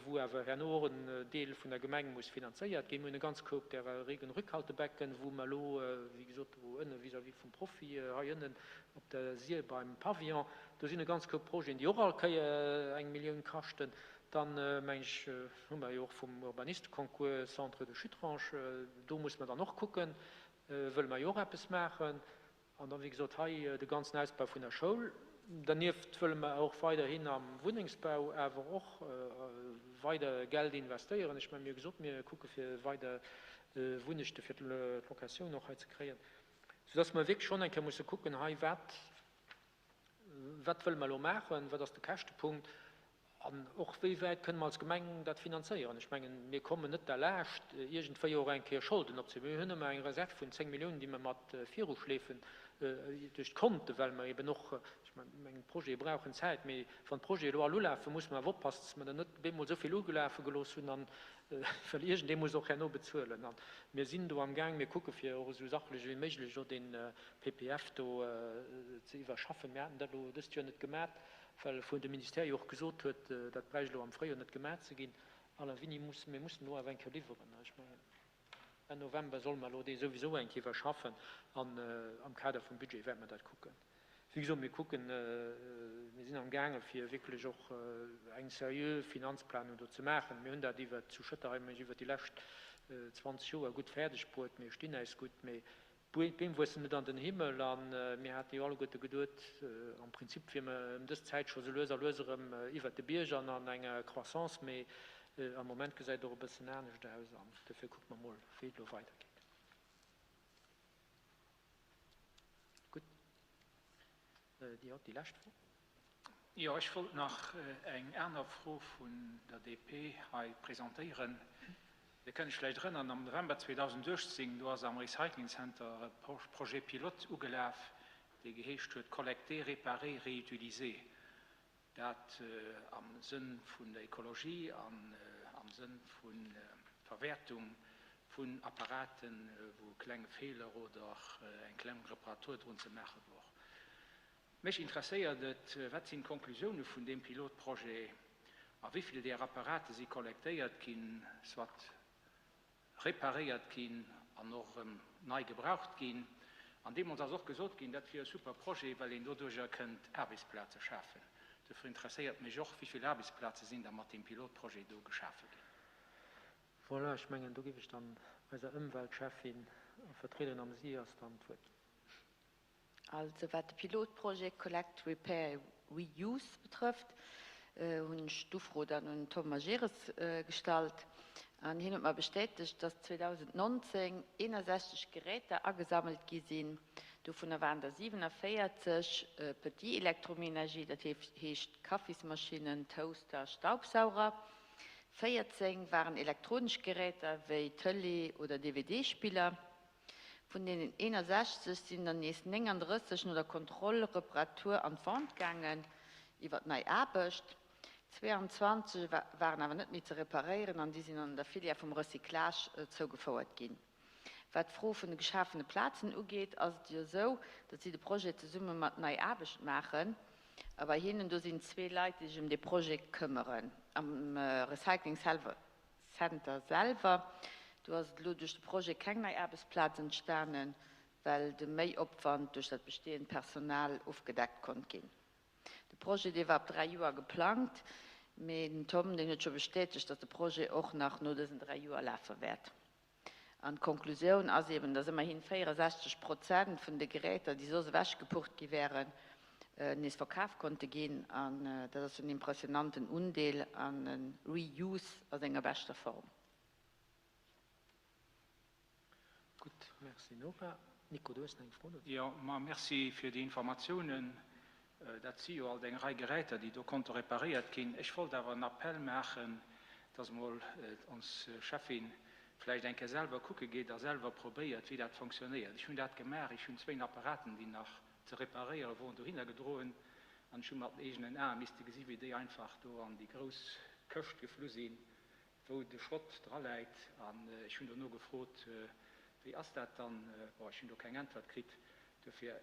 wou awer herno och en Deel vun der Gemeng muss finanzéiert ginn. Mir hunn e ganz Koup därer Regenrückhaltebecken, wou mer elo, wéi gesot, do ënne vis-à-vis vum Profi, hei ënnen op der Sir beim Pavillon, do sinn e ganz Koup Projeten, déi och all Kéier eng Millioun kaschten. Dann, meng ech, hu mer jo och vum Urbanisteconcours Centre de Schuttrange, do muss mer dann och kucken, wëlle mer jo och eppes maachen. An dann, wéi gesot, hei de ganzen Ausbau vun der Schoul. Dernieft wëlle mer och weiderhin am Wunnengsbau awer och weider Geld investéieren. Ech mengen, mir hu gesot, mir kucke fir weider Wunnechte fir d'Locatioun och hei ze kréien, soudass mer wierklech schonn eng Kéier musse kucken hei, wat, wat wëlle mer elo maachen, wat ass de Käschtepunkt. An och, wéi wäit kënne mer als Gemeng dat finanzéieren? Ech mengen, mir kommen net derlaascht, iergendwéi och eng Kéier Scholden opzehuelen. Mir hunn ëmmer eng Reserv vun 10 Milliounen, déi mer mat viruschleefen duerch d'Konte, well mer eben och, ech mengen, d'Projete brauchen Zäit, mee wann d'Projete elo all ulafen, musse mer awer oppassen, dass mer der net op eemol esou vill ugelafe gelooss hunn, an, well iergendee muss och herno bezuelen. A mir sinn do amgaang, mir kucke fir och esou sachlech wéi méiglech elo dee PPF do ze iwwerschaffen. Mir haten dat elo dëst Joer net gemat, Well vun de Ministère jo och gesot huet, dat bräicht elo am Fréijoer net gemaach ze ginn. Alain, wéini mussen, mir mussen elo awer eng Kéier liwweren. Ech mengen, Enn November solle mer elo dee souwisou eng Kéier iwwerschaffen an am Kader vum Budget wäerte mer dat kucken. Wéi gesot, mir kucken, mir sinn amgaange fir wierklech och eng seriö Finanzplanung do ze maachen. Mir hunn dat iwwert, zu Schëtterheim, iwwert déi lescht 20 Joer gutt fäerdeg bruet. Mir stinn äis gutt, mee D'Beem wuessen net an den Himmel a mir hate jo alleguerte geduet, am Prinzip wier mer ëm dës Zäit scho sou lues a lues erëm iwwert de Bierg an an enger Croissance, mee am Moment gesäit et och e bëssen anescht aus an dofir kucke mer mol, wéi et elo weidergeet. Gutt, Dir hat déi lescht Fro. Jo, ech wollt nach eng aner Fro vun der DP hei presentéieren. Dir kënnt lech vläicht erënnern, am November 2018, do ass am Recycling Center e Projet pilote ugelaf, dee geheescht huet Collecter, réparer, réutiliser. Dat am Sënn vun der Ekologie an am. am Sënn vu Verwäertung vun Apparaten, wou e klenge Feeler oder eng kleng Reparatur drun ze maache wor. Mech interesséiert et, Wat sinn d'Konklusioune vun deem Pilotprojet a wéi vill där Apparate si kollektéiert ginn, soit reparéiert ginn an och erëm nei gebraucht ginn. An deemools ass och gesot ginn, dat wier e super Projet, well een doduerjer kënnt Aarbechtsplaze schafen. Dofir interesséiert mech och, wéi vill Aarbechtsplaze sinn da mat deem Pilotprojet do geschafe ginn? Voilà, ech mengen, do géif ech dann eiser Ëmweltschäffin a Vertriederin am SIAS dann d'Wuert ginn. Also wat de Pilotprojet Collect, Repair, Reuse betrëfft, hunn ech d'Ufro dann un den Tom Majerus gestallt an hien huet mer bestätegt, dass 2019 61 Geräter agesammelt gi sinn. Dovunner waren der 47 Petits électroménagers, dat heescht Kaffismaschinnen, Toaster, Staubsauger. 14 waren elektronesch Geräter wéi Tëlee oder DVD-Spiller. Vun deenen 61 sinn der nees 39 no der Kontroll, Reparatur an d'Vente gaangen iwwer nei Aarbecht. 22 waren awer net méi ze reparéieren an déi sinn an der Filière vum Recyclage zougefouert ginn. Wat d'Fro vun de geschafene Plazen ugeet, ass et jo esou, datt si de Projet zesumme mat Nei Aarbecht maachen. A bei hinnen, do sinn zwee Leit, déi sech ëm dee Projet këmmeren. Am Recycling Center selwer, do ass et elo duerch de Projet keng nei Aarbechtsplaz entstanen, well de Méiopwand duerch dat bestehend Personal ofgedeckt konnt ginn. De Projet, dee war op 3 Joer geplangt, mee den Tom, deen huet scho bestätegt, datt de Projet och nach no dësen 3 Joer lafe wäert. An d'Konklusioun ass eben, datt ëmmerhin 64 Prozent vun de Geräter, déi soss ewechgepucht gi wären, nees verkaf konnte ginn. An dat ass en impressionanten Undeel an e Reuse a senger beschter Form. Gutt, merci Nora. Nico, du hues nach eng Fro dozou? Jo, ma merci fir déi Informatiounen. Dat si jo alt eng Rei Geräter, déi do konnte reparéiert ginn. Ech wollt awer en Appell maachen, dass emol ons Cheffin vläicht eng Kéier selwer kucke geet a selwer probéiert, wéi dat fonctionnéiert. Ech hunn dat gemaach. Ech hunn zwéin Apparaten, déi nach ze reparéiere woren, dohinner gedroen an ech hu mat eegenen Ae misste gesi wéi déi einfach do an déi grouss Këscht geflu sinn, wou de Schrott dra läit. An ech hunn dono gefrot, Wéi ass dat dann? Bon, ech hunn do keng Äntwert kritt. Dofir,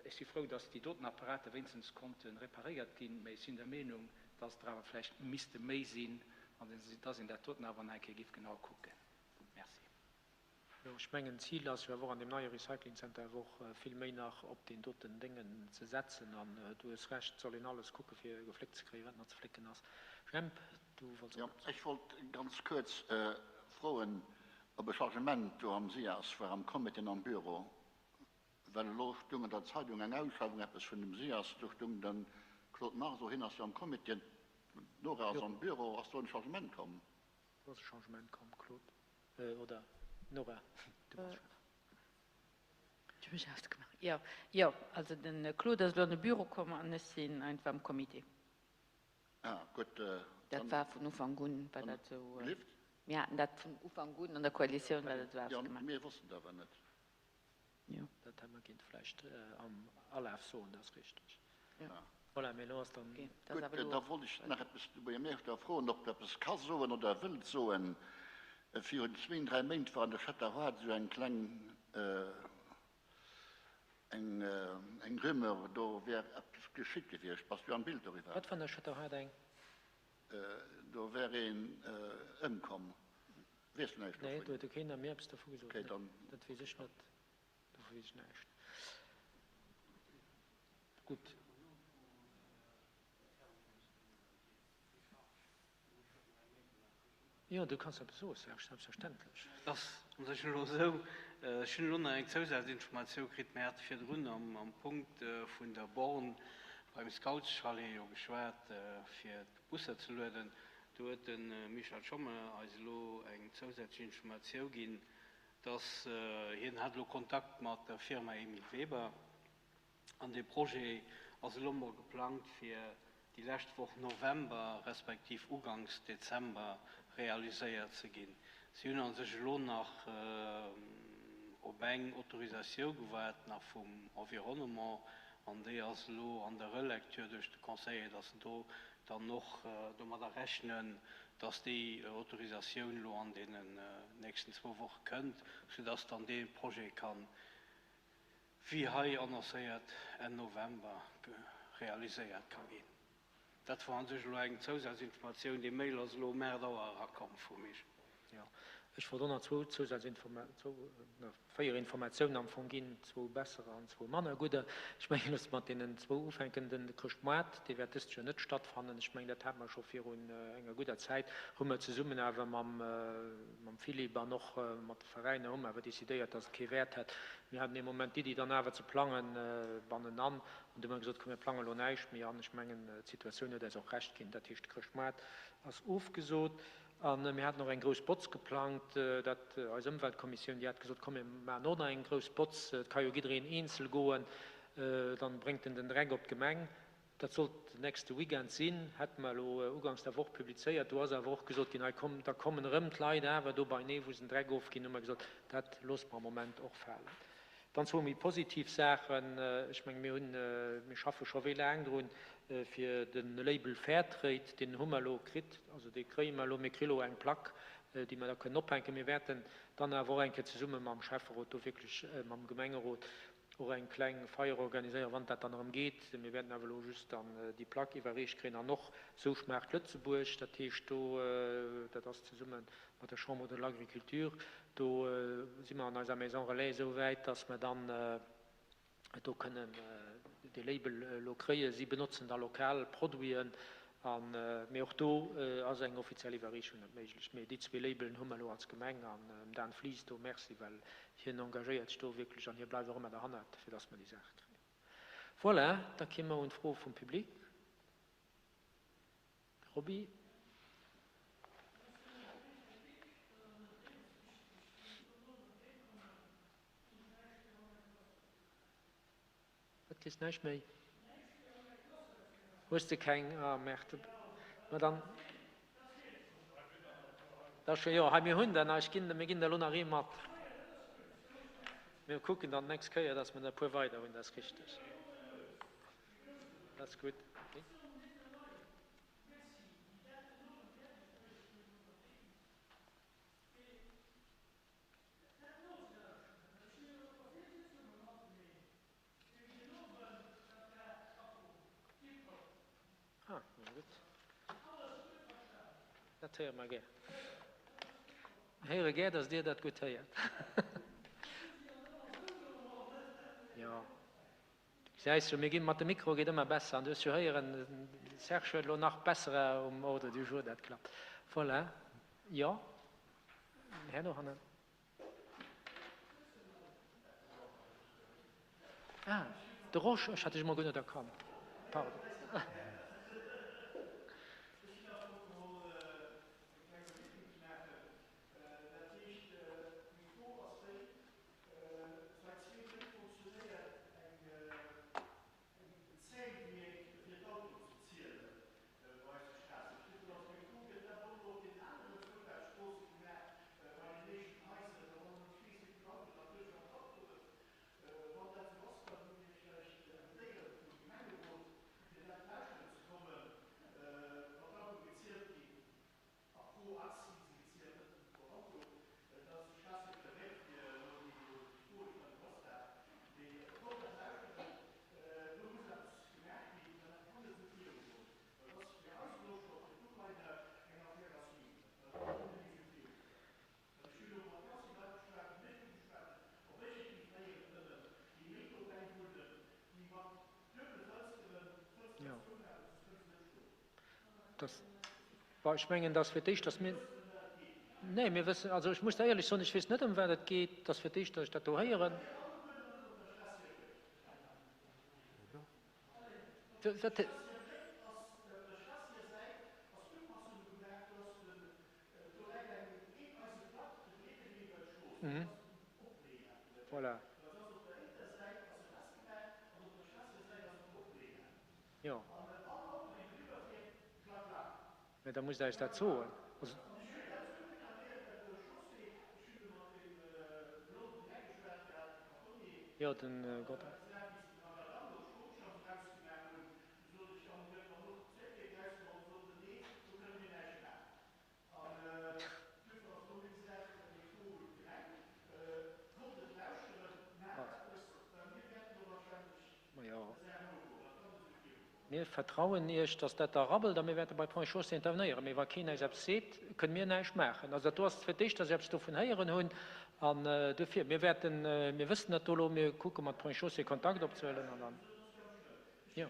ech si frou, dass déi doten Apparate wéinstens konnte reparéiert ginn, mä ech sinn der Meenung, dass der awer vläicht misste méi sinn an dass een dat doten awer nach eng Kéier géif genau kucken. Merci. Jo, ech mengen, d'Zil ass jo awer och an deem neie Recyclingcenter awer och vill méi nach op deen doten Déngen ze setzen. An du hues Recht, et soll een alles kucke fir gefléckt ze kréien, wat nach ze flécken ass. Jemp, du wollts och eppes. Ech wollt ganz kuerz froen, ob e Changement do am SIAS war, am Comité an am Bureau, well elo stung an der Zeitung eng Ausschreiwung eppes vun dem SIAS, do stung de Claude Marso, hien ass jo am Comité, d'Nora ass am Bureau, ass do en Changement komm? Do ass e Changement komm, Claude, oder Nora, du bass Chef. Ech hu mech ausgemaach. Jo, jo, also de Claude ass elo an de Bureau komm an ech sinn einfach am Comité. Ah, gutt. Dat war vun Ufank un, war dat esou. Mir haten dat vun Ufank un an der Koalitioun war dat esou ausgemaach. Jo, mir wossten et awer net. Jo. Dat hätt mer kinnt vläicht am Alaf soen, dat ass richteg. Voilà, mee elo ass dann. Gutt, da wollt ech nach eppes de Buergermeeschter froen, ob der eppes ka soen oder wëllt soen. Virun zwéin, dräi Méint war an der Stater Rad esou eng kleng, eng, eng Rumeur, do wär eppes geschitt gewiescht. Bass du am Bild doriwwer? Wat war an der Stater Rad eng? Do wär een ëmkomm. Weess du näischt dovun? Nee, do huet jo keen mir eppes dovu gesot. Okay, dann. Dat weess ech net. Dovu weess ech näischt. Gutt. Jo, du kanns eppes soe Serge, selbstverständlech. Et ass u sech elo esou, ech hunn elo nach eng Zousazinformatioun kritt, mir hate virdrun am Punkt vun der Born beim Scoutschalet jo geschwat, fir d'Busser ze lueden. Do huet de Michel Schomme eis elo eng zousätzlech Informatiou ginn, dass hien hat elo Kontakt mat der Firma Emile Weber an dee Projet ass elo mol geplangt fir déi lescht Woch November respektiv uganks Dezember realiséiert ze ginn. Si hunn a sech elo nach op eng Autorisatiou gewaart, nach vum Environnement, an déi ass elo an der Relecture duerch de Conseiller, dass se do. dann och domadder rechnen, dass déi Autorisatioun elo an deenen nächsten zwou Woche kënnt, soudass dann dee Projet kann, wéi hei annoncéiert, Enn November realiséiert ka ginn. Dat war an sech elo eng Zousazinformatioun. Dee Mail ass elo um 8 Auer erakomm vu Mich. Jo, ech wollt och nach zwou Zousazinforma-, zwou, véier Informatiounen am Fong ginn, zwou besserer an zwou manner gudder. Ech mengen, loosse mer mat deenen zwou ufänken. Den Chrëschtmoart, dee wäert dëst Joer net stattfannen. Ech mengen, dat hate mer scho virun enger gudder Zäit, hu mer zesummen awer mam, mam Philippe an och mat de Veräiner hu mer awer decidéiert, dass et kee Wäert hätt. Mir haten ee Moment d'Iddi dann awer ze plangen bannenan. An du hu mer gesot, komm mir plange lo näischt méi an. Ech mengen, d'Situatioun huet eis och Recht ginn. Dat heescht, de Chrëschtmoart ass ofgesot. A mir haten och eng grouss Botz geplangt, dat eis Ëmweltkommissioun, déi hat gesot, komm mir maachen och nach eng grouss Botz, et ka jo jiddereen eenzel goen, dann bréngt en den Dreck op d'Gemeng. Dat sollt den nächste Weekend sinn, hätte mer elo uganks der Woch publizéiert. Do ass awer och gesot ginn, hei komm, da kommen erëm d'Leit awer do beinee, wou se den Dreck ofginn. Hu mer gesot, dat loosse mer am Moment och falen. Dann zwou méi positiv Saachen. Ech menge mir hunn, mir schaffe scho wéi laang drun, fir de Label Fairtrade, deen hu mer elo kritt, also dee kréie mer elo, mir kréie elo eng Plack, déi mer da kënnen ophänken. Mir wäerten dann awer och eng Kéier zesumme mam Schäfferot do wierklech, mam Gemengerot och eng kleng Feier organiséieren, wann dat dann erëm geet. Mir wäerten awer elo just dann déi Plack iwwerreecht kréien an och Sou schmaacht Lëtzebuerg, dat heescht do, dat ass zesumme mat der Chambre de l'Agriculture, Do si mer an eiser Maison Relais esou wäit, dass mer dann do kënnen dee Label elo kréien. Si benotzen da lokal Produiten, mee och do ass eng offiziell Iwwerreechung net méiglech. Mee déi zwee Labelen hu mer elo als Gemeng an dem Dan Flies do Merci, well hien engagéiert sech do wierklech an hie bleift och ëmmer derhannert, fir dass mer déi Saach kréien. Voilà, da ki mer un d'Fro vum Public. Roby. Wat, kriss näischt méi? Hues de keng? Ah merde. Ma dann. Da scho jo, hei mir hunn der nach, ech ginn, mir ginn der elo nach ee mat. Mir kucken dann d'nächst Kéier, dass mir der e puer weider hunn, dat ass richteg. Dat ass gutt. Ah, na gutt. Dat héiere mer gär. Mir héiere gär, dass Dir dat gutt héiert. Jo. Du gesäis jo, mir ginn mat de Mikroe geet ëmmer besser. An du hues jo héieren, de Serge huet elo nach besserer um Ordre du jour, dat klappt. Voilà. Jo, den Här dohannen. Ah, de Rosch, ech hat dech emol guer net erkannt. Pardon. A pro Achs ginn se gezielt, net nëmmen pro Auto. Dat ass, ech schwätze jo net fir elo déi do déi froen, ech mengen, ass dat, mee et kommt dat lauschteren, do muss eppes gemaach ginn, well dat kann net esou virugoen. Well dat ass fir eis elo scho, fir d'Urainer, eng Affaire à suivre, well dat kann net méi esou virugoen. Well ech hunn elo mat ganz vill Leit geschwat, déi mech ugeschwat hunn, op iergendwéi féieren nëmmen, déi méi dobäi wunnen, déi mat duebele Fënsteren, Fënster zoumaachen, soss kënne se net schlofen. Dass, bon, ech mengen, dass fir d'éischt, dass mir, nee, mir wëssen, also ech muss der éierlech soen, ech weess net, ëm wat et geet, dass fir d'éischt, dass ech dat do héieren. Wat? Voilà. Jo. Mä da musst Der eis dat soen. Also. Jo, den Gott. Jo. Mir vertrauen Iech, dass dat da rabbelt a mir wäerte bei Ponts et Chaussées intervenéieren. Mee wa keen äis eppes seet, kënne mir näischt maachen. Also dat do ass fir d'éischt, dass ech eppes dovun héieren hunn. An duerfir, mir wäerten, mir wëssen dat do elo, mir kucke mat Ponts et Chaussées Kontakt opzehuelen an dann, jo.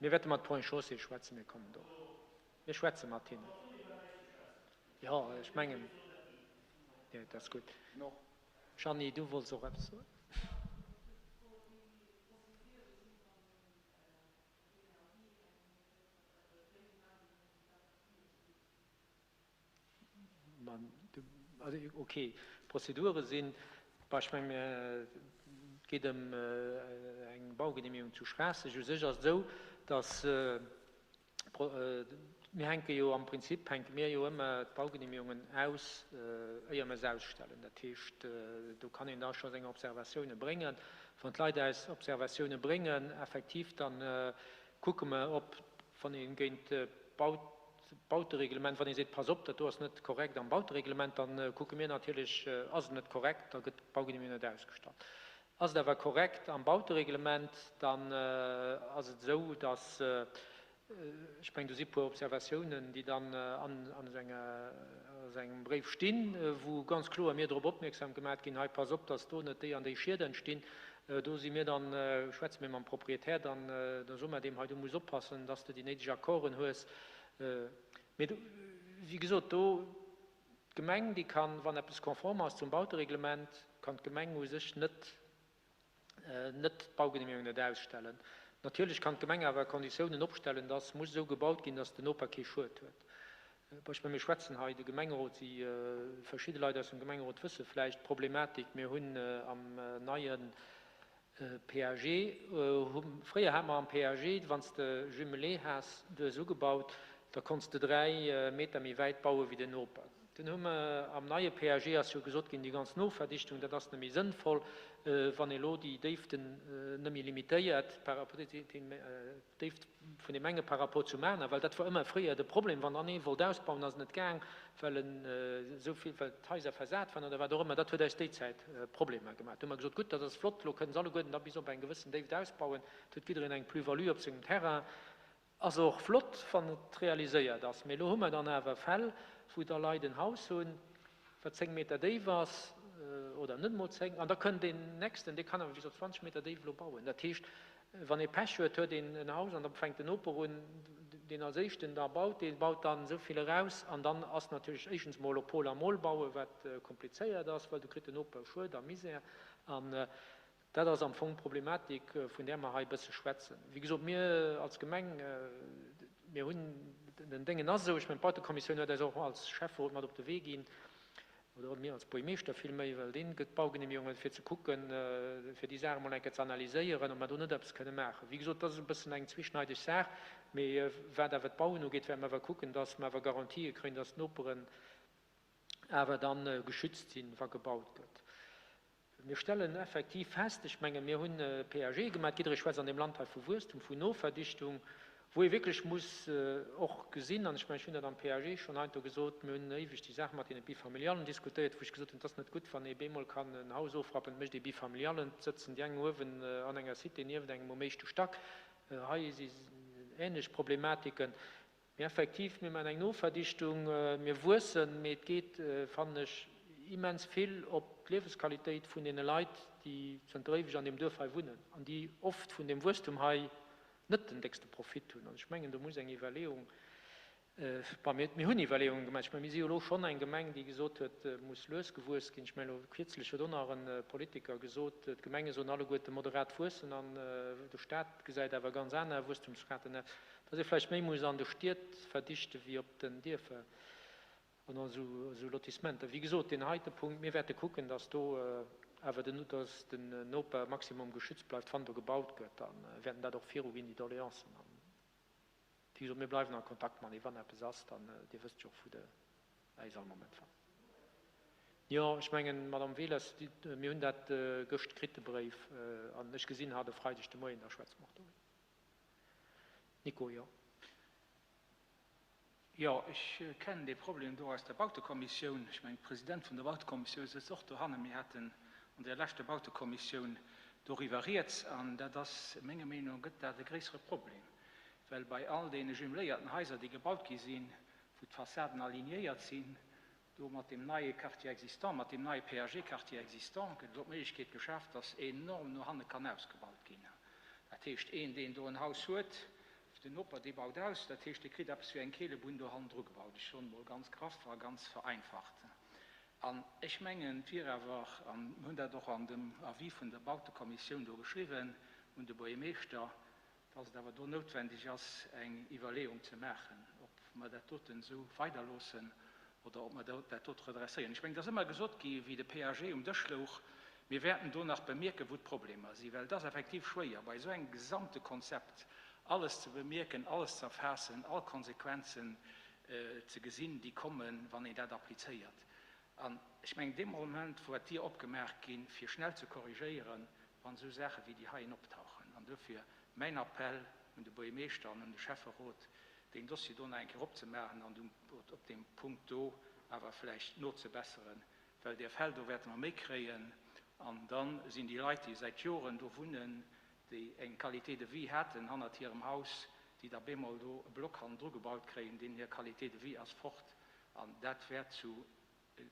Mir wäerte mat Ponts et Chaussées schwätzen, mir kommen do, mir schwätze mat hinnen. Jo, ech mengen, jo, dat ass gutt. Jeanny, du wollts och eppes soen. Ok, d'Prozedure sinn, bah, ech mengen, et geet ëm eng Baugenehmigung zu Schraasseg. U sech ass et esou, datt mir hänke jo am Prinzip hänke mir jo ëmmer d'Baugenehmigungen aus, éier mir se ausstellen. Dat heescht, do kann een da scho seng Observatioune bréngen. Wann d'Leit eis Observatioune bréngen, effektiv, da kucke mer, ob, wann ee géint d'Bautereglement, wann ee seet, pass op, dat do ass net korrekt am Bautereglement, da kucke mir natierlech, ass et net korrekt, da gëtt d'Baugenehmigung net ausgestallt. Ass et awer korrekt am Bautereglement, dann ass et esou, datt, ech mengen, do si puer Observatiounen, déi dann an esou engem Bréif stinn, wou ganz kloer mir drop opmierksam gemaat ginn, hei pass op, datt do net déi an déi Schied entstinn. Do si mir dann, schwätze mir mam Proprietär dann, da soe mer deem, hei du muss oppassen, datt s de déi néideg Accorden hues. Mee do, wéi gesot, do, D'Gemeng, déi kann, wann eppes konform ass zum Bautereglement, kann d'Gemeng u sech net net d'Baugenehmigung net ausstellen. Natierlech kann d'Gemeng awer Konditiounen opstellen, dass muss esou gebaut ginn, dass den Noper kee Schued huet. Bon, ech mengen, mir schwätzen hei, de Gemengerot, si verschidde Leit aus dem Gemengerot wësse vläicht d'Problematik. Mir hunn am neie PAG, hu, fréier hate mer am PAG, wann s de Jumelé has, du hues ugebaut, da konns de 3 Meter méi wäit baue wéi den Noper. Dunn hu mer am neie PAG ass jo gesot ginn, déi ganz Noverdichtung, dat ass net méi sënnvoll, wann ee lo déi Déiften net méi limitéiert par rapport, d'Déift vun deem enge par rapport zum aner, well dat war ëmmer fréier de Problem, wann dann ee wollt ausbauen, ass et net gaang, well en esou vill, well d'Haiser versat waren oder wat och ëmmer. Dat huet eis déi Zäit Problemer gemaach. Du hu mer gesot, gutt, dat ass flott, elo kënnen se alleguerten da bis op eng gewëssen Déift ausbauen, et huet jiddereen eng Plus-value op sengem Terrain. Ass och flott, wann et realiséiert ass. Mee elo hu mer dann awer Fäll, wou da Leit en Haus hunn, wat 10 Meter déif ass, oder net emol 10, an da kënnt deen nächsten, dee kann awer bis op 20 Meter déif elo bauen. Dat heescht, wann ee Pech huet, huet een en Haus an da fänkt den Noper un, deen als éischten da baut, dee baut dann esou vill eraus an dann ass natierlech éischtens emol op Pol a Mol bauen, wat komplizéiert ass, well du kritt den Noper Schued a Misär. An dat ass am Fong d'Problematik, vun där mer hei e bësse schwätzen. Wéi gesot, mir als Gemeng, mir hunn, den Déngen ass esou, ech mengen, d'Bautekommissioun huet eis och als Schäfferot mat op de Wee ginn, oder mir als Buergmeeschter villméi, well dee gëtt d'Baugenehmigungen, fir ze kucken, fir déi Saach emol eng Kéier ze analyséieren, ob mer do net eppes kënne maachen. Wéi gesot, dat ass e bëssen eng zwischneideg Saach, mee wat awer d'Bauen ugeet, wäerte mer awer kucken, dass mer awer Garantië kréien, dass d'Noperen awer da geschützt sinn, wa gebaut gëtt. Mir stellen effektiv fest, ech menge mir hunn e PAG gemaach, jidderee schwätzt an deem Land hei vu Wuesstum, vun Noverdichtung, wou ee wierklech muss och gesinn, an ech mengen, ech hunn dat am PAG schonn heiansdo gesot, mir hunn éiweg déi Saach mat deene Bifamiliallen diskutéiert, wou ech gesot hunn, et ass net gutt, wann ee bemol kann en Haus ofrappen, et mécht ee Bifamiliallen, et sëtzen déi eng uewen an enger Cité nieft engem um éischte Stack. Hei si ähnlech Problematiken. Mee effektiv, mir maachen eng Noverdichtung, mir wuessen, mee et geet, fannen ech, immens vill op d'Liewesqualitéit vun deene Leit, déi zënter éiweg an deem Duerf hei wunnen an déi oft vun deem Wuesstum hei net den déckste Profit hunn. An ech mengen, do muss eng Iwwerleeung, bon, mir, mir hunn Iwwerleeungen gemaach. Ech mengen, mir si jo elo schonn eng Gemeng, déi gesot huet, et muss lues gewuess ginn. Ech mengen, elo kierzlech huet och nach e Politiker gesot, d'Gemenge sollen alleguerte moderat wuessen an de Stat gesäit awer ganz aner Wuesstumsraten. Dass ee vläicht méi muss an de Stied verdichte wéi op den Dierfer an an esou Lotissementer. Wéi gesot, deen heite Punkt, mir wäerte kucken, dass do awer den, dass den Noper maximum geschützt bleift, wann do gebaut gëtt, a wäerten dat och viruginn, déi Doleancen. An wéi gesot, mir bleiwen a Kontakt matenee, wann eppes ass, dann, Dir wësst jo och, wou Der äis all Moment fannt. Jo, ech mengen, Madame Wehles, mir hunn dat gëscht kritt, de Bréif, an ech gesinn hatt e Freideg de Moien, da schwätze mer och doriwwer. Nico, jo. Jo, ech kennen dee Problem do aus der Bautekommissioun. Ech mengen, de President vun der Bautekommissioun sëtzt och dohannen. Mir haten an där leschter Bautekommissioun doriwwer rieds. An dat ass, menger Meenung no gëtt dat e gréissere Problem, well bei all deene jumeléierten Haiser, déi gebaut gi sinn, wou d'Fassaden alignéiert sinn, Do mat deem neie Quartier existant, mat deem neie PAG-Quartier existant gëtt elo d'Méiglechkeet geschaf, dass enorm no hanne kann ausgebaut ginn. Dat heescht, een, deen do en Haus huet, den Noper, dee baut aus, dat heescht, dee kritt eppes wéi eng Keelebunn do hannendru gebaut. Ech soen emol ganz graff a ganz vereinfacht. An ech mengen, et wier awer, an mir hunn dat och an dem Avis vun der Bautekommissioun do geschriwwen un de Buergermeeschter, dass et awer do noutwendeg ass, eng Iwwerleeung ze maachen, ob mer dat doten esou weiderloossen oder ob mer dat dote redresséieren. Ech mengen, et ass ëmmer gesot gi wéi de PAG um Dësch louch, mir wäerten do nach bemierken, wou d'Problemer sinn, well et ass effektiv schwéier, bei esou engem gesamte Konzept alles ze bemierken, alles ze erfaassen, all Konsequenzen ze gesinn, déi kommen, wann een dat applizéiert. An ech mengen, dee Moment wor d'Dier opgemaach ginn, fir schnell ze korrigéieren, wann esou Saache wéi déi heien optauchen. An dofir mäin Appell un de Buergermeeschter an un de Schäfferot, deen Dossier do nach eng Kéier opzemaachen an op deem Punkt do awer vläicht nozebesseren, well där Fäll do wäerte mer méi kréien. An da sinn déi Leit, déi säit Joren do wunnen, déi eng Qualité de vie haten hannert hirem Haus, déi da bemol do e Block hannendru gebaut kréien, deenen hir Qualité de vie ass fort. An dat wäert zu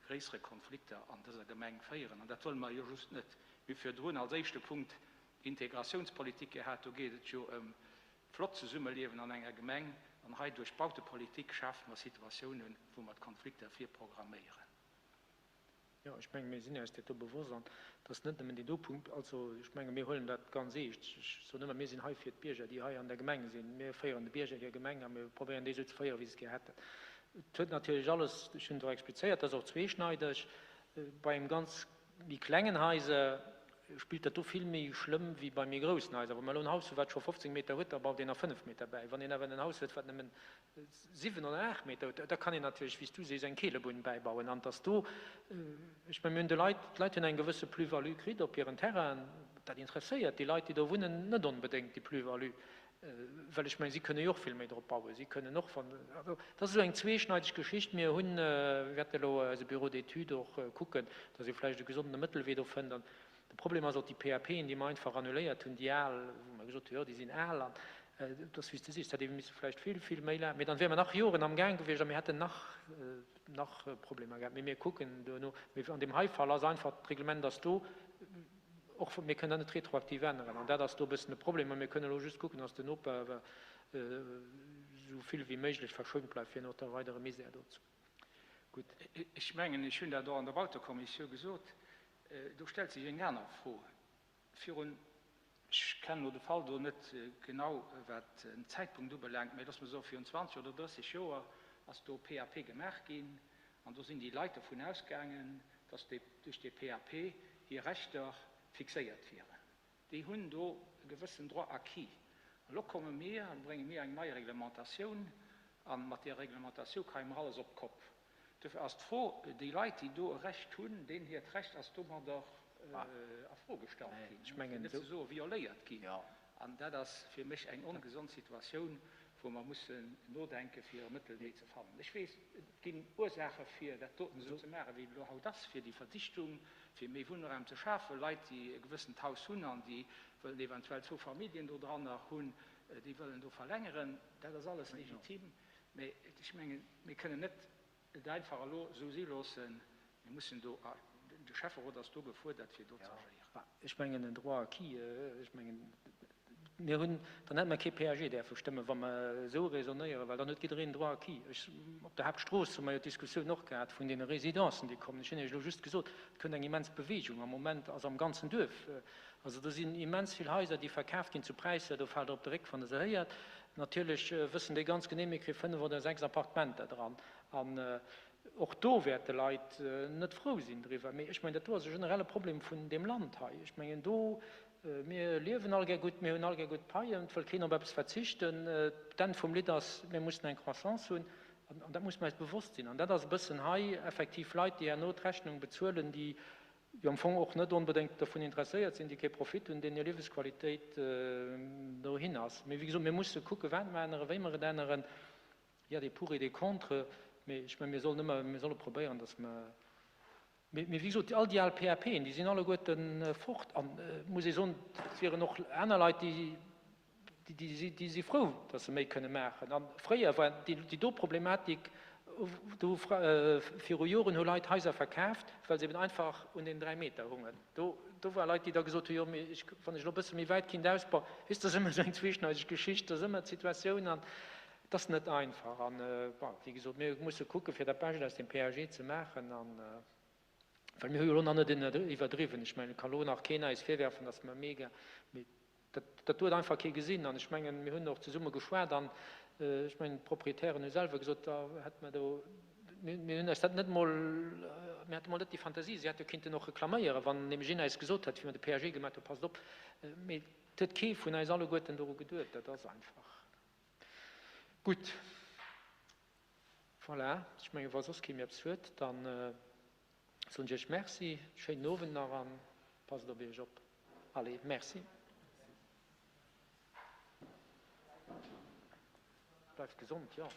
gréissere Konflikter an dëser Gemeng féieren. An dat wëlle mer jo just net. Mir hu virdrun als éischte Punkt Integratiounspolitik gehat. Do geet et jo ëm flott Zesummeliewen an enger Gemeng. An hei duerch d'Bautepolitik schafe mer Situatiounen, wou mer d'Konflikter virprogramméieren. Jo, ech menge mir sinn eis dat do bewosst an et ass net nëmmen deen do Punkt. Also ech menge mir huelen dat ganz eescht. Ech soen ëmmer, mir sinn hei fir d'Bierger, déi hei an der Gemeng sinn. Mir féieren de Bierger hir Gemeng a mir probéieren déi esou ze féieren, wéi se et gär hätten. Et huet natierlech alles, ech hunn et och explizéiert, dat ass och zweeschneideg. Bei engem ganz méi klengen Haiser spillt dat do vill méi schlëmm wéi bei méi groussen Haiser. Wa mer elo en Haus hu wat scho 15 Meter huet, da baut een nach 5 Meter bäi. Wann een awer en Haus huet wat nëmmen 7 oder 8 Meter huet, da kann een natierlech, wéi s du sees, eng Keelebunn bäibauen. An dass do, ech mengen, mir hunn de Leit, d'Leit hunn eng gewësse Plus-value kritt op hiren Terrainen, dat interesséiert déi Leit, déi do wunnen, net onbedéngt, déi Plus-value, well ech mengen, si kënne jo och vill méi drop bauen. Si kënnen och, wann, also dat ass esou eng zweeschneideg Geschicht. Mir hunn, mir wäerten elo eise Bureau d'études och kucken, dass ee vläicht e gesondene Mëttelwee do fënnt. An De Problem ass och déi PAPen, déi mer einfach annuléiert hunn, déi al, wou mer gesot hunn, jo, déi sinn al an et ass wéi s de sees, dat hätt ee misse vläicht vill, vill méi laang, mee dann wäre mer nach Joren am Gaang gewiescht a mir hätten nach, nach Problemer gehat. Mee mir kucken duerno. Mee an deem hei Fall ass einfach, d'Reglement ass do, och mir kënnen dat net retroaktiv änneren an dat ass do e bëssen de Problem. Mä mir kënnen elo just kucken, dass den Noper awer esou vill wéi méiglech verschount bleift, fir net da weidere Misär do ze. Gutt. Ech mengen, ech hunn dat och an der Bautekommissioun gesot, do stellt sech eng aner Fro. Virun, ech kennen elo de Fall do net genau, wat den Zäitpunkt ubelaangt, mä loosse mer soen, virun 20 oder 30 Joer ass do PAP gemaach ginn an do sinn déi Leit dovun ausgaangen, dass duerch dee PAP hir Rechter fixéiert wieren. Déi hunn do e gewëssen Droit acquis. Elo komme mir an brénge mir eng nei Reglementatioun an mat där Reglementatioun kreie mer alles op d'Kopp. Dofir ass d'Fro, déi Leit, déi do e Recht hunn, deenen hiert Recht ass domadder a Fro gestallt ginn, fir net ze soe violéiert ginn. An dat ass fir mech eng ongesond Situatioun, wou mer mussen nodenken, fir e Mëttelwee ze fannen. Ech weess, et ginn Ursaache fir dat doten esou ze maachen, wéi et elo haut ass, fir déi Verdichtung, fir méi Wunnraum ze schafen. Leit, déi e gewëssent Haus hunn an déi wëllen eventuell zwou Familljen do dranner hunn, déi wëllen do verlängeren. Dat ass alles legitim. Mä ech mengen, mir kënnen net et einfach elo esou si loossen. Mir mussen do, de Schäfferot ass do gefuerdert, fir do ze agéieren. Ech mengen, en Droit acquis, ech mengen, mir hunn, dann hätte mer kee PAG däerfe stëmmen, wa mer esou raisonnéieren, well dann huet jiddereen en Droit acquis. Ech, op der Haaptstrooss hu mer jo d'Diskussioun och gehat vun deene Résidencen, déi kommen. Ech hunn Iech elo just gesot, et kënnt eng immens Bewegung am Moment ass am ganzen Duerf. Also do sinn immens vill Haiser, déi verkaaft ginn zu Präisser, do faalt Der op de Réck, wann Der se héiert. Natierlech wëssen déi ganz genee, mir kréie 5 oder 6 Appartementer dran. An Och do wäerte Leit net frou sinn driwwer. Mee ech mengen, dat do ass e generelle Problem vun deem Land hei. Ech mengen, do, mir liewen all gär gutt, mir hunn all gär gutt Paien, et wëll keen op eppes verzichten. D'Enn vum Lidd ass, mir mussen eng Croissance hunn. An dat muss mer eis bewosst sinn. An dat ass e bëssen hei effektiv Leit, déi herno d'Rechnung bezuelen, déi jo am Fong och net onbedéngt dovun interesséiert sinn, déi kee Profit hunn, deenen hir Liewesqualitéit dohin ass. Mee wéi gesot, mir musse kucken, wat mer änneren, wéi mer et änneren. Il y a des pour et des contre, mee ech mengen, mir sollen ëmmer, mir solle probéieren, dass mer, mee wéi gesot, all déi al PAPen, déi sinn alleguerte fort. An et muss ee soen, et wieren och aner Leit, déi, déi, déi si frou, dass se méi kënne maachen. A fréier war déi, déi do Problematik, do viru Joren hu Leit Haiser verkaaft, well se eben einfach un den 3 Meter hungen. Do, do ware Leit, déi da gesot hunn, jo, mee ech, wann ech elo e bësse méi wäit kinnt ausbauen, weess, dat ass ëmmer esou eng zweeschneideg Geschicht, dat ass ëmmer d'Situatioun an Et ass net einfach an, bon, wéi gesot, mir musse kucken, fir dat Bescht aus deem PAG ze maachen an, well mir hu jo elo nach net iwwerdriwwen. Ech mengen, et ka elo nach keen eis virwerfen, datt mer mega, mee dat, dat huet einfach kee gesinn. An ech mengen, mir hunn och zesumme geschwat an, ech mengen, d'Proprietären hu selwer gesot, da hätte mer do, mir, mir hunn eis dat net emol, mir hate mol net déi Fantasie, si hätte jo kinnten och reklaméieren, wann nämlech een eis gesot hätt, wéi mer de PAG gemaach hunn, passt op. Mee et huet kee vun eis alleguerten doru geduet. Dat ass einfach. Gutt. Voilà, ech mengen, wa soss kee méi eppes huet, da soen ech Iech Merci, schéinen Owend nach a passt op Iech op. Allez, merci. Bleift gesond, jo.